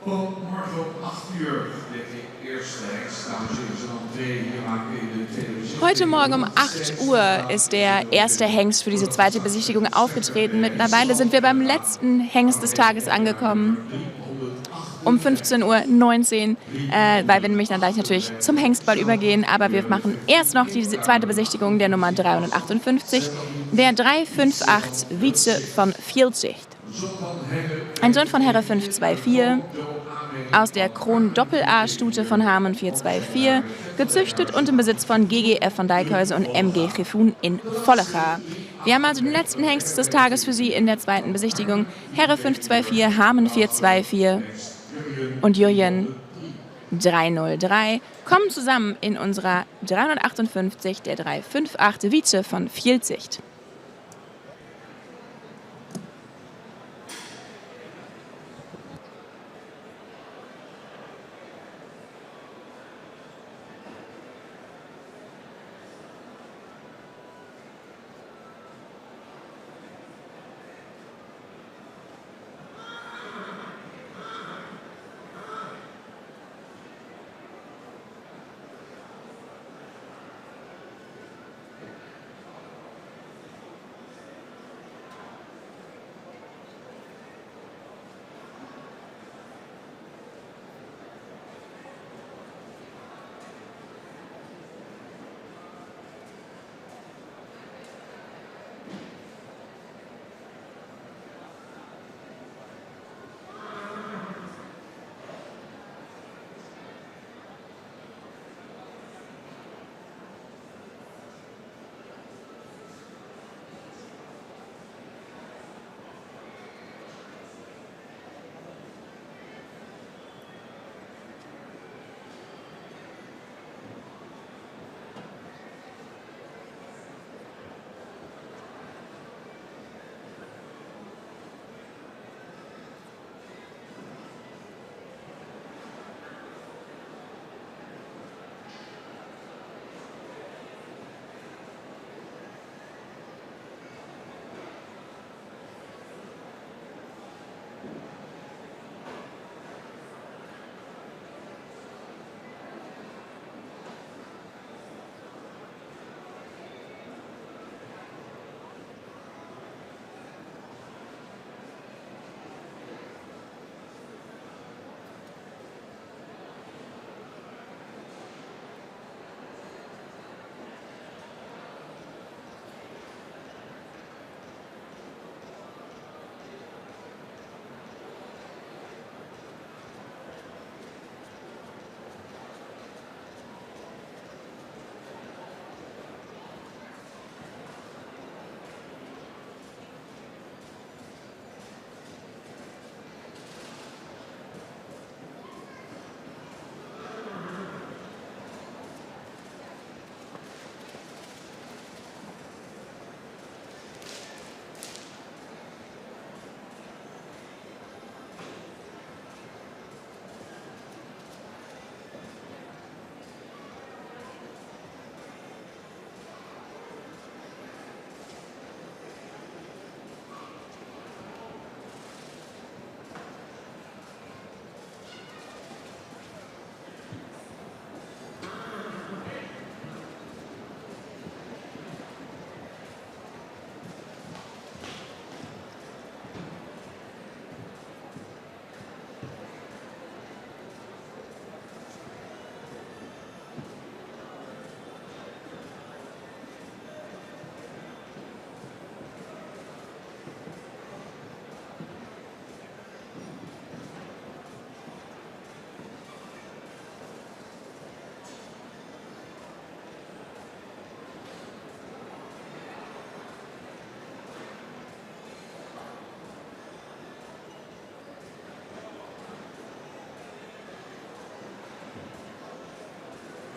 Vanmorgen om 8 uur werd de eerste hengst, dames en heren, zijn entree hier maken in de tweede Heute Morgen um 8 Uhr ist der erste Hengst für diese zweite Besichtigung aufgetreten. Mittlerweile sind wir beim letzten Hengst des Tages angekommen. um 15.19 Uhr, weil wir nämlich dann gleich natürlich zum Hengstball übergehen. Aber wir machen erst noch die zweite Besichtigung der Nummer 358, der 358 Wietse von Fjildsicht. Ein Sohn von Herre 524 aus der Kron Doppel-A-Stute von Hamen 424, gezüchtet und im Besitz von GGF von Dijkhäuser und MG Griffoen in Vollecha. Wir haben also den letzten Hengst des Tages für Sie in der zweiten Besichtigung. Herre 524, Hamen 424 und Jurjen 303 kommen zusammen in unserer 358 der 358 Wietse von Fjildsicht.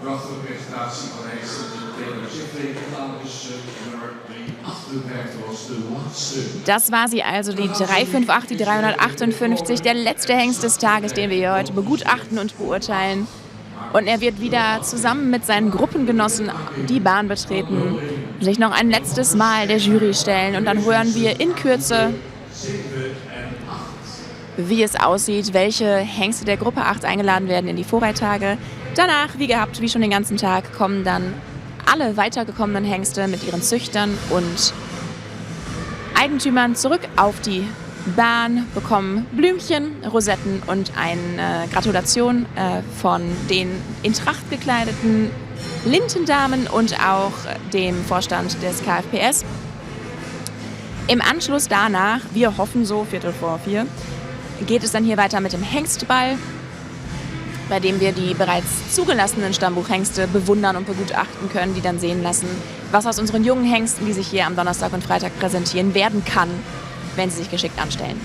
Prachtige presentatie van Hengsten die tegen zicht is nummer 358 was de laatste. Das war sie also, die 358, die 358, der letzte Hengst des Tages, den wir hier heute begutachten und beurteilen. Und er wird wieder zusammen mit seinen Gruppengenossen die Bahn betreten, sich noch ein letztes Mal der Jury stellen und dann hören wir in Kürze, wie es aussieht, welche Hengste der Gruppe 8 eingeladen werden in die Vorreittage. Danach, wie gehabt, wie schon den ganzen Tag, kommen dann alle weitergekommenen Hengste mit ihren Züchtern und Eigentümern zurück auf die Bahn, bekommen Blümchen, Rosetten und eine Gratulation von den in Tracht gekleideten Lintendamen und auch dem Vorstand des KFPS. Im Anschluss danach, wir hoffen so 3:45, geht es dann hier weiter mit dem Hengstball, bei dem wir die bereits zugelassenen Stammbuchhengste bewundern und begutachten können, die dann sehen lassen, was aus unseren jungen Hengsten, die sich hier am Donnerstag und Freitag präsentieren, werden kann, wenn sie sich geschickt anstellen.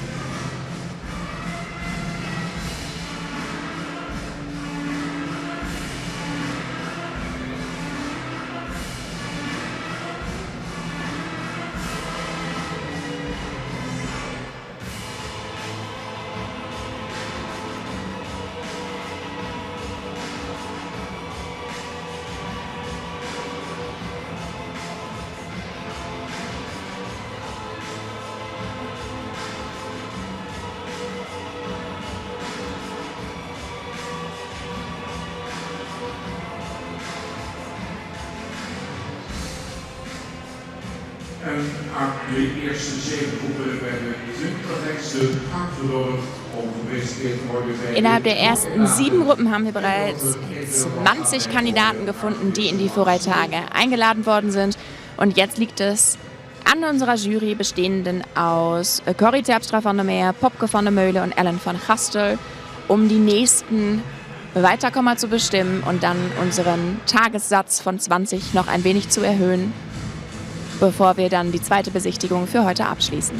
En aan de eerste zeven groepen werden 20 hengsten uitgenodigd om gepresenteerd te worden bij Innerhalb der ersten sieben Gruppen haben wir bereits 20 Kandidaten gefunden, die in die Vorreittage eingeladen worden sind. Und jetzt liegt es an unserer Jury, bestehenden aus Corrie Terpstra van der Meer, Popke van der Möhle und Ellen van Gastel, um die nächsten Weiterkommer zu bestimmen und dann unseren Tagessatz von 20 noch ein wenig zu erhöhen, bevor wir dann die zweite Besichtigung für heute abschließen.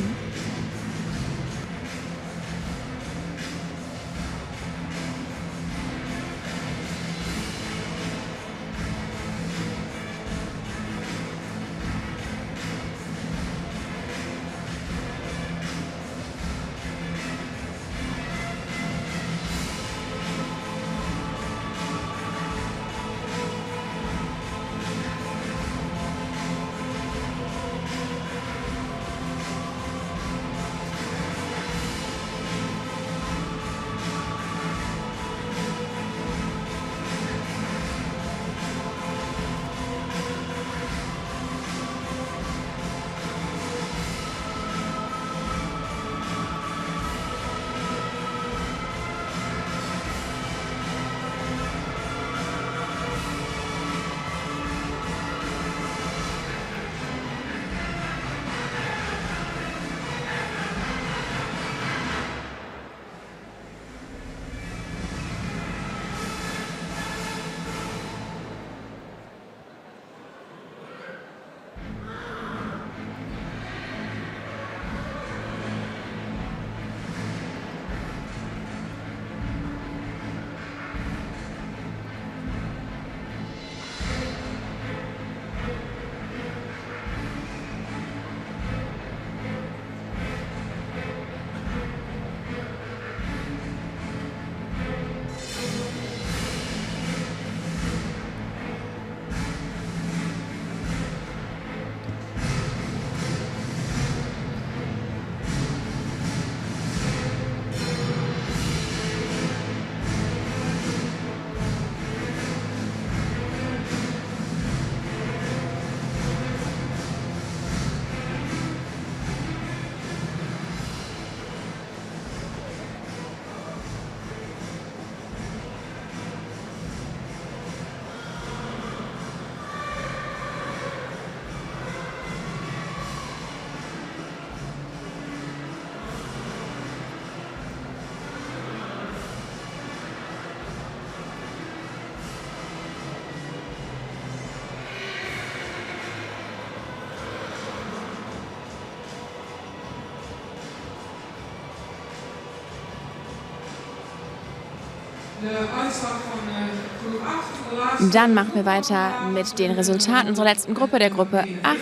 Dann machen wir weiter mit den Resultaten unserer letzten Gruppe, der Gruppe 8.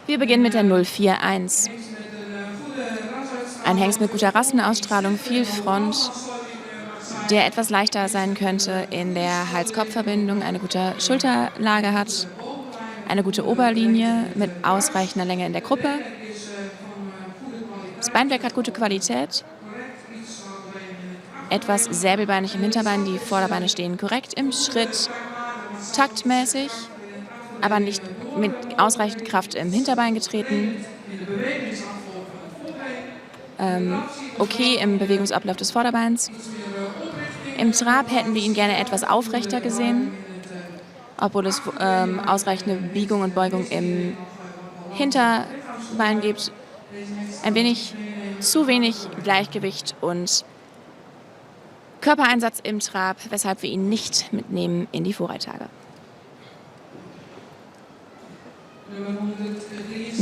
Wir beginnen mit der 041. Ein Hengst mit guter Rassenausstrahlung, viel Front, der etwas leichter sein könnte in der Hals-Kopf-Verbindung, eine gute Schulterlage hat, eine gute Oberlinie mit ausreichender Länge in der Kruppe. Das Beinwerk hat gute Qualität. Etwas säbelbeinig im Hinterbein, die Vorderbeine stehen korrekt im Schritt, taktmäßig, aber nicht mit ausreichend Kraft im Hinterbein getreten. Okay im Bewegungsablauf des Vorderbeins. Im Trab hätten wir ihn gerne etwas aufrechter gesehen, obwohl es ausreichende Biegung und Beugung im Hinterbein gibt. Ein wenig zu wenig Gleichgewicht und Körpereinsatz im Trab, weshalb wir ihn nicht mitnehmen in die Vorreittage.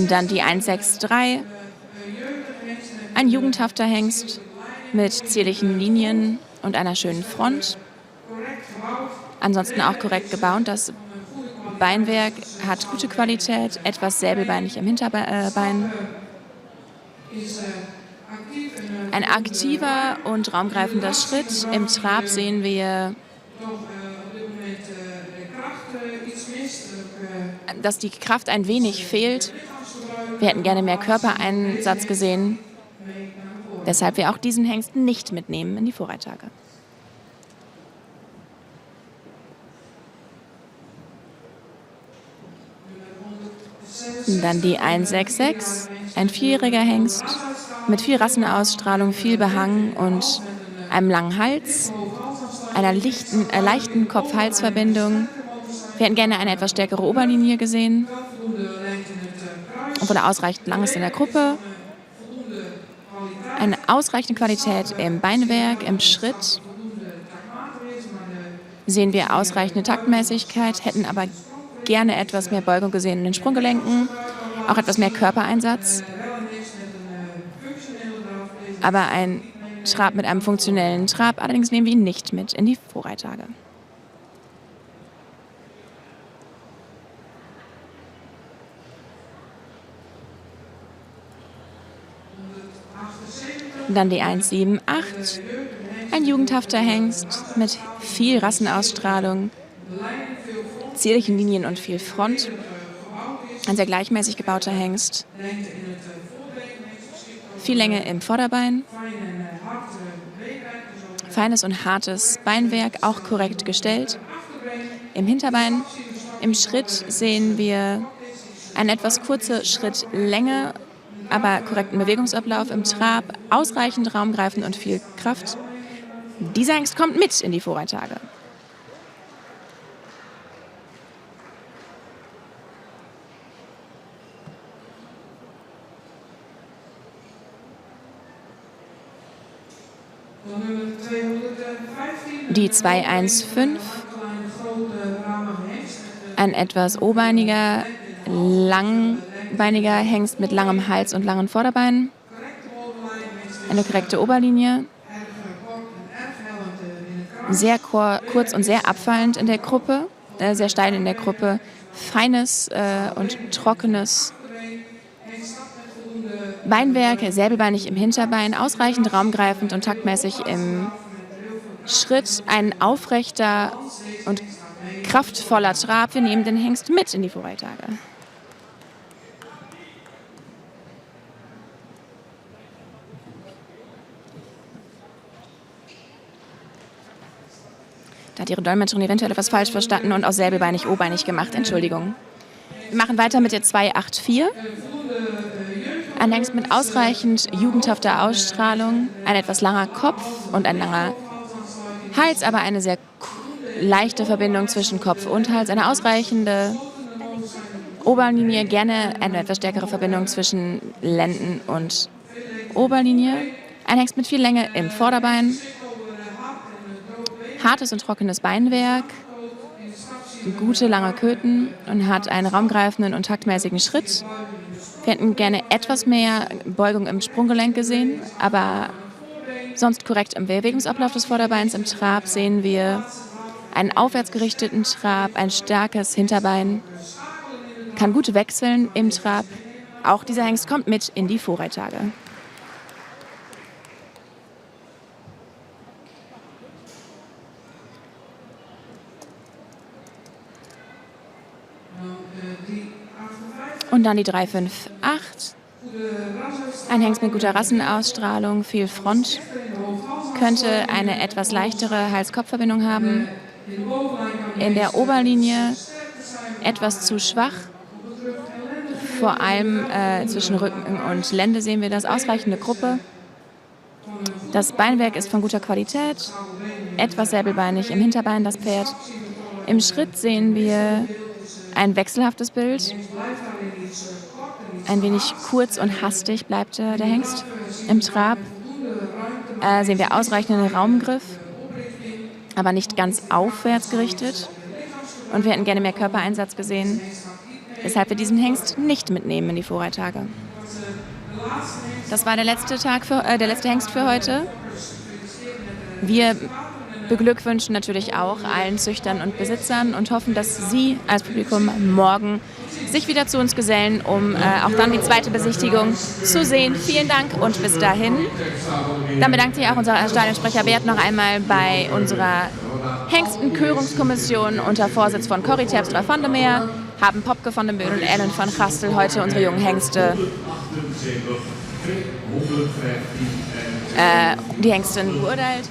Dann die 163, ein jugendhafter Hengst mit zierlichen Linien und einer schönen Front. Ansonsten auch korrekt gebaut. Das Beinwerk hat gute Qualität, etwas säbelbeinig im Hinterbein. Ein aktiver und raumgreifender Schritt. Im Trab sehen wir, dass die Kraft ein wenig fehlt. Wir hätten gerne mehr Körpereinsatz gesehen, weshalb wir auch diesen Hengst nicht mitnehmen in die Vorreittage. Dann die 166, ein vierjähriger Hengst mit viel Rassenausstrahlung, viel Behang und einem langen Hals, einer leichten Kopf-Hals-Verbindung. Wir hätten gerne eine etwas stärkere Oberlinie gesehen, obwohl er ausreichend lang ist in der Kruppe. Eine ausreichende Qualität im Beinwerk, im Schritt. Sehen wir ausreichende Taktmäßigkeit, hätten aber gerne etwas mehr Beugung gesehen in den Sprunggelenken, auch etwas mehr Körpereinsatz. Aber ein Trab mit einem funktionellen Trab, allerdings nehmen wir ihn nicht mit in die Vorreittage. Dann die 178, ein jugendhafter Hengst mit viel Rassenausstrahlung, zierlichen Linien und viel Front. Ein sehr gleichmäßig gebauter Hengst. Viel Länge im Vorderbein. Feines und hartes Beinwerk, auch korrekt gestellt. Im Hinterbein, im Schritt sehen wir eine etwas kurze Schrittlänge, aber korrekten Bewegungsablauf im Trab, ausreichend raumgreifend und viel Kraft. Dieser Hengst kommt mit in die Vorreittage. Die 215, ein etwas obeiniger, langbeiniger Hengst mit langem Hals und langen Vorderbeinen. Eine korrekte Oberlinie. Sehr kurz und sehr abfallend in der Kruppe, sehr steil in der Kruppe. Feines und trockenes Beinwerk, säbelbeinig im Hinterbein, ausreichend raumgreifend und taktmäßig im Schritt. Ein aufrechter und kraftvoller Trab. Wir nehmen den Hengst mit in die Vorreittage. Da hat ihre Dolmetscherin eventuell etwas falsch verstanden und aus säbelbeinig obeinig gemacht. Entschuldigung. Wir machen weiter mit der 284. Ein Hengst mit ausreichend jugendhafter Ausstrahlung, ein etwas langer Kopf und ein langer Hals, aber eine sehr leichte Verbindung zwischen Kopf und Hals, eine ausreichende Oberlinie, gerne eine etwas stärkere Verbindung zwischen Lenden und Oberlinie. Ein Hengst mit viel Länge im Vorderbein, hartes und trockenes Beinwerk, gute lange Köten und hat einen raumgreifenden und taktmäßigen Schritt. Wir hätten gerne etwas mehr Beugung im Sprunggelenk gesehen, aber sonst korrekt im Bewegungsablauf des Vorderbeins. Im Trab sehen wir einen aufwärts gerichteten Trab, ein starkes Hinterbein, kann gut wechseln im Trab. Auch dieser Hengst kommt mit in die Vorreittage. Und dann die 358. Ein Hengst mit guter Rassenausstrahlung, viel Front. Könnte eine etwas leichtere Hals-Kopf-Verbindung haben. In der Oberlinie etwas zu schwach. Vor allem zwischen Rücken und Lende sehen wir das. Ausreichende Kruppe. Das Beinwerk ist von guter Qualität, etwas säbelbeinig im Hinterbein das Pferd. Im Schritt sehen wir ein wechselhaftes Bild. Ein wenig kurz und hastig bleibt der Hengst. Im Trab sehen wir ausreichenden Raumgriff, aber nicht ganz aufwärts gerichtet. Und wir hätten gerne mehr Körpereinsatz gesehen, weshalb wir diesen Hengst nicht mitnehmen in die Vorreittage. Das war der letzte Tag für, der letzte Hengst für heute. Wir beglückwünschen natürlich auch allen Züchtern und Besitzern und hoffen, dass Sie als Publikum morgen sich wieder zu uns gesellen, um auch dann die zweite Besichtigung zu sehen. Vielen Dank und bis dahin. Dann bedankt sich auch unser Stadionsprecher Bert noch einmal bei unserer Hengstenkörungskommission unter Vorsitz von Corrie Terpstra van der Meer, haben Popke van den Böhl und Ellen van Gastel heute unsere jungen Hengste die Hengsten beurteilt.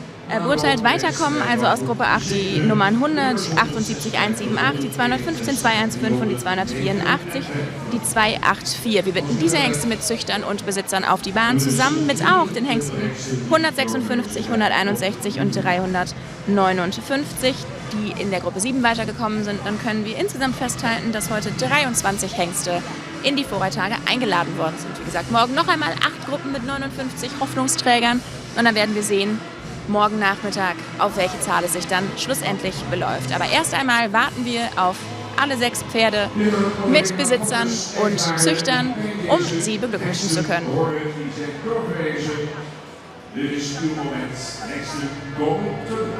Weiterkommen also aus Gruppe 8 die Nummern 178 178, die 215 215 und die 284, die 284. Wir bitten diese Hengste mit Züchtern und Besitzern auf die Bahn, zusammen mit auch den Hengsten 156, 161 und 359, die in der Gruppe 7 weitergekommen sind. Dann können wir insgesamt festhalten, dass heute 23 Hengste in die Vorreittage eingeladen worden sind. Wie gesagt, morgen noch einmal 8 Gruppen mit 59 Hoffnungsträgern und dann werden wir sehen, morgen Nachmittag, auf welche Zahl es sich dann schlussendlich beläuft. Aber erst einmal warten wir auf alle 6 Pferde mit Besitzern und Züchtern, um sie beglückwünschen zu können. Dit is uw moment. Hengsten komen terug.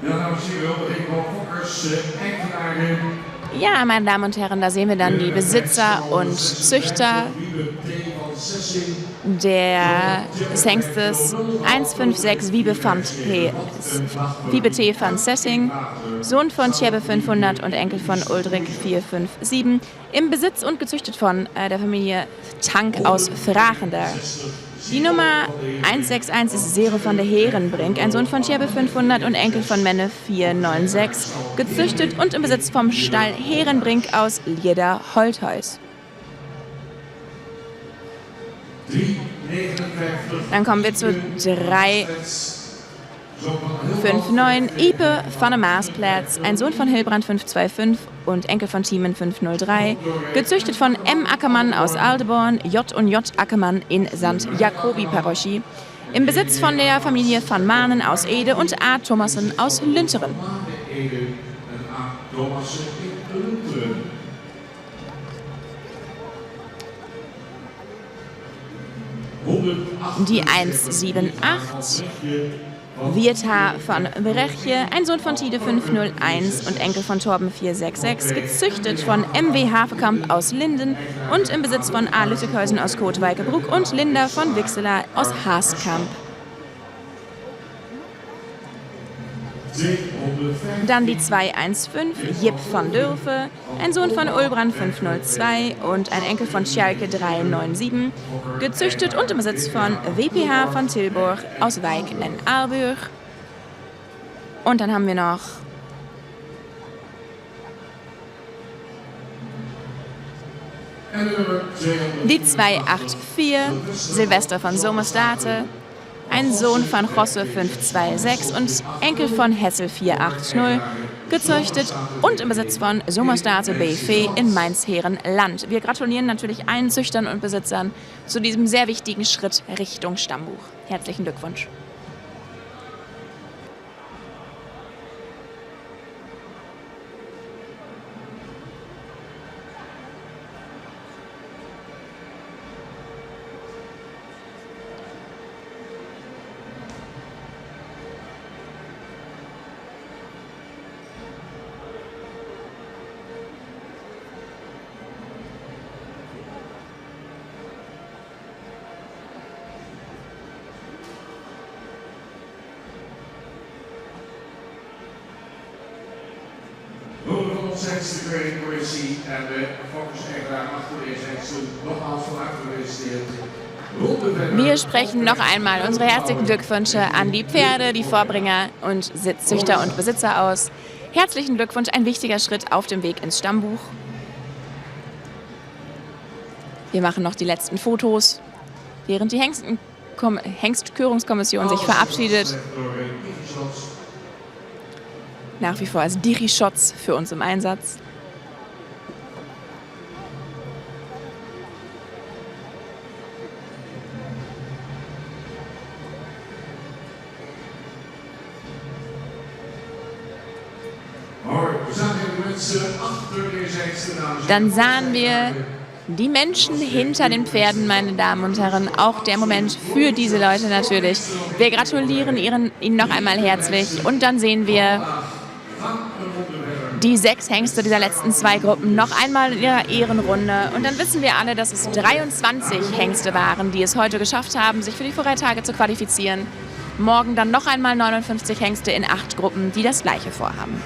Ja, dames en heren, Huldiging van Fokkers, eigenaren. Ja, meine Damen und Herren, da sehen wir dann die Besitzer und Züchter des Hengstes 156 Wiebe van T, Wiebe T van Sessing, Sohn von Tjebbe 500 und Enkel von Uldrik 457, im Besitz und gezüchtet von der Familie Tank aus Vragender. Die Nummer 161 ist Sere van der Herenbrink, ein Sohn von Tjebbe 500 und Enkel von Menne 496, gezüchtet und im Besitz vom Stall Herenbrink aus Lieder Holthuis. Dann kommen wir zu 359 Ipe van der Maasplatz, ein Sohn von Hilbrand 525 und Enkel von Thiemen 503, gezüchtet von M. Ackermann aus Aldeborn, J. und J. Ackermann in St. Jakobi-Parochie, im Besitz von der Familie van Manen aus Ede und A. Thomassen aus Lunteren. Die 178 Wirta van Brechtje, ein Sohn von Tide 501 und Enkel von Torben 466, gezüchtet von MW Hafekamp aus Linden und im Besitz von A. Lüttekhäusen aus Kootwijkerbroek und Linda von Wixelaar aus Haaskamp. Dann die 215, Jip van Dörfe, ein Sohn von Ulbrand 502 und ein Enkel von Schalke 397, gezüchtet und im Besitz von WPH von Tilburg aus Wijk en Aalburg. Und dann haben wir noch Die 284 Silvester von Somerstate, ein Sohn von Josse 526 und Enkel von Hessel 480, gezüchtet und im Besitz von Somerstate BV in Mainz-Herenland. Wir gratulieren natürlich allen Züchtern und Besitzern zu diesem sehr wichtigen Schritt Richtung Stammbuch. Herzlichen Glückwunsch. Hengstenkeuring-commissie en de fokkers-eigenaar achter deze hengsten nogmaals van harte gefeliciteerd. Wir sprechen noch einmal unsere herzlichen Glückwünsche an die Pferde, die Vorbringer und Züchter und Besitzer aus. Herzlichen Glückwunsch, ein wichtiger Schritt auf dem Weg ins Stammbuch. Wir machen noch die letzten Fotos, während die Hengstkörungskommission sich verabschiedet. Nach wie vor als Diri-Shots für uns im Einsatz. Dann sahen wir die Menschen hinter den Pferden, meine Damen und Herren. Auch der Moment für diese Leute natürlich. Wir gratulieren ihnen noch einmal herzlich. Und dann sehen wir die 6 Hengste dieser letzten 2 Gruppen noch einmal in ihrer Ehrenrunde. Und dann wissen wir alle, dass es 23 Hengste waren, die es heute geschafft haben, sich für die Vorreittage zu qualifizieren. Morgen dann noch einmal 59 Hengste in 8 Gruppen, die das Gleiche vorhaben.